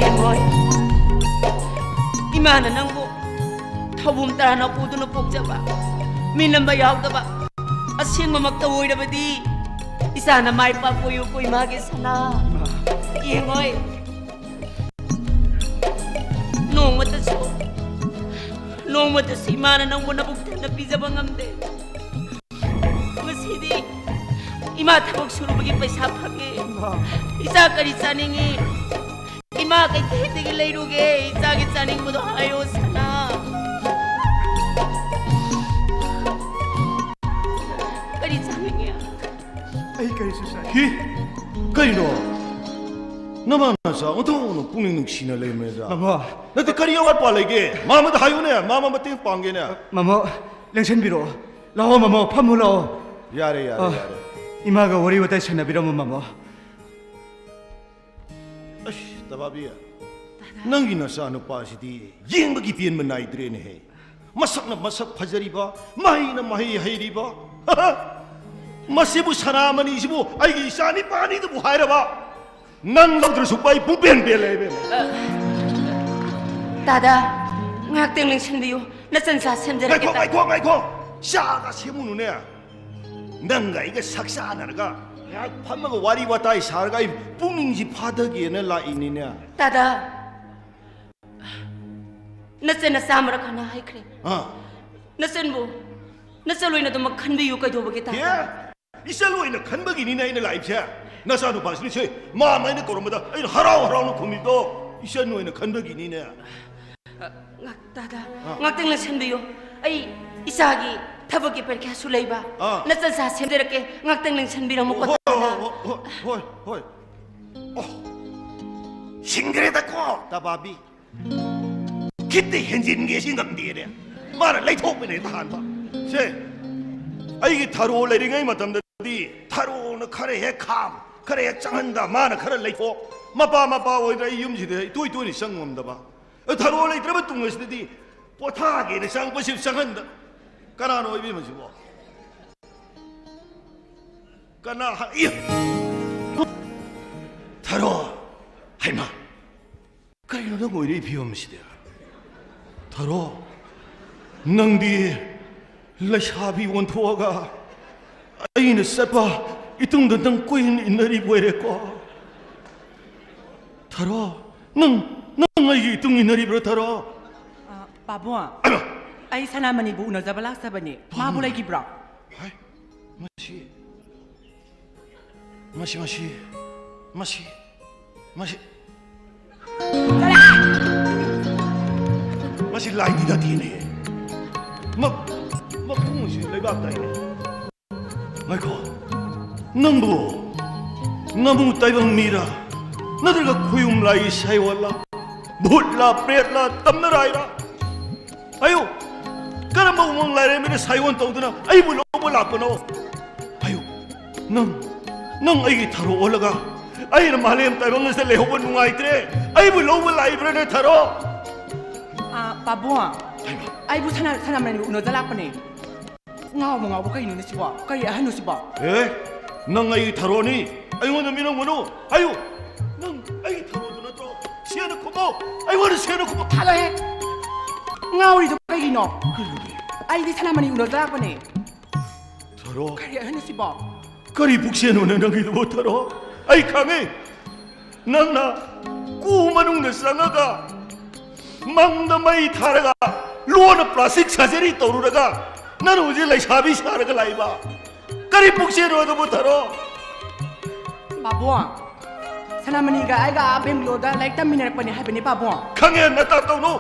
ꯌꯦꯡꯉꯣꯏ꯫ ꯏꯃꯥꯅ ꯅꯪꯕꯨ ꯊꯧꯕꯨꯝ ꯇꯔꯥꯅ ꯄꯨꯗꯨꯅ ꯄꯣꯛꯆꯕ, ꯃꯤꯅꯝꯕ ꯌꯥꯎꯗꯕ ꯑꯁꯦꯡꯕꯃꯛꯇ ꯑꯣꯏꯔꯕꯗꯤ ꯏꯆꯥꯅ ꯃꯥꯏ ꯄꯥꯛꯄ ꯑꯣꯏꯌꯨꯀꯣ ꯏꯃꯥꯒꯤ ꯁꯅꯥ꯫ ꯌꯦꯡꯉꯣꯏ꯫ ꯅꯣꯡꯃꯇꯁꯨ, ꯅꯣꯡꯃꯇꯁꯨ ꯏꯃꯥꯅ ꯅꯪꯕꯨ ꯅꯕꯨꯛ ꯊꯟꯅ ꯄꯤꯖꯕ ꯉꯝꯗꯦ꯫ ꯉꯁꯤꯗꯤ ꯏꯃꯥ ꯊꯕꯛ ꯁꯨꯔꯨꯕꯒꯤ ꯄꯩꯁꯥ ꯐꯪꯉꯦ꯫ ꯏꯃꯥ꯫ ꯏꯆꯥ ꯀꯔꯤ ꯆꯥꯅꯤꯡꯉꯤ? ꯏꯃꯥ ꯀꯩꯊꯦꯜꯗꯒꯤ ꯂꯩꯔꯨꯒꯦ꯫ ꯏꯆꯥꯒꯤ ꯆꯥꯅꯤꯡꯕꯗꯣ ꯍꯥꯏꯌꯣ, ꯁꯅꯥ꯫ ꯀꯔꯤ ꯆꯥꯅꯤꯡꯉꯤ? ꯑꯩ ꯀꯔꯤꯁꯨ ꯆꯥꯅꯤꯡ- ꯀꯤ? ꯀꯩꯅꯣ? ꯅꯃꯥ ꯅꯆꯥ ꯑꯣꯟꯊꯣꯛꯅ ꯄꯨꯛꯅꯤꯡ ꯅꯨꯡꯁꯤꯅ ꯂꯩꯔꯝꯃꯦꯗ꯫ ꯃꯃꯥ꯫ ꯅꯠꯇꯦ, ꯀꯔꯤ ꯑꯋꯥꯠꯄ ꯂꯩꯒꯦ? ꯃꯥꯃꯗ ꯍꯥꯏꯌꯨꯅꯦ, ꯃꯥꯃ ꯃꯇꯦꯡ ꯄꯥꯡꯒꯦꯅꯦ꯫ ꯃꯃꯥ, ꯂꯦꯡꯁꯤꯟꯕꯤꯔꯛꯑꯣ꯫ ꯂꯥꯛꯑꯣ ꯃꯃꯥ, ꯐꯝꯃꯨ ꯂꯥꯛꯑꯣ꯫ ꯌꯥꯔꯦ, ꯌꯥꯔꯦ, ꯑ, ꯌꯥꯔꯦ꯫ ꯏꯃꯥꯒ ꯋꯥꯔꯤ ꯋꯥꯇꯥꯏ ꯁꯥꯟꯅꯕꯤꯔꯝꯃꯣ ꯃꯃꯥ꯫ ꯑꯁ, ꯇꯕꯥꯕꯤ, ꯅꯪꯒꯤ ꯅꯆꯥꯅꯨꯄꯥꯁꯤꯗꯤ ꯌꯦꯡꯕꯒꯤ ꯄꯦꯟꯕ ꯅꯥꯏꯗ꯭ꯔꯦꯅꯦꯍꯦ꯫ ꯃꯁꯛꯅ ꯃꯁꯛ ꯐꯖꯔꯤꯕ, ꯃꯍꯩꯅ ꯃꯍꯩ ꯍꯩꯔꯤꯕ꯫ ꯃꯁꯤꯕꯨ ꯁꯅꯥꯃꯅꯤꯁꯤꯕꯨ ꯑꯩꯒꯤ ꯏꯆꯥ ꯅꯤꯄꯥꯅꯤꯗꯕꯨ ꯍꯥꯏꯔꯕ? ꯅꯪ ꯂꯧꯗ꯭ꯔꯁꯨ ꯑꯩ ꯄꯨꯡꯄꯦꯟ ꯄꯦꯜꯂꯦ ꯏꯕꯦꯝꯃ꯫ ꯗꯥꯗꯥ, ꯉꯥꯏꯍꯥꯛꯇꯪ ꯂꯦꯡꯁꯤꯟꯕꯤꯌꯨ꯫ ꯅꯆꯟ ꯆꯥ ꯁꯦꯝꯖꯔꯛꯀꯦ, ꯉꯥꯏꯈꯣ, ꯇꯥꯗ꯫ ꯉꯥꯏꯈꯣ, ꯉꯥꯏꯈꯣ! ꯆꯥꯒ ꯁꯦꯝꯃꯨꯅꯨꯅꯦ꯫ ꯅꯪꯒ ꯑꯩꯒ ꯁꯛ ꯆꯥꯅꯔꯒ ꯉꯥꯏꯍꯥꯛ ꯐꯝꯃꯒ ꯋꯥꯔꯤ ꯋꯥꯇꯥꯏ ꯁꯥꯔꯒ ꯑꯩ ꯄꯨꯛꯅꯤꯡꯁꯤ ꯐꯥꯗꯒꯦꯅ ꯂꯥꯛꯏꯅꯤꯅꯦ꯫ ꯇꯥꯗ, ꯅꯆꯟꯅ ꯆꯥꯝꯃꯔꯛ ꯍꯥꯟꯅ ꯍꯥꯏꯈ꯭ꯔꯦ꯫ ꯑꯥ꯫ ꯅꯆꯟꯕꯨ ꯅꯆꯟ ꯑꯣꯏꯅ ꯑꯗꯨꯃꯛ ꯈꯟꯕꯤꯌꯨ꯫ ꯀꯩꯗꯧꯕꯒꯦ, ꯇꯥꯗ? ꯑꯦ? ꯏꯆꯟ ꯑꯣꯏꯅ ꯈꯟꯕꯒꯤꯅꯤꯅꯦ ꯑꯩꯅ ꯂꯥꯛꯏꯕꯁꯦ꯫ ꯅꯆꯥꯅꯨꯄꯥꯁꯤꯅ ꯁꯦ ꯃꯥ ꯑꯃ ꯑꯩꯅ ꯀꯧꯔꯝꯕꯗ ꯑꯩꯅ ꯍꯔꯥꯎ ꯍꯔꯥꯎꯅ ꯈꯨꯝꯃꯤꯗꯣ ꯏꯆꯟ ꯑꯣꯏꯅ ꯈꯟꯕꯒꯤꯅꯤꯅꯦ꯫ ꯉꯥꯛ-, ꯇꯥꯗ, ꯑꯥ꯫ ꯉꯥꯛꯇꯪ ꯂꯦꯡꯁꯟꯕꯤꯌꯨ꯫ ꯑꯩ ꯏꯆꯥꯒꯤ ꯊꯕꯛꯀꯤ ꯄꯔꯤꯈ꯭ꯌꯥꯁꯨ ꯂꯩꯕ꯫ ꯑꯥ꯫ ꯅꯆꯟ ꯆꯥ ꯁꯦꯝꯖꯔꯛꯀꯦ꯫ ꯉꯥꯛꯇꯪ ꯂꯦꯡꯁꯟꯕꯤꯔꯝꯃꯨꯀꯣ, ꯍꯣꯏ, ꯇꯥꯗ꯫ ꯍꯣꯏ, ꯍꯣꯏ, ꯍꯣꯏ, ꯍꯣꯏ꯫ ꯑꯣ, ꯁꯤꯡꯈ꯭ꯔꯦꯗꯀꯣ, ꯇꯕꯥꯕꯤ꯫ ꯈꯤꯠꯇ ꯍꯦꯟꯖꯤꯟꯒꯦ ꯁꯤ ꯉꯝꯗꯦꯅꯦ꯫ ꯃꯥꯅ ꯂꯩꯊꯣꯛꯄꯅ ꯍꯦꯛꯇ ꯍꯥꯟꯕ꯫ ꯁꯦ, ꯑꯩꯒꯤ ꯊꯔꯣ ꯂꯩꯔꯤꯉꯩ ꯃꯇꯝꯗꯗꯤ ꯊꯔꯣꯅ ꯈꯔ ꯍꯦꯛ ꯈꯥꯝ, ꯈꯔ ꯍꯦꯛ ꯆꯪꯍꯟꯗ, ꯃꯥꯅ ꯈꯔ ꯂꯩꯊꯣꯛ꯫ ꯃꯄꯥ ꯃꯄꯥ ꯑꯣꯏꯗ꯭ꯔꯦ ꯑꯩ ꯌꯨꯝꯁꯤꯗ ꯏꯇꯣꯏ ꯇꯣꯏꯅ ꯆꯪ ꯉꯝꯗꯕ꯫ ꯊꯔꯣ ꯂꯩꯇ꯭ꯔꯕ ꯇꯨꯡ ꯑꯁꯤꯗꯗꯤ ꯄꯣꯊꯥꯒꯦꯅ ꯆꯪꯉꯛꯄꯁꯤ ꯆꯪꯍꯟꯗ꯫ ꯀꯅꯥꯅꯣ ꯏꯕꯦꯝꯃꯁꯤꯕꯣ? ꯀꯅꯥ ꯍ-, ꯏ-, ꯊꯔꯣ! ꯍꯩꯃꯥ! ꯀꯔꯤꯅꯣ ꯅꯪ ꯑꯣꯏꯔꯛꯏ ꯐꯤꯕꯝꯁꯤꯗꯤ? ꯊꯔꯣ, ꯅꯪꯗꯤ ꯂꯩꯁꯥꯕꯤ ꯑꯣꯟꯊꯣꯛꯑꯒ ꯑꯩꯅ ꯆꯠꯄ ꯏꯇꯨꯡꯗ ꯅꯪ ꯀꯣꯏꯏꯟ ꯏꯟꯅꯔꯤꯕ ꯑꯣꯏꯔꯦꯀꯣ꯫ ꯊꯔꯣ, ꯅꯪ, ꯅꯪ ꯑꯩꯒꯤ ꯏꯇꯨꯡ ꯏꯟꯅꯔꯤꯕ꯭ꯔꯣ, ꯊꯔꯣ? ꯑ, ꯄꯥꯕꯨꯡ, ꯑꯩ ꯁꯅꯥꯃꯅꯤꯕꯨ ꯎꯅꯖꯕ ꯂꯥꯛꯆꯕꯅꯤ꯫ ꯃꯥꯕꯨ ꯂꯩꯈꯤꯕ꯭ꯔꯣ? ꯍꯥꯏ, ꯃꯁꯤ, ꯃꯁꯤ, ꯃꯁꯤ, ꯃꯁꯤ, ꯃꯁꯤ, ꯃꯁꯤ ꯂꯥꯏꯗꯤ ꯅꯠꯇꯦꯅꯦ꯫ ꯃ-, ꯃꯈꯣꯡꯁꯤ ꯂꯩꯕꯥꯛ ꯇꯥꯏꯅꯦ꯫ ꯉꯥꯏꯈꯣ, ꯅꯪꯕꯨ ꯉꯥꯃꯨ ꯇꯥꯏꯕꯪ ꯃꯤꯔꯥ? ꯅꯠꯇ꯭ꯔꯒ ꯈꯣꯌꯨꯝ ꯂꯥꯏꯒꯤ ꯁꯥꯏꯑꯣꯟꯂꯥ? ꯚꯨꯠꯂꯥ, ꯄ꯭ꯔꯦꯠꯂꯥ, ꯇꯝꯅꯔꯥꯏꯔꯥ? ꯍꯥꯏꯌꯨ, ꯀꯔꯝꯕ ꯎꯃꯪ ꯂꯥꯏꯔꯦꯝꯕꯤꯅ ꯁꯥꯏꯑꯣꯟ ꯇꯧꯗꯨꯅ ꯑꯩꯕꯨ ꯂꯧꯕ ꯂꯥꯛꯄꯅꯣ? ꯍꯥꯏꯌꯨ, ꯅꯪ, ꯅꯪ ꯑꯩꯒꯤ ꯊꯔꯣ ꯑꯣꯜꯂꯒ ꯑꯩꯅ ꯃꯥꯂꯦꯝ ꯇꯥꯏꯕꯪ ꯑꯁꯤꯗ ꯂꯩꯍꯧꯕ ꯅꯨꯡꯉꯥꯏꯇ꯭ꯔꯦ, ꯑꯩꯕꯨ ꯂꯧꯕ ꯂꯥꯛꯏꯕ꯭ꯔꯅꯦ, ꯊꯔꯣ? ꯑ, ꯄꯥꯕꯨꯡ, ꯍꯩꯃꯥ꯫ ꯑꯩꯕꯨ ꯁꯅꯥ-, ꯁꯅꯥꯃꯅꯤꯕꯨ ꯎꯅꯖ ꯂꯥꯛꯄꯅꯦ꯫ ꯉꯥꯎꯕ ꯉꯥꯎꯕ ꯀꯩꯅꯣꯅꯦ ꯁꯤꯕꯣ? ꯀꯔꯤ ꯑꯍꯟꯅꯣ ꯁꯤꯕꯣ? ꯑꯦ, ꯅꯪ ꯑꯩꯒꯤ ꯊꯔꯣꯅꯤ, ꯑꯩꯉꯣꯟꯗ ꯃꯤꯔꯣꯟꯒꯅꯨ꯫ ꯍꯥꯏꯌꯨ, ꯅꯪ ꯑꯩꯒꯤ ꯊꯔꯣꯗꯨ ꯅꯠꯇ꯭ꯔꯣ? ꯁꯦꯡꯅ ꯈꯨꯝꯃꯣ, ꯑꯩꯉꯣꯟꯗ ꯁꯦꯡꯅ ꯈꯨꯝꯃꯣ꯫ ꯊꯥꯗꯣꯛꯑꯦ꯫ ꯉꯥꯎꯔꯤꯗꯨ ꯀꯩꯒꯤꯅꯣ? ꯑꯩꯗꯤ ꯁꯅꯥꯃꯅꯤ ꯎꯅꯖ ꯂꯥꯛꯄꯅꯦ꯫ ꯊꯔꯣ꯫ ꯀꯔꯤ ꯑꯍꯟ ꯑꯁꯤꯕꯣ? ꯀꯔꯤ ꯄꯨꯛꯆꯦꯜꯅꯣꯅꯦ ꯅꯪꯒꯤꯗꯨꯕꯣ, ꯊꯔꯣ? ꯑꯩ ꯈꯪꯉꯦ꯫ ꯅꯪꯅ ꯀꯨ ꯃꯅꯨꯡꯗ ꯆꯪꯉꯒ ꯃꯪꯗ ꯃꯩ ꯊꯥꯔꯒ ꯂꯣꯟꯅ plastic surgery ꯇꯧꯔꯨꯔꯒ ꯅꯪꯅ ꯍꯧꯖꯤꯛ ꯂꯩꯁꯥꯕꯤ ꯁꯥꯔꯒ ꯂꯥꯛꯏꯕ꯫ ꯀꯔꯤ ꯄꯨꯛꯆꯦꯜꯅꯣ ꯑꯗꯨꯕꯨ, ꯊꯔꯣ? ꯄꯥꯕꯨꯡ, ꯁꯅꯥꯃꯅꯤꯒ ꯑꯩꯒ ꯑꯥ ꯕꯦꯡꯒ꯭ꯂꯣꯔꯗ ꯂꯥꯏꯔꯤꯛ ꯇꯝꯃꯤꯟꯅꯔꯛꯄꯅꯦ ꯍꯥꯏꯕꯅꯦ, ꯄꯥꯕꯨꯡ꯫ ꯈꯪꯉꯦ, ꯅꯇꯥ ꯇꯧꯅꯨ꯫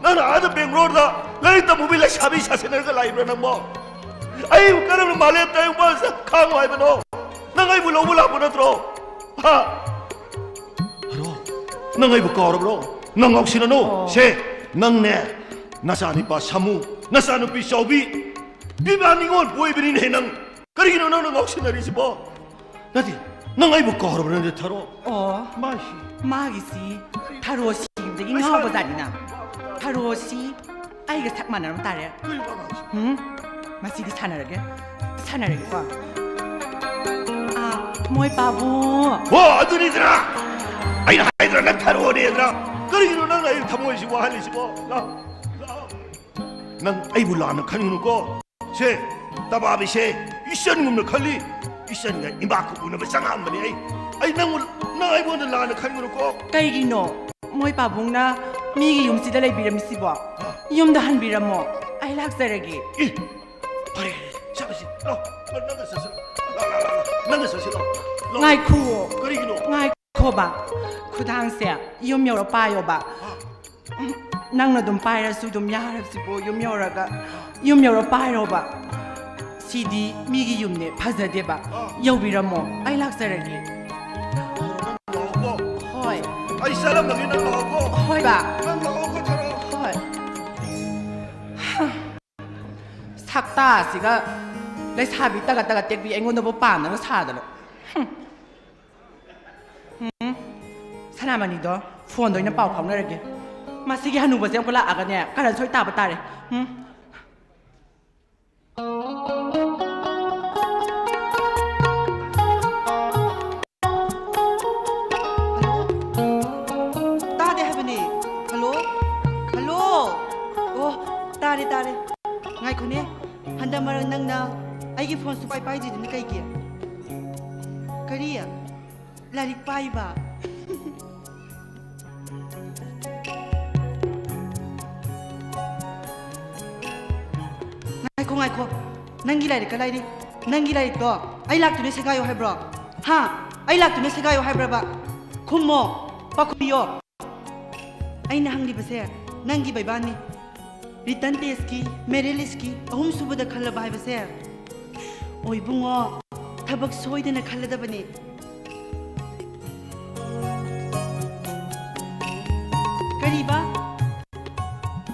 ꯅꯪꯅ ꯑꯥꯗ ꯕꯦꯡꯒ꯭ꯂꯣꯔꯗ ꯂꯥꯏꯔꯤꯛ ꯇꯝꯃꯨꯕꯤ ꯂꯩꯁꯥꯕꯤ ꯁꯥꯁꯤꯟꯅꯔꯒ ꯂꯥꯛꯏꯕ꯭ꯔꯥ ꯅꯪꯕꯣ? ꯑꯩꯕꯨ ꯀꯔꯝꯅ ꯃꯥꯂꯦꯝ ꯇꯥꯏꯕꯪꯄꯥꯟꯁꯤꯗ ꯈꯥꯡꯉꯨ ꯍꯥꯏꯕꯅꯣ? ꯅꯪ ꯑꯩꯕꯨ ꯂꯧꯕ ꯂꯥꯛꯄ ꯅꯠꯇ꯭ꯔꯣ? ꯍꯥ? ꯍꯔꯣ, ꯅꯪ ꯑꯩꯕꯨ ꯀꯥꯎꯔꯕ꯭ꯔꯣ? ꯅꯪ ꯉꯥꯎꯁꯤꯟꯅꯅꯨ꯫ ꯑꯣ꯫ ꯁꯦ, ꯅꯪꯅꯦ, ꯅꯆꯥꯅꯨꯄꯥ ꯁꯥꯃꯨ, ꯅꯆꯥꯅꯨꯄꯤ ꯆꯥꯎꯕꯤ, ꯏꯃꯥ ꯅꯤꯉꯣꯜ ꯄꯣꯏꯕꯅꯤꯅꯦ ꯅꯪ꯫ ꯀꯔꯤꯒꯤꯅꯣ ꯅꯪꯅ ꯉꯥꯎꯁꯤꯟꯅꯔꯤꯁꯤꯕꯣ? ꯅꯠꯇꯦ, ꯅꯪ ꯑꯩꯕꯨ ꯀꯥꯎꯔꯕ꯭ꯔ ꯅꯪꯗꯤ, ꯊꯔꯣ? ꯑꯣ, ꯃꯥꯏꯁꯤ꯫ ꯃꯥꯒꯤꯁꯤ ꯊꯔꯣ ꯁꯤꯕꯗꯒꯤ ꯉꯥꯎꯕꯖꯥꯠꯅꯤꯅ꯫ ꯊꯔꯣꯁꯤ ꯑꯩꯒ ꯁꯛ ꯃꯥꯟꯅꯔꯝ ꯇꯥꯔꯦ꯫ ꯀꯔꯤ ꯋꯥ ꯉꯥꯡꯉꯤꯁꯤ? ꯎꯝ, ꯃꯁꯤꯗꯤ ꯁꯥꯟꯅꯔꯒꯦ꯫ ꯁꯥꯟꯅꯔꯒꯦꯀꯣ꯫ ꯑꯥ, ꯃꯣꯏ ꯄꯥꯕꯨꯡ꯫ ꯍꯣ, ꯑꯗꯨꯅꯤꯗꯅ! ꯑꯩꯅ ꯍꯥꯏꯗ꯭ꯔꯥ ꯅꯪ ꯊꯔꯣꯅꯦꯗ꯭ꯔꯥ? ꯀꯔꯤꯒꯤꯅꯣ ꯅꯪꯅ ꯑꯩ ꯊꯃꯣꯏꯁꯤ ꯋꯥꯍꯜꯂꯤꯁꯤꯕꯣ? ꯂꯥꯎ, ꯂꯥꯎ꯫ ꯅꯪ ꯑꯩꯕꯨ ꯂꯥꯟꯅ ꯈꯟꯒꯅꯨꯀꯣ꯫ ꯁꯦ, ꯇꯕꯥꯕꯤꯁꯦ ꯏꯆꯟꯒꯨꯝꯅ ꯈꯜꯂꯤ꯫ ꯏꯆꯟꯒ ꯏꯃꯥꯒ ꯎꯅꯕ ꯆꯪꯉꯛꯑꯝꯕꯅꯤ ꯑꯩ꯫ ꯑꯩ ꯅꯪꯕꯨ, ꯅꯪ ꯑꯩꯉꯣꯟꯗ ꯂꯥꯟꯅ ꯈꯟꯒꯅꯨꯀꯣ꯫ ꯀꯩꯒꯤꯅꯣ ꯃꯣꯏ ꯄꯥꯕꯨꯡꯅ ꯃꯤꯒꯤ ꯌꯨꯝꯁꯤꯗ ꯂꯩꯕꯤꯔꯝꯃꯤꯁꯤꯕꯣ? ꯌꯨꯝꯗ ꯍꯟꯕꯤꯔꯝꯃꯣ, ꯑꯩ ꯂꯥꯛꯆꯔꯒꯦ꯫ ꯑꯦ, ꯐꯔꯦ, ꯐꯔꯦ, ꯆꯠꯂꯁꯤ꯫ ꯂꯥꯎ, ꯅꯪꯒ ꯆꯠꯁꯤ꯫ ꯂꯥꯎ, ꯂꯥꯎ, ꯂꯥꯎ, ꯂꯥꯎ꯫ ꯅꯪꯒ ꯆꯠꯁꯤ, ꯂꯥꯎ꯫ ꯂꯥꯎ꯫ ꯉꯥꯏꯈꯨꯑꯣ꯫ ꯀꯔꯤꯒꯤꯅꯣ? ꯉꯥꯏꯈꯣꯕ꯫ ꯈꯨꯗꯥꯡꯁꯦ ꯌꯨꯝ ꯌꯧꯔ ꯄꯥꯏꯌꯣꯕ꯫ ꯍꯥ? ꯎꯝ, ꯅꯪꯅ ꯑꯗꯨꯝ ꯄꯥꯏꯔꯁꯨ ꯑꯗꯨꯝ ꯌꯥꯔꯁꯤꯕꯣ, ꯌꯨꯝ ꯌꯧꯔꯒ, ꯌꯨꯝ ꯌꯧꯔ ꯄꯥꯏꯔꯣꯕ꯫ ꯁꯤꯗꯤ ꯃꯤꯒꯤ ꯌꯨꯝꯅꯦ, ꯐꯖꯗꯦꯕ꯫ ꯑꯥ꯫ ꯌꯧꯕꯤꯔꯝꯃꯣ, ꯑꯩ ꯂꯥꯛꯆꯔꯒꯦ꯫ ꯂꯥꯛꯑꯣꯀꯣ꯫ ꯍꯣꯏ꯫ ꯑꯩ ꯆꯠꯂꯝꯃꯒꯦ, ꯅꯪ ꯂꯥꯛꯑꯣꯀꯣ꯫ ꯍꯣꯏ, ꯕꯥ꯫ ꯅꯪ ꯂꯥꯛꯑꯣꯀꯣ, ꯊꯔꯣ꯫ ꯍꯣꯏ꯫ ꯍꯥ꯫ ꯁꯛꯇꯥꯁꯤꯒ ꯂꯩꯁꯥꯕꯤ ꯇꯒꯠ ꯇꯒꯠ ꯇꯦꯛꯄꯤ ꯑꯩꯉꯣꯟꯗꯕꯨ ꯄꯥꯝꯗꯅ ꯁꯥꯗꯅ꯫ ꯍꯨꯝ꯫ ꯎꯝ, ꯁꯅꯥꯃꯅꯤꯗꯣ ꯐꯣꯟꯗ ꯑꯣꯏꯅ ꯄꯥꯎ ꯐꯥꯎꯅꯔꯒꯦ꯫ ꯃꯁꯤꯒꯤ ꯍꯅꯨꯕꯁꯦ ꯑꯃꯨꯛꯀ ꯂꯥꯛꯑꯒꯅꯦ ꯀꯔꯟ ꯁꯣꯏ ꯇꯥꯕ ꯇꯥꯔꯦ꯫ ꯎꯝ꯫ ꯍꯜꯂꯣ? ꯇꯥꯗꯦ ꯍꯥꯏꯕꯅꯤ꯫ ꯍꯜꯂꯣ? ꯍꯜꯂꯣ? ꯑꯣ, ꯉꯥꯏꯈꯣꯅꯦ, ꯍꯟꯗꯛ ꯃꯔꯛ ꯅꯪꯅ ꯑꯩꯒꯤ ꯐꯣꯟ ꯁꯨꯄꯥꯏ ꯄꯥꯏꯗ꯭ꯔꯤꯗꯨꯅ ꯀꯩꯒꯤ? ꯀꯔꯤ? ꯂꯥꯏꯔꯤꯛ ꯄꯥꯏꯕ? ꯉꯥꯏꯈꯣ, ꯉꯥꯏꯈꯣ, ꯅꯪꯒꯤ ꯂꯥꯏꯔꯤꯛ ꯀꯗꯥꯏꯗꯤ? ꯅꯪꯒꯤ ꯂꯥꯏꯔꯤꯛꯇꯣ ꯑꯩ ꯂꯥꯛꯇꯨꯅ ꯁꯦꯒꯥꯏꯌꯣ ꯍꯥꯏꯕ꯭ꯔꯣ? ꯍꯥ? ꯑꯩ ꯂꯥꯛꯇꯨꯅ ꯁꯦꯒꯥꯏꯌꯣ ꯍꯥꯏꯕ꯭ꯔꯕ? ꯈꯨꯝꯃꯣ, ꯄꯥꯈꯨꯝ ꯄꯤꯌꯣ꯫ ꯑꯩꯅ ꯍꯪꯂꯤꯕꯁꯦ ꯅꯪꯒꯤ ꯕꯩꯕꯥꯅꯤ꯫ Written test ꯀꯤ, merit list ꯀꯤ ꯑꯍꯨꯝ ꯁꯨꯕꯗ ꯈꯜꯂꯕ ꯍꯥꯏꯕꯁꯦ꯫ ꯑꯣ ꯏꯕꯨꯡꯉꯣ, ꯊꯕꯛ ꯁꯣꯏꯗꯅ ꯈꯜꯂꯗꯕꯅꯤ꯫ ꯀꯔꯤꯕ?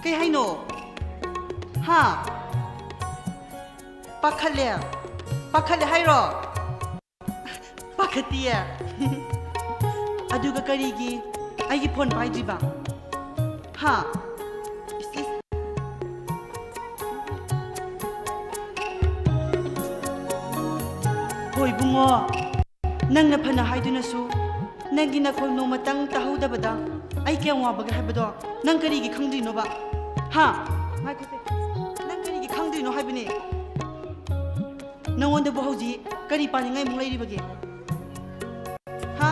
ꯀꯩ ꯍꯥꯏꯅꯣ? ꯍꯥ? ꯄꯥꯈꯠꯂꯦ? ꯄꯥꯈꯠꯂꯦ ꯍꯥꯏꯔꯣ? ꯄꯥꯈꯠꯇꯤꯌꯦ꯫ ꯑꯗꯨꯒ ꯀꯔꯤꯒꯤ ꯑꯩꯒꯤ ꯐꯣꯟ ꯄꯥꯏꯗ꯭ꯔꯤꯕ? ꯍꯥ? ꯏꯁ, ꯏꯁ꯫ ꯍꯣꯏ ꯏꯕꯨꯡꯉꯣ, ꯅꯪꯅ ꯐꯅ ꯍꯥꯏꯗꯨꯅꯁꯨ ꯅꯪꯒꯤ ꯅꯈꯣꯜ ꯅꯣꯡꯃꯇꯪ ꯇꯥꯍꯧꯗꯕꯗ ꯑꯩ ꯀꯌꯥꯝ ꯋꯥꯕꯒꯦ ꯍꯥꯏꯕꯗꯣ ꯅꯪ ꯀꯔꯤꯒꯤ ꯈꯪꯗ꯭ꯔꯤꯅꯣꯕ? ꯍꯥ? ꯉꯥꯏꯈꯣꯁꯦ, ꯅꯪ ꯀꯔꯤꯒꯤ ꯈꯪꯗ꯭ꯔꯤꯅꯣ ꯍꯥꯏꯕꯅꯦ? ꯅꯉꯣꯟꯗꯕꯨ ꯍꯧꯖꯤꯛ ꯀꯔꯤ ꯄꯥꯅꯤꯡꯉꯥꯏꯃꯨꯛ ꯂꯩꯔꯤꯕꯒꯦ? ꯍꯥ?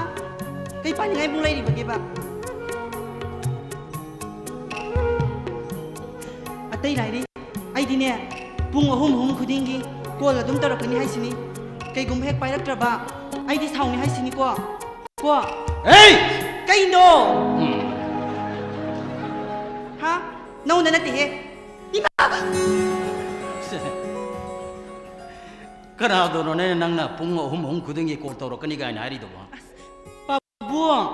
ꯀꯩ ꯄꯥꯅꯤꯡꯉꯥꯏꯃꯨꯛ ꯂꯩꯔꯤꯕꯒꯦꯕ? ꯑꯇꯩ ꯂꯥꯏꯔꯤ, ꯑꯩꯗꯤꯅꯦ, ꯄꯨꯡ ꯑꯍꯨꯝ ꯑꯍꯨꯝ ꯈꯨꯗꯤꯡꯒꯤ ꯀꯣꯜ ꯑꯗꯨꯝ ꯇꯧꯔꯛꯀꯅꯤ ꯍꯥꯏꯁꯤꯅꯤ꯫ ꯀꯩꯒꯨꯝꯕ ꯍꯦꯛ ꯄꯥꯏꯔꯛꯇ꯭ꯔꯕ, ꯑꯩꯗꯤ ꯁꯥꯎꯅꯤ ꯍꯥꯏꯁꯤꯅꯤꯀꯣ꯫ ꯀꯣ? ꯑꯩ! ꯀꯩꯅꯣ? ꯎꯝ꯫ ꯍꯥ? ꯅꯉꯣꯟꯗ ꯅꯠꯇꯦꯍꯦ꯫ ꯏꯃꯥ! ꯁꯦ꯫ ꯀꯅꯥꯗꯅꯣꯅꯦ ꯅꯪꯅ ꯄꯨꯡ ꯑꯍꯨꯝ ꯑꯍꯨꯝ ꯈꯨꯗꯤꯡꯒꯤ ꯀꯣꯜ ꯇꯧꯔꯛꯀꯅꯤ ꯀꯥꯏꯅ ꯍꯥꯏꯔꯤꯗꯨꯕꯣ? ꯄꯥꯕꯨꯡ,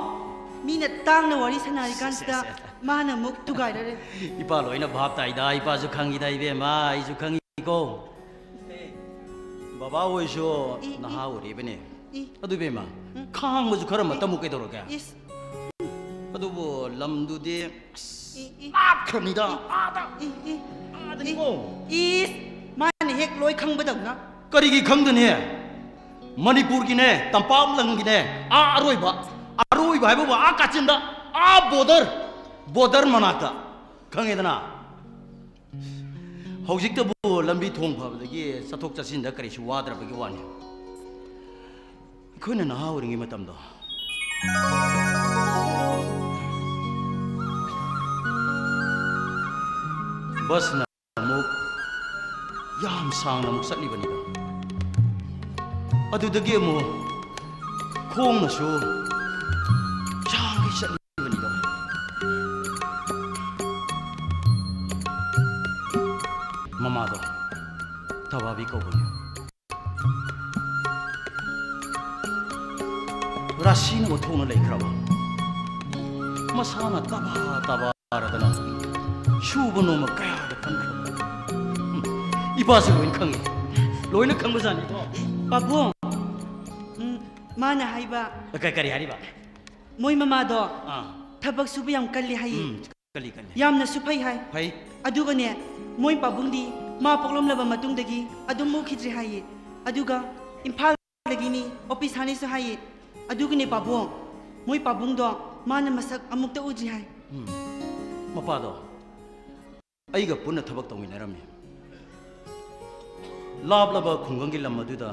ꯃꯤꯅ ꯇꯥꯡꯅ ꯋꯥꯔꯤ ꯁꯥꯟꯅꯔꯤꯀꯥꯟꯁꯤꯗ ꯁꯦ, ꯁꯦ, ꯁꯦ꯫ ꯃꯥꯅ ꯑꯃꯨꯛ ꯊꯨꯒꯥꯏꯔꯔꯦ꯫ ꯏꯄꯥ ꯂꯣꯏꯅ ꯚꯥꯞ ꯇꯥꯏꯗ, ꯏꯄꯥꯁꯨ ꯈꯪꯉꯤꯗ ꯏꯕꯦꯝꯃ, ꯑꯩꯁꯨ ꯈꯪꯉꯤꯀꯣ꯫ ꯕꯕꯥ ꯍꯣꯏꯁꯨ ꯏ, ꯏ꯫ ꯅꯍꯥ ꯑꯣꯏꯔꯤꯕꯅꯦ꯫ ꯏ꯫ ꯑꯗꯨ ꯏꯕꯦꯝꯃ, ꯎꯝ꯫ ꯈꯥꯡꯕꯁꯨ ꯈꯔ ꯏ꯫ ꯃꯇꯝꯃꯨ ꯀꯩꯗꯧꯔꯒꯦ? ꯏꯁ꯫ ꯑꯗꯨꯕꯨ ꯂꯝꯗꯨꯗꯤ ꯑꯁ, ꯏ, ꯏ꯫ ꯂꯥꯞꯈ꯭ꯔꯕꯅꯤꯗ, ꯏ, ꯑꯥꯗ꯫ E, E. ꯑꯥꯗꯅꯤꯀꯣ꯫ ꯏ, ꯏꯁ, ꯃꯥꯅ ꯍꯦꯛ ꯂꯣꯏ ꯈꯪꯕꯗꯧꯅ꯫ ꯀꯔꯤꯒꯤ ꯈꯪꯗꯅꯤ? ꯃꯅꯤꯄꯨꯔꯒꯤꯅꯦ, ꯇꯝꯄꯥꯛ ꯂꯝꯒꯤꯅꯦ, ꯑꯥ ꯑꯔꯣꯏꯕ, ꯑꯔꯣꯏꯕ ꯍꯥꯏꯕꯕꯨ ꯑꯥ ꯀꯥꯆꯤꯟꯗ, ꯑꯥ ꯕꯣꯔꯗꯔ, ꯕꯣꯔꯗꯔ ꯃꯅꯥꯛꯇ, ꯈꯪꯉꯦꯗꯅ? ꯍꯧꯖꯤꯛꯇꯕꯨ ꯂꯝꯕꯤ ꯊꯣꯡ ꯐꯕꯗꯒꯤ ꯆꯠꯊꯣꯛ ꯆꯠꯁꯤꯟꯗ ꯀꯔꯤꯁꯨ ꯋꯥꯗ꯭ꯔꯕꯒꯤ ꯋꯥꯅꯤ꯫ ꯑꯩꯈꯣꯏꯅ ꯅꯍꯥ ꯑꯣꯏꯔꯤꯉꯩ ꯃꯇꯝꯗꯣ, ꯕꯁꯅ ꯑꯃꯨꯛ ꯌꯥꯝ ꯁꯥꯡꯅ ꯑꯃꯨꯛ ꯆꯠꯂꯤꯕꯅꯤꯗꯣ꯫ ꯑꯗꯨꯗꯒꯤ ꯑꯃꯨꯛ ꯈꯣꯡꯅꯁꯨ ꯁꯥꯡꯈꯩ ꯆꯠꯂꯤꯕꯅꯤꯗꯣ꯫ ꯃꯃꯥꯗꯣ ꯇꯕꯥꯕꯤ ꯀꯧꯕꯅꯤ꯫ ꯔꯥꯁꯤꯅ ꯑꯣꯟꯊꯣꯛꯅ ꯂꯩꯈ꯭ꯔꯕ꯫ ꯃꯁꯥꯅ ꯇꯕꯥ ꯇꯕꯥꯔꯗꯅ ꯁꯨꯕ ꯅꯣꯝꯕ ꯀꯌꯥꯗ ꯀꯟꯈ꯭ꯔꯕ꯫ ꯎꯝ, ꯏꯄꯥꯁꯨ ꯂꯣꯏꯅ ꯈꯪꯉꯤ꯫ ꯂꯣꯏꯅ ꯈꯪꯕꯖꯥꯠꯅꯤꯀꯣ꯫ ꯄꯥꯕꯨꯡ, ꯎꯝ, ꯃꯥꯅ ꯍꯥꯏꯕ꯫ ꯀ-, ꯀꯔꯤ ꯍꯥꯏꯔꯤꯕ? ꯃꯣꯏ ꯃꯃꯥꯗꯣ ꯑꯥ꯫ ꯊꯕꯛ ꯁꯨꯕ ꯌꯥꯝ ꯀꯜꯂꯤ ꯍꯥꯏꯌꯦ꯫ ꯎꯝ, ꯀꯜꯂꯤ, ꯀꯜꯂꯤ꯫ ꯌꯥꯝꯅꯁꯨ ꯐꯩ ꯍꯥꯏ꯫ ꯐꯩ꯫ ꯑꯗꯨꯒꯅꯦ, ꯃꯣꯏ ꯄꯥꯕꯨꯡꯗꯤ ꯃꯥ ꯄꯣꯛꯂꯝꯂꯕ ꯃꯇꯨꯡꯗꯒꯤ ꯑꯗꯨꯝ ꯎꯈꯤꯗ꯭ꯔꯦ ꯍꯥꯏꯌꯦ꯫ ꯑꯗꯨꯒ ꯏꯝꯐꯥꯜꯗꯒꯤꯅꯤ, ꯑꯣꯐꯤꯁ ꯍꯥꯟꯅꯁꯨ ꯍꯥꯏꯌꯦ꯫ ꯑꯗꯨꯒꯅꯦ ꯄꯥꯕꯨꯡ, ꯃꯣꯏ ꯄꯥꯕꯨꯡꯗꯣ ꯃꯥꯅ ꯃꯁꯛ ꯑꯃꯨꯛꯇ ꯎꯗ꯭ꯔꯤ ꯍꯥꯏ꯫ ꯎꯝ꯫ ꯃꯄꯥꯗꯣ ꯑꯩꯒ ꯄꯨꯟꯅ ꯊꯕꯛ ꯇꯧꯃꯤꯟꯅꯔꯝꯃꯤ꯫ ꯂꯥꯞꯂꯕ ꯈꯨꯡꯒꯪꯒꯤ ꯂꯝ ꯑꯗꯨꯗ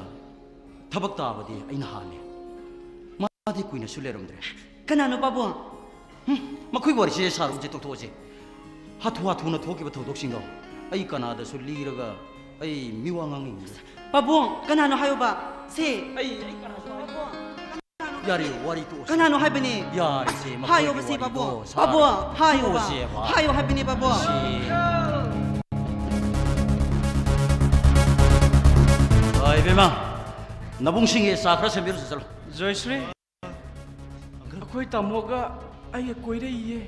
ꯊꯕꯛ ꯇꯥꯕꯗꯤ ꯑꯩꯅ ꯍꯥꯜꯂꯤ꯫ ꯃꯥꯗꯤ ꯀꯨꯏꯅꯁꯨ ꯂꯩꯔꯝꯗ꯭ꯔꯦ꯫ ꯀꯅꯥꯅꯣ ꯄꯥꯕꯨꯡ? ꯍꯨꯝ, ꯃꯈꯣꯏ ꯋꯥꯔꯤꯁꯦ ꯁꯥꯔꯨꯁꯦ, ꯇꯣꯛꯊꯣꯛꯑꯁꯦ꯫ ꯍꯥꯊꯨ ꯍꯥꯊꯨꯅ ꯊꯣꯛꯈꯤꯕ ꯊꯧꯗꯣꯛꯁꯤꯡꯗꯣ ꯑꯩ ꯀꯅꯥꯗꯁꯨ ꯂꯤꯔꯒ ꯑꯩ ꯃꯤꯋꯥ ꯉꯥꯡꯅꯤꯡꯗꯦ꯫ ꯄꯥꯕꯨꯡ, ꯀꯅꯥꯅꯣ ꯍꯥꯏꯌꯣꯕ? ꯁꯦ꯫ ꯑꯩ, ꯑꯩ ꯀꯅꯥꯁꯨ ꯌꯥꯔꯦ, ꯋꯥꯔꯤ ꯇꯣꯛꯑꯁꯤ꯫ ꯀꯅꯥꯅꯣ ꯍꯥꯏꯕꯅꯦ? ꯌꯥꯔꯦꯁꯦ, ꯃꯈꯣꯏꯒꯤ ꯍꯥꯏꯌꯣꯕꯁꯦ, ꯋꯥꯔꯤꯗꯣ ꯄꯥꯕꯨꯡ꯫ ꯁꯥꯔ-, ꯄꯥꯕꯨꯡ, ꯍꯥꯏꯌꯣꯕ꯫ ꯇꯣꯛꯑꯁꯦꯕ꯫ ꯍꯥꯏꯌꯣ ꯍꯥꯏꯕꯅꯦ, ꯄꯥꯕꯨꯡ꯫ ꯁꯤ꯫ ꯑ, ꯏꯕꯦꯝꯃ, ꯅꯕꯨꯡꯁꯤꯡꯒꯤ ꯆꯥ ꯈꯔ ꯁꯦꯝꯕꯤꯔꯨꯆꯣ, ꯆꯠꯂꯣ꯫ ꯖꯣꯏꯁ꯭ꯔꯤ, ꯑꯩꯈꯣꯏ ꯇꯥꯃꯣꯒ ꯑꯩꯒ ꯀꯣꯏꯔꯛꯏꯌꯦ꯫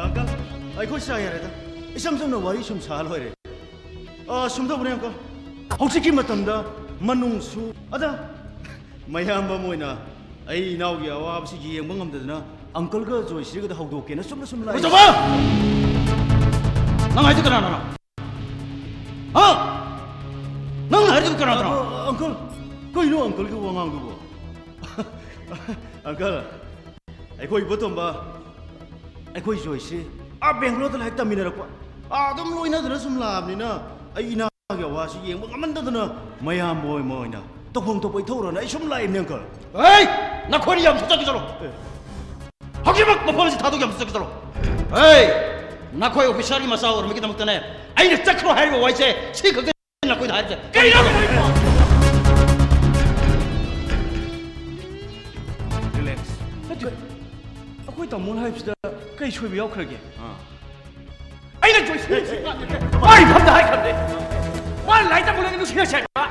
ꯑꯪꯀꯜ, ꯑꯩꯈꯣꯏ ꯆꯥ ꯌꯥꯔꯦꯗ꯫ ꯏꯆꯝ ꯆꯝꯅ ꯋꯥꯔꯤ ꯁꯨꯝ ꯁꯥ ꯂꯣꯏꯔꯦ꯫ ꯑ, ꯁꯨꯝ ꯇꯧꯕꯅꯦ, ꯑꯪꯀꯜ꯫ ꯍꯧꯖꯤꯛꯀꯤ ꯃꯇꯝꯗ ꯃꯅꯨꯡꯁꯨ, ꯑꯗ, ꯃꯌꯥꯝꯕ ꯑꯃ ꯑꯣꯏꯅ ꯑꯩ ꯏꯅꯥꯎꯒꯤ ꯑꯋꯥꯕꯁꯤ ꯌꯦꯡꯕ ꯉꯝꯗꯗꯅ ꯑꯪꯀꯜꯒ ꯖꯣꯏꯁ꯭ꯔꯤꯒꯗ ꯍꯧꯗꯣꯛꯀꯦꯅ ꯆꯨꯝꯅ ꯁꯨꯝ ꯂꯥꯛꯏ꯫ ꯃꯨꯁꯇꯐꯥ! ꯅꯪ ꯍꯥꯏꯗꯣ ꯀꯅꯥꯅꯣ? ꯍꯥ? ꯅꯪꯅ ꯍꯥꯏꯔꯤꯗꯨ ꯀꯅꯥꯅꯣ? ꯑ, ꯑ, ꯑꯪꯀꯜ, ꯀꯩꯅꯣ ꯑꯪꯀꯜꯒꯤ ꯋꯥꯉꯥꯡꯗꯨꯕꯣ? ꯑꯪꯀꯜ, ꯑꯩꯈꯣꯏ ꯏꯕꯣꯇꯣꯝꯕ, ꯑꯩꯈꯣꯏ ꯖꯣꯏꯁ꯭ꯔꯤ ꯑꯥ ꯕꯦꯡꯒ꯭ꯂꯣꯔꯗ ꯂꯥꯏꯔꯤꯛ ꯇꯝꯃꯤꯟꯅꯔꯛꯄ꯫ ꯑꯥ, ꯑꯗꯨꯝ ꯂꯣꯏꯅꯗꯅ ꯁꯨꯝ ꯂꯥꯛꯑꯕꯅꯤꯅ ꯑꯩ ꯏꯅꯥꯒꯤ ꯑꯋꯥꯁꯤ ꯌꯦꯡꯕ ꯉꯝꯃꯟꯗꯗꯅ ꯃꯌꯥꯝꯕ ꯑꯣꯏ ꯑꯃ ꯑꯣꯏꯅ ꯇꯧꯐꯝ ꯊꯣꯛꯄ ꯏꯊꯧꯔꯅ ꯑꯩ ꯁꯨꯝ ꯂꯥꯛꯏꯕꯅꯦ, ꯑꯪꯀꯜ꯫ ꯍꯦ! ꯅꯈꯣꯏꯅ ꯌꯥꯝ ꯆꯠꯀꯦ ꯆꯠꯂꯣ꯫ ꯑꯦ꯫ ꯍꯧꯖꯤꯛꯃꯛ ꯃꯐꯝ ꯑꯁꯤ ꯊꯥꯗꯣꯛ ꯌꯥꯝ ꯆꯠꯀꯦ ꯆꯠꯂꯣ꯫ ꯍꯦ! ꯅꯈꯣꯏ ꯑꯣꯐꯤꯁꯥꯔꯒꯤ ꯃꯆꯥ ꯑꯣꯏꯔꯝꯕꯒꯤꯗꯃꯛꯇꯅꯦ ꯑꯩꯅ ꯆꯠꯈ꯭ꯔꯣ ꯍꯥꯏꯔꯤꯕ ꯋꯥꯍꯩꯁꯦ ꯁꯤ ꯈꯛꯇ ꯅꯈꯣꯏꯗ ꯍꯥꯏꯔꯤꯁꯦ꯫ ꯀꯩꯅꯣ? ꯔꯤꯂꯦꯛꯁ꯫ ꯅꯠꯇꯦ, ꯑꯩꯈꯣꯏ ꯇꯥꯃꯣꯅ ꯍꯥꯏꯕꯁꯤꯗ ꯀꯩ ꯁꯣꯏꯕ ꯌꯥꯎꯈ꯭ꯔꯒꯦ? ꯑꯥ꯫ ꯑꯩꯅ ꯖꯣꯏꯁꯟ ꯁꯤ ꯃꯥꯒꯤ ꯐꯝꯗ ꯍꯥꯏꯈ꯭ꯔꯕꯅꯦ꯫ ꯃꯥꯅ ꯂꯥꯏꯔꯤꯛ ꯇꯝꯕ ꯂꯣꯏꯔꯒ ꯅꯨꯡꯁꯤꯅꯁꯦ ꯍꯥꯏꯕ꯫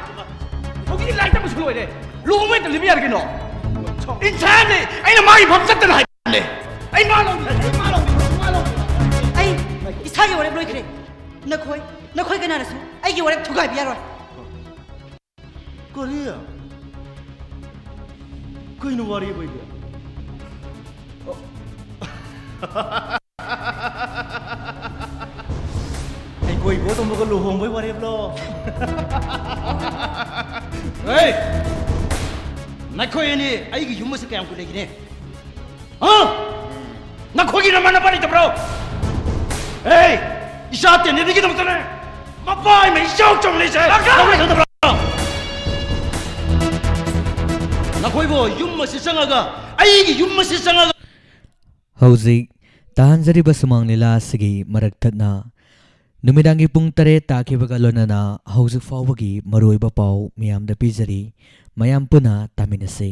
ꯍꯧꯖꯤꯛꯇꯤ ꯂꯥꯏꯔꯤꯛ ꯇꯝꯕꯁꯨ ꯂꯣꯏꯔꯦ꯫ ꯂꯨꯍꯣꯡꯕ ꯍꯦꯛꯇ ꯂꯦꯞꯄ ꯌꯥꯔꯦ ꯀꯩꯅꯣ? ꯏꯟꯁꯥꯟꯅꯦ꯫ ꯑꯩꯅ ꯃꯥꯒꯤ ꯐꯝ ꯆꯠꯇꯅ ꯍꯥꯏꯕꯅꯦ꯫ ꯑꯩ ꯃꯥ ꯂꯧꯅꯤ, ꯑꯩ ꯃꯥ ꯂꯧꯅꯤ, ꯑꯩ ꯃꯥ ꯂꯧꯅꯤ꯫ ꯑꯩ ꯏꯁꯥꯒꯤ ꯋꯥꯔꯦꯞ ꯂꯣꯏꯈ꯭ꯔꯦ꯫ ꯅꯈꯣꯏ, ꯅꯈꯣꯏ ꯀꯅꯥꯅꯁꯨ ꯑꯩꯒꯤ ꯋꯥꯔꯦꯞ ꯊꯨꯒꯥꯏꯕ ꯌꯥꯔꯣꯏ꯫ ꯀꯔꯤ? ꯀꯩꯅꯣ ꯋꯥꯔꯦꯞ ꯑꯣꯏꯗꯦ? ꯑꯩꯈꯣꯏ ꯏꯕꯣꯇꯣꯝꯕꯒ ꯂꯨꯍꯣꯡꯕꯩ ꯋꯥꯔꯦꯞꯂꯣ? ꯍꯦ! ꯅꯈꯣꯏ ꯑꯅꯤ ꯑꯩꯒꯤ ꯌꯨꯝ ꯑꯁꯤ ꯀꯌꯥꯝ ꯀꯨꯏ ꯂꯩꯒꯅꯤ? ꯍꯥ? ꯅꯈꯣꯏꯒꯤ ꯅꯃꯥ ꯅꯄꯥ ꯂꯩꯇꯕ꯭ꯔꯣ? ꯑꯦ, ꯏꯆꯥ ꯇꯦꯟꯅꯕꯒꯤꯗꯃꯛꯇꯅꯦ ꯃꯄꯥ ꯑꯃ ꯏꯆꯥꯎ ꯆꯥꯎꯅ ꯂꯩꯖꯩ꯫ ꯅꯈꯣꯏ ꯈꯪꯗꯕ꯭ꯔꯣ? ꯅꯈꯣꯏꯕꯨ ꯌꯨꯝ ꯑꯁꯤ ꯆꯪꯉꯒ, ꯑꯩꯒꯤ ꯌꯨꯝ ꯑꯁꯤ ꯆꯪꯉꯒ ꯍꯧꯖꯤꯛ ꯇꯥꯍꯟꯖꯔꯤꯕ ꯁꯨꯃꯥꯡ ꯂꯤꯂꯥ ꯑꯁꯤꯒꯤ ꯃꯔꯛ ꯊꯠꯅ ꯅꯨꯃꯤꯗꯥꯡꯒꯤ ꯄꯨꯡ ꯇꯔꯦꯠ ꯇꯥꯈꯤꯕꯒ ꯂꯣꯏꯅꯅ ꯍꯧꯖꯤꯛ ꯐꯥꯎꯕꯒꯤ ꯃꯔꯨꯑꯣꯏꯕ ꯄꯥꯎ ꯃꯌꯥꯝꯗ ꯄꯤꯖꯔꯤ꯫ ꯃꯌꯥꯝ ꯄꯨꯟꯅ ꯇꯥꯃꯤꯟꯅꯁꯤ꯫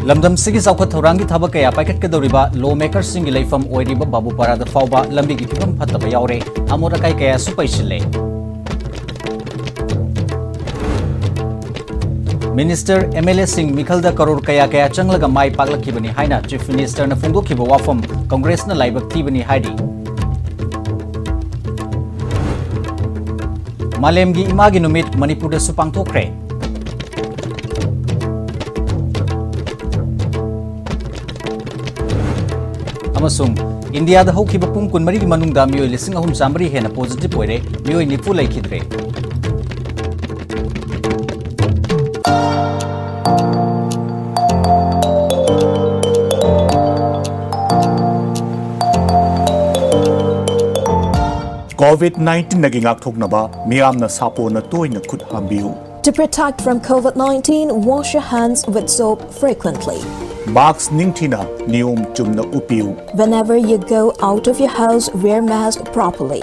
ꯂꯝꯗꯝꯁꯤꯒꯤ ꯆꯥꯎꯈꯠ ꯊꯧꯔꯥꯡꯒꯤ ꯊꯕꯛ ꯀꯌꯥ ꯄꯥꯏꯈꯠꯀꯗꯧꯔꯤꯕ ꯂꯣ ꯃꯦꯀꯔꯁꯤꯡꯒꯤ ꯂꯩꯐꯝ ꯑꯣꯏꯔꯤꯕ ꯕꯥꯕꯨꯄꯥꯔꯥꯗ ꯐꯥꯎꯕ ꯂꯝꯕꯤꯒꯤ ꯐꯤꯕꯝ ꯐꯠꯇꯕ ꯌꯥꯎꯔꯦ꯫ ꯑꯃꯣꯠ ꯑꯀꯥꯏ ꯀꯌꯥꯁꯨ ꯄꯩꯁꯤꯜꯂꯦ꯫ ꯃꯤꯅꯤꯁꯇꯔ, ꯑꯦꯝ ꯑꯦꯜ ꯑꯦꯁꯤꯡ ꯃꯤꯈꯜꯗ ꯀꯔꯣꯔ ꯀꯌꯥ ꯀꯌꯥ ꯆꯪꯂꯒ ꯃꯥꯏ ꯄꯥꯛꯂꯛꯈꯤꯕꯅꯤ ꯍꯥꯏꯅ ꯆꯤꯐ ꯃꯤꯅꯤꯁꯇꯔꯅ ꯐꯣꯡꯗꯣꯛꯈꯤꯕ ꯋꯥꯐꯝ ꯀꯪꯒ꯭ꯔꯦꯁꯅ ꯂꯥꯏꯕꯛ ꯊꯤꯕꯅꯤ ꯍꯥꯏꯔꯤ꯫ ꯃꯥꯂꯦꯝꯒꯤ ꯏꯃꯥꯒꯤ ꯅꯨꯃꯤꯠ ꯃꯅꯤꯄꯨꯔꯗꯁꯨ ꯄꯥꯡꯊꯣꯛꯈ꯭ꯔꯦ꯫ ꯑꯃꯁꯨꯡ ꯏꯟꯗꯤꯌꯥꯗ ꯍꯧꯈꯤꯕ ꯄꯨꯡ ꯀꯨꯟꯃꯔꯤꯒꯤ ꯃꯅꯨꯡꯗ ꯃꯤꯑꯣꯏ ꯂꯤꯁꯤꯡ ꯑꯍꯨꯝ ꯆꯥꯃꯔꯤ ꯍꯦꯟꯅ positive ꯑꯣꯏꯔꯦ, ꯃꯤꯑꯣꯏ ꯅꯤꯐꯨ ꯂꯩꯈꯤꯗ꯭ꯔꯦ꯫ COVID nineteenꯗꯒꯤ ꯉꯥꯛꯊꯣꯛꯅꯕ ꯃꯤꯌꯥꯝꯅ ꯁꯥꯄꯣꯟꯅ ꯇꯣꯏꯅ ꯈꯨꯠ ꯍꯥꯝꯕꯤꯌꯨ꯫ To protect from COVID nineteen, wash your hands with soap frequently. Mask ꯅꯤꯡꯊꯤꯅ ꯅꯤꯌꯣꯝ ꯆꯨꯝꯅ ꯎꯞꯄꯤꯌꯨ꯫ Whenever you go out of your house, wear mask properly.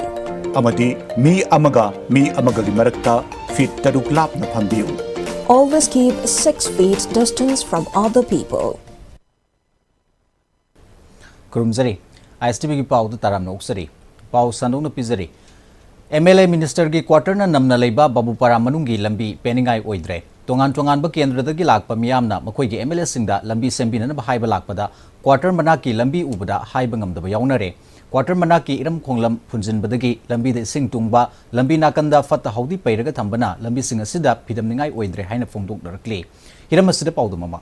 ꯑꯃꯗꯤ ꯃꯤ ꯑꯃꯒ ꯃꯤ ꯑꯃꯒꯒꯤ ꯃꯔꯛꯇ feet ꯇꯔꯨꯛ ꯂꯥꯞꯅ ꯐꯝꯕꯤꯌꯨ꯫ Always keep six feet distance from other people. ꯈꯨꯔꯨꯝꯖꯔꯤ꯫ ISTVꯒꯤ ꯄꯥꯎꯗ ꯇꯥꯔꯥꯝꯅ ꯑꯣꯛꯆꯔꯤ꯫ ꯄꯥꯎ ꯁꯟꯗꯣꯛꯅ ꯄꯤꯖꯔꯤ꯫ MLA ministerꯒꯤ quarterꯅ ꯅꯝꯅ ꯂꯩꯕ ꯕꯥꯕꯨꯄꯥꯔꯥ ꯃꯅꯨꯡꯒꯤ ꯂꯝꯕꯤ ꯄꯦꯟꯅꯤꯡꯉꯥꯏ ꯑꯣꯏꯗ꯭ꯔꯦ꯫ ꯇꯣꯉꯥꯟ ꯇꯣꯉꯥꯟꯕ ꯀꯦꯟꯗ꯭ꯔꯗꯒꯤ ꯂꯥꯛꯄ ꯃꯤꯌꯥꯝꯅ ꯃꯈꯣꯏꯒꯤ MLAꯁꯤꯡꯗ ꯂꯝꯕꯤ ꯁꯦꯝꯕꯤꯅꯅꯕ ꯍꯥꯏꯕ ꯂꯥꯛꯄꯗ quarter ꯃꯅꯥꯛꯀꯤ ꯂꯝꯕꯤ ꯎꯕꯗ ꯍꯥꯏꯕ ꯉꯝꯗꯕ ꯌꯥꯎꯅꯔꯦ꯫ Quarter ꯃꯅꯥꯛꯀꯤ ꯏꯔꯝ ꯈꯣꯡꯂꯝ ꯐꯨꯟꯖꯤꯟꯕꯗꯒꯤ ꯂꯝꯕꯤꯗ ꯏꯁꯤꯡ ꯇꯨꯡꯕ, ꯂꯝꯕꯤ ꯅꯥꯀꯟꯗ ꯐꯠꯇ ꯍꯥꯎꯗꯤ ꯄꯩꯔꯒ ꯊꯝꯕꯅ ꯂꯝꯕꯤꯁꯤꯡ ꯑꯁꯤꯗ ꯐꯤꯗꯝꯅꯤꯡꯉꯥꯏ ꯑꯣꯏꯗ꯭ꯔꯦ ꯍꯥꯏꯅ ꯐꯣꯡꯗꯣꯛꯅꯔꯛꯂꯤ꯫ ꯍꯤꯔꯝ ꯑꯁꯤꯗ ꯄꯥꯎꯗꯝ ꯑꯃ꯫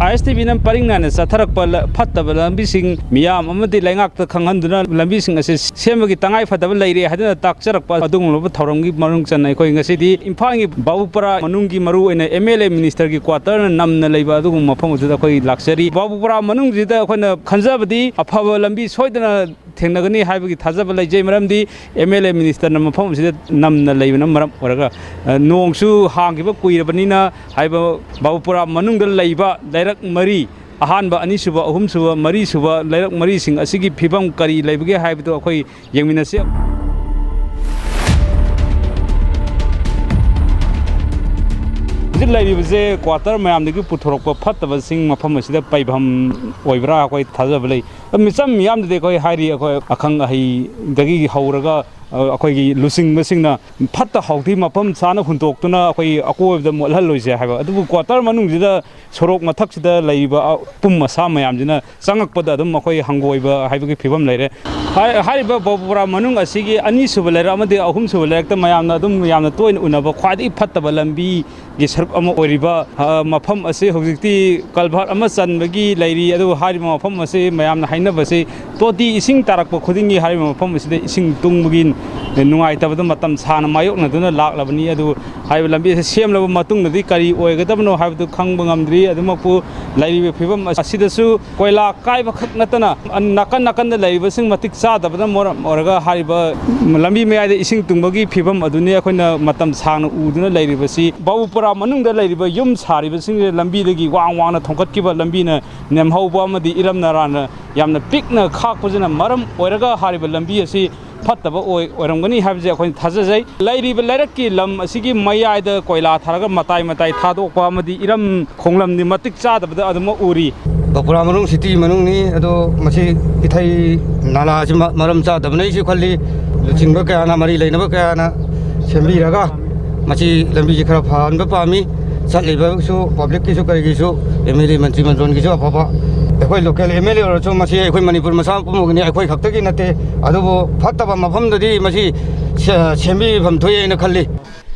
ISTVꯅ ꯄꯔꯤꯡ ꯅꯥꯏꯅ ꯆꯠꯊꯔꯛꯄ ꯂ-, ꯐꯠꯇꯕ ꯂꯝꯕꯤꯁꯤꯡ ꯃꯤꯌꯥꯝ ꯑꯃꯗꯤ ꯂꯩꯉꯥꯛꯇ ꯈꯪꯍꯟꯗꯨꯅ ꯂꯝꯕꯤꯁꯤꯡ ꯑꯁꯤ ꯁꯦꯝꯕꯒꯤ ꯇꯉꯥꯏ ꯐꯗꯕ ꯂꯩꯔꯦ ꯍꯥꯏꯗꯨꯅ ꯇꯥꯛꯆꯔꯛꯄ ꯑꯗꯨꯒꯨꯝꯂꯕ ꯊꯧꯔꯝꯒꯤ ꯃꯅꯨꯡ ꯆꯟꯅ ꯑꯩꯈꯣꯏ ꯉꯁꯤꯗꯤ ꯏꯝꯐꯥꯜꯒꯤ ꯕꯥꯕꯨꯄꯨꯔꯥ ꯃꯅꯨꯡꯒꯤ ꯃꯔꯨꯑꯣꯏꯅ MLA ministerꯒꯤ quarterꯅ ꯅꯝꯅ ꯂꯩꯕ ꯑꯗꯨꯒꯨꯝꯕ ꯃꯐꯝ ꯑꯗꯨꯗ ꯑꯩꯈꯣꯏ ꯂꯥꯛꯆꯔꯤ꯫ ꯕꯥꯕꯨꯄꯨꯔꯥ ꯃꯅꯨꯡꯁꯤꯗ ꯑꯩꯈꯣꯏꯅ ꯈꯟꯖꯕꯗꯤ ꯑꯐꯕ ꯂꯝꯕꯤ ꯁꯣꯏꯗꯅ ꯊꯦꯡꯅꯒꯅꯤ ꯍꯥꯏꯕꯒꯤ ꯊꯥꯖꯕ ꯂꯩꯖꯩ꯫ ꯃꯔꯝꯗꯤ MLA ministerꯅ ꯃꯐꯝ ꯑꯁꯤꯗ ꯅꯝꯅ ꯂꯩꯕꯅ ꯃꯔꯝ ꯑꯣꯏꯔꯒ, ꯑ, ꯅꯣꯡꯁꯨ ꯍꯥꯡꯈꯤꯕ ꯀꯨꯏꯔꯕꯅꯤꯅ ꯍꯥꯏꯕ ꯕꯥꯕꯨꯄꯨꯔꯥ ꯃꯅꯨꯡꯗ ꯂꯩꯕ ꯂꯩꯔꯛ ꯃꯔꯤ, ꯑꯍꯥꯟꯕ, ꯑꯅꯤꯁꯨꯕ, ꯑꯍꯨꯝꯁꯨꯕ, ꯃꯔꯤꯁꯨꯕ ꯂꯩꯔꯛ ꯃꯔꯤꯁꯤꯡ ꯑꯁꯤꯒꯤ ꯐꯤꯕꯝ ꯀꯔꯤ ꯂꯩꯕꯒꯦ ꯍꯥꯏꯕꯗꯨ ꯑꯩꯈꯣꯏ ꯌꯦꯡꯃꯤꯟꯅꯁꯤ꯫ ꯍꯧꯖꯤꯛ ꯂꯩꯔꯤꯕꯁꯦ quarter ꯃꯌꯥꯝꯗꯒꯤ ꯄꯨꯊꯣꯔꯛꯄ ꯐꯠꯇꯕꯁꯤꯡ ꯃꯐꯝ ꯑꯁꯤꯗ ꯄꯩꯐꯝ ꯑꯣꯏꯕ꯭ꯔꯥ ꯑꯩꯈꯣꯏ ꯊꯥꯖꯕ ꯂꯩ꯫ ꯃꯤꯆꯝ ꯃꯤꯌꯥꯝꯗꯗꯤ ꯑꯩꯈꯣꯏ ꯍꯥꯏꯔꯤ, ꯑꯩꯈꯣꯏ ꯑꯈꯪ ꯑꯍꯩꯗꯒꯤ ꯍꯧꯔꯒ, ꯑ, ꯑꯩꯈꯣꯏꯒꯤ ꯂꯨꯆꯤꯡꯕꯁꯤꯡꯅ ꯐꯠꯇ ꯍꯥꯎꯊꯤ ꯃꯐꯝ ꯆꯥꯅ ꯍꯨꯟꯗꯣꯛꯇꯨꯅ ꯑꯩꯈꯣꯏ ꯑꯀꯣꯏꯕꯗ ꯃꯣꯠꯍꯜꯂꯣꯏꯁꯦ ꯍꯥꯏꯕ꯫ ꯑꯗꯨꯕꯨ quarter ꯃꯅꯨꯡꯁꯤꯗ ꯁꯣꯔꯣꯛ ꯃꯊꯛꯁꯤꯗ ꯂꯩꯔꯤꯕ ꯑꯄꯨꯝ ꯑꯁꯥ ꯃꯌꯥꯝꯁꯤꯅ ꯆꯪꯉꯛꯄꯗ ꯑꯗꯨꯝ ꯑꯩꯈꯣꯏ ꯍꯪꯒꯣꯏꯕ ꯍꯥꯏꯕꯒꯤ ꯐꯤꯕꯝ ꯂꯩꯔꯦ꯫ ꯍꯥꯏ-, ꯍꯥꯏꯔꯤꯕ ꯕꯥꯕꯨꯄꯨꯔꯥ ꯃꯅꯨꯡ ꯑꯁꯤꯒꯤ ꯑꯅꯤꯁꯨꯕ ꯂꯩꯔꯛ ꯑꯃꯗꯤ ꯑꯍꯨꯝꯁꯨꯕ ꯂꯩꯔꯛꯇ ꯃꯌꯥꯝꯅ ꯑꯗꯨꯝ ꯌꯥꯝꯅ ꯇꯣꯏꯅ ꯎꯅꯕ ꯈ꯭ꯋꯥꯏꯗꯒꯤ ꯐꯠꯇꯕ ꯂꯝꯕꯤ ꯒꯤ ꯁꯔꯨꯛ ꯑꯃ ꯑꯣꯏꯔꯤꯕ, ꯑ, ꯃꯐꯝ ꯑꯁꯤ ꯍꯧꯖꯤꯛꯇꯤ ꯀꯜꯚꯥꯔꯠ ꯑꯃ ꯆꯟꯕꯒꯤ ꯂꯩꯔꯤ꯫ ꯑꯗꯨꯕꯨ ꯍꯥꯏꯔꯤꯕ ꯃꯐꯝ ꯑꯁꯤ ꯃꯌꯥꯝꯅ ꯍꯥꯏꯅꯕꯁꯤ ꯇꯣꯇꯤ ꯏꯁꯤꯡ ꯇꯥꯔꯛꯄ ꯈꯨꯗꯤꯡꯒꯤ ꯍꯥꯏꯔꯤꯕ ꯃꯐꯝ ꯑꯁꯤꯗ ꯏꯁꯤꯡ ꯇꯨꯡꯕꯒꯤ ꯅꯨꯡꯉꯥꯏꯇꯕꯗ ꯃꯇꯝ ꯁꯥꯡꯅ ꯃꯥꯌꯣꯛꯅꯗꯨꯅ ꯂꯥꯛꯂꯕꯅꯤ꯫ ꯑꯗꯨꯕꯨ ꯍꯥꯏꯔꯤꯕ ꯂꯝꯕꯤ ꯑꯁꯤ ꯁꯦꯝꯂꯕ ꯃꯇꯨꯡꯗꯗꯤ ꯀꯔꯤ ꯑꯣꯏꯒꯗꯕꯅꯣ ꯍꯥꯏꯕꯗꯨ ꯈꯪꯕ ꯉꯝꯗ꯭ꯔꯤ꯫ ꯑꯗꯨꯃꯛꯄꯨ ꯂꯩꯔꯤꯕ ꯐꯤꯕꯝ ꯑꯁꯤꯗꯁꯨ ꯀꯣꯏꯂꯥ ꯀꯥꯏꯕ ꯈꯛ ꯅꯠꯇꯅ ꯅꯥꯀꯟ ꯅꯥꯀꯟꯗ ꯂꯩꯔꯤꯕꯁꯤꯡ ꯃꯇꯤꯛ ꯆꯥꯗꯕꯅ ꯃꯔꯝ ꯑꯣꯏꯔꯒ ꯍꯥꯏꯔꯤꯕ ꯂꯝꯕꯤ ꯃꯌꯥꯏꯗ ꯏꯁꯤꯡ ꯇꯨꯡꯕꯒꯤ ꯐꯤꯕꯝ ꯑꯗꯨꯅꯤ ꯑꯩꯈꯣꯏꯅ ꯃꯇꯝ ꯁꯥꯡꯅ ꯎꯗꯨꯅ ꯂꯩꯔꯤꯕꯁꯤ꯫ ꯕꯥꯕꯨꯄꯨꯔꯥ ꯃꯅꯨꯡꯗ ꯂꯩꯔꯤꯕ ꯌꯨꯝ ꯁꯥꯔꯤꯕꯁꯤꯡꯁꯦ ꯂꯝꯕꯤꯗꯒꯤ ꯋꯥꯡ ꯋꯥꯡꯅ ꯊꯣꯡꯀꯠꯈꯤꯕ, ꯂꯝꯕꯤꯅ ꯅꯦꯝꯍꯧꯕ ꯑꯃꯗꯤ ꯏꯔꯝ ꯅꯔꯥꯅ ꯌꯥꯝꯅ ꯄꯤꯛꯅ ꯈꯥꯛꯄꯁꯤꯅ ꯃꯔꯝ ꯑꯣꯏꯔꯒ ꯍꯥꯏꯔꯤꯕ ꯂꯝꯕꯤ ꯑꯁꯤ ꯐꯠꯇꯕ ꯑꯣꯏ-, ꯑꯣꯏꯔꯝꯒꯅꯤ ꯍꯥꯏꯕꯁꯦ ꯑꯩꯈꯣꯏꯅ ꯊꯥꯖꯖꯩ꯫ ꯂꯩꯔꯤꯕ ꯂꯩꯔꯛꯀꯤ ꯂꯝ ꯑꯁꯤꯒꯤ ꯃꯌꯥꯏꯗ ꯀꯣꯏꯂꯥ ꯊꯥꯔꯒ ꯃꯇꯥꯏ ꯃꯇꯥꯏ ꯊꯥꯗꯣꯛꯄ ꯑꯃꯗꯤ ꯏꯔꯝ ꯈꯣꯡꯂꯝꯗꯤ ꯃꯇꯤꯛ ꯆꯥꯗꯕꯗ ꯑꯗꯨꯃꯛ ꯎꯔꯤ꯫ ꯕꯥꯕꯨꯄꯨꯔꯥ ꯃꯅꯨꯡ, ꯁꯤꯇꯤ ꯃꯅꯨꯡꯅꯤ, ꯑꯗꯣ ꯃꯁꯤ ꯏꯊꯩ ꯅꯥꯂꯥꯁꯤ ꯃ-, ꯃꯔꯝ ꯆꯥꯗꯕꯅ ꯑꯩꯁꯨ ꯈꯜꯂꯤ꯫ ꯂꯨꯆꯤꯡꯕ ꯀꯌꯥꯅ, ꯃꯔꯤ ꯂꯩꯅꯕ ꯀꯌꯥꯅ ꯁꯦꯝꯕꯤꯔꯒ ꯃꯁꯤ ꯂꯝꯕꯤꯁꯤ ꯈꯔ ꯐꯍꯟꯕ ꯄꯥꯝꯃꯤ꯫ ꯆꯠꯂꯤꯕꯁꯨ, ꯄꯕ꯭ꯂꯤꯛꯀꯤꯁꯨ, ꯀꯔꯤꯒꯤꯁꯨ, ꯑꯦꯝ ꯑꯦꯜ ꯑꯦ, ꯃꯟꯇ꯭ꯔꯤ ꯃꯟꯗꯣꯟꯒꯤꯁꯨ ꯑꯐꯕ꯫ ꯑꯩꯈꯣꯏ ꯂꯣꯀꯦꯜ ꯑꯦꯝ ꯑꯦꯜ ꯑꯦ ꯑꯣꯏꯔꯁꯨ, ꯃꯁꯤ ꯑꯩꯈꯣꯏ ꯃꯅꯤꯄꯨꯔ ꯃꯆꯥ ꯄꯨꯝꯕꯒꯤꯅꯤ, ꯑꯩꯈꯣꯏ ꯈꯛꯇꯒꯤ ꯅꯠꯇꯦ꯫ ꯑꯗꯨꯕꯨ ꯐꯠꯇꯕ ꯃꯐꯝꯗꯗꯤ ꯃꯁꯤ ꯁꯦ-, ꯁꯦꯝꯕꯤꯐꯝ ꯊꯣꯛꯏ ꯍꯥꯏꯅ ꯈꯜꯂꯤ꯫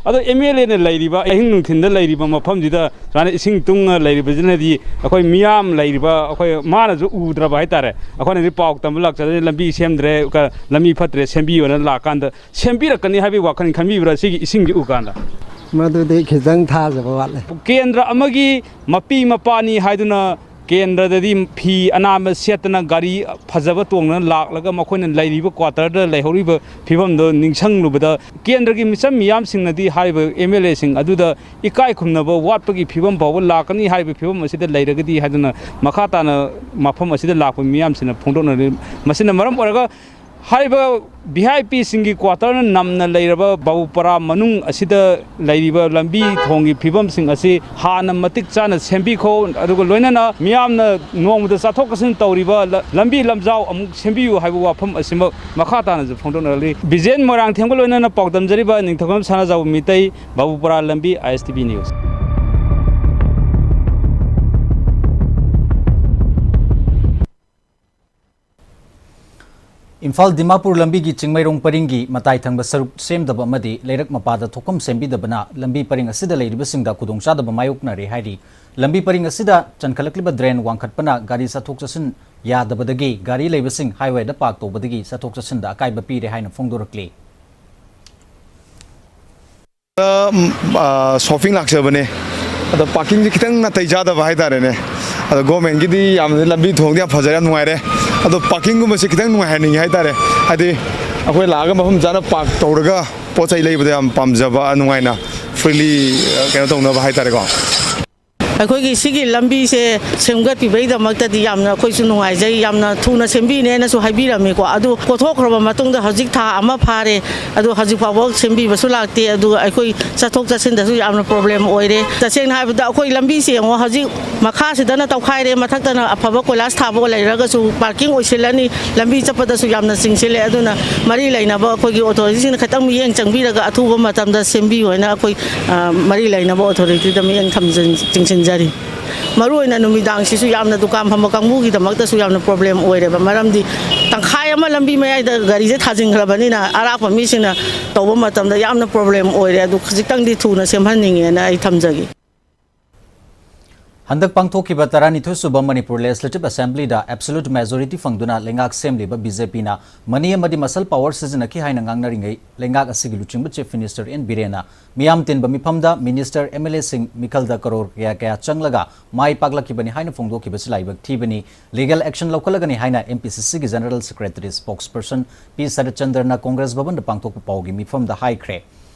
ꯑꯗꯣ ꯑꯦꯝ ꯑꯦꯜ ꯑꯦꯅ ꯂꯩꯔꯤꯕ, ꯑꯍꯤꯡ ꯅꯨꯡꯊꯤꯟꯗ ꯂꯩꯔꯤꯕ ꯃꯐꯝꯁꯤꯗ ꯁꯨꯃꯥꯏꯅ ꯏꯁꯤꯡ ꯇꯨꯡꯅ ꯂꯩꯔꯤꯕꯁꯤꯅꯗꯤ ꯑꯩꯈꯣꯏ ꯃꯤꯌꯥꯝ ꯂꯩꯔꯤꯕ, ꯑꯩꯈꯣꯏ ꯃꯥꯅꯁꯨ ꯎꯗ꯭ꯔꯕ ꯍꯥꯏꯇꯥꯔꯦ꯫ ꯑꯩꯈꯣꯏꯅꯗꯤ ꯄꯥꯎ ꯇꯝꯕ ꯂꯥꯛꯆꯗꯣꯏꯅꯤ, "ꯂꯝꯕꯤ ꯁꯦꯝꯗ꯭ꯔꯦ, ꯀ-, ꯂꯝꯕꯤ ꯐꯠꯇ꯭ꯔꯦ, ꯁꯦꯝꯕꯤꯌꯣꯅ" ꯂꯥꯛꯀꯥꯟꯗ ꯁꯦꯝꯕꯤꯔꯛꯀꯅꯤ ꯍꯥꯏꯕꯒꯤ ꯋꯥꯈꯜ ꯈꯟꯕꯤꯕ꯭ꯔꯥ ꯁꯤꯒꯤ ꯏꯁꯤꯡꯁꯤ ꯎꯀꯥꯟꯗ? ꯃꯗꯨꯗꯤ ꯈꯤꯇꯪ ꯊꯥꯖꯕ ꯋꯥꯠꯂꯦ꯫ ꯀꯦꯟꯗ꯭ꯔ ꯑꯃꯒꯤ ꯃꯄꯤ ꯃꯄꯥꯅꯤ ꯍꯥꯏꯗꯨꯅ ꯀꯦꯟꯗ꯭ꯔꯗꯗꯤ ꯐꯤ ꯑꯅꯥꯟꯕ ꯁꯦꯠꯇꯅ ꯒꯥꯔꯤ ꯐꯖꯕ ꯇꯣꯡꯗꯅ ꯂꯥꯛꯂꯒ ꯃꯈꯣꯏꯅ ꯂꯩꯔꯤꯕ ꯀ꯭ꯋꯥꯇꯔꯗ ꯂꯩꯍꯧꯔꯤꯕ ꯐꯤꯕꯝꯗꯣ ꯅꯤꯡꯁꯤꯡꯂꯨꯕꯗ ꯀꯦꯟꯗ꯭ꯔꯒꯤ ꯃꯤꯆꯝ ꯃꯤꯌꯥꯝꯁꯤꯡꯅꯗꯤ ꯍꯥꯏꯔꯤꯕ ꯑꯦꯝ ꯑꯦꯜ ꯑꯦꯁꯤꯡ ꯑꯗꯨꯗ ꯏꯀꯥꯏ ꯈꯨꯝꯅꯕ ꯋꯥꯠꯄꯒꯤ ꯐꯤꯕꯝ ꯐꯥꯎꯕ ꯂꯥꯛꯀꯅꯤ ꯍꯥꯏꯔꯤꯕ ꯐꯤꯕꯝ ꯑꯁꯤꯗ ꯂꯩꯔꯒꯗꯤ ꯍꯥꯏꯗꯨꯅ ꯃꯈꯥ ꯇꯥꯅ ꯃꯐꯝ ꯑꯁꯤꯗ ꯂꯥꯛꯄ ꯃꯤꯌꯥꯝꯁꯤꯡꯅ ꯐꯣꯡꯗꯣꯛꯅꯔꯤ꯫ ꯃꯁꯤꯅ ꯃꯔꯝ ꯑꯣꯏꯔꯒ ꯍꯥꯏꯔꯤꯕ ꯚꯤ ꯑꯥꯏ ꯄꯤꯁꯤꯡꯒꯤ ꯀ꯭ꯋꯥꯇꯔꯅ ꯅꯝꯅ ꯂꯩꯔꯕ ꯕꯥꯕꯨꯄꯔꯥ ꯃꯅꯨꯡ ꯑꯁꯤꯗ ꯂꯩꯔꯤꯕ ꯂꯝꯕꯤ ꯊꯣꯡꯒꯤ ꯐꯤꯕꯝꯁꯤꯡ ꯑꯁꯤ ꯍꯥꯟꯅ ꯃꯇꯤꯛ ꯆꯥꯅ ꯁꯦꯝꯕꯤꯈꯣ, ꯑꯗꯨꯒ ꯂꯣꯏꯅꯅ ꯃꯤꯌꯥꯝꯅ ꯅꯣꯡꯃꯗ ꯆꯠꯊꯣꯛ ꯆꯠꯁꯤꯟ ꯇꯧꯔꯤꯕ ꯂ-, ꯂꯝꯕꯤ ꯂꯝꯖꯥꯎ ꯑꯃꯨꯛ ꯁꯦꯝꯕꯤꯌꯨ ꯍꯥꯏꯕ ꯋꯥꯐꯝ ꯑꯁꯤꯃꯛ ꯃꯈꯥ ꯇꯥꯅꯁꯨ ꯐꯣꯡꯗꯣꯛꯅꯔꯛꯂꯤ꯫ ꯕꯤꯖꯦꯟ ꯃꯣꯏꯔꯥꯡꯊꯦꯝꯒ ꯂꯣꯏꯅꯅ ꯄꯥꯎꯗꯝꯖꯔꯤꯕ ꯅꯤꯡꯊꯧꯖꯝ ꯁꯅꯥꯖꯥꯎꯕ ꯃꯤꯇꯩ, ꯕꯥꯕꯨꯄꯔꯥ ꯂꯝꯕꯤ, I S T V news. Imphal Dimapur ꯂꯝꯕꯤꯒꯤ ꯆꯤꯡꯃꯩꯔꯣꯡ ꯄꯔꯤꯡꯒꯤ ꯃꯇꯥꯏ ꯊꯪꯕ ꯁꯔꯨꯛ ꯁꯦꯝꯗꯕ ꯑꯃꯗꯤ ꯂꯩꯔꯛ ꯃꯄꯥꯗ ꯊꯣꯛꯐꯝ ꯁꯦꯝꯕꯤꯗꯕꯅ ꯂꯝꯕꯤ ꯄꯔꯤꯡ ꯑꯁꯤꯗ ꯂꯩꯔꯤꯕꯁꯤꯡꯗ ꯈꯨꯗꯣꯡꯆꯥꯗꯕ ꯃꯥꯌꯣꯛꯅꯔꯦ ꯍꯥꯏꯔꯤ꯫ ꯂꯝꯕꯤ ꯄꯔꯤꯡ ꯑꯁꯤꯗ ꯆꯟꯈꯠꯂꯛꯂꯤꯕ ꯗ꯭ꯔꯦꯟ ꯋꯥꯡꯈꯠꯄꯅ ꯒꯥꯔꯤ ꯆꯠꯊꯣꯛ ꯆꯠꯁꯤꯟ ꯌꯥꯗꯕꯗꯒꯤ ꯒꯥꯔꯤ ꯂꯩꯕꯁꯤꯡ ꯍꯥꯏꯋꯦꯗ ꯄꯥꯔꯛ ꯇꯧꯕꯗꯒꯤ ꯆꯠꯊꯣꯛ ꯆꯠꯁꯤꯟꯗ ꯑꯀꯥꯏꯕ ꯄꯤꯔꯦ ꯍꯥꯏꯅ ꯐꯣꯡꯗꯣꯔꯛꯂꯤ꯫ ꯑ, ꯁꯣꯞꯄꯤꯡ ꯂꯥꯛꯆꯕꯅꯦ꯫ ꯑꯗꯣ ꯄꯥꯔꯀꯤꯡꯁꯦ ꯈꯤꯇꯪ ꯅꯥꯇꯩ ꯆꯥꯗꯕ ꯍꯥꯏꯇꯥꯔꯦꯅꯦ꯫ ꯑꯗꯣ ꯒꯣꯔꯃꯦꯟꯒꯤꯗꯤ ꯌꯥꯝꯅ ꯂꯝꯕꯤ ꯊꯣꯡꯗꯤ ꯌꯥꯝ ꯐꯖꯔꯦ, ꯌꯥꯝ ꯅꯨꯡꯉꯥꯏꯔꯦ꯫ ꯑꯗꯣ ꯄꯥꯔꯀꯤꯡꯒꯨꯝꯕꯁꯦ ꯈꯤꯇꯪ ꯅꯨꯡꯉꯥꯏꯍꯟꯅꯤꯡꯉꯤ ꯍꯥꯏꯇꯥꯔꯦ꯫ ꯍꯥꯏꯗꯤ ꯑꯩꯈꯣꯏ ꯂꯥꯛꯑꯒ ꯃꯐꯝ ꯆꯥꯅ ꯄꯥꯔꯛ ꯇꯧꯔꯒ ꯄꯣꯠ ꯆꯩ ꯂꯩꯕꯗ ꯌꯥꯝ ꯄꯥꯝꯖꯕ, ꯅꯨꯡꯉꯥꯏꯅ, ꯐ꯭ꯔꯤꯂꯤ ꯀꯩꯅꯣ ꯇꯧꯅꯕ ꯍꯥꯏꯇꯥꯔꯦꯀꯣ꯫ ꯑꯩꯈꯣꯏꯒꯤ ꯁꯤꯒꯤ ꯂꯝꯕꯤꯁꯦ ꯁꯦꯝꯒꯠꯄꯤꯕꯒꯤꯗꯃꯛꯇꯗꯤ ꯌꯥꯝꯅ ꯑꯩꯈꯣꯏꯁꯨ ꯅꯨꯡꯉꯥꯏꯖꯩ, ꯌꯥꯝꯅ ꯊꯨꯅ ꯁꯦꯝꯕꯤꯅꯦꯅꯁꯨ ꯍꯥꯏꯕꯤꯔꯝꯃꯤꯀꯣ꯫ ꯑꯗꯨ ꯀꯣꯊꯣꯛꯈ꯭ꯔꯕ ꯃꯇꯨꯡꯗ ꯍꯧꯖꯤꯛ ꯊꯥ ꯑꯃ ꯐꯥꯔꯦ, ꯑꯗꯨ ꯍꯧꯖꯤꯛ ꯐꯥꯎꯕ ꯁꯦꯝꯕꯤꯕꯁꯨ ꯂꯥꯛꯇꯦ꯫ ꯑꯗꯨꯒ ꯑꯩꯈꯣꯏ ꯆꯠꯊꯣꯛ ꯆꯠꯁꯤꯟꯗꯁꯨ ꯌꯥꯝꯅ ꯄ꯭ꯔꯣꯕ꯭ꯂꯦꯝ ꯑꯣꯏꯔꯦ꯫ ꯇꯁꯦꯡꯅ ꯍꯥꯏꯕꯗ ꯑꯩꯈꯣꯏ ꯂꯝꯕꯤꯁꯦ ꯌꯦꯡꯉꯣ, ꯍꯧꯖꯤꯛ ꯃꯈꯥꯁꯤꯗꯅ ꯇꯧꯈꯥꯏꯔꯦ, ꯃꯊꯛꯇꯅ ꯑꯐꯕ ꯀꯣꯏꯂꯥꯁ ꯊꯥꯕ ꯂꯩꯔꯒꯁꯨ ꯄꯥꯔꯀꯤꯡ ꯑꯣꯏꯁꯤꯜꯂꯅꯤ, ꯂꯝꯕꯤ ꯆꯠꯄꯗꯁꯨ ꯌꯥꯝꯅ ꯆꯤꯡꯁꯤꯜꯂꯦ꯫ ꯑꯗꯨꯅ ꯃꯔꯤ ꯂꯩꯅꯕ ꯑꯩꯈꯣꯏꯒꯤ ꯑꯣꯊꯣꯔꯤꯇꯤꯁꯤꯡꯅ ꯈꯤꯇꯪ ꯃꯤꯠꯌꯦꯡ ꯆꯪꯕꯤꯔꯒ ꯑꯊꯨꯕ ꯃꯇꯝꯗ ꯁꯦꯝꯕꯤꯌꯨ ꯍꯥꯏꯅ ꯑꯩꯈꯣꯏ, ꯑ, ꯃꯔꯤ ꯂꯩꯅꯕ ꯑꯣꯊꯣꯔꯤꯇꯤꯗ ꯃꯤꯠꯌꯦꯡ ꯊꯝꯖꯤꯟ-, ꯆꯤꯡꯁꯤꯟꯖꯔꯤ꯫ ꯃꯔꯨꯑꯣꯏꯅ ꯅꯨꯃꯤꯗꯥꯡꯁꯤꯁꯨ ꯌꯥꯝꯅ ꯗꯨꯀꯥꯟ ꯐꯝꯕ ꯀꯥꯡꯕꯨꯒꯤꯗꯃꯛꯇꯁꯨ ꯌꯥꯝꯅ ꯄ꯭ꯔꯣꯕ꯭ꯂꯦꯝ ꯑꯣꯏꯔꯦꯕ, ꯃꯔꯝꯗꯤ ꯇꯪꯈꯥꯏ ꯑꯃ ꯂꯝꯕꯤ ꯃꯌꯥꯏꯗ ꯒꯥꯔꯤꯁꯦ ꯊꯥꯖꯤꯟꯈ꯭ꯔꯕꯅꯤꯅ ꯑꯔꯥꯞꯄ ꯃꯤꯁꯤꯡꯅ ꯇꯧꯕ ꯃꯇꯝꯗ ꯌꯥꯝꯅ ꯄ꯭ꯔꯣꯕ꯭ꯂꯦꯝ ꯑꯣꯏꯔꯦ꯫ ꯑꯗꯨ ꯈꯖꯤꯛꯇꯪꯗꯤ ꯊꯨꯅ ꯁꯦꯝꯍꯟꯅꯤꯡꯉꯦꯅ ꯑꯩ ꯊꯝꯖꯒꯦ꯫ ꯍꯟꯗꯛ ꯄꯥꯡꯊꯣꯛꯈꯤꯕ ꯇꯔꯥꯅꯤꯊꯣꯏ ꯁꯨꯕ ꯃꯅꯤꯄꯨꯔ ꯂꯦꯖꯤꯁꯂꯦꯇꯤꯚ ꯑꯦꯁꯦꯝꯕ꯭ꯂꯤꯗ ꯑꯦꯕꯁꯣꯂꯨꯠ ꯃꯦꯖꯣꯔꯤꯇꯤ ꯐꯪꯗꯨꯅ ꯂꯩꯉꯥꯛ ꯁꯦꯝꯂꯤꯕ ꯕꯤꯖꯦꯄꯤꯅ ꯃꯅꯤ ꯑꯃꯗꯤ ꯃꯁꯜ ꯄꯥꯋꯔ ꯁꯤꯖꯤꯟꯅꯈꯤ ꯍꯥꯏꯅ ꯉꯥꯡꯅꯔꯤꯉꯩ, ꯂꯩꯉꯥꯛ ꯑꯁꯤꯒꯤ ꯂꯨꯆꯤꯡꯕ ꯆꯤꯐ ꯃꯤꯅꯤꯁꯇꯔ ꯑꯦꯟ ꯕꯤꯔꯦꯟꯅ ꯃꯤꯌꯥꯝ ꯇꯤꯟꯕ ꯃꯤꯐꯝꯗ ꯃꯤꯅꯤꯁꯇꯔ, ꯑꯦꯝ ꯑꯦꯜ ꯑꯦꯁꯤꯡ ꯃꯤꯈꯜꯗ ꯀꯔꯣꯔ ꯀꯌꯥ ꯀꯌꯥ ꯆꯪꯂꯒ ꯃꯥꯏ ꯄꯥꯛꯂꯛꯈꯤꯕꯅꯤ ꯍꯥꯏꯅ ꯐꯣꯡꯗꯣꯛꯈꯤꯕꯁꯤ ꯂꯥꯏꯕꯛ ꯊꯤꯕꯅꯤ꯫ ꯂꯤꯒꯦꯜ ꯑꯦꯛꯁꯟ ꯂꯧꯈꯠꯂꯒꯅꯤ ꯍꯥꯏꯅ ꯑꯦꯝ ꯄꯤ ꯁꯤ ꯁꯤꯒꯤ ꯖꯦꯅꯔꯦꯜ ꯁꯦꯀ꯭ꯔꯦꯇꯔꯤ ꯁ꯭ꯄꯣꯛꯁꯄꯔꯁꯟ ꯄꯤ ꯁꯔꯠꯆꯟꯗ꯭ꯔꯅ ꯀꯣꯡꯒ꯭ꯔꯦꯁ ꯚꯕꯟꯗ ꯄꯥꯡꯊꯣꯛꯄ ꯄꯥꯎꯒꯤ ꯃꯤꯐꯝꯗ ꯍꯥꯏꯈ꯭ꯔꯦ꯫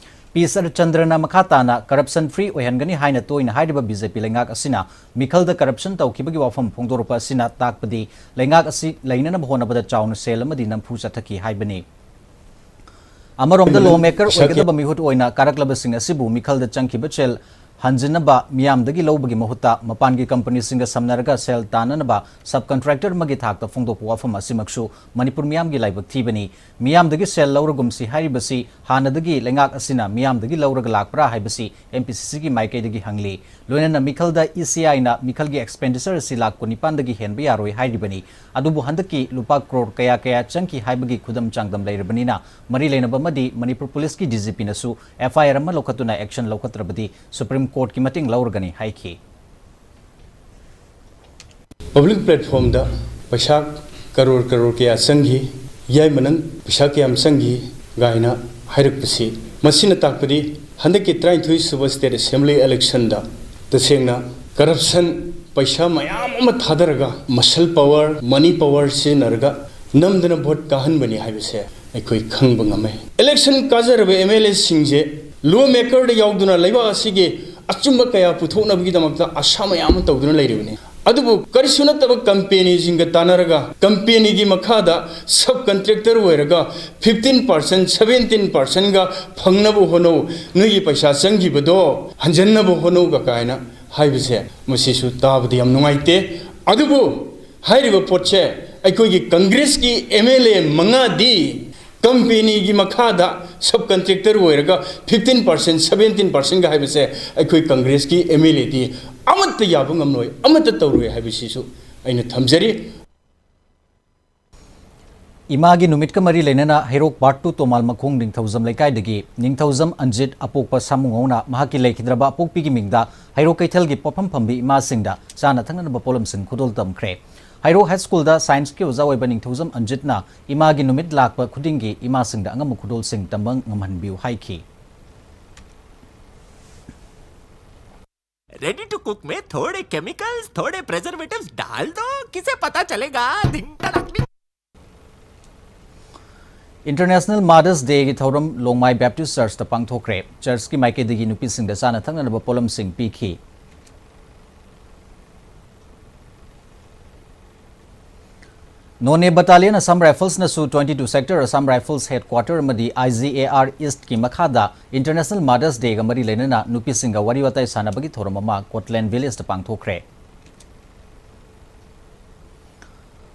ꯄꯤ ꯁꯔꯠꯆꯟꯗ꯭ꯔꯅ ꯃꯈꯥ ꯇꯥꯅ ꯀꯔꯞꯁꯟ ꯐ꯭ꯔꯤ ꯑꯣꯏꯍꯟꯒꯅꯤ ꯍꯥꯏꯅ ꯇꯣꯏꯅ ꯍꯥꯏꯔꯤꯕ ꯕꯤꯖꯦꯄꯤ ꯂꯩꯉꯥꯛ ꯑꯁꯤꯅ ꯃꯤꯈꯜꯗ ꯀꯔꯞꯁꯟ ꯇꯧꯈꯤꯕꯒꯤ ꯋꯥꯐꯝ ꯐꯣꯡꯗꯣꯔꯛꯄ ꯑꯁꯤꯅ ꯇꯥꯛꯄꯗꯤ ꯂꯩꯉꯥꯛ ꯑꯁꯤ ꯂꯩꯅꯅꯕ ꯍꯣꯠꯅꯕꯗ ꯆꯥꯎꯅ ꯁꯦꯜ ꯑꯃꯗꯤ ꯅꯝꯐꯨ ꯆꯠꯊꯈꯤ ꯍꯥꯏꯕꯅꯤ꯫ ꯑꯃꯔꯣꯝꯗ ꯂꯣ ꯃꯦꯀꯔ ꯑꯣꯏꯒꯗꯕ ꯃꯤꯍꯨꯠ ꯑꯣꯏꯅ ꯀꯥꯔꯛꯂꯕꯁꯤꯡ ꯑꯁꯤꯕꯨ ꯃꯤꯈꯜꯗ ꯆꯪꯈꯤꯕ ꯁꯦꯜ ꯍꯟꯖꯤꯟꯅꯕ ꯃꯤꯌꯥꯝꯗꯒꯤ ꯂꯧꯕꯒꯤ ꯃꯍꯨꯠꯇ ꯃꯄꯥꯟꯒꯤ ꯀꯝꯄꯅꯤꯁꯤꯡꯒ ꯁꯝꯅꯔꯒ ꯁꯦꯜ ꯇꯥꯟꯅꯅꯕ ꯁꯕ ꯀꯟꯇ꯭ꯔꯦꯛꯇꯔ ꯑꯃꯒꯤ ꯊꯥꯛꯇ ꯐꯣꯡꯗꯣꯛꯄ ꯋꯥꯐꯝ ꯑꯁꯤꯃꯛꯁꯨ ꯃꯅꯤꯄꯨꯔ ꯃꯤꯌꯥꯝꯒꯤ ꯂꯥꯏꯕꯛ ꯊꯤꯕꯅꯤ꯫ ꯃꯤꯌꯥꯝꯗꯒꯤ ꯁꯦꯜ ꯂꯧꯔꯒꯨꯝꯁꯤ ꯍꯥꯏꯔꯤꯕꯁꯤ ꯍꯥꯟꯅꯗꯒꯤ ꯂꯩꯉꯥꯛ ꯑꯁꯤꯅ ꯃꯤꯌꯥꯝꯗꯒꯤ ꯂꯧꯔꯒ ꯂꯥꯛꯄ꯭ꯔꯥ ꯍꯥꯏꯕꯁꯤ ꯑꯦꯝ ꯄꯤ ꯁꯤ ꯁꯤꯒꯤ ꯃꯥꯏꯀꯩꯗꯒꯤ ꯍꯪꯂꯤ꯫ ꯂꯣꯏꯅꯅ ꯃꯤꯈꯜꯗ ꯏ ꯁꯤ ꯑꯥꯏꯅ ꯃꯤꯈꯜꯒꯤ ꯑꯦꯛꯁꯄꯦꯟꯗꯤꯆꯔ ꯑꯁꯤ ꯂꯥꯈ ꯀꯨꯟꯅꯤꯄꯥꯟꯗꯒꯤ ꯍꯦꯟꯕ ꯌꯥꯔꯣꯏ ꯍꯥꯏꯔꯤꯕꯅꯤ꯫ ꯑꯗꯨꯕꯨ ꯍꯟꯗꯛꯀꯤ ꯂꯨꯄꯥ ꯀ꯭ꯔꯣꯔ ꯀꯌꯥ ꯀꯌꯥ ꯆꯪꯈꯤ ꯍꯥꯏꯕꯒꯤ ꯈꯨꯗꯝ ꯆꯥꯡꯗꯝ ꯂꯩꯔꯕꯅꯤꯅ ꯃꯔꯤ ꯂꯩꯅꯕ ꯑꯃꯗꯤ ꯃꯅꯤꯄꯨꯔ ꯄꯨꯂꯤꯁꯀꯤ ꯗꯤ ꯖꯤ ꯄꯤꯅꯁꯨ ꯑꯦꯐ ꯑꯥꯏ ꯑꯥꯔ ꯑꯃ ꯂꯧꯈꯠꯇꯨꯅ ꯑꯦꯛꯁꯟ ꯂꯧꯈꯠꯇ꯭ꯔꯕꯗꯤ ꯁꯨꯄ꯭ꯔꯤꯝ ꯀꯣꯔꯠꯀꯤ ꯃꯇꯦꯡ ꯂꯧꯔꯒꯅꯤ ꯍꯥꯏꯈꯤ꯫ ꯄꯕ꯭ꯂꯤꯛ ꯄ꯭ꯂꯦꯠꯐꯣꯝꯗ ꯄꯩꯁꯥ ꯀꯔꯣꯔ ꯀꯔꯣꯔ ꯀꯌꯥ ꯆꯪꯈꯤ, ꯌꯥꯏꯃꯅꯪ ꯄꯩꯁꯥ ꯀꯌꯥꯝ ꯆꯪꯈꯤ ꯀꯥꯏꯅ ꯍꯥꯏꯔꯛꯄꯁꯤ, ꯃꯁꯤꯅ ꯇꯥꯛꯄꯗꯤ ꯍꯟꯗꯛꯀꯤ ꯇꯔꯥꯅꯤꯊꯣꯏ ꯁꯨꯕ ꯁ꯭ꯇꯦꯠ ꯑꯦꯁꯦꯝꯕ꯭ꯂꯤ ꯏꯂꯦꯛꯁꯟꯗ ꯇꯁꯦꯡꯅ ꯀꯔꯞꯁꯟ, ꯄꯩꯁꯥ ꯃꯌꯥꯝ ꯑꯃ ꯊꯥꯗꯔꯒ ꯃꯁꯜ ꯄꯋꯥꯔ, ꯃꯅꯤ ꯄꯋꯥꯔ ꯁꯤꯖꯤꯟꯅꯔꯒ ꯅꯝꯗꯅ ꯚꯣꯠ ꯀꯥꯍꯟꯕꯅꯤ ꯍꯥꯏꯕꯁꯦ ꯑꯩꯈꯣꯏ ꯈꯪꯕ ꯉꯝꯃꯦ꯫ ꯏꯂꯦꯛꯁꯟ ꯀꯥꯖꯔꯕ ꯑꯦꯝ ꯑꯦꯜ ꯑꯦꯁꯤꯡꯁꯦ ꯂꯣ ꯃꯦꯀꯔꯗ ꯌꯥꯎꯗꯨꯅ ꯂꯩꯕꯥꯛ ꯑꯁꯤꯒꯤ ꯑꯆꯨꯝꯕ ꯀꯌꯥ ꯄꯨꯊꯣꯛꯅꯕꯒꯤꯗꯃꯛꯇ ꯑꯁꯥ ꯃꯌꯥꯝ ꯑꯃ ꯇꯧꯗꯨꯅ ꯂꯩꯔꯤꯕꯅꯤ꯫ ꯑꯗꯨꯕꯨ ꯀꯔꯤꯁꯨ ꯅꯠꯇꯕ ꯀꯝꯄꯦꯅꯤꯁꯤꯡꯒ ꯇꯥꯟꯅꯔꯒ ꯀꯝꯄꯦꯅꯤꯒꯤ ꯃꯈꯥꯗ ꯁꯕ ꯀꯟꯇ꯭ꯔꯦꯛꯇꯔ ꯑꯣꯏꯔꯒ fifteen percent, seventeen percentꯒ ꯐꯪꯅꯕ ꯍꯣꯠꯅꯧ, ꯅꯣꯏꯒꯤ ꯄꯩꯁꯥ ꯆꯪꯈꯤꯕꯗꯣ ꯍꯟꯖꯟꯅꯕ ꯍꯣꯠꯅꯧꯒ ꯀꯥꯏꯅ ꯍꯥꯏꯕꯁꯦ ꯃꯁꯤꯁꯨ ꯇꯥꯕꯗ ꯌꯥꯝ ꯅꯨꯡꯉꯥꯏꯇꯦ꯫ ꯑꯗꯨꯕꯨ ꯍꯥꯏꯔꯤꯕ ꯄꯣꯠꯁꯦ ꯑꯩꯈꯣꯏꯒꯤ ꯀꯪꯒ꯭ꯔꯦꯁꯀꯤ ꯑꯦꯝ ꯑꯦꯜ ꯑꯦ ꯃꯉꯥꯗꯤ ꯀꯝꯄꯦꯅꯤꯒꯤ ꯃꯈꯥꯗ ꯁꯕ ꯀꯟꯇ꯭ꯔꯦꯛꯇꯔ ꯑꯣꯏꯔꯒ fifteen percent, seventeen percentꯒ ꯍꯥꯏꯕꯁꯦ ꯑꯩꯈꯣꯏ ꯀꯪꯒ꯭ꯔꯦꯁꯀꯤ ꯑꯦꯝ ꯑꯦꯜ ꯑꯦꯗꯤ ꯑꯃꯠꯇ ꯌꯥꯕ ꯉꯝꯂꯣꯏ, ꯑꯃꯠꯇ ꯇꯧꯔꯣꯏ ꯍꯥꯏꯕꯁꯤꯁꯨ ꯑꯩꯅ ꯊꯝꯖꯔꯤ꯫ ꯏꯃꯥꯒꯤ ꯅꯨꯃꯤꯠꯀ ꯃꯔꯤ ꯂꯩꯅꯅ ꯍꯩꯔꯣꯛ ꯄꯥꯔꯠ ꯇꯨ ꯇꯣꯃꯥꯜ ꯃꯈꯣꯡ ꯅꯤꯡꯊꯧꯖꯝ ꯂꯩꯀꯥꯏꯗꯒꯤ ꯅꯤꯡꯊꯧꯖꯝ ꯑꯟꯖꯤꯠ ꯑꯄꯣꯛꯄ ꯁꯥꯃꯨꯉꯧꯅ ꯃꯍꯥꯛꯀꯤ ꯂꯩꯈꯤꯗ꯭ꯔꯕ ꯑꯄꯣꯛꯄꯤꯒꯤ ꯃꯤꯡꯗ ꯍꯩꯔꯣꯛ ꯀꯩꯊꯦꯜꯒꯤ ꯄꯣꯠꯐꯝ ꯐꯝꯕꯤ ꯏꯃꯥꯁꯤꯡꯗ ꯆꯥꯅ ꯊꯛꯅꯅꯕ ꯄꯣꯠꯂꯝꯁꯤꯡ ꯈꯨꯗꯣꯜ ꯇꯝꯈ꯭ꯔꯦ꯫ ꯍꯩꯔꯣꯛ ꯍꯥꯏ ꯁ꯭ꯀꯨꯜꯗ ꯁꯥꯏꯟꯁꯀꯤ ꯑꯣꯖꯥ ꯑꯣꯏꯕ ꯅꯤꯡꯊꯧꯖꯝ ꯑꯟꯖꯤꯠꯅ ꯏꯃꯥꯒꯤ ꯅꯨꯃꯤꯠ ꯂꯥꯛꯄ ꯈꯨꯗꯤꯡꯒꯤ ꯏꯃꯥꯁꯤꯡꯗ ꯑꯉꯝꯕ ꯈꯨꯗꯣꯜꯁꯤꯡ ꯇꯝꯕ ꯉꯝꯍꯟꯕꯤꯌꯨ ꯍꯥꯏꯈꯤ꯫ रेडी टू कुक में थोड़े केमिकल्स, थोड़े प्रिजर्वेटिव्स डाल दो। किसे पता चलेगा? धिंग टड़क धिंग। ꯏꯟꯇꯔꯅꯦꯁꯅꯦꯜ ꯃꯥꯗꯔꯁ ꯗꯦꯒꯤ ꯊꯧꯔꯝ ꯂꯣꯡꯃꯥꯏ ꯕꯦꯞꯇꯤꯁ ꯆꯔꯆꯇ ꯄꯥꯡꯊꯣꯛꯈ꯭ꯔꯦ꯫ ꯆꯔꯆꯀꯤ ꯃꯥꯏꯀꯩꯗꯒꯤ ꯅꯨꯄꯤꯁꯤꯡꯗ ꯆꯥꯅ ꯊꯛꯅꯅꯕ ꯄꯣꯠꯂꯝꯁꯤꯡ ꯄꯤꯈꯤ꯫ Noney Battalion Assam Riflesꯅꯁꯨ twenty two Sector Assam Rifles Headquarter ꯑꯃꯗꯤ I G A R Eastꯀꯤ ꯃꯈꯥꯗ International Mother's Dayꯒ ꯃꯔꯤ ꯂꯩꯅꯅ ꯅꯨꯄꯤꯁꯤꯡꯒ ꯋꯥꯔꯤ ꯋꯥꯇꯥꯏ ꯁꯥꯟꯅꯕꯒꯤ ꯊꯧꯔꯝ ꯑꯃ Kotland Villageꯇ ꯄꯥꯡꯊꯣꯛꯈ꯭ꯔꯦ꯫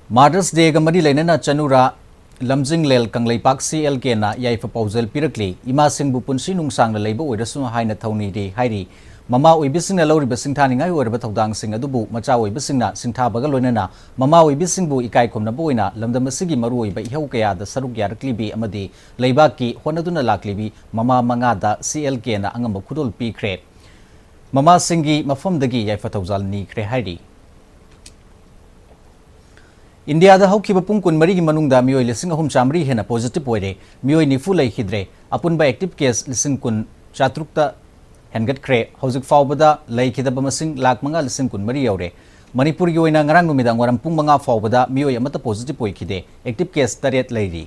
Mother's Dayꯒ ꯃꯔꯤ ꯂꯩꯅꯅ ꯆꯅꯨꯔꯥ ꯂꯝꯖꯤꯡꯂꯦꯜ ꯀꯪꯂꯩꯄꯥꯛ C L Kꯅ ꯌꯥꯏꯐ ꯄꯥꯎꯖꯦꯜ ꯄꯤꯔꯛꯂꯤ꯫ ꯏꯃꯥꯁꯤꯡꯕꯨ ꯄꯨꯟꯁꯤ ꯅꯨꯡꯁꯥꯡꯅ ꯂꯩꯕ ꯑꯣꯏꯔꯁꯅꯨ ꯍꯥꯏꯅ ꯊꯧꯅꯤꯔꯤ ꯍꯥꯏꯔꯤ꯫ ꯃꯃꯥ ꯑꯣꯏꯕꯤꯁꯤꯡꯅ ꯂꯧꯔꯤꯕ ꯁꯤꯡꯊꯥꯅꯤꯡꯉꯥꯏ ꯑꯣꯏꯔꯕ ꯊꯧꯗꯥꯡꯁꯤꯡ ꯑꯗꯨꯕꯨ ꯃꯆꯥ ꯑꯣꯏꯕꯁꯤꯡꯅ ꯁꯤꯡꯊꯥꯕꯒ ꯂꯣꯏꯅꯅ ꯃꯃꯥ ꯑꯣꯏꯕꯤꯁꯤꯡꯕꯨ ꯏꯀꯥꯏ ꯈꯨꯝꯅꯕ ꯑꯣꯏꯅ ꯂꯝꯗꯝ ꯑꯁꯤꯒꯤ ꯃꯔꯨꯑꯣꯏꯕ ꯏꯍꯧ ꯀꯌꯥꯗ ꯁꯔꯨꯛ ꯌꯥꯔꯛꯂꯤꯕꯤ ꯑꯃꯗꯤ ꯂꯩꯕꯥꯛꯀꯤ ꯍꯣꯠꯅꯗꯨꯅ ꯂꯥꯛꯂꯤꯕꯤ ꯃꯃꯥ ꯃꯉꯥꯗ C L Kꯅ ꯑꯉꯝꯕ ꯈꯨꯗꯣꯜ ꯄꯤꯈ꯭ꯔꯦ꯫ ꯃꯃꯥꯁꯤꯡꯒꯤ ꯃꯐꯝꯗꯒꯤ ꯌꯥꯏꯐ ꯊꯧꯖꯥꯜ ꯅꯤꯈ꯭ꯔꯦ ꯍꯥꯏꯔꯤ꯫ ꯏꯟꯗꯤꯌꯥꯗ ꯍꯧꯈꯤꯕ ꯄꯨꯡ ꯀꯨꯟꯃꯔꯤꯒꯤ ꯃꯅꯨꯡꯗ ꯃꯤꯑꯣꯏ ꯂꯤꯁꯤꯡ ꯑꯍꯨꯝ ꯆꯥꯃꯔꯤ ꯍꯦꯟꯅ positive ꯑꯣꯏꯔꯦ, ꯃꯤꯑꯣꯏ ꯅꯤꯐꯨ ꯂꯩꯈꯤꯗ꯭ꯔꯦ, ꯑꯄꯨꯟꯕ active case ꯂꯤꯁꯤꯡ ꯀꯨꯟ ꯆꯥꯇ꯭ꯔꯨꯛꯇ ꯍꯦꯟꯒꯠꯈ꯭ꯔꯦ꯫ ꯍꯧꯖꯤꯛ ꯐꯥꯎꯕꯗ ꯂꯩꯈꯤꯗꯕ ꯃꯁꯤꯡ ꯂꯥꯈ ꯃꯉꯥ ꯂꯤꯁꯤꯡ ꯀꯨꯟꯃꯔꯤ ꯌꯧꯔꯦ꯫ ꯃꯅꯤꯄꯨꯔꯒꯤ ꯑꯣꯏꯅ ꯉꯔꯥꯡ ꯅꯨꯃꯤꯗꯥꯡ ꯋꯥꯏꯔꯝ ꯄꯨꯡ ꯃꯉꯥ ꯐꯥꯎꯕꯗ ꯃꯤꯑꯣꯏ ꯑꯃꯠꯇ positive ꯑꯣꯏꯈꯤꯗꯦ, active case ꯇꯔꯦꯠ ꯂꯩꯔꯤ꯫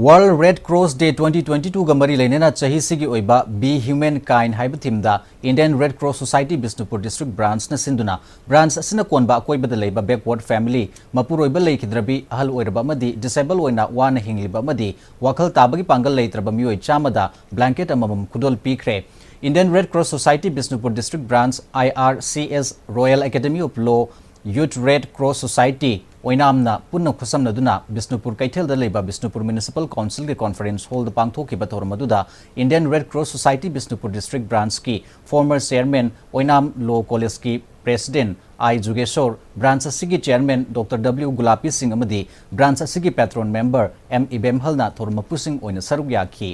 World Red Cross Day twenty twenty twoꯒ ꯃꯔꯤ ꯂꯩꯅꯅ ꯆꯍꯤꯁꯤꯒꯤ ꯑꯣꯏꯕ Be Humankind ꯍꯥꯏꯕ themeꯗ Indian Red Cross Society Bishnupur District Branchꯅ ꯁꯤꯟꯗꯨꯅ branch ꯑꯁꯤꯅ ꯀꯣꯟꯕ ꯑꯀꯣꯏꯕꯗ ꯂꯩꯕ backward family, ꯃꯄꯨꯔꯣꯏꯕ ꯂꯩꯈꯤꯗ꯭ꯔꯕꯤ, ꯑꯍꯜ ꯑꯣꯏꯔꯕ ꯑꯃꯗꯤ disabled ꯑꯣꯏꯅ ꯋꯥꯅ ꯍꯤꯡꯂꯤꯕ ꯑꯃꯗꯤ ꯋꯥꯈꯜ ꯇꯥꯕꯒꯤ ꯄꯥꯡꯒꯜ ꯂꯩꯇ꯭ꯔꯕ ꯃꯤꯑꯣꯏ ꯆꯥꯝꯃꯗ blanket ꯑꯃꯃꯝ ꯈꯨꯗꯣꯜ ꯄꯤꯈ꯭ꯔꯦ꯫ Indian Red Cross Society Bishnupur District Branch, I R C S, Royal Academy of Law, Youth Red Cross Society ꯑꯣꯏꯅꯥꯝꯅ ꯄꯨꯟꯅ ꯈꯨꯠꯁꯝꯅꯗꯨꯅ ꯕꯤꯁꯅꯨꯄꯨꯔ ꯀꯩꯊꯦꯜꯗ ꯂꯩꯕ ꯕꯤꯁꯅꯨꯄꯨꯔ Municipal Councilꯒꯤ conference hallꯗ ꯄꯥꯡꯊꯣꯛꯈꯤꯕ ꯊꯧꯔꯝ ꯑꯗꯨꯗ Indian Red Cross Society Bishnupur District Branchꯀꯤ former chairman, Oinam Law Collegeꯀꯤ president I Jugeshor, branch ꯑꯁꯤꯒꯤ chairman Doctor W ꯒꯨꯂꯥꯄꯤ ꯁꯤꯡ ꯑꯃꯗꯤ branch ꯑꯁꯤꯒꯤ patron member M ꯏꯕꯦꯝꯍꯜꯅ ꯊꯧꯔꯝ ꯃꯄꯨꯁꯤꯡ ꯑꯣꯏꯅ ꯁꯔꯨꯛ ꯌꯥꯈꯤ꯫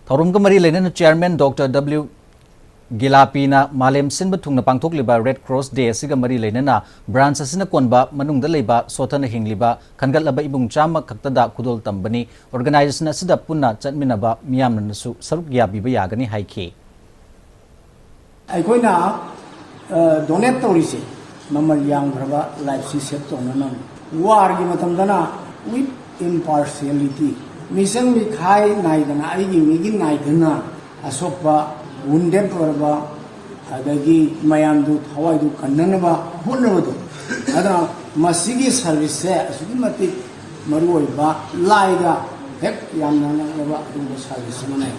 ꯊꯧꯔꯝꯒ ꯃꯔꯤ ꯂꯩꯅꯅ chairman Doctor W ꯒꯤꯂꯥꯄꯤꯅ ꯃꯥꯂꯦꯝ ꯁꯤꯟꯕ ꯊꯨꯡꯅ ꯄꯥꯡꯊꯣꯛꯂꯤꯕ Red Cross Day ꯑꯁꯤꯒ ꯃꯔꯤ ꯂꯩꯅꯅ branch ꯑꯁꯤꯅ ꯀꯣꯟꯕ ꯃꯅꯨꯡꯗ ꯂꯩꯕ ꯁꯣꯊꯅ ꯍꯤꯡꯂꯤꯕ ꯈꯟꯒꯠꯂꯕ ꯏꯃꯨꯡ ꯆꯥꯝꯃ ꯈꯛꯇꯗ ꯈꯨꯗꯣꯜ ꯇꯝꯕꯅꯤ꯫ Organization ꯑꯁꯤꯗ ꯄꯨꯟꯅ ꯆꯠꯃꯤꯟꯅꯕ ꯃꯤꯌꯥꯝꯅꯁꯨ ꯁꯔꯨꯛ ꯌꯥꯕꯤꯕ ꯌꯥꯒꯅꯤ ꯍꯥꯏꯈꯤ꯫ ꯑꯩꯈꯣꯏꯅ, ꯑ, donate ꯇꯧꯔꯤꯁꯦ ꯃꯃꯜ ꯌꯥꯝꯈ꯭ꯔꯕ lifeꯁꯤ save ꯇꯧꯅꯅꯕꯅꯤ꯫ Warꯒꯤ ꯃꯇꯝꯗꯅ with impartiality, ꯃꯤꯆꯪ ꯃꯤꯈꯥꯏ ꯅꯥꯏꯗꯅ, ꯑꯩꯒꯤ ꯃꯤꯒꯤ ꯅꯥꯏꯗꯅ ꯑꯁꯣꯛꯄ, wounded ꯑꯣꯏꯔꯕ, ꯑꯗꯒꯤ ꯃꯌꯥꯝꯗꯨ ꯊꯋꯥꯏꯗꯨ ꯀꯟꯅꯅꯕ ꯍꯣꯠꯅꯕꯗꯣ, ꯑꯗꯨꯅ ꯃꯁꯤꯒꯤ ꯁꯥꯔꯚꯤꯁꯁꯦ ꯑꯁꯨꯛꯀꯤ ꯃꯇꯤꯛ ꯃꯔꯨ ꯑꯣꯏꯕ, ꯂꯥꯏꯒ ꯍꯦꯛ ꯌꯥꯝꯅ ꯅꯛꯅꯕ ꯑꯗꯨꯒꯨꯝꯕ ꯁꯥꯔꯚꯤꯁ ꯑꯃꯅꯤ꯫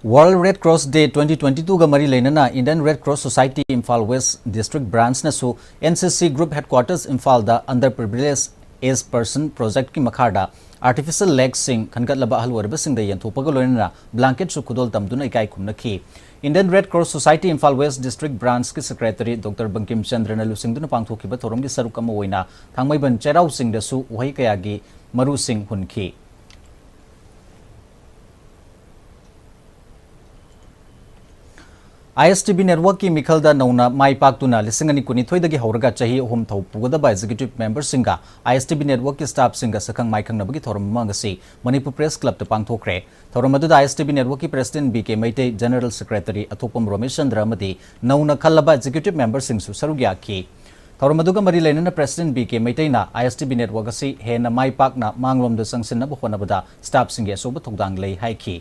World Red Cross Day twenty twenty-two ꯒ ꯃꯔꯤ ꯂꯩꯅꯅ Indian Red Cross Society Imphal West District Branch ꯅꯁꯨ N C C Group Headquarters ꯏꯝꯐꯥꯜꯗ Under Privileged Age Person Project ꯀꯤ ꯃꯈꯥꯗ artificial lake ꯁꯤꯡ ꯈꯟꯒꯠꯂꯕ ꯑꯍꯜ ꯑꯣꯏꯔꯕꯁꯤꯡꯗ ꯌꯦꯟꯊꯣꯛꯄꯒ ꯂꯣꯏꯅꯅ blanket ꯁꯨ ꯈꯨꯗꯣꯜ ꯇꯝꯗꯨꯅ ꯏꯀꯥꯏ ꯈꯨꯝꯅꯈꯤ꯫ Indian Red Cross Society Imphal West District Branch ꯀꯤ Secretary Doctor ꯕꯪꯀꯤꯝ ꯆꯟꯗ꯭ꯔꯅ ꯂꯨꯆꯤꯡꯗꯨꯅ ꯄꯥꯡꯊꯣꯛꯈꯤꯕ ꯊꯧꯔꯝꯒꯤ ꯁꯔꯨꯛ ꯑꯃ ꯑꯣꯏꯅ ꯊꯥꯡꯃꯩꯕꯟ ꯆꯩꯔꯥꯎ ꯆꯤꯡꯗꯁꯨ ꯎꯍꯩ ꯀꯌꯥꯒꯤ ꯃꯔꯨꯁꯤꯡ ꯍꯨꯟꯈꯤ꯫ I S T V network ꯀꯤ ꯃꯤꯈꯜꯗ ꯅꯧꯅ ꯃꯥꯏ ꯄꯥꯛꯇꯨꯅ ꯂꯤꯁꯤꯡ ꯑꯅꯤ ꯀꯨꯟꯅꯤꯊꯣꯏꯗꯒꯤ ꯍꯧꯔꯒ ꯆꯍꯤ ꯑꯍꯨꯝ ꯊꯧ ꯄꯨꯒꯗꯕ executive member ꯁꯤꯡꯒ I S T V network ꯀꯤ staff ꯁꯤꯡꯒ ꯁꯛꯈꯪ ꯃꯥꯏꯈꯪꯅꯕꯒꯤ ꯊꯧꯔꯝ ꯑꯃ ꯉꯁꯤ ꯃꯅꯤꯄꯨꯔ Press Club ꯇ ꯄꯥꯡꯊꯣꯛꯈ꯭ꯔꯦ꯫ ꯊꯧꯔꯝ ꯑꯗꯨꯗ I S T V network ꯀꯤ President ꯕꯤ ꯀꯦ ꯃꯩꯇꯩ, General Secretary ꯑꯊꯣꯛꯄꯝ ꯔꯣꯃꯦꯁ ꯆꯟꯗ꯭ꯔ ꯑꯃꯗꯤ ꯅꯧꯅ ꯈꯜꯂꯕ executive member ꯁꯤꯡꯁꯨ ꯁꯔꯨꯛ ꯌꯥꯈꯤ꯫ ꯊꯧꯔꯝ ꯑꯗꯨꯒ ꯃꯔꯤ ꯂꯩꯅꯅ President ꯕꯤ ꯀꯦ ꯃꯩꯇꯩꯅ I S T V network ꯑꯁꯤ ꯍꯦꯟꯅ ꯃꯥꯏ ꯄꯥꯛꯅ ꯃꯥꯡꯂꯣꯝꯗ ꯆꯪꯁꯤꯟꯅꯕ ꯍꯣꯠꯅꯕꯗ staff ꯁꯤꯡꯒꯤ ꯑꯆꯧꯕ ꯊꯧꯗꯥꯡ ꯂꯩ ꯍꯥꯏꯈꯤ꯫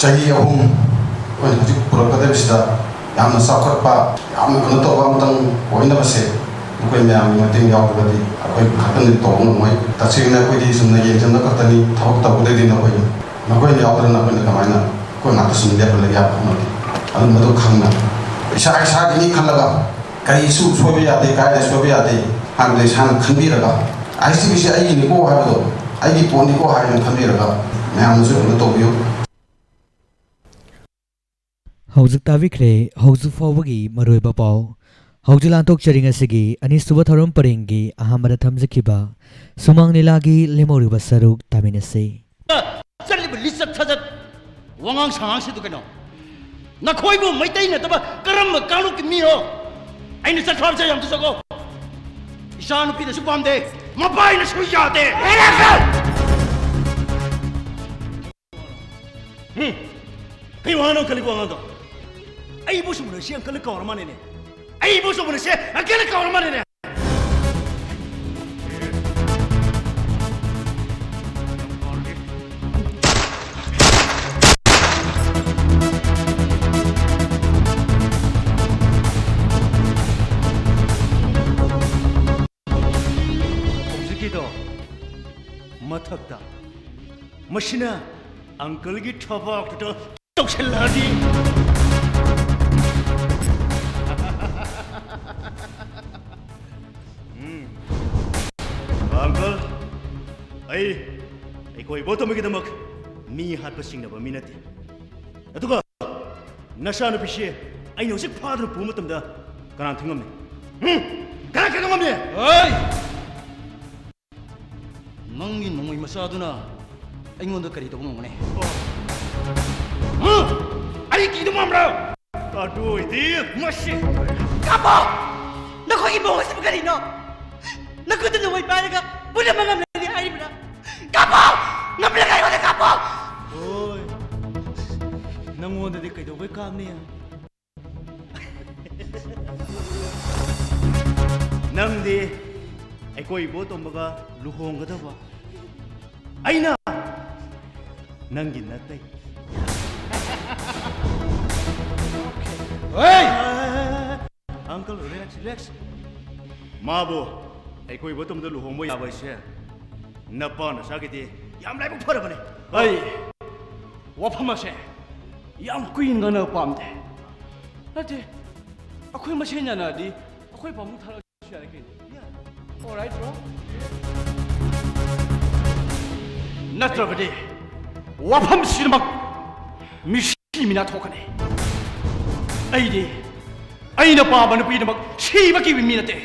ꯆꯍꯤ ꯑꯍꯨꯝ ꯑꯩꯈꯣꯏꯅ ꯍꯧꯖꯤꯛ ꯄꯨꯔꯛꯀꯗꯕꯁꯤꯗ ꯌꯥꯝꯅ ꯆꯥꯎꯈꯠꯄ, ꯌꯥꯝꯅ ꯀꯩꯅꯣ ꯇꯧꯕ ꯑꯃꯇꯪ ꯑꯣꯏꯅꯕꯁꯦ ꯅꯈꯣꯏ ꯃꯌꯥꯝꯒꯤ ꯃꯇꯦꯡ ꯌꯥꯎꯗ꯭ꯔꯒꯗꯤ ꯑꯩꯈꯣꯏ ꯈꯛꯇꯅꯗꯤ ꯇꯧꯕ ꯉꯝꯃꯣꯏ꯫ ꯇꯁꯦꯡꯅ ꯑꯩꯈꯣꯏꯗꯤ ꯆꯨꯝꯅ ꯌꯦꯡꯁꯤꯟꯕ ꯈꯛꯇꯅꯤ, ꯊꯕꯛ ꯇꯧꯕꯗꯩꯗꯤ ꯅꯈꯣꯏꯅ, ꯅꯈꯣꯏꯅ ꯌꯥꯎꯗꯅ ꯑꯩꯈꯣꯏꯅ ꯀꯃꯥꯏꯅ ꯑꯩꯈꯣꯏ ꯉꯥꯛꯇ ꯁꯨꯝ ꯂꯦꯞꯄ ꯂꯩ ꯌꯥꯕ ꯍꯧꯅꯗꯦ꯫ ꯑꯗꯨ ꯃꯗꯨ ꯈꯪꯅ ꯏꯁꯥ ꯏꯁꯥꯒꯤꯅꯤ ꯈꯜꯂꯒ ꯀꯔꯤꯁꯨ ꯁꯣꯏꯕ ꯌꯥꯗꯦ, ꯀꯥꯏꯗ ꯁꯣꯏꯕ ꯌꯥꯗꯦ ꯍꯥꯏꯕꯗꯣ ꯏꯁꯥꯅ ꯈꯟꯕꯤꯔꯒ, ꯑꯥꯏ ꯑꯦꯁ ꯇꯤ ꯚꯤꯁꯤ ꯑꯩꯒꯤꯅꯤꯀꯣ ꯍꯥꯏꯕꯗꯣ, ꯑꯩꯒꯤ ꯄꯣꯠꯅꯤꯀꯣ ꯍꯥꯏꯅ ꯈꯟꯕꯤꯔꯒ ꯃꯌꯥꯝꯅꯁꯨ ꯀꯩꯅꯣ ꯇꯧꯕꯤꯌꯨ꯫ ꯍꯧꯖꯤꯛ ꯇꯥꯕꯤꯈ꯭ꯔꯦ ꯍꯧꯖꯤꯛ ꯐꯥꯎꯕꯒꯤ ꯃꯔꯨꯑꯣꯏꯕ ꯄꯥꯎ꯫ ꯍꯧꯖꯤꯛ ꯂꯥꯟꯊꯣꯛꯆꯔꯤ ꯉꯁꯤꯒꯤ ꯑꯅꯤꯁꯨꯕ ꯊꯧꯔꯝ ꯄꯔꯦꯡꯒꯤ ꯑꯍꯥꯟꯕꯗ ꯊꯝꯖꯈꯤꯕ ꯁꯨꯃꯥꯡ ꯂꯤꯂꯥꯒꯤ ꯂꯦꯝꯍꯧꯔꯤꯕ ꯁꯔꯨꯛ ꯇꯥꯃꯤꯟꯅꯁꯤ꯫ ꯆꯠꯂꯤꯕ ꯂꯤꯆꯠ ꯁꯥꯖꯠ, ꯋꯥꯉꯥꯡ ꯁꯉꯥꯡꯁꯤꯗ ꯀꯩꯅꯣ? ꯅꯈꯣꯏꯕꯨ ꯃꯩꯇꯩ ꯅꯠꯇꯕ ꯀꯔꯝꯕ ꯀꯥꯡꯂꯨꯞꯀꯤ ꯃꯤꯅꯣ? ꯑꯩꯅ ꯆꯠꯈ꯭ꯔꯕꯁꯦ ꯌꯥꯝ ꯇꯨꯆꯠꯀꯣ꯫ ꯏꯆꯥ ꯅꯨꯄꯤꯅꯁꯨ ꯄꯥꯝꯗꯦ, ꯃꯄꯥꯏꯅꯁꯨ ꯌꯥꯗꯦ꯫ ꯎꯝ, ꯀꯩ ꯋꯥꯅꯣ ꯈꯜꯂꯤꯕꯣ ꯑꯉꯥꯡꯗꯣ? ꯑꯩꯕꯨ ꯁꯨꯝ ꯅꯨꯡꯁꯤ ꯑꯪꯀꯜꯅ ꯀꯧꯔ ꯃꯥꯜꯂꯦꯅꯦ꯫ ꯑꯩꯕꯨ ꯁꯨꯝ ꯅꯨꯡꯁꯤ ꯑꯪꯀꯜꯅ ꯀꯧꯔ ꯃꯥꯜꯂꯦꯅꯦ꯫ ꯗꯣ ꯃꯊꯛꯇ꯫ ꯃꯁꯤꯅ uncleꯒꯤ ꯊꯕꯥꯛꯇꯨꯗ ꯇꯧꯁꯜꯂꯛꯑꯗꯤ꯫ ꯎꯝ꯫ Uncle, ꯑꯩ, ꯑꯩꯈꯣꯏ ꯏꯕꯣꯇꯣꯝꯕꯒꯤꯗꯃꯛ ꯃꯤ ꯍꯥꯠꯄ ꯆꯤꯡꯅꯕ ꯃꯤ ꯅꯠꯇꯦ꯫ ꯑꯗꯨꯒ ꯅꯆꯥꯅꯨꯄꯤꯁꯦ ꯑꯩꯅ ꯍꯧꯖꯤꯛ ꯐꯥꯗꯨꯅ ꯄꯨꯕ ꯃꯇꯝꯗ ꯀꯅꯥꯅ ꯊꯤꯡꯉꯝꯃꯤ? ꯎꯝ? ꯀꯅꯥ ꯊꯤꯡꯉꯝꯃꯤ? ꯍꯣꯏ! ꯅꯪꯒꯤ ꯅꯣꯡꯃꯩ ꯃꯆꯥꯗꯨꯅ ꯑꯩꯉꯣꯟꯗ ꯀꯔꯤ ꯇꯧꯕ ꯉꯝꯒꯅꯤ? ꯍꯥ? ꯑꯩ ꯀꯤꯗꯧ ꯃꯥꯟꯕ꯭ꯔꯣ? ꯑꯗꯨ ꯑꯣꯏꯗꯤ ꯃꯁꯤ꯫ ꯀꯥꯞꯄꯣ! ꯅꯈꯣꯏꯒꯤ ꯃꯑꯣꯡ ꯑꯁꯤꯕꯨ ꯀꯔꯤꯅꯣ? ꯅꯈꯨꯠꯇ ꯅꯣꯡꯃꯩ ꯄꯥꯏꯔꯒ ꯄꯨꯟꯅ ꯃꯉꯝ ꯂꯩꯔꯤ ꯍꯥꯏꯔꯤꯕ꯭ꯔꯥ? ꯀꯥꯞꯄꯣ! ꯉꯝꯂꯒ ꯑꯩꯉꯣꯟꯗ ꯀꯥꯞꯄꯣ! ꯍꯣꯏ꯫ ꯅꯪꯉꯣꯟꯗꯗꯤ ꯀꯩꯗꯧꯕꯩ ꯀꯥꯞꯅꯤ? ꯅꯪꯗꯤ ꯑꯩꯈꯣꯏ ꯏꯕꯣꯇꯣꯝꯕꯒ ꯂꯨꯍꯣꯡꯒꯗꯕ꯫ ꯑꯩꯅ ꯅꯪꯒꯤ ꯅꯇꯩ꯫ ꯍꯦ! Uncle, relax, relax. ꯃꯥꯕꯨ ꯑꯩꯈꯣꯏ ꯏꯕꯣꯇꯣꯝꯕꯗ ꯂꯨꯍꯣꯡꯕ ꯌꯥꯕ ꯍꯥꯏꯁꯦ ꯅꯄꯥ ꯅꯆꯥꯒꯤꯗꯤ ꯌꯥꯝ ꯂꯥꯏꯕꯛ ꯐꯔꯕꯅꯦ꯫ ꯑꯩ ꯋꯥꯐꯝ ꯑꯁꯦ ꯌꯥꯝ ꯀꯨꯏꯅ ꯉꯥꯡꯅꯕ ꯄꯥꯝꯗꯦ꯫ ꯅꯠꯇꯦ, ꯑꯩꯈꯣꯏ ꯃꯁꯦꯟ ꯌꯥꯅꯔꯗꯤ ꯑꯩꯈꯣꯏ ꯄꯥꯕꯨꯡ ꯊꯥꯔꯛꯑꯁꯨ ꯌꯥꯔꯦ ꯀꯩꯅꯣ꯫ Alright, bro. ꯅꯠꯇ꯭ꯔꯕꯗꯤ ꯋꯥꯐꯝꯁꯤꯃꯛ ꯃꯤꯁꯤ ꯃꯤꯅꯥ ꯊꯣꯛꯀꯅꯤ꯫ ꯑꯩꯗꯤ ꯑꯩꯅ ꯄꯥꯝꯕ ꯅꯨꯄꯤꯗꯃꯛ ꯁꯤꯕ ꯀꯤꯕ ꯃꯤ ꯅꯠꯇꯦ꯫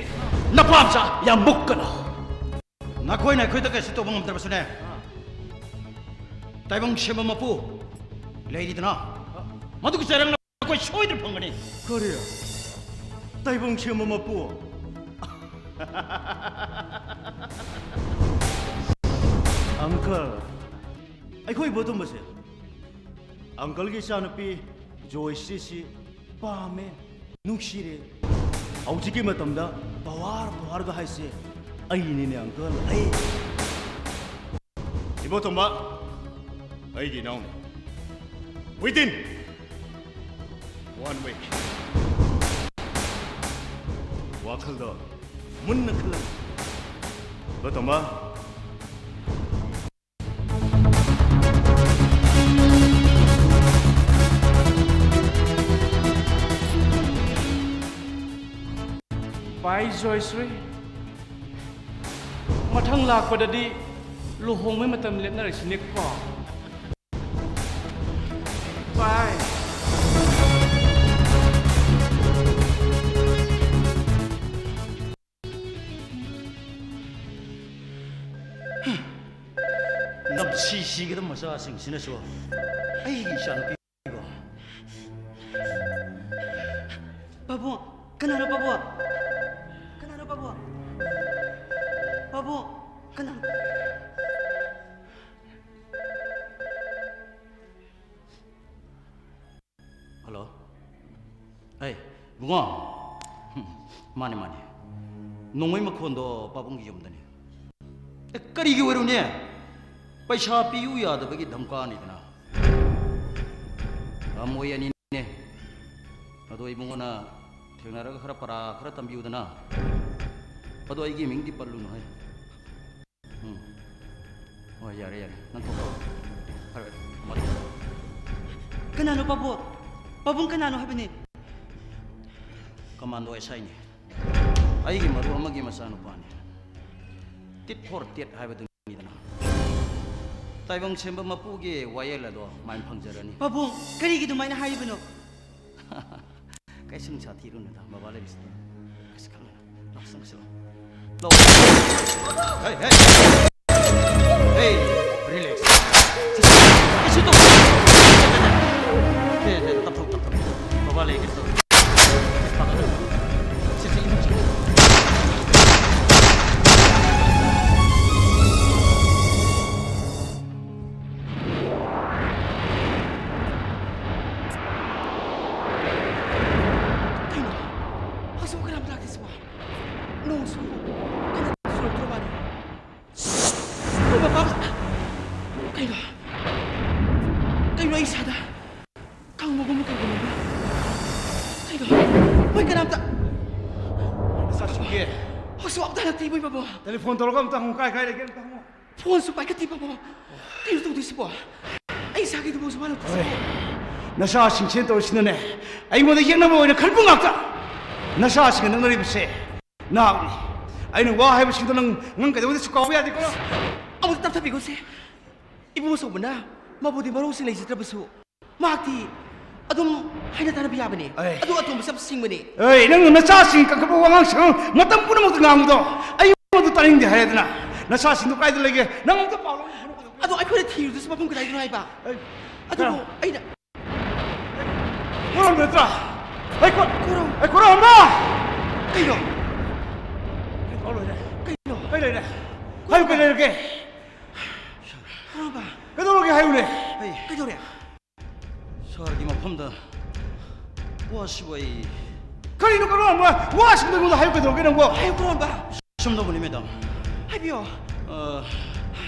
ꯅꯄꯥꯝꯆꯥ ꯌꯥꯝ ꯃꯨꯛꯀꯅꯨ꯫ ꯅꯈꯣꯏꯅ ꯑꯩꯈꯣꯏꯗ ꯀꯩꯁꯨ ꯇꯧꯕ ꯉꯝꯗ꯭ꯔꯕꯁꯨꯅꯦ, ꯇꯥꯏꯕꯪ ꯁꯦꯝꯕ ꯃꯄꯨ ꯂꯩꯔꯤꯗꯅ, ꯃꯗꯨꯒꯤ ꯆꯩꯔꯛꯅ ꯑꯩꯈꯣꯏ ꯁꯣꯏꯗꯅ ꯐꯪꯒꯅꯤ꯫ ꯀꯔꯤ? ꯇꯥꯏꯕꯪ ꯁꯦꯝꯕ ꯃꯄꯨ? Uncle, ꯑꯩꯈꯣꯏ ꯏꯕꯣꯇꯣꯝꯕꯁꯦ uncleꯒꯤ ꯏꯆꯥꯅꯨꯄꯤ ꯖꯣꯏꯁ꯭ꯔꯤꯁꯤ ꯄꯥꯝꯃꯦ, ꯅꯨꯡꯁꯤꯔꯦ꯫ ꯍꯧꯖꯤꯛꯀꯤ ꯃꯇꯝꯗ power, powerꯒ ꯍꯥꯏꯁꯦ ꯑꯩꯅꯤꯅꯦ, uncle, ꯑꯩ꯫ ꯏꯕꯣꯇꯣꯝꯕ, ꯑꯩꯒꯤ ꯏꯅꯥꯎꯅꯤ꯫ Within one week꯫ ꯋꯥꯈꯜꯗꯣ ꯃꯨꯟꯅ ꯈꯜꯂꯒ ꯍꯜꯂꯣ, ꯇꯣꯝꯕ꯫ ꯚꯥꯏ ꯖꯣꯏꯁ꯭ꯔꯤ, ꯃꯊꯪ ꯂꯥꯛꯄꯗꯗꯤ ꯂꯨꯍꯣꯡꯕꯩ ꯃꯇꯝ ꯂꯦꯞꯅꯔꯁꯤꯅꯦꯀꯣ꯫ ꯚꯥꯏ꯫ ꯅꯝꯊꯤ ꯁꯤꯒꯗꯕ ꯃꯆꯥꯁꯤꯡꯁꯤꯅꯁꯨ ꯑꯩꯒꯤ ꯏꯆꯥꯅꯨꯄꯤꯕꯨ꯫ ꯄꯥꯕꯨꯡ, ꯀꯅꯥꯅꯣ ꯄꯥꯕꯨꯡ? ꯀꯅꯥꯅꯣ ꯄꯥꯕꯨꯡ? ꯄꯥꯕꯨꯡ, ꯀꯅꯥꯅꯣ? ꯍꯜꯂꯣ꯫ ꯑꯩ, ꯏꯕꯨꯡꯉꯣ꯫ ꯃꯥꯅꯦ, ꯃꯥꯅꯦ꯫ ꯅꯣꯡꯃꯩ ꯃꯈꯣꯟꯗꯣ ꯄꯥꯕꯨꯡꯒꯤ ꯌꯨꯝꯗꯅꯤ꯫ ꯑꯦ, ꯀꯔꯤꯒꯤ ꯑꯣꯏꯔꯨꯅꯦ? ꯄꯩꯁꯥ ꯄꯤꯌꯨ ꯌꯥꯗꯕꯒꯤ ꯙꯝꯀꯥꯅꯤꯗꯅ꯫ ꯑ, ꯃꯣꯏ ꯑꯅꯤꯅꯦ꯫ ꯑꯗꯣ ꯏꯕꯨꯡꯉꯣꯅ ꯊꯦꯡꯅꯔꯒ ꯈꯔ ꯄꯔꯥ ꯈꯔ ꯇꯝꯕꯤꯌꯨꯗꯅ꯫ ꯑꯗꯣ ꯑꯩꯒꯤ ꯃꯤꯡꯗꯤ ꯄꯜꯂꯨꯅꯨ ꯍꯦ꯫ ꯎꯝ꯫ ꯍꯣꯏ, ꯌꯥꯔꯦ, ꯌꯥꯔꯦ꯫ ꯅꯪ ꯊꯣꯛꯈ꯭ꯔꯣ꯫ ꯐꯔꯦ, ꯐꯔꯦ꯫ ꯃꯗꯨ꯫ ꯀꯅꯥꯅꯣ ꯄꯥꯕꯨꯡ? ꯄꯥꯕꯨꯡ ꯀꯅꯥꯅꯣ ꯍꯥꯏꯕꯅꯦ? ꯀꯃꯥꯟꯗꯣ ꯑꯦꯁ ꯑꯥꯏꯅꯤ꯫ ꯑꯩꯒꯤ ꯃꯔꯨꯞ ꯑꯃꯒꯤ ꯃꯆꯥꯅꯨꯄꯥꯅꯤ꯫ ꯇꯤꯠ ꯐꯣꯔ ꯇꯦꯠ ꯍꯥꯏꯕꯗꯨꯅꯤꯗꯅ꯫ ꯇꯥꯏꯕꯪ ꯁꯦꯝꯕ ꯃꯄꯨꯒꯤ ꯋꯥꯌꯦꯜ ꯑꯗꯣ ꯃꯥꯏ ꯐꯪꯖꯔꯅꯤ꯫ ꯄꯥꯕꯨꯡ, ꯀꯔꯤꯒꯤ ꯑꯗꯨꯃꯥꯏꯅ ꯍꯥꯏꯔꯤꯕꯅꯣ? ꯀꯩꯁꯨ ꯅꯨꯡꯁꯥ ꯊꯤꯔꯨꯅꯨꯗ, ꯕꯕꯥ ꯂꯩꯔꯤꯁꯤꯗꯤ꯫ ꯀꯩꯁꯨ ꯈꯜꯂꯨꯅꯨ꯫ ꯂꯥꯛꯑꯣ, ꯆꯪꯁꯤ ꯂꯥꯛꯑꯣ꯫ ꯂꯥꯛꯑꯣ꯫ ꯍꯦ, ꯍꯦ꯫ ꯍꯦ, ꯔꯤꯂꯦꯛꯁ꯫ ꯀꯩꯁꯨ ꯇꯧ-, ꯁꯦ, ꯁꯦ, ꯇꯞꯊꯧ, ꯇꯞꯊꯧ꯫ ꯕꯕꯥ ꯂꯩ, ꯀꯩꯁꯨ ꯇꯧꯔꯣꯏ꯫ ꯄꯥꯈꯠꯀꯅꯨ꯫ ꯁꯦ, ꯁꯦ, ꯏꯃꯨꯡ ꯆꯪꯉꯨ꯫ ꯀꯩꯅꯣ? ꯍꯧꯖꯤꯛꯐꯥꯎ ꯀꯅꯥꯝꯇ ꯂꯥꯛꯇꯦ ꯁꯤꯕꯣ? ꯅꯣꯡꯁꯨ ꯀꯟꯅ ꯆꯨꯔꯛꯇ꯭ꯔ ꯃꯥꯜꯂꯦ꯫ ꯇꯦꯂꯤꯐꯣꯟ ꯇꯧꯔꯒ ꯑꯝꯇ ꯍꯪꯉꯨ, ꯀꯥꯏ ꯀꯥꯏ ꯂꯩꯒꯦ ꯑꯝꯇ ꯍꯪꯉꯨ꯫ ꯐꯣꯟꯁꯨ ꯄꯥꯏꯈꯠꯇꯦ ꯕꯕꯣ꯫ ꯀꯩꯅꯣ ꯇꯧꯗꯣꯏꯁꯤꯕꯣ? ꯑꯩ ꯏꯁꯥꯒꯤꯗꯨꯐꯥꯎꯁꯨ ꯃꯥꯅ ꯍꯣꯏ꯫ ꯅꯆꯥꯁꯤꯡꯁꯤꯅ ꯇꯧꯔꯤꯁꯤꯅꯅꯦ, ꯑꯩꯉꯣꯟꯗ ꯌꯦꯛꯅꯕ ꯑꯣꯏꯅ ꯈꯟꯕ ꯉꯥꯛꯇ꯫ ꯅꯆꯥꯁꯤꯡꯒ ꯅꯛꯅꯔꯤꯕꯁꯦ ꯅꯍꯥꯛꯅꯤ꯫ ꯑꯩꯅ ꯋꯥ ꯍꯥꯏꯕꯁꯤꯡꯗꯣ ꯅꯪ, ꯅꯪ ꯀꯩꯗꯧꯉꯩꯗꯁꯨ ꯀꯥꯎꯕ ꯌꯥꯗꯦꯀꯣ꯫ ꯑꯃꯨꯛꯇ ꯇꯞꯊꯕꯤꯈꯣꯁꯦ꯫ ꯏꯕꯨꯡꯉꯣ ꯆꯧꯕꯅ ꯃꯕꯨꯗꯤ ꯃꯔꯧꯁꯤꯡ ꯂꯩꯖꯗ꯭ꯔꯕꯁꯨ, ꯃꯍꯥꯛꯇꯤ ꯑꯗꯨꯝ ꯍꯥꯏꯅ ꯇꯥꯟꯅꯕ ꯌꯥꯕꯅꯦ꯫ ꯑꯩ ꯑꯗꯨ ꯑꯇꯣꯝꯕ ꯆꯞ ꯁꯤꯡꯕꯅꯦ꯫ ꯑꯩ ꯅꯪꯅ ꯅꯆꯥꯁꯤꯡ ꯀꯟꯈꯠꯄ ꯋꯥꯉꯥꯡ ꯁꯉꯥꯡ ꯃꯇꯝ ꯄꯨꯝꯅꯃꯛꯇ ꯉꯥꯡꯕꯗꯣ ꯑꯩ ꯃꯗꯨ ꯇꯥꯅꯤꯡꯗꯦ ꯍꯥꯏꯔꯗꯅ꯫ ꯅꯆꯥꯁꯤꯡꯗꯣ ꯀꯥꯏꯗ ꯂꯩꯒꯦ? ꯅꯪ ꯑꯝꯇ ꯄꯥꯎ ꯂꯧ-꯫ ꯑꯗꯣ ꯑꯩꯈꯣꯏꯅ ꯊꯤꯔꯨꯗꯣꯏꯁꯤ ꯃꯐꯝ ꯀꯗꯥꯏꯗꯅꯣ ꯍꯥꯏꯕ? ꯑꯩ ꯑꯗꯨꯕꯨ ꯀꯅꯥ? ꯑꯩꯅ ꯀꯣꯔꯣꯝ ꯅꯠꯇ꯭ꯔꯥ? ꯑꯩ ꯀꯣ-, ꯀꯣꯔꯣꯝ꯫ ꯑꯩ ꯀꯣꯔꯣꯝꯕ! ꯀꯩꯅꯣ? ꯑꯩ ꯄꯥꯎ ꯂꯣꯏꯔꯦ꯫ ꯀꯩꯅꯣ? ꯀꯩ ꯂꯩꯔꯦ? ꯍꯥꯏꯌꯨ, ꯀꯩ ꯂꯩꯔꯒꯦ? ꯀꯣꯔꯣꯝꯕ꯫ ꯀꯩꯗꯧꯔꯒꯦ ꯍꯥꯏꯌꯨꯅꯦ? ꯑꯩ ꯀꯩꯗꯧꯔꯦ? ꯁꯍꯔꯒꯤ ꯃꯐꯝꯗ ꯋꯥꯁꯤꯕꯨ ꯑꯩ ꯀꯔꯤꯅꯣ ꯀꯣꯔꯣꯝꯕ? ꯋꯥꯁꯤꯡꯗꯣ ꯑꯩꯉꯣꯟꯗ ꯍꯥꯏꯌꯨ ꯀꯩꯗꯧꯔꯒꯦ ꯅꯪꯕꯣ? ꯍꯥꯏꯌꯨ ꯀꯣꯔꯣꯝꯕ꯫ ꯁꯨꯝ ꯇꯧꯕꯅꯤ, ꯃꯦꯗꯥꯝ꯫ ꯍꯥꯏꯕꯤꯌꯣ꯫ ꯑ,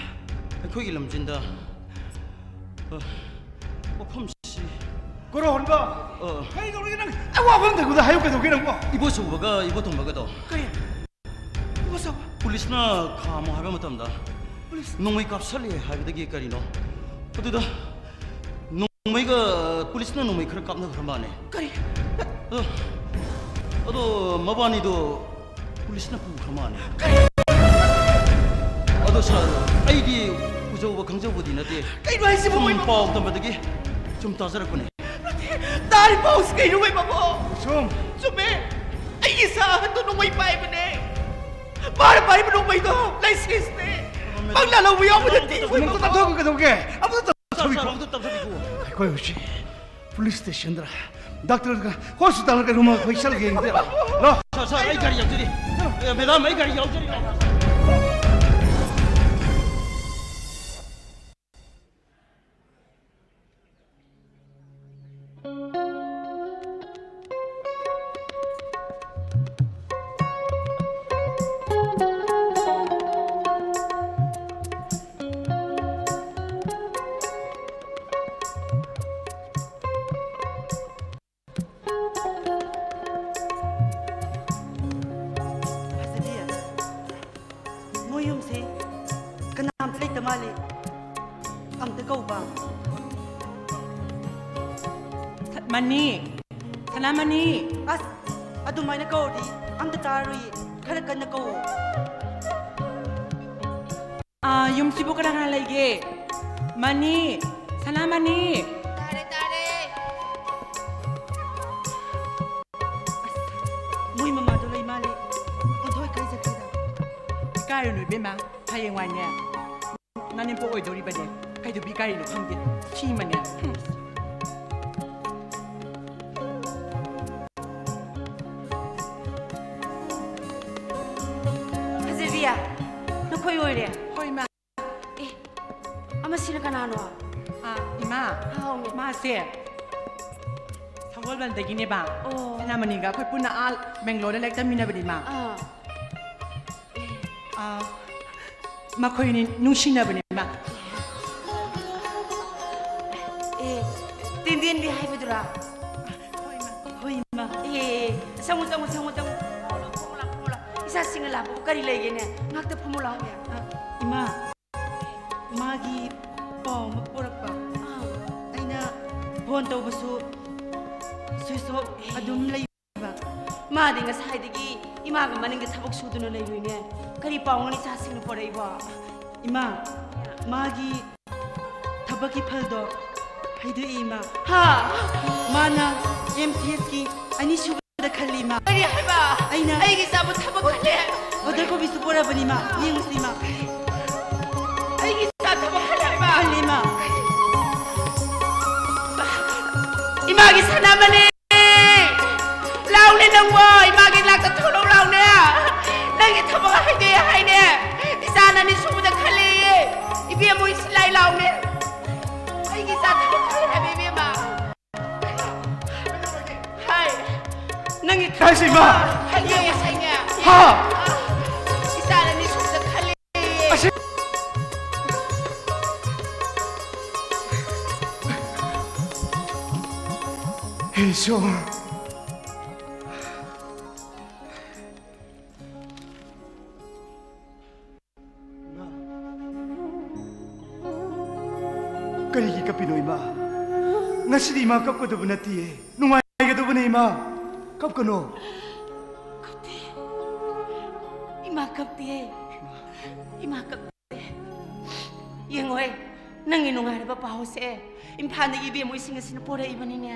ꯑꯩꯈꯣꯏꯒꯤ ꯂꯝꯖꯤꯟꯗ, ꯑ, ꯃꯐꯝꯁꯤ ꯀꯣꯔꯣꯝꯕ! ꯑ, ꯀꯩꯗꯧꯔꯒꯦ ꯅꯪ? ꯑꯩ ꯋꯥꯐꯝꯗ ꯑꯩꯉꯣꯟꯗ ꯍꯥꯏꯌꯨ ꯀꯩꯗꯧꯒꯦ ꯅꯪꯕꯣ? ꯏꯕꯣꯆꯧꯕꯒ ꯏꯕꯣꯇꯣꯝꯕꯒꯗꯣ ꯀꯔꯤ? ꯏꯕꯣꯆꯧꯕ? ꯄꯨꯂꯤꯁꯅ ꯈꯥꯝꯃꯣ ꯍꯥꯏꯕ ꯃꯇꯝꯗ ꯄꯨꯂꯤꯁ? ꯅꯣꯡꯃꯩ ꯀꯥꯞꯁꯜꯂꯦ ꯍꯥꯏꯕꯗꯒꯤ ꯀꯔꯤꯅꯣ? ꯑꯗꯨꯗ ꯅꯣꯡꯃꯩꯒ, ꯄꯨꯂꯤꯁꯅ ꯅꯣꯡꯃꯩ ꯈꯔ ꯀꯥꯞꯅꯈ꯭ꯔ ꯃꯥꯜꯂꯦ꯫ ꯀꯔꯤ? ꯑꯗꯣ, ꯑꯗꯣ ꯃꯕꯥꯅꯤꯗꯣ ꯄꯨꯂꯤꯁꯅ ꯄꯨꯈ꯭ꯔ ꯃꯥꯜꯂꯦ꯫ ꯀꯔꯤ? ꯑꯗꯣ ꯁꯥꯔ, ꯑꯩꯗꯤ ꯎꯖꯧꯕ ꯈꯪꯖꯧꯕꯗꯤ ꯅꯠꯇꯦ꯫ ꯀꯩꯅꯣ ꯍꯥꯏꯁꯤꯕꯣ, ꯁꯨꯝ ꯃꯣꯏ ꯄꯥꯎ ꯇꯝꯕꯗꯒꯤ ꯁꯨꯝ ꯇꯥꯖꯔꯛꯄꯅꯦ꯫ ꯅꯠꯇꯦ, ꯇꯥꯔꯤ ꯄꯥꯎꯁꯤ ꯀꯩꯅꯣ, ꯃꯣꯏ ꯃꯕꯣ? ꯁꯨꯝ꯫ ꯆꯨꯝꯃꯦ, ꯑꯩꯒꯤ ꯏꯆꯥ ꯑꯍꯟꯗꯣ ꯅꯣꯡꯃꯩ ꯄꯥꯏꯕꯅꯦ꯫ ꯃꯥꯅ ꯄꯥꯏꯕ ꯅꯣꯡꯃꯩꯗꯣ ꯂꯥꯏꯁꯦꯟꯁꯅꯦ꯫ ꯄꯪꯂꯥ ꯂꯧꯕ ꯌꯥꯎꯕ ꯅꯠꯇꯦ, ꯃꯣꯏ ꯑꯃꯨꯛꯇ ꯃꯕꯣ꯫ ꯇꯥꯟꯊꯣꯛꯈꯣ ꯀꯩꯗꯧꯒꯦ? ꯑꯃꯨꯛꯇ ꯁꯥꯔ, ꯁꯥꯔ, ꯇꯥꯟꯊꯣꯛꯈꯣ꯫ ꯑꯃꯨꯛꯇ ꯇꯞꯊꯕꯤꯈꯣ꯫ ꯑꯩꯈꯣꯏ ꯍꯧꯖꯤꯛ ꯄꯨꯂꯤꯁ ꯁ꯭ꯇꯦꯁꯟꯗ, ꯗꯥꯛꯇꯔꯒ ꯍꯣꯁꯄꯤꯇꯥꯜꯗ ꯀꯩꯅꯣꯝꯃ ꯑꯩꯈꯣꯏ ꯆꯠꯂꯒ ꯌꯦꯡꯁꯦ꯫ ꯂꯥꯛꯑꯣ꯫ ꯁꯥꯔ, ꯁꯥꯔ, ꯑꯩ ꯒꯥꯔꯤ ꯌꯥꯎꯖꯔꯤ꯫ ꯑꯦ, ꯃꯦꯗꯥꯝ, ꯑꯩ ꯒꯥꯔꯤ ꯌꯥꯎꯖꯔꯤ꯫ ꯐꯖꯗꯤꯌꯦ꯫ ꯌꯨꯝꯁꯦ ꯀꯅꯥꯝꯇ ꯂꯩꯇ ꯃꯥꯜꯂꯦ꯫ ꯑꯝꯇ ꯀꯧꯕ꯫ ꯃꯅꯤ, ꯁꯅꯥꯃꯅꯤ꯫ ꯑꯁ, ꯑꯗꯨꯃꯥꯏꯅ ꯀꯧꯔꯗꯤ ꯑꯝꯇ ꯇꯥꯔꯣꯏꯌꯦ꯫ ꯈꯔ ꯀꯟꯅ ꯀꯧꯋꯣ꯫ ꯑꯥ, ꯌꯨꯝꯁꯤꯕꯨ ꯀꯅꯥ ꯀꯅꯥ ꯂꯩꯒꯦ? ꯃꯅꯤ, ꯁꯅꯥꯃꯅꯤ꯫ ꯇꯥꯔꯦ, ꯇꯥꯔꯦ꯫ ꯑꯁ, ꯃꯣꯏ ꯃꯃꯥꯗꯣ ꯂꯩ ꯃꯥꯜꯂꯦ꯫ ꯑꯣꯟꯊꯣꯛ ꯏꯀꯥꯏꯖꯈ꯭ꯔꯦꯗ꯫ ꯏꯀꯥꯏꯔꯨꯅꯨ ꯏꯕꯦꯝꯃ, ꯍꯌꯦꯡꯋꯥꯏꯅꯦ ꯅꯅꯦꯝꯄꯣꯛ ꯑꯣꯏꯗꯧꯔꯤꯕꯅꯦ꯫ ꯀꯩꯗꯧꯕꯤ ꯏꯀꯥꯏꯔꯤꯅꯣ ꯈꯪꯗꯦ꯫ ꯊꯤꯃꯅꯦ꯫ ꯍꯨꯝ꯫ ꯐꯖꯕꯤ, ꯅꯈꯣꯏ ꯑꯣꯏꯔꯦ? ꯍꯣꯏ, ꯏꯃꯥ꯫ ꯑꯦ, ꯑꯃꯁꯤꯅ ꯀꯅꯥꯅꯣ? ꯑꯥ, ꯏꯃꯥ꯫ ꯍꯥꯎ꯫ ꯃꯥꯁꯦ ꯁꯒꯣꯜꯕꯟꯗꯒꯤꯅꯦꯕ꯫ ꯑꯣ꯫ ꯁꯅꯥꯃꯅꯤꯒ ꯑꯩꯈꯣꯏ ꯄꯨꯟꯅ ꯑꯥ ꯕꯦꯡꯒ꯭ꯂꯣꯔꯗ ꯂꯥꯏꯔꯤꯛ ꯇꯝꯃꯤꯟꯅꯕꯅꯤ, ꯏꯃꯥ꯫ ꯑꯥ꯫ ꯑꯥ, ꯃꯈꯣꯏꯅꯤ ꯅꯨꯡꯁꯤꯅꯕꯅꯦ, ꯏꯃꯥ꯫ ꯑꯦ, ꯇꯦꯟꯗꯦꯟꯕꯤ ꯍꯥꯏꯕꯗꯨꯔꯥ? ꯍꯣꯏ, ꯏꯃꯥ꯫ ꯍꯣꯏ, ꯏꯃꯥ꯫ ꯑꯦ, ꯑꯦ, ꯑꯦ, ꯆꯪꯉꯨ, ꯆꯪꯉꯨ, ꯆꯪꯉꯨ, ꯆꯪꯉꯨ꯫ ꯐꯝꯃꯨ ꯂꯥꯎ, ꯐꯝꯃꯨ ꯂꯥꯎ, ꯐꯝꯃꯨ ꯂꯥꯎ꯫ ꯏꯆꯥꯁꯤꯡꯅ ꯂꯥꯛꯄꯕꯨ ꯀꯔꯤ ꯂꯩꯒꯦꯅꯦ? ꯉꯥꯛꯇ ꯐꯝꯃꯨ ꯂꯥꯎꯅꯦ꯫ ꯑ, ꯏꯃꯥ, ꯃꯥꯒꯤ ꯄꯥꯎ ꯑꯃ ꯄꯨꯔꯛꯄ꯫ ꯑꯥ꯫ ꯑꯩꯅ ꯐꯣꯟ ꯇꯧꯕꯁꯨ switch off ꯑꯗꯨꯝ ꯂꯩꯕ꯫ ꯃꯥꯗꯤ ꯉꯁꯥꯏꯗꯒꯤ ꯏꯃꯥꯒ ꯃꯅꯤꯡꯗ ꯊꯕꯛ ꯁꯨꯗꯨꯅ ꯂꯩꯔꯨꯏꯅꯦ꯫ ꯀꯔꯤ ꯄꯥꯎꯅꯣ ꯏꯆꯥꯁꯤꯡꯅ ꯄꯨꯔꯛꯏꯕꯣ? ꯏꯃꯥ, ꯃꯥꯒꯤ ꯊꯕꯛꯀꯤ ꯐꯜꯗꯣ ꯍꯥꯏꯗꯣꯛꯏ, ꯏꯃꯥ꯫ ꯍꯥ? ꯃꯥꯅ ꯑꯦꯝ ꯇꯤ ꯑꯦꯁꯀꯤ ꯑꯅꯤꯁꯨꯕꯗ ꯈꯜꯂꯤ, ꯏꯃꯥ꯫ ꯀꯔꯤ ꯍꯥꯏꯕ? ꯑꯩꯅ ꯑꯩꯒꯤ ꯏꯆꯥꯕꯨ ꯊꯕꯛ ꯈꯜꯂꯦ ꯍꯥꯏꯕ? ꯑꯣꯗꯔ ꯀꯣꯄꯤꯁꯨ ꯄꯨꯔꯛꯑꯕꯅꯤ, ꯏꯃꯥ꯫ ꯌꯦꯡꯉꯨꯁꯤ, ꯏꯃꯥ꯫ ꯑꯩꯒꯤ ꯏꯆꯥ ꯊꯕꯛ ꯈꯜꯂꯦ ꯍꯥꯏꯕ? ꯈꯜꯂꯤ, ꯏꯃꯥ꯫ ꯏꯃꯥꯒꯤ ꯁꯅꯥꯃꯅꯤ! ꯂꯥꯎꯅꯦ ꯅꯪꯕꯣ! ꯏꯃꯥꯒꯤ ꯏꯅꯥꯛꯇ ꯊꯣꯛꯂꯛꯎ ꯂꯥꯎꯅꯦ! ꯅꯪꯒꯤ ꯊꯕꯛ ꯍꯥꯏꯗꯣꯛꯑꯦ ꯍꯥꯏꯅꯦ! ꯏꯆꯥꯅ ꯑꯅꯤꯁꯨꯕꯗ ꯈꯜꯂꯦꯌꯦ! ꯏꯕꯦꯝꯃ, ꯏꯁꯤꯜꯂꯥꯏ ꯂꯥꯎꯅꯦ! ꯑꯩꯒꯤ ꯏꯆꯥ ꯊꯕꯛ ꯈꯜꯂꯦ ꯍꯥꯏꯕ, ꯏꯕꯦꯝꯃ! ꯍꯥꯏ! ꯅꯪꯒꯤ ꯊꯕꯛ ꯍꯥꯏꯁꯤ, ꯏꯃꯥ! ꯈꯜꯂꯦ ꯉꯁꯥꯏꯅꯦ! ꯍꯥ! ꯏꯆꯥꯅ ꯑꯅꯤꯁꯨꯕꯗ ꯈꯜꯂꯦ! ꯑꯁꯤ ꯏꯁꯣꯔ꯫ ꯀꯔꯤꯒꯤ ꯀꯞꯄꯤꯅꯣ, ꯏꯃꯥ? ꯉꯁꯤꯗꯤ ꯏꯃꯥ ꯀꯞꯀꯗꯕ ꯅꯠꯇꯤꯌꯦ, ꯅꯨꯡꯉꯥꯏꯒꯗꯕꯅꯦ, ꯏꯃꯥ꯫ ꯀꯞꯀꯅꯣ꯫ ꯀꯞꯇꯦ꯫ ꯏꯃꯥ ꯀꯞꯇꯦ꯫ ꯏꯃꯥ ꯀꯞꯇꯦ꯫ ꯌꯦꯡꯉꯣꯍꯦ, ꯅꯪꯒꯤ ꯅꯨꯡꯉꯥꯏꯔꯕ ꯄꯥꯎꯁꯦ ꯏꯝꯐꯥꯜꯗꯒꯤ ꯏꯕꯦꯝꯃ ꯍꯣꯏꯁꯤꯡ ꯑꯁꯤꯅ ꯄꯣꯔꯛꯏꯕꯅꯤꯅꯦ꯫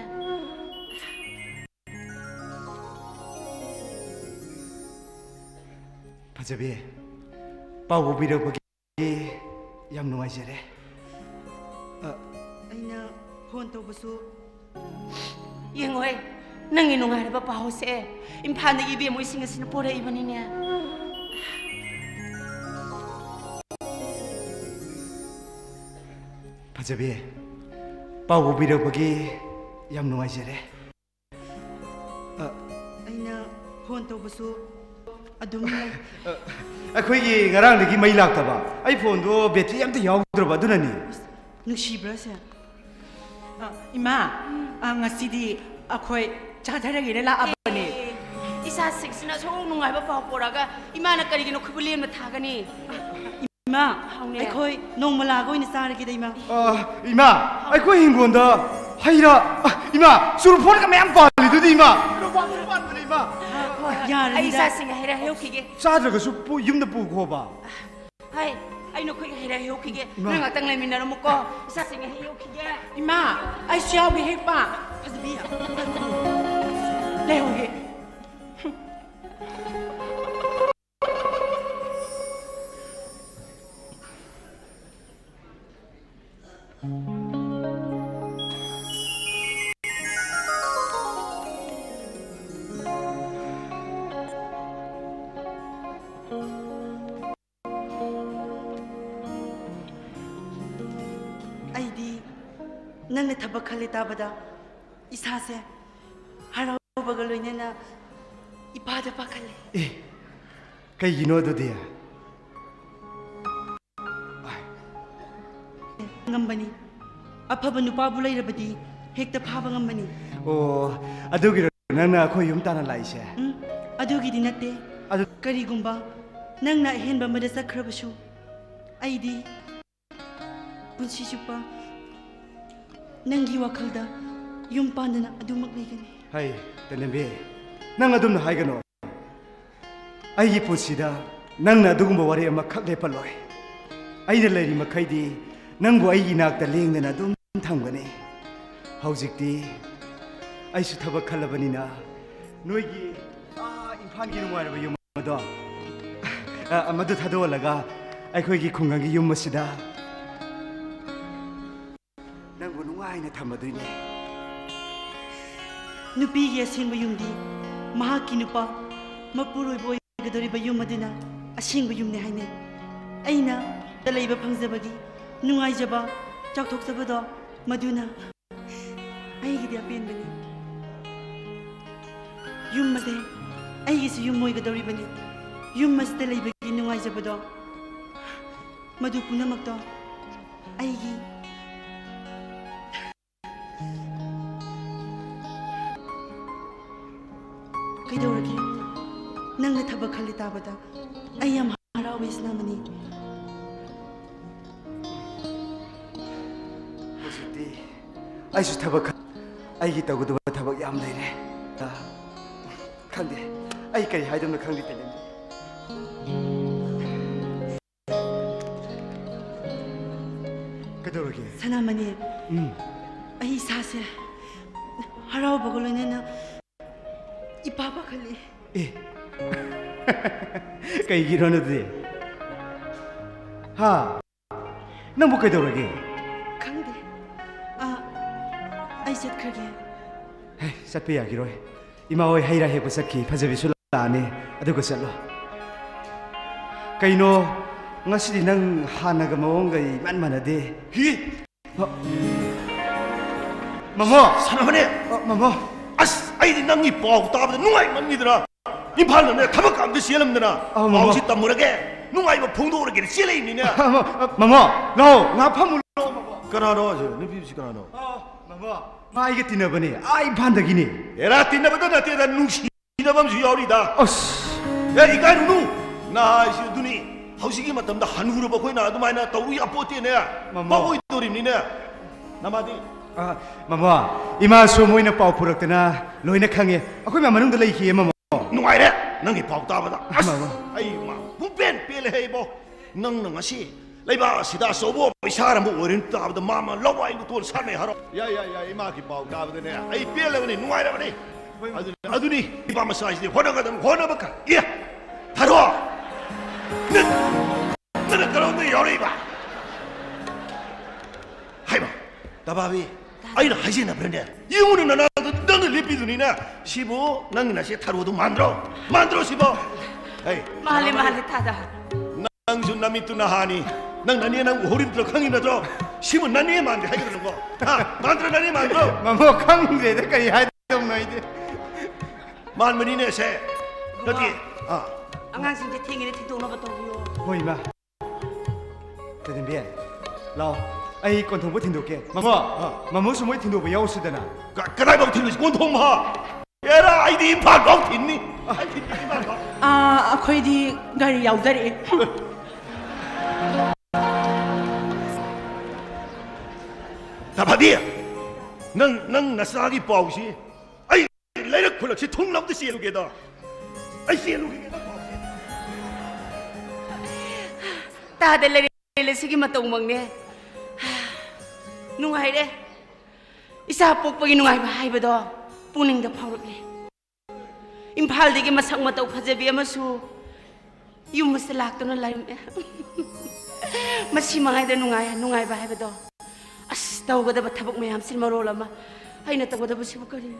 ꯐꯖꯕꯤ, ꯄꯥꯎ ꯄꯤꯕꯤꯔꯛꯄꯒꯤ ꯌꯥꯝ ꯅꯨꯡꯉꯥꯏꯖꯔꯦ꯫ ꯑ, ꯑꯩꯅ ꯐꯣꯟ ꯇꯧꯕꯁꯨ ꯌꯦꯡꯉꯣꯍꯦ, ꯅꯪꯒꯤ ꯅꯨꯡꯉꯥꯏꯔꯕ ꯄꯥꯎꯁꯦ ꯏꯝꯐꯥꯜꯗꯒꯤ ꯏꯕꯦꯝꯃ ꯍꯣꯏꯁꯤꯡ ꯑꯁꯤꯅ ꯄꯣꯔꯛꯏꯕꯅꯤꯅꯦ꯫ ꯐꯖꯕꯤ, ꯄꯥꯎ ꯄꯤꯕꯤꯔꯛꯄꯒꯤ ꯌꯥꯝ ꯅꯨꯡꯉꯥꯏꯖꯔꯦ꯫ ꯑꯩꯅ ꯐꯣꯟ ꯇꯧꯕꯁꯨ ꯑꯗꯨꯝ ꯂꯩ꯫ ꯑꯩꯈꯣꯏꯒꯤ ꯉꯔꯥꯡꯗꯒꯤ ꯃꯩ ꯂꯥꯛꯇꯕ, ꯑꯩ ꯐꯣꯟꯗꯣ ꯕꯦꯇ꯭ꯔꯤ ꯑꯝꯇ ꯌꯥꯎꯗ꯭ꯔꯕ, ꯑꯗꯨꯅꯅꯤ꯫ ꯅꯨꯡꯁꯤꯕ꯭ꯔꯥ ꯁꯦ? ꯑ, ꯏꯃꯥ, ꯑ, ꯉꯁꯤꯗꯤ ꯑꯩꯈꯣꯏ ꯆꯥꯊꯔꯒꯦꯅ ꯂꯥꯛꯑꯕꯅꯦ꯫ ꯏꯆꯥꯁꯤꯡꯁꯤꯅ ꯑꯁꯨꯛ ꯅꯨꯡꯉꯥꯏꯕ ꯄꯥꯎ ꯄꯣꯔꯛꯑꯒ ꯏꯃꯥꯅ ꯀꯔꯤꯒꯤꯅꯣ ꯈꯨꯕꯨ ꯂꯦꯝꯅ ꯊꯥꯒꯅꯤ? ꯏꯃꯥ, ꯍꯥꯎꯅꯦ꯫ ꯑꯩꯈꯣꯏ ꯅꯣꯡꯃ ꯂꯥꯛꯑꯒ ꯑꯣꯏꯅ ꯆꯥꯔꯒꯦꯗ, ꯏꯃꯥ꯫ ꯑ, ꯏꯃꯥ, ꯑꯩꯈꯣꯏ ꯍꯤꯡꯒꯣꯜꯗ ꯍꯩ ꯔꯥ, ꯑ, ꯏꯃꯥ, ꯆꯨꯔꯨꯐꯣꯟꯒ ꯃꯌꯥꯝ ꯄꯥꯜꯂꯤꯗꯨꯗꯤ, ꯏꯃꯥ꯫ ꯆꯨꯔꯨꯐꯣꯟ ꯄꯥꯟꯕꯅꯦ, ꯏꯃꯥ꯫ ꯑꯩ ꯏꯆꯥꯁꯤꯡ ꯍꯩꯔꯥ ꯍꯦꯛꯎꯈꯤꯒꯦ꯫ ꯆꯥꯗ꯭ꯔꯒꯁꯨ ꯄꯨ-, ꯌꯨꯝꯗ ꯄꯨꯈꯣꯕ꯫ ꯍꯥꯏ, ꯑꯩ ꯅꯈꯣꯏꯒꯤ ꯍꯩꯔꯥ ꯍꯦꯛꯎꯈꯤꯒꯦ꯫ ꯏꯃꯥ꯫ ꯅꯪ ꯉꯥꯛꯇꯪ ꯂꯩꯃꯤꯟꯅꯔꯝꯃꯨꯀꯣ꯫ ꯏꯆꯥꯁꯤꯡ ꯍꯦꯛꯎꯈꯤꯒꯦ꯫ ꯏꯃꯥ, ꯑꯩꯁꯨ ꯌꯥꯎꯒꯦ ꯍꯦꯛꯄ꯫ ꯐꯖꯕꯤ, ꯂꯩꯍꯧꯒꯦ꯫ ꯑꯩꯗꯤ ꯅꯪꯅ ꯊꯕꯛ ꯈꯜꯂꯦ ꯇꯥꯕꯗ ꯏꯁꯥꯁꯦ ꯍꯔꯥꯎꯕꯒ ꯂꯣꯏꯅꯅ ꯏꯄꯥꯗ ꯄꯥꯈꯠꯂꯦ꯫ ꯑꯦ, ꯀꯩꯒꯤꯅꯣ ꯑꯗꯨꯗꯤ? ꯉꯝꯕꯅꯤ꯫ ꯑꯐꯕ ꯅꯨꯄꯥꯕꯨ ꯂꯩꯔꯕꯗꯤ ꯍꯦꯛꯇ ꯐꯥꯕ ꯉꯝꯕꯅꯤ꯫ ꯑꯣ, ꯑꯗꯨꯒꯤꯔꯣ ꯅꯪꯅ ꯑꯩꯈꯣꯏ ꯌꯨꯝ ꯇꯥꯟꯅ ꯂꯥꯛꯏꯁꯦ? ꯎꯝ, ꯑꯗꯨꯒꯤꯗꯤ ꯅꯠꯇꯦ꯫ ꯑꯗꯨ- ꯀꯔꯤꯒꯨꯝꯕ ꯅꯪꯅ ꯑꯍꯦꯟꯕ ꯑꯃꯗ ꯆꯠꯈ꯭ꯔꯕꯁꯨ ꯑꯩꯗꯤ ꯄꯨꯟꯁꯤ ꯆꯨꯞꯄ ꯅꯪꯒꯤ ꯋꯥꯈꯜꯗ ꯌꯨꯝ ꯄꯥꯟꯗꯅ ꯑꯗꯨꯃꯛ ꯂꯩꯒꯅꯤ꯫ ꯍꯩ, ꯇꯅꯦꯝꯕꯤ, ꯅꯪ ꯑꯗꯨꯝꯅ ꯍꯥꯏꯒꯅꯨ꯫ ꯑꯩꯒꯤ ꯄꯨꯟꯁꯤꯗ ꯅꯪꯅ ꯑꯗꯨꯒꯨꯝꯕ ꯋꯥꯔꯦꯞ ꯑꯃꯈꯛ ꯂꯦꯞꯄꯜꯂꯣꯏ꯫ ꯑꯩꯅ ꯂꯩꯔꯤ ꯃꯈꯩꯗꯤ ꯅꯪꯕꯨ ꯑꯩꯒꯤ ꯏꯅꯥꯛꯇ ꯂꯦꯡꯗꯅ ꯑꯗꯨꯝ ꯊꯝꯒꯅꯤ꯫ ꯍꯧꯖꯤꯛꯇꯤ ꯑꯩꯁꯨ ꯊꯕꯛ ꯈꯜꯂꯕꯅꯤꯅ ꯅꯣꯏꯒꯤ, ꯑꯥ, ꯏꯝꯐꯥꯜꯒꯤ ꯅꯨꯡꯉꯥꯏꯔꯕ ꯌꯨꯝ ꯑꯗꯣ, ꯑ, ꯃꯗꯨ ꯊꯥꯗꯣꯛꯍꯜꯂꯒ ꯑꯩꯈꯣꯏꯒꯤ ꯈꯨꯡꯒꯪꯒꯤ ꯌꯨꯝ ꯑꯁꯤꯗ ꯅꯪꯕꯨ ꯅꯨꯡꯉꯥꯏꯅ ꯊꯝꯃꯗꯣꯏꯅꯦ꯫ ꯅꯨꯄꯤꯒꯤ ꯑꯁꯦꯡꯕ ꯌꯨꯝꯗꯤ ꯃꯍꯥꯛꯀꯤ ꯅꯨꯄꯥ ꯃꯄꯨꯔꯣꯏꯕ ꯑꯣꯏꯒꯗꯧꯔꯤꯕ ꯌꯨꯝ ꯑꯗꯨꯅ ꯑꯁꯦꯡꯕ ꯌꯨꯝꯅꯤ ꯍꯥꯏꯅꯩ꯫ ꯑꯩꯅ ꯂꯩꯕ ꯐꯪꯖꯕꯒꯤ ꯅꯨꯡꯉꯥꯏꯖꯕ, ꯆꯥꯎꯊꯣꯛꯆꯕꯗꯣ ꯃꯗꯨꯅ ꯑꯩꯒꯤꯗꯤ ꯑꯄꯦꯟꯕꯅꯤ꯫ ꯌꯨꯝ ꯑꯁꯦ ꯑꯩꯒꯤꯁꯨ ꯌꯨꯝ ꯑꯣꯏꯒꯗꯧꯔꯤꯕꯅꯤ꯫ ꯌꯨꯝ ꯑꯁꯤꯗ ꯂꯩꯕꯒꯤ ꯅꯨꯡꯉꯥꯏꯖꯕꯗꯣ, ꯃꯗꯨ ꯄꯨꯝꯅꯃꯛꯇꯣ ꯑꯩꯒꯤ꯫ ꯀꯩꯗꯧꯔꯒꯦ? ꯅꯪꯅ ꯊꯕꯛ ꯈꯜꯂꯤ ꯇꯥꯕꯗ ꯑꯩ ꯌꯥꯝ ꯍꯔꯥꯎꯋꯦ, ꯁꯅꯥꯃꯅꯤ꯫ ꯍꯧꯖꯤꯛꯇꯤ ꯑꯩꯁꯨ ꯊꯕꯛ ꯈ-, ꯑꯩꯒꯤ ꯇꯧꯒꯗꯕ ꯊꯕꯛ ꯌꯥꯝ ꯂꯩꯔꯦ꯫ ꯑ, ꯈꯪꯗꯦ, ꯑꯩ ꯀꯔꯤ ꯍꯥꯏꯗꯣꯏꯅꯣ ꯈꯪꯗꯦ, ꯇꯦꯂꯦꯟ꯫ ꯀꯩꯗꯧꯔꯒꯦ? ꯁꯅꯥꯃꯅꯤ, ꯎꯝ꯫ ꯑꯩ ꯏꯁꯥꯁꯦ ꯍꯔꯥꯎꯕꯒ ꯂꯣꯏꯅꯅ ꯏꯄꯥ ꯄꯥꯈꯠꯂꯤ꯫ ꯑꯦ꯫ ꯀꯩꯒꯤꯅꯣ ꯑꯗꯨꯗꯤ? ꯍꯥ? ꯅꯪꯕꯨ ꯀꯩꯗꯧꯔꯒꯦ? ꯈꯪꯗꯦ꯫ ꯑ, ꯑꯩ ꯆꯠꯈ꯭ꯔꯒꯦ꯫ ꯍꯦ, ꯆꯠꯄ ꯌꯥꯈꯤꯔꯣꯏ꯫ ꯏꯃꯥ ꯍꯣꯏ ꯍꯩ ꯔꯥ ꯍꯦꯛꯄ ꯆꯠꯈꯤ꯫ ꯐꯖꯕꯤꯁꯨ ꯂꯥꯛꯑꯅꯤ꯫ ꯑꯗꯨꯒ ꯆꯠꯂꯣ꯫ ꯀꯩꯅꯣ, ꯉꯁꯤꯗꯤ ꯅꯪ ꯍꯥꯟꯅꯒ ꯃꯑꯣꯡꯒ ꯏꯃꯥꯟ ꯃꯥꯟꯅꯗꯦ꯫ ꯍꯤ? ꯍ-, ꯃꯃꯣ! ꯁꯅꯥꯃꯅꯤ! ꯑ, ꯃꯃꯣ! ꯑꯁ, ꯑꯩꯗꯤ ꯅꯪꯒꯤ ꯄꯥꯎ ꯇꯥꯕꯗ ꯅꯨꯡꯉꯥꯏꯃꯟꯈꯤꯗꯅ ꯏꯝꯐꯥꯜꯗꯅꯦ ꯊꯕꯛ ꯑꯝꯇ ꯆꯦꯜꯂꯝꯗꯅ ꯑ, ꯃꯃꯣ꯫ ꯄꯥꯎꯁꯤ ꯇꯝꯃꯨꯔꯒꯦ, ꯅꯨꯡꯉꯥꯏꯕ ꯐꯣꯡꯗꯣꯛꯎꯔꯒꯦꯅ ꯆꯦꯜꯂꯛꯏꯅꯤꯅꯦ꯫ ꯑ, ꯃ-, ꯑ, ꯃꯃꯣ, ꯂꯥꯛꯑꯣ, ꯉꯥ ꯐꯝꯃꯨ ꯂꯥꯛꯑꯣ, ꯃꯃꯣ꯫ ꯀꯅꯥꯅꯣ ꯑꯁꯤ ꯅꯨꯄꯤꯁꯤ ꯀꯅꯥꯅꯣ? ꯑ, ꯃꯃꯣ, ꯃꯥ ꯑꯩꯒ ꯇꯤꯟꯅꯕꯅꯦ, ꯑꯥ ꯏꯝꯐꯥꯜꯗꯒꯤꯅꯦ꯫ ꯑꯦꯔꯥ, ꯇꯤꯟꯅꯕꯗ ꯅꯠꯇꯦꯗ, ꯅꯨꯡꯁꯤꯅꯕ ꯑꯃꯁꯨ ꯌꯥꯎꯔꯤꯗ꯫ ꯑꯁ꯫ ꯑꯦ, ꯏꯀꯥꯏꯔꯨꯅꯨ꯫ ꯅꯍꯥ ꯍꯥꯏꯁꯤ ꯑꯗꯨꯅꯤ꯫ ꯍꯧꯖꯤꯛꯀꯤ ꯃꯇꯝꯗ ꯍꯅꯨꯔꯕ ꯑꯩꯈꯣꯏꯅ ꯑꯗꯨꯃꯥꯏꯅ ꯇꯧꯔꯨ ꯌꯥꯄꯣꯠꯇꯦꯅꯦ꯫ ꯃꯃꯣ꯫ ꯄꯛꯑꯣꯏꯗꯧꯔꯤꯕꯅꯤꯅꯦ꯫ ꯅꯃꯥꯗꯤ? ꯑ, ꯃꯃꯣ, ꯏꯃꯥꯁꯨ ꯃꯣꯏꯅ ꯄꯥꯎ ꯄꯨꯔꯛꯇꯅ ꯂꯣꯏꯅ ꯈꯪꯉꯦ꯫ ꯑꯩꯈꯣꯏ ꯃꯌꯥꯝ ꯃꯅꯨꯡꯗ ꯂꯩꯈꯤꯌꯦ, ꯃꯃꯣ꯫ ꯅꯨꯡꯉꯥꯏꯔꯦ ꯅꯪꯒꯤ ꯄꯥꯎ ꯇꯥꯕꯗ꯫ ꯑꯁ, ꯃꯃꯣ꯫ ꯑꯩ ꯃꯥ ꯄꯨꯡꯄꯦꯟ ꯄꯦꯜꯂꯦ ꯍꯦ ꯏꯕꯣ꯫ ꯅꯪꯅ ꯉꯁꯤ ꯂꯩꯕꯥꯛ ꯑꯁꯤꯗ ꯑꯆꯧꯕ ꯑꯣꯐꯤꯁꯥꯔ ꯑꯃ ꯑꯣꯏꯔꯅꯤ ꯇꯥꯕꯗ ꯃꯥ ꯃꯥ ꯂꯋꯥꯏ ꯂꯨꯇꯣꯟ ꯁꯥꯠꯅꯩ ꯍꯥꯏꯔꯣ꯫ ꯌꯥꯏ, ꯌꯥꯏ, ꯌꯥꯏ, ꯏꯃꯥꯒꯤ ꯄꯥꯎ ꯇꯥꯕꯗꯅꯦ ꯑꯩ ꯄꯦꯜꯂꯕꯅꯤ, ꯅꯨꯡꯉꯥꯏꯔꯕꯅꯤ꯫ ꯑꯗꯨꯅꯤ, ꯑꯗꯨꯅꯤ ꯏꯄꯥ ꯃꯆꯥꯁꯤꯗꯤ ꯍꯣꯠꯅꯒꯗꯕ, ꯍꯣꯠꯅꯕ ꯀꯟ-, ꯑꯦ, ꯊꯥꯔꯣ꯫ ꯅꯪ, ꯅꯪꯅ ꯀꯔꯣꯝꯗ ꯌꯥꯎꯔꯛꯏꯕ? ꯍꯥꯏꯕ, ꯇꯕꯥꯕꯤ, ꯑꯩꯅ ꯍꯥꯏꯖꯤꯟꯅꯕ꯭ꯔꯅꯦ? ꯌꯦꯡꯉꯨꯅꯦ, ꯅꯅꯥꯛꯇ ꯅꯪꯅ ꯂꯦꯞꯄꯤꯗꯨꯅꯤꯅꯦ꯫ ꯁꯤꯕꯨ ꯅꯪꯒꯤ ꯅꯆꯦ ꯊꯔꯣꯗꯨ ꯃꯥꯟꯗ꯭ꯔꯣ? ꯃꯥꯟꯗ꯭ꯔꯣ ꯁꯤꯕꯣ? ꯍꯩ, ꯃꯥꯜꯂꯦ, ꯇꯕꯥꯕꯤ, ꯃꯥꯜꯂꯦ, ꯊꯥꯗ꯫ ꯅꯪꯁꯨ ꯅꯃꯤꯠꯇꯨ ꯅꯍꯥꯅꯤ꯫ ꯅꯪ ꯅꯅꯦ ꯅꯪ ꯎꯍꯧꯔꯤꯕ ꯅꯠꯇ꯭ꯔꯣ? ꯈꯪꯉꯤ ꯅꯠꯇ꯭ꯔꯣ? ꯁꯤꯕꯨ ꯅꯅꯦ ꯃꯥꯟꯗꯦ ꯍꯥꯏꯒꯗ꯭ꯔꯣ? ꯍꯥ? ꯃꯥꯟꯗ꯭ꯔꯣ, ꯅꯅꯦ ꯃꯥꯟꯗ꯭ꯔꯣ? ꯃꯃꯣ, ꯈꯪꯗ꯭ꯔꯦꯗ, ꯀꯔꯤ ꯍꯥꯏꯗꯧꯅꯣ ꯑꯩꯗꯤ꯫ ꯃꯥꯟꯕꯅꯤꯅꯦ ꯁꯦ꯫ ꯅꯠꯇꯦ꯫ ꯑꯥ꯫ ꯑꯉꯥꯡꯁꯤꯡꯁꯦ ꯊꯦꯡꯉꯤꯅꯦ, ꯊꯤꯟꯗꯣꯛꯅꯕ ꯇꯧꯕꯤꯌꯣ꯫ ꯍꯣꯏ, ꯏꯃꯥ꯫ ꯇꯦꯅꯦꯝꯕꯤ, ꯂꯥꯛꯑꯣ꯫ ꯑꯩ ꯀꯣꯟꯊꯣꯡꯕꯨ ꯊꯤꯟꯗꯣꯛꯀꯦ꯫ ꯃꯃꯣ, ꯑꯥ꯫ ꯃꯃꯣꯁꯨ ꯃꯣꯏ ꯊꯤꯟꯗꯣꯛꯄ ꯌꯥꯎꯁꯤꯗꯅ꯫ ꯀ-, ꯀꯗꯥꯏꯐꯥꯎ ꯊꯤꯜꯂꯨꯁꯤ? ꯀꯣꯟꯊꯣꯡ ꯐꯥꯎ? ꯑꯦꯔꯥ, ꯑꯩꯗꯤ ꯏꯝꯐꯥꯜ ꯐꯥꯎ ꯊꯤꯟꯅꯤ꯫ ꯑꯩ ꯊꯤꯟꯅꯤ ꯏꯝꯐꯥꯜ ꯐꯥꯎ꯫ ꯑꯥ, ꯑꯩꯈꯣꯏꯗꯤ ꯒꯥꯔꯤ ꯌꯥꯎꯖꯔꯛꯑꯦ꯫ ꯇꯥꯐꯕꯤ, ꯅꯪ, ꯅꯪ ꯅꯆꯥꯒꯤ ꯄꯥꯎꯁꯤ ꯑꯩ ꯂꯩꯔꯛ ꯈꯨꯜꯂꯛꯁꯤ ꯊꯨꯡꯅꯕꯗ ꯆꯦꯜꯂꯨꯒꯦꯗ꯫ ꯑꯩ ꯆꯦꯜꯂꯨꯒꯦꯗ ꯄꯥꯎꯁꯤ꯫ ꯇꯥꯗ ꯂꯩꯔꯦ ꯑꯁꯤꯒꯤ ꯃꯇꯧꯃꯛꯅꯦ꯫ ꯅꯨꯡꯉꯥꯏꯔꯦ꯫ ꯏꯆꯥ ꯄꯣꯛꯄꯒꯤ ꯅꯨꯡꯉꯥꯏꯕ ꯍꯥꯏꯕꯗꯣ ꯄꯨꯛꯅꯤꯡꯗ ꯐꯥꯎꯔꯛꯂꯦ꯫ ꯏꯝꯐꯥꯜꯗꯒꯤ ꯃꯁꯛ ꯃꯇꯧ ꯐꯖꯕꯤ ꯑꯃꯁꯨ ꯌꯨꯝ ꯑꯁꯤꯗ ꯂꯥꯛꯇꯨꯅ ꯂꯩꯔꯝꯃꯦ꯫ ꯃꯁꯤ ꯃꯉꯥꯏꯗ ꯅꯨꯡꯉꯥꯏ, ꯅꯨꯡꯉꯥꯏꯕ ꯍꯥꯏꯕꯗꯣ꯫ ꯑꯁ, ꯇꯧꯒꯗꯕ ꯊꯕꯛ ꯃꯌꯥꯝꯁꯤꯅ ꯃꯔꯣꯜ ꯑꯃ꯫ ꯑꯩꯅ ꯇꯧꯒꯗꯕꯁꯤꯕꯨ ꯀꯔꯤꯅꯣ?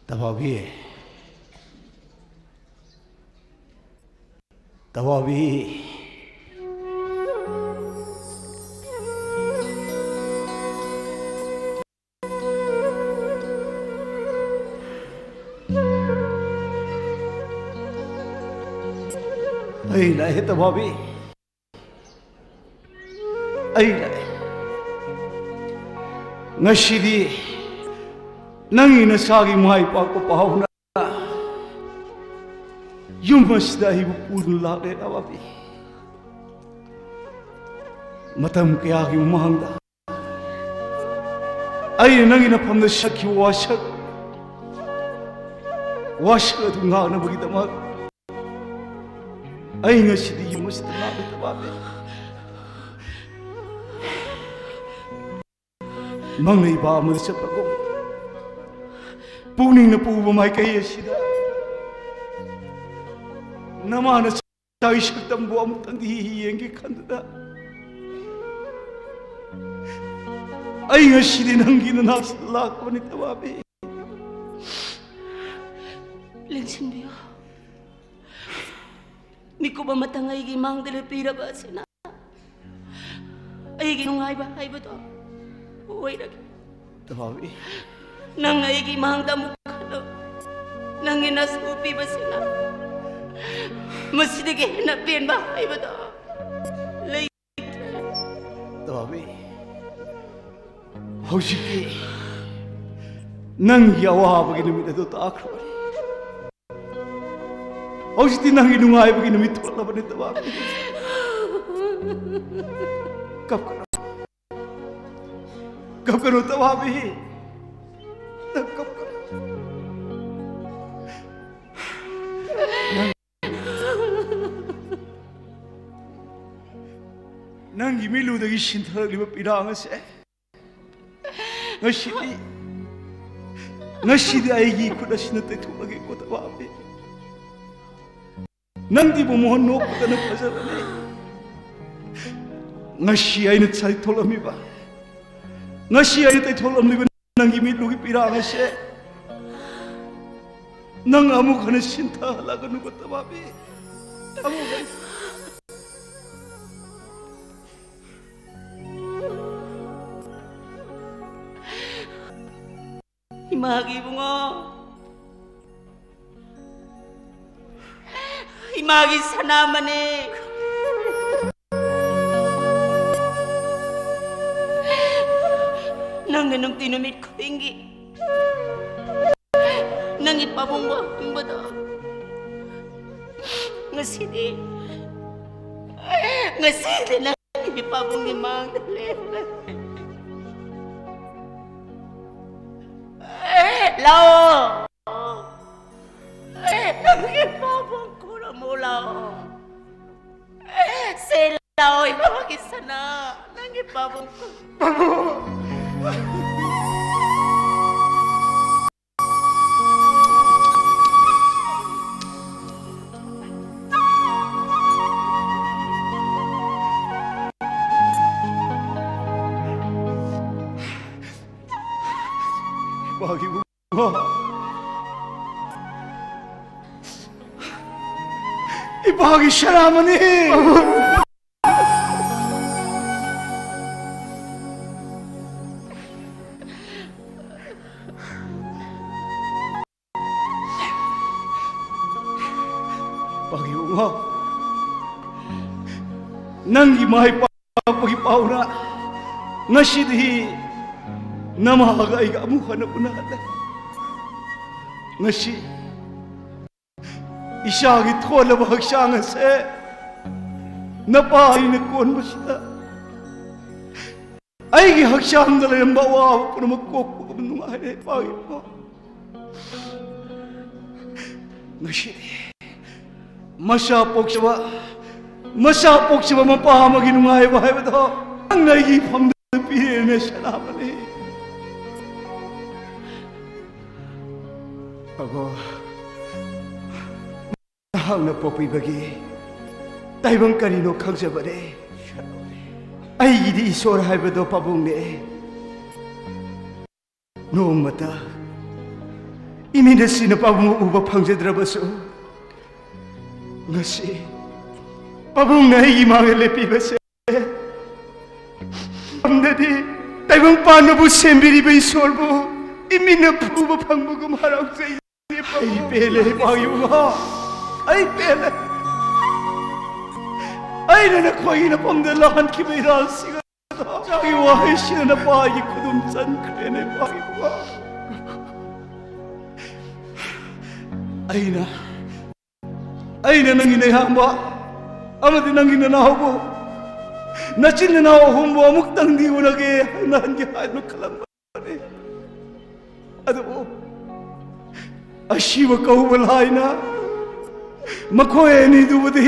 ꯇꯕꯥꯕꯤ꯫ ꯇꯕꯥꯕꯤ꯫ ꯑꯩ ꯂꯥꯛꯑꯦ, ꯇꯕꯥꯕꯤ꯫ ꯑꯩ ꯂꯥꯛꯑꯦ꯫ ꯉꯁꯤꯗꯤ ꯅꯪꯒꯤ ꯅꯆꯥꯒꯤ ꯃꯥꯏ ꯄꯥꯛꯄ ꯄꯥꯎꯅ ꯌꯨꯝ ꯑꯁꯤꯗ ꯑꯩꯕꯨ ꯄꯨꯗꯨꯅ ꯂꯥꯛꯂꯦ, ꯅꯋꯥꯕꯤ꯫ ꯃꯇꯝ ꯀꯌꯥꯒꯤ ꯃꯃꯥꯡꯗ ꯑꯩꯅ ꯅꯪꯒꯤ ꯅꯐꯝꯗ ꯁꯛꯈꯤꯕ ꯋꯥꯁꯛ, ꯋꯥꯁꯛ ꯑꯗꯨ ꯉꯥꯛꯅꯕꯒꯤꯗꯃꯛ ꯑꯩ ꯉꯁꯤꯗꯤ ꯌꯨꯝ ꯑꯁꯤꯗ ꯂꯥꯛꯂꯦ, ꯅꯋꯥꯕꯤ꯫ ꯃꯪꯂꯩꯕ ꯑꯃꯗ ꯆꯠꯄꯒꯨꯝ ꯄꯨꯛꯅꯤꯡꯅ ꯄꯨꯕ ꯃꯥꯏꯀꯩ ꯑꯁꯤꯗ ꯅꯃꯥꯅ ꯆꯥꯏ ꯁꯛꯇꯝꯕꯨ ꯑꯃꯨꯛꯇꯪꯗꯤ ꯌꯦꯡꯒꯦ ꯈꯟꯗꯨꯅ ꯑꯩ ꯉꯁꯤꯗꯤ ꯅꯪꯒꯤ ꯅꯅꯥꯛꯁꯤꯗ ꯂꯥꯛꯄꯅꯤ, ꯅꯋꯥꯕꯤ꯫ ꯂꯦꯡꯁꯤꯟꯕꯤꯌꯨ꯫ ꯃꯤꯀꯨꯞ ꯑꯃꯇꯪ ꯑꯩꯒꯤ ꯃꯥꯡꯗ ꯂꯦꯞꯄꯤꯔꯕ ꯑꯁꯤꯅ ꯑꯩꯒꯤ ꯅꯨꯡꯉꯥꯏꯕ ꯍꯥꯏꯕꯗꯣ ꯑꯣꯏꯔꯒꯦ꯫ ꯇꯃꯥꯕꯤ꯫ ꯅꯪ ꯑꯩꯒꯤ ꯃꯥꯡꯗ ꯑꯃꯨꯛ ꯈꯜꯂꯨ꯫ ꯅꯪꯒꯤ ꯅꯁꯨ ꯄꯤꯕꯁꯤꯅ ꯃꯁꯤꯗꯒꯤ ꯍꯦꯟꯅ ꯄꯦꯟꯕ ꯍꯥꯏꯕꯗꯣ ꯂꯩ꯫ ꯇꯃꯥꯕꯤ꯫ ꯍꯧꯖꯤꯛꯇꯤ ꯅꯪꯒꯤ ꯑꯋꯥꯕꯒꯤ ꯅꯨꯃꯤꯠ ꯑꯗꯨ ꯇꯥꯈ꯭ꯔꯕꯅꯤ꯫ ꯍꯧꯖꯤꯛꯇꯤ ꯅꯪꯒꯤ ꯅꯨꯡꯉꯥꯏꯕꯒꯤ ꯅꯨꯃꯤꯠ ꯊꯣꯛꯂꯕꯅꯤ, ꯇꯃꯥꯕꯤ꯫ ꯀꯞꯀꯅꯨ꯫ ꯀꯞꯀꯅꯨ, ꯇꯃꯥꯕꯤ꯫ ꯅꯪ ꯀꯞꯀꯅꯨ꯫ ꯅꯪ, ꯅꯪꯒꯤ ꯃꯤꯠꯂꯨꯗꯒꯤ ꯁꯤꯟꯊꯔꯛꯂꯤꯕ ꯄꯤꯔꯥꯡ ꯑꯁꯦ ꯉꯁꯤꯗꯤ, ꯉꯁꯤꯗꯤ ꯑꯩꯒꯤ ꯈꯨꯠ ꯑꯁꯤꯅ ꯇꯩꯊꯣꯛꯂꯒꯦꯀꯣ, ꯇꯃꯥꯕꯤ꯫ ꯅꯪꯗꯤ ꯃꯣꯃꯣꯍꯟ ꯅꯣꯛꯄꯗꯅ ꯐꯖꯕꯅꯦ꯫ ꯉꯁꯤ ꯑꯩꯅ ꯇꯩꯊꯣꯛꯂꯝꯃꯤꯕ, ꯉꯁꯤ ꯑꯩꯅ ꯇꯩꯊꯣꯛꯂꯝꯂꯤꯕ ꯅꯪꯒꯤ ꯃꯤꯠꯂꯨꯒꯤ ꯄꯤꯔꯥꯡ ꯑꯁꯦ ꯅꯪ ꯑꯃꯨꯛ ꯍꯟꯅ ꯁꯤꯟꯊꯍꯜꯂꯒꯅꯨꯕ, ꯇꯃꯥꯕꯤ꯫ ꯑꯃꯨꯛ ꯍꯟꯅ꯫ ꯏꯃꯥꯒꯤ ꯏꯕꯨꯡꯉꯣ, ꯏꯃꯥꯒꯤ ꯁꯅꯥꯃꯅꯤ, ꯅꯪ ꯅꯪꯅ ꯅꯨꯡꯇꯤ ꯅꯨꯃꯤꯠ ꯈꯨꯗꯤꯡꯒꯤ ꯅꯪꯒꯤ ꯄꯥꯕꯨꯡꯕꯨ ꯍꯪꯕꯗꯣ, ꯉꯁꯤꯗꯤ, ꯉꯁꯤꯗꯤ ꯅꯪꯒꯤ ꯄꯥꯕꯨꯡꯒꯤ ꯃꯥꯡꯗ ꯂꯦꯞꯂꯦ꯫ ꯂꯥꯛꯑꯣ꯫ ꯅꯪꯒꯤ ꯄꯥꯕꯨꯡ ꯈꯨꯔꯨꯝꯃꯨ ꯂꯥꯛꯑꯣ꯫ ꯁꯦ ꯂꯥꯛꯑꯣ, ꯏꯕꯥꯒꯤ ꯁꯅꯥ, ꯅꯪꯒꯤ ꯄꯥꯕꯨꯡ ꯈꯨꯔꯨꯝꯃꯨ꯫ ꯏꯕꯥꯒꯤ ꯏꯕꯨꯡꯉꯣ꯫ ꯏꯕꯥꯒꯤ ꯁꯅꯥꯃꯅꯤ꯫ ꯏꯕꯥꯒꯤ ꯏꯕꯨꯡꯉꯣ, ꯅꯪꯒꯤ ꯃꯥꯏ ꯄꯥꯛꯄꯒꯤ ꯄꯥꯎꯅ ꯉꯁꯤꯗꯤ ꯅꯃꯥꯒ ꯑꯩꯒ ꯑꯃꯨꯛ ꯍꯟꯅ ꯎꯅꯍꯜꯂꯦ꯫ ꯉꯁꯤ ꯏꯁꯥꯒꯤ ꯊꯣꯜꯂꯕ ꯍꯛꯆꯥꯡ ꯑꯁꯦ ꯅꯄꯥ ꯑꯩꯅ ꯀꯣꯟꯕꯁꯤꯗ ꯑꯩꯒꯤ ꯍꯛꯆꯥꯡꯗ ꯂꯩꯔꯝꯕ ꯑꯋꯥꯕ ꯄꯨꯝꯅꯃꯛ ꯀꯣꯛꯄꯒꯨꯝ ꯅꯨꯡꯉꯥꯏꯔꯦ, ꯏꯄꯥꯒꯤ ꯏꯄꯥ꯫ ꯉꯁꯤꯗꯤ ꯃꯆꯥ ꯄꯣꯛꯆꯕ, ꯃꯆꯥ ꯄꯣꯛꯆꯕ ꯃꯄꯥ ꯑꯃꯒꯤ ꯅꯨꯡꯉꯥꯏꯕ ꯍꯥꯏꯕꯗꯣ ꯅꯪꯅ ꯑꯩꯒꯤ ꯏꯐꯝꯗ ꯄꯤꯔꯦꯅꯦ, ꯁꯅꯥꯃꯅꯤ꯫ ꯑꯒꯣ, ꯅꯍꯥꯛꯅ ꯄꯣꯛꯄꯤꯕꯒꯤ ꯇꯥꯏꯕꯪ ꯀꯔꯤꯅꯣ ꯈꯪꯖꯕꯅꯦ꯫ ꯑꯩꯒꯤꯗꯤ ꯏꯁꯣꯔ ꯍꯥꯏꯕꯗꯣ ꯄꯥꯕꯨꯡꯅꯦ꯫ ꯅꯣꯡꯃꯇ ꯏꯃꯤꯠ ꯑꯁꯤꯅ ꯄꯥꯕꯨꯡ ꯎꯕ ꯐꯪꯖꯗ꯭ꯔꯕꯁꯨ, ꯉꯁꯤ ꯄꯥꯕꯨꯡꯅ ꯑꯩꯒꯤ ꯃꯥꯡꯗ ꯂꯦꯞꯄꯤꯕꯁꯦ, ꯑꯃꯗꯤ ꯇꯥꯏꯕꯪ ꯄꯥꯟꯕꯕꯨ ꯁꯦꯝꯕꯤꯔꯤꯕ ꯏꯁꯣꯔꯕꯨ ꯏꯃꯤꯠꯅ ꯎꯕ ꯐꯪꯕꯒꯨꯝ ꯍꯔꯥꯎꯖꯩ꯫ ꯑꯩ ꯄꯦꯜꯂꯦ, ꯏꯄꯥ ꯏꯕꯨꯡꯉꯣ, ꯑꯩ ꯄꯦꯜꯂꯦ꯫ ꯑꯩꯅ ꯅꯈꯣꯏꯒꯤ ꯅꯐꯝꯗ ꯂꯥꯛꯍꯟꯈꯤꯕ ꯏꯔꯥꯜꯁꯤꯡ ꯆꯥꯒꯤ ꯋꯥꯍꯩꯁꯤꯅ ꯅꯄꯥꯒꯤ ꯈꯨꯗꯨꯝ ꯆꯟꯈ꯭ꯔꯦꯅꯦ, ꯄꯥꯒꯤ ꯋꯥ꯫ ꯑꯩꯅ, ꯑꯩꯅ ꯅꯪꯒꯤ ꯅꯌꯥꯝꯕ ꯑꯃꯗꯤ ꯅꯪꯒꯤ ꯅꯅꯥꯎꯕꯨ, ꯅꯆꯤꯟ ꯅꯅꯥꯎ ꯑꯍꯨꯝꯕꯨ ꯑꯃꯨꯛꯇꯪꯗꯤ ꯎꯅꯒꯦ, ꯎꯅꯍꯟꯒꯦ ꯍꯥꯏꯗꯨꯅ ꯈꯜꯂꯝꯕꯅꯤ꯫ ꯑꯗꯨꯕꯨ ꯑꯁꯤꯕ ꯀꯧꯕ ꯂꯥꯏꯅ ꯃꯈꯣꯏ ꯑꯅꯤꯗꯨꯕꯨꯗꯤ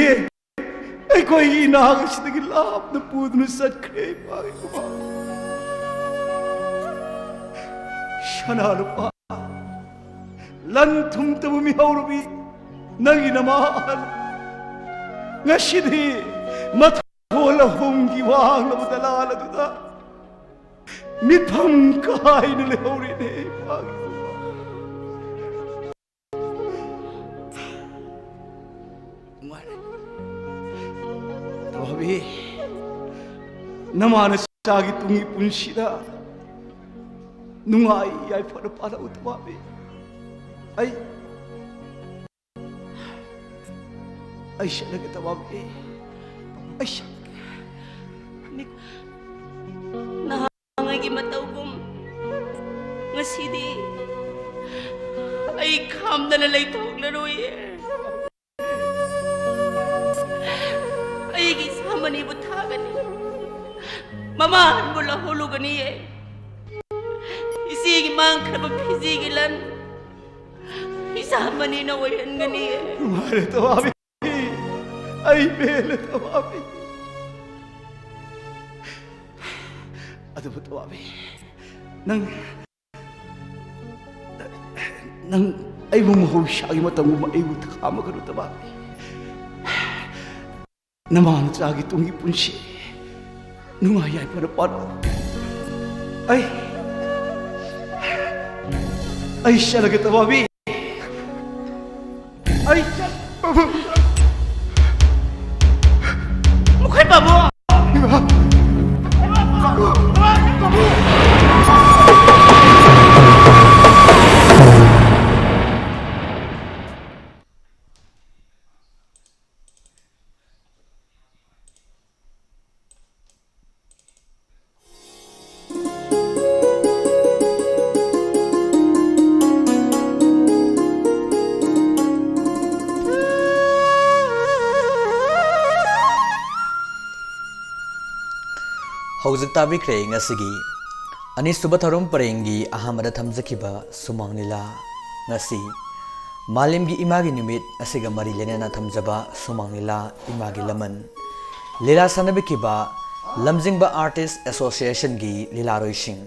ꯑꯩꯈꯣꯏꯒꯤ ꯏꯅꯥꯛ ꯑꯁꯤꯗꯒꯤ ꯂꯥꯞꯅ ꯄꯨꯗꯨꯅ ꯆꯠꯈ꯭ꯔꯦ, ꯏꯃꯥ, ꯏꯃꯥ꯫ ꯁꯅꯥ ꯂꯨꯄꯥ, ꯂꯟ ꯊꯨꯝꯇꯕꯨ ꯃꯤꯍꯧꯔꯕꯤ ꯅꯪꯒꯤ ꯅꯃꯥ ꯑꯍꯜ ꯉꯁꯤꯗꯤ ꯃꯊꯣꯜ ꯑꯍꯨꯝꯒꯤ ꯋꯥꯡꯂꯕ ꯗꯂꯥꯜ ꯑꯗꯨꯗ ꯃꯤꯠꯐꯝ ꯀꯥꯏꯅ ꯂꯩꯍꯧꯔꯦꯅꯦ, ꯏꯃꯥꯒꯤ ꯅꯨꯡꯉꯥꯏꯔꯦ꯫ ꯇꯧꯍꯕꯤ, ꯅꯃꯥ ꯅꯆꯥꯒꯤ ꯇꯨꯡꯒꯤ ꯄꯨꯟꯁꯤꯗ ꯅꯨꯡꯉꯥꯏ ꯌꯥꯏꯐꯅ ꯄꯥꯜꯂꯛꯎ, ꯇꯧꯍꯕꯤ꯫ ꯑꯩ, ꯑꯩ ꯆꯠꯂꯒꯦ, ꯇꯧꯍꯕꯤ꯫ ꯑꯩ ꯆꯠꯂꯒꯦ꯫ ꯅꯍꯥꯟꯉꯩꯒꯤ ꯃꯇꯧꯒꯨꯝ ꯉꯁꯤꯗꯤ ꯑꯩ ꯈꯥꯝꯗꯅ ꯂꯩꯊꯣꯛꯂꯔꯣꯏꯌꯦ꯫ ꯑꯩꯒꯤ ꯏꯆꯥ ꯃꯅꯤꯕꯨ ꯊꯥꯒꯅꯤ, ꯃꯃꯥ ꯑꯍꯟꯕꯨ ꯂꯧꯍꯧꯂꯨꯒꯅꯤꯌꯦ꯫ ꯏꯆꯦꯒꯤ ꯃꯥꯡꯈ꯭ꯔꯕ ꯐꯤꯖꯤꯒꯤ ꯂꯟ ꯏꯆꯥ ꯃꯅꯤꯅ ꯑꯣꯏꯍꯟꯒꯅꯤꯌꯦ꯫ ꯅꯨꯡꯉꯥꯏꯔꯦ ꯇꯧꯍꯕꯤ, ꯑꯩ ꯄꯦꯜꯂꯦ ꯇꯧꯍꯕꯤ꯫ ꯑꯗꯨꯕꯨ ꯇꯧꯍꯕꯤ, ꯅꯪ, ꯅꯪ ꯑꯩꯕꯨ ꯃꯍꯧꯁꯥꯒꯤ ꯃꯇꯝꯒꯨꯝꯕ ꯑꯩꯕꯨ ꯈꯥꯝꯃꯒꯅꯨ ꯇꯧꯍꯕꯤ꯫ ꯅꯃꯥ ꯅꯆꯥꯒꯤ ꯇꯨꯡꯒꯤ ꯄꯨꯟꯁꯤ ꯅꯨꯡꯉꯥꯏ ꯌꯥꯏꯐꯅ ꯄꯥꯜꯂꯣ꯫ ꯑꯩ, ꯑꯩ ꯆꯠꯂꯒꯦ ꯇꯧꯍꯕꯤ꯫ ꯑꯩ ꯆꯠ-, ꯄꯥꯕꯨꯡ! ꯃꯈꯣꯏ ꯄꯥꯕꯨꯡ! ꯏꯃꯥ! ꯄꯥꯕꯨꯡ! ꯄꯥꯕꯨꯡ! ꯍꯧꯖꯤꯛ ꯇꯥꯕꯤꯈ꯭ꯔꯦ ꯉꯁꯤꯒꯤ ꯑꯅꯤꯁꯨꯕ ꯊꯧꯔꯝ ꯄꯔꯦꯡꯒꯤ ꯑꯍꯥꯟꯕꯗ ꯊꯝꯖꯈꯤꯕ ꯁꯨꯃꯥꯡ ꯂꯤꯂꯥ꯫ ꯉꯁꯤ ꯃꯥꯂꯦꯝꯒꯤ ꯏꯃꯥꯒꯤ ꯅꯨꯃꯤꯠ ꯑꯁꯤꯒ ꯃꯔꯤ ꯂꯩꯅꯅ ꯊꯝꯖꯕ ꯁꯨꯃꯥꯡ ꯂꯤꯂꯥ ꯏꯃꯥꯒꯤ ꯂꯃꯟ꯫ ꯂꯤꯂꯥ ꯁꯥꯟꯅꯕꯤꯈꯤꯕ ꯂꯝꯖꯤꯡꯕ ꯑꯥꯔꯇꯤꯁ ꯑꯦꯁꯣꯁꯤꯌꯦꯁꯟꯒꯤ ꯂꯤꯂꯥꯔꯣꯏꯁꯤꯡ꯫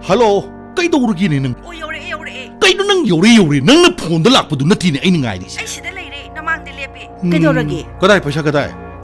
ꯍꯜꯂꯣ, ꯀꯩꯗꯧꯔꯒꯦꯅꯦ ꯅꯪ? ꯑꯣ, ꯌꯧꯔꯛꯑꯦ, ꯌꯧꯔꯛꯑꯦ꯫ ꯀꯩꯅꯣ ꯅꯪ ꯌꯧꯔꯦ, ꯌꯧꯔꯦ? ꯅꯪꯅ ꯐꯣꯟꯗ ꯂꯥꯛꯄꯗꯨ ꯅꯠꯇꯦꯅꯦ ꯑꯩꯅ ꯉꯥꯏꯔꯤꯁꯦ꯫ ꯑꯩ ꯁꯤꯗ ꯂꯩꯔꯦ, ꯅꯃꯥꯡꯗ ꯂꯦꯞꯄꯦ꯫ ꯎꯝ, ꯀꯩꯗꯧꯔꯒꯦ? ꯀꯗꯥꯏ ꯄꯩꯁꯥ ꯀꯗꯥꯏ?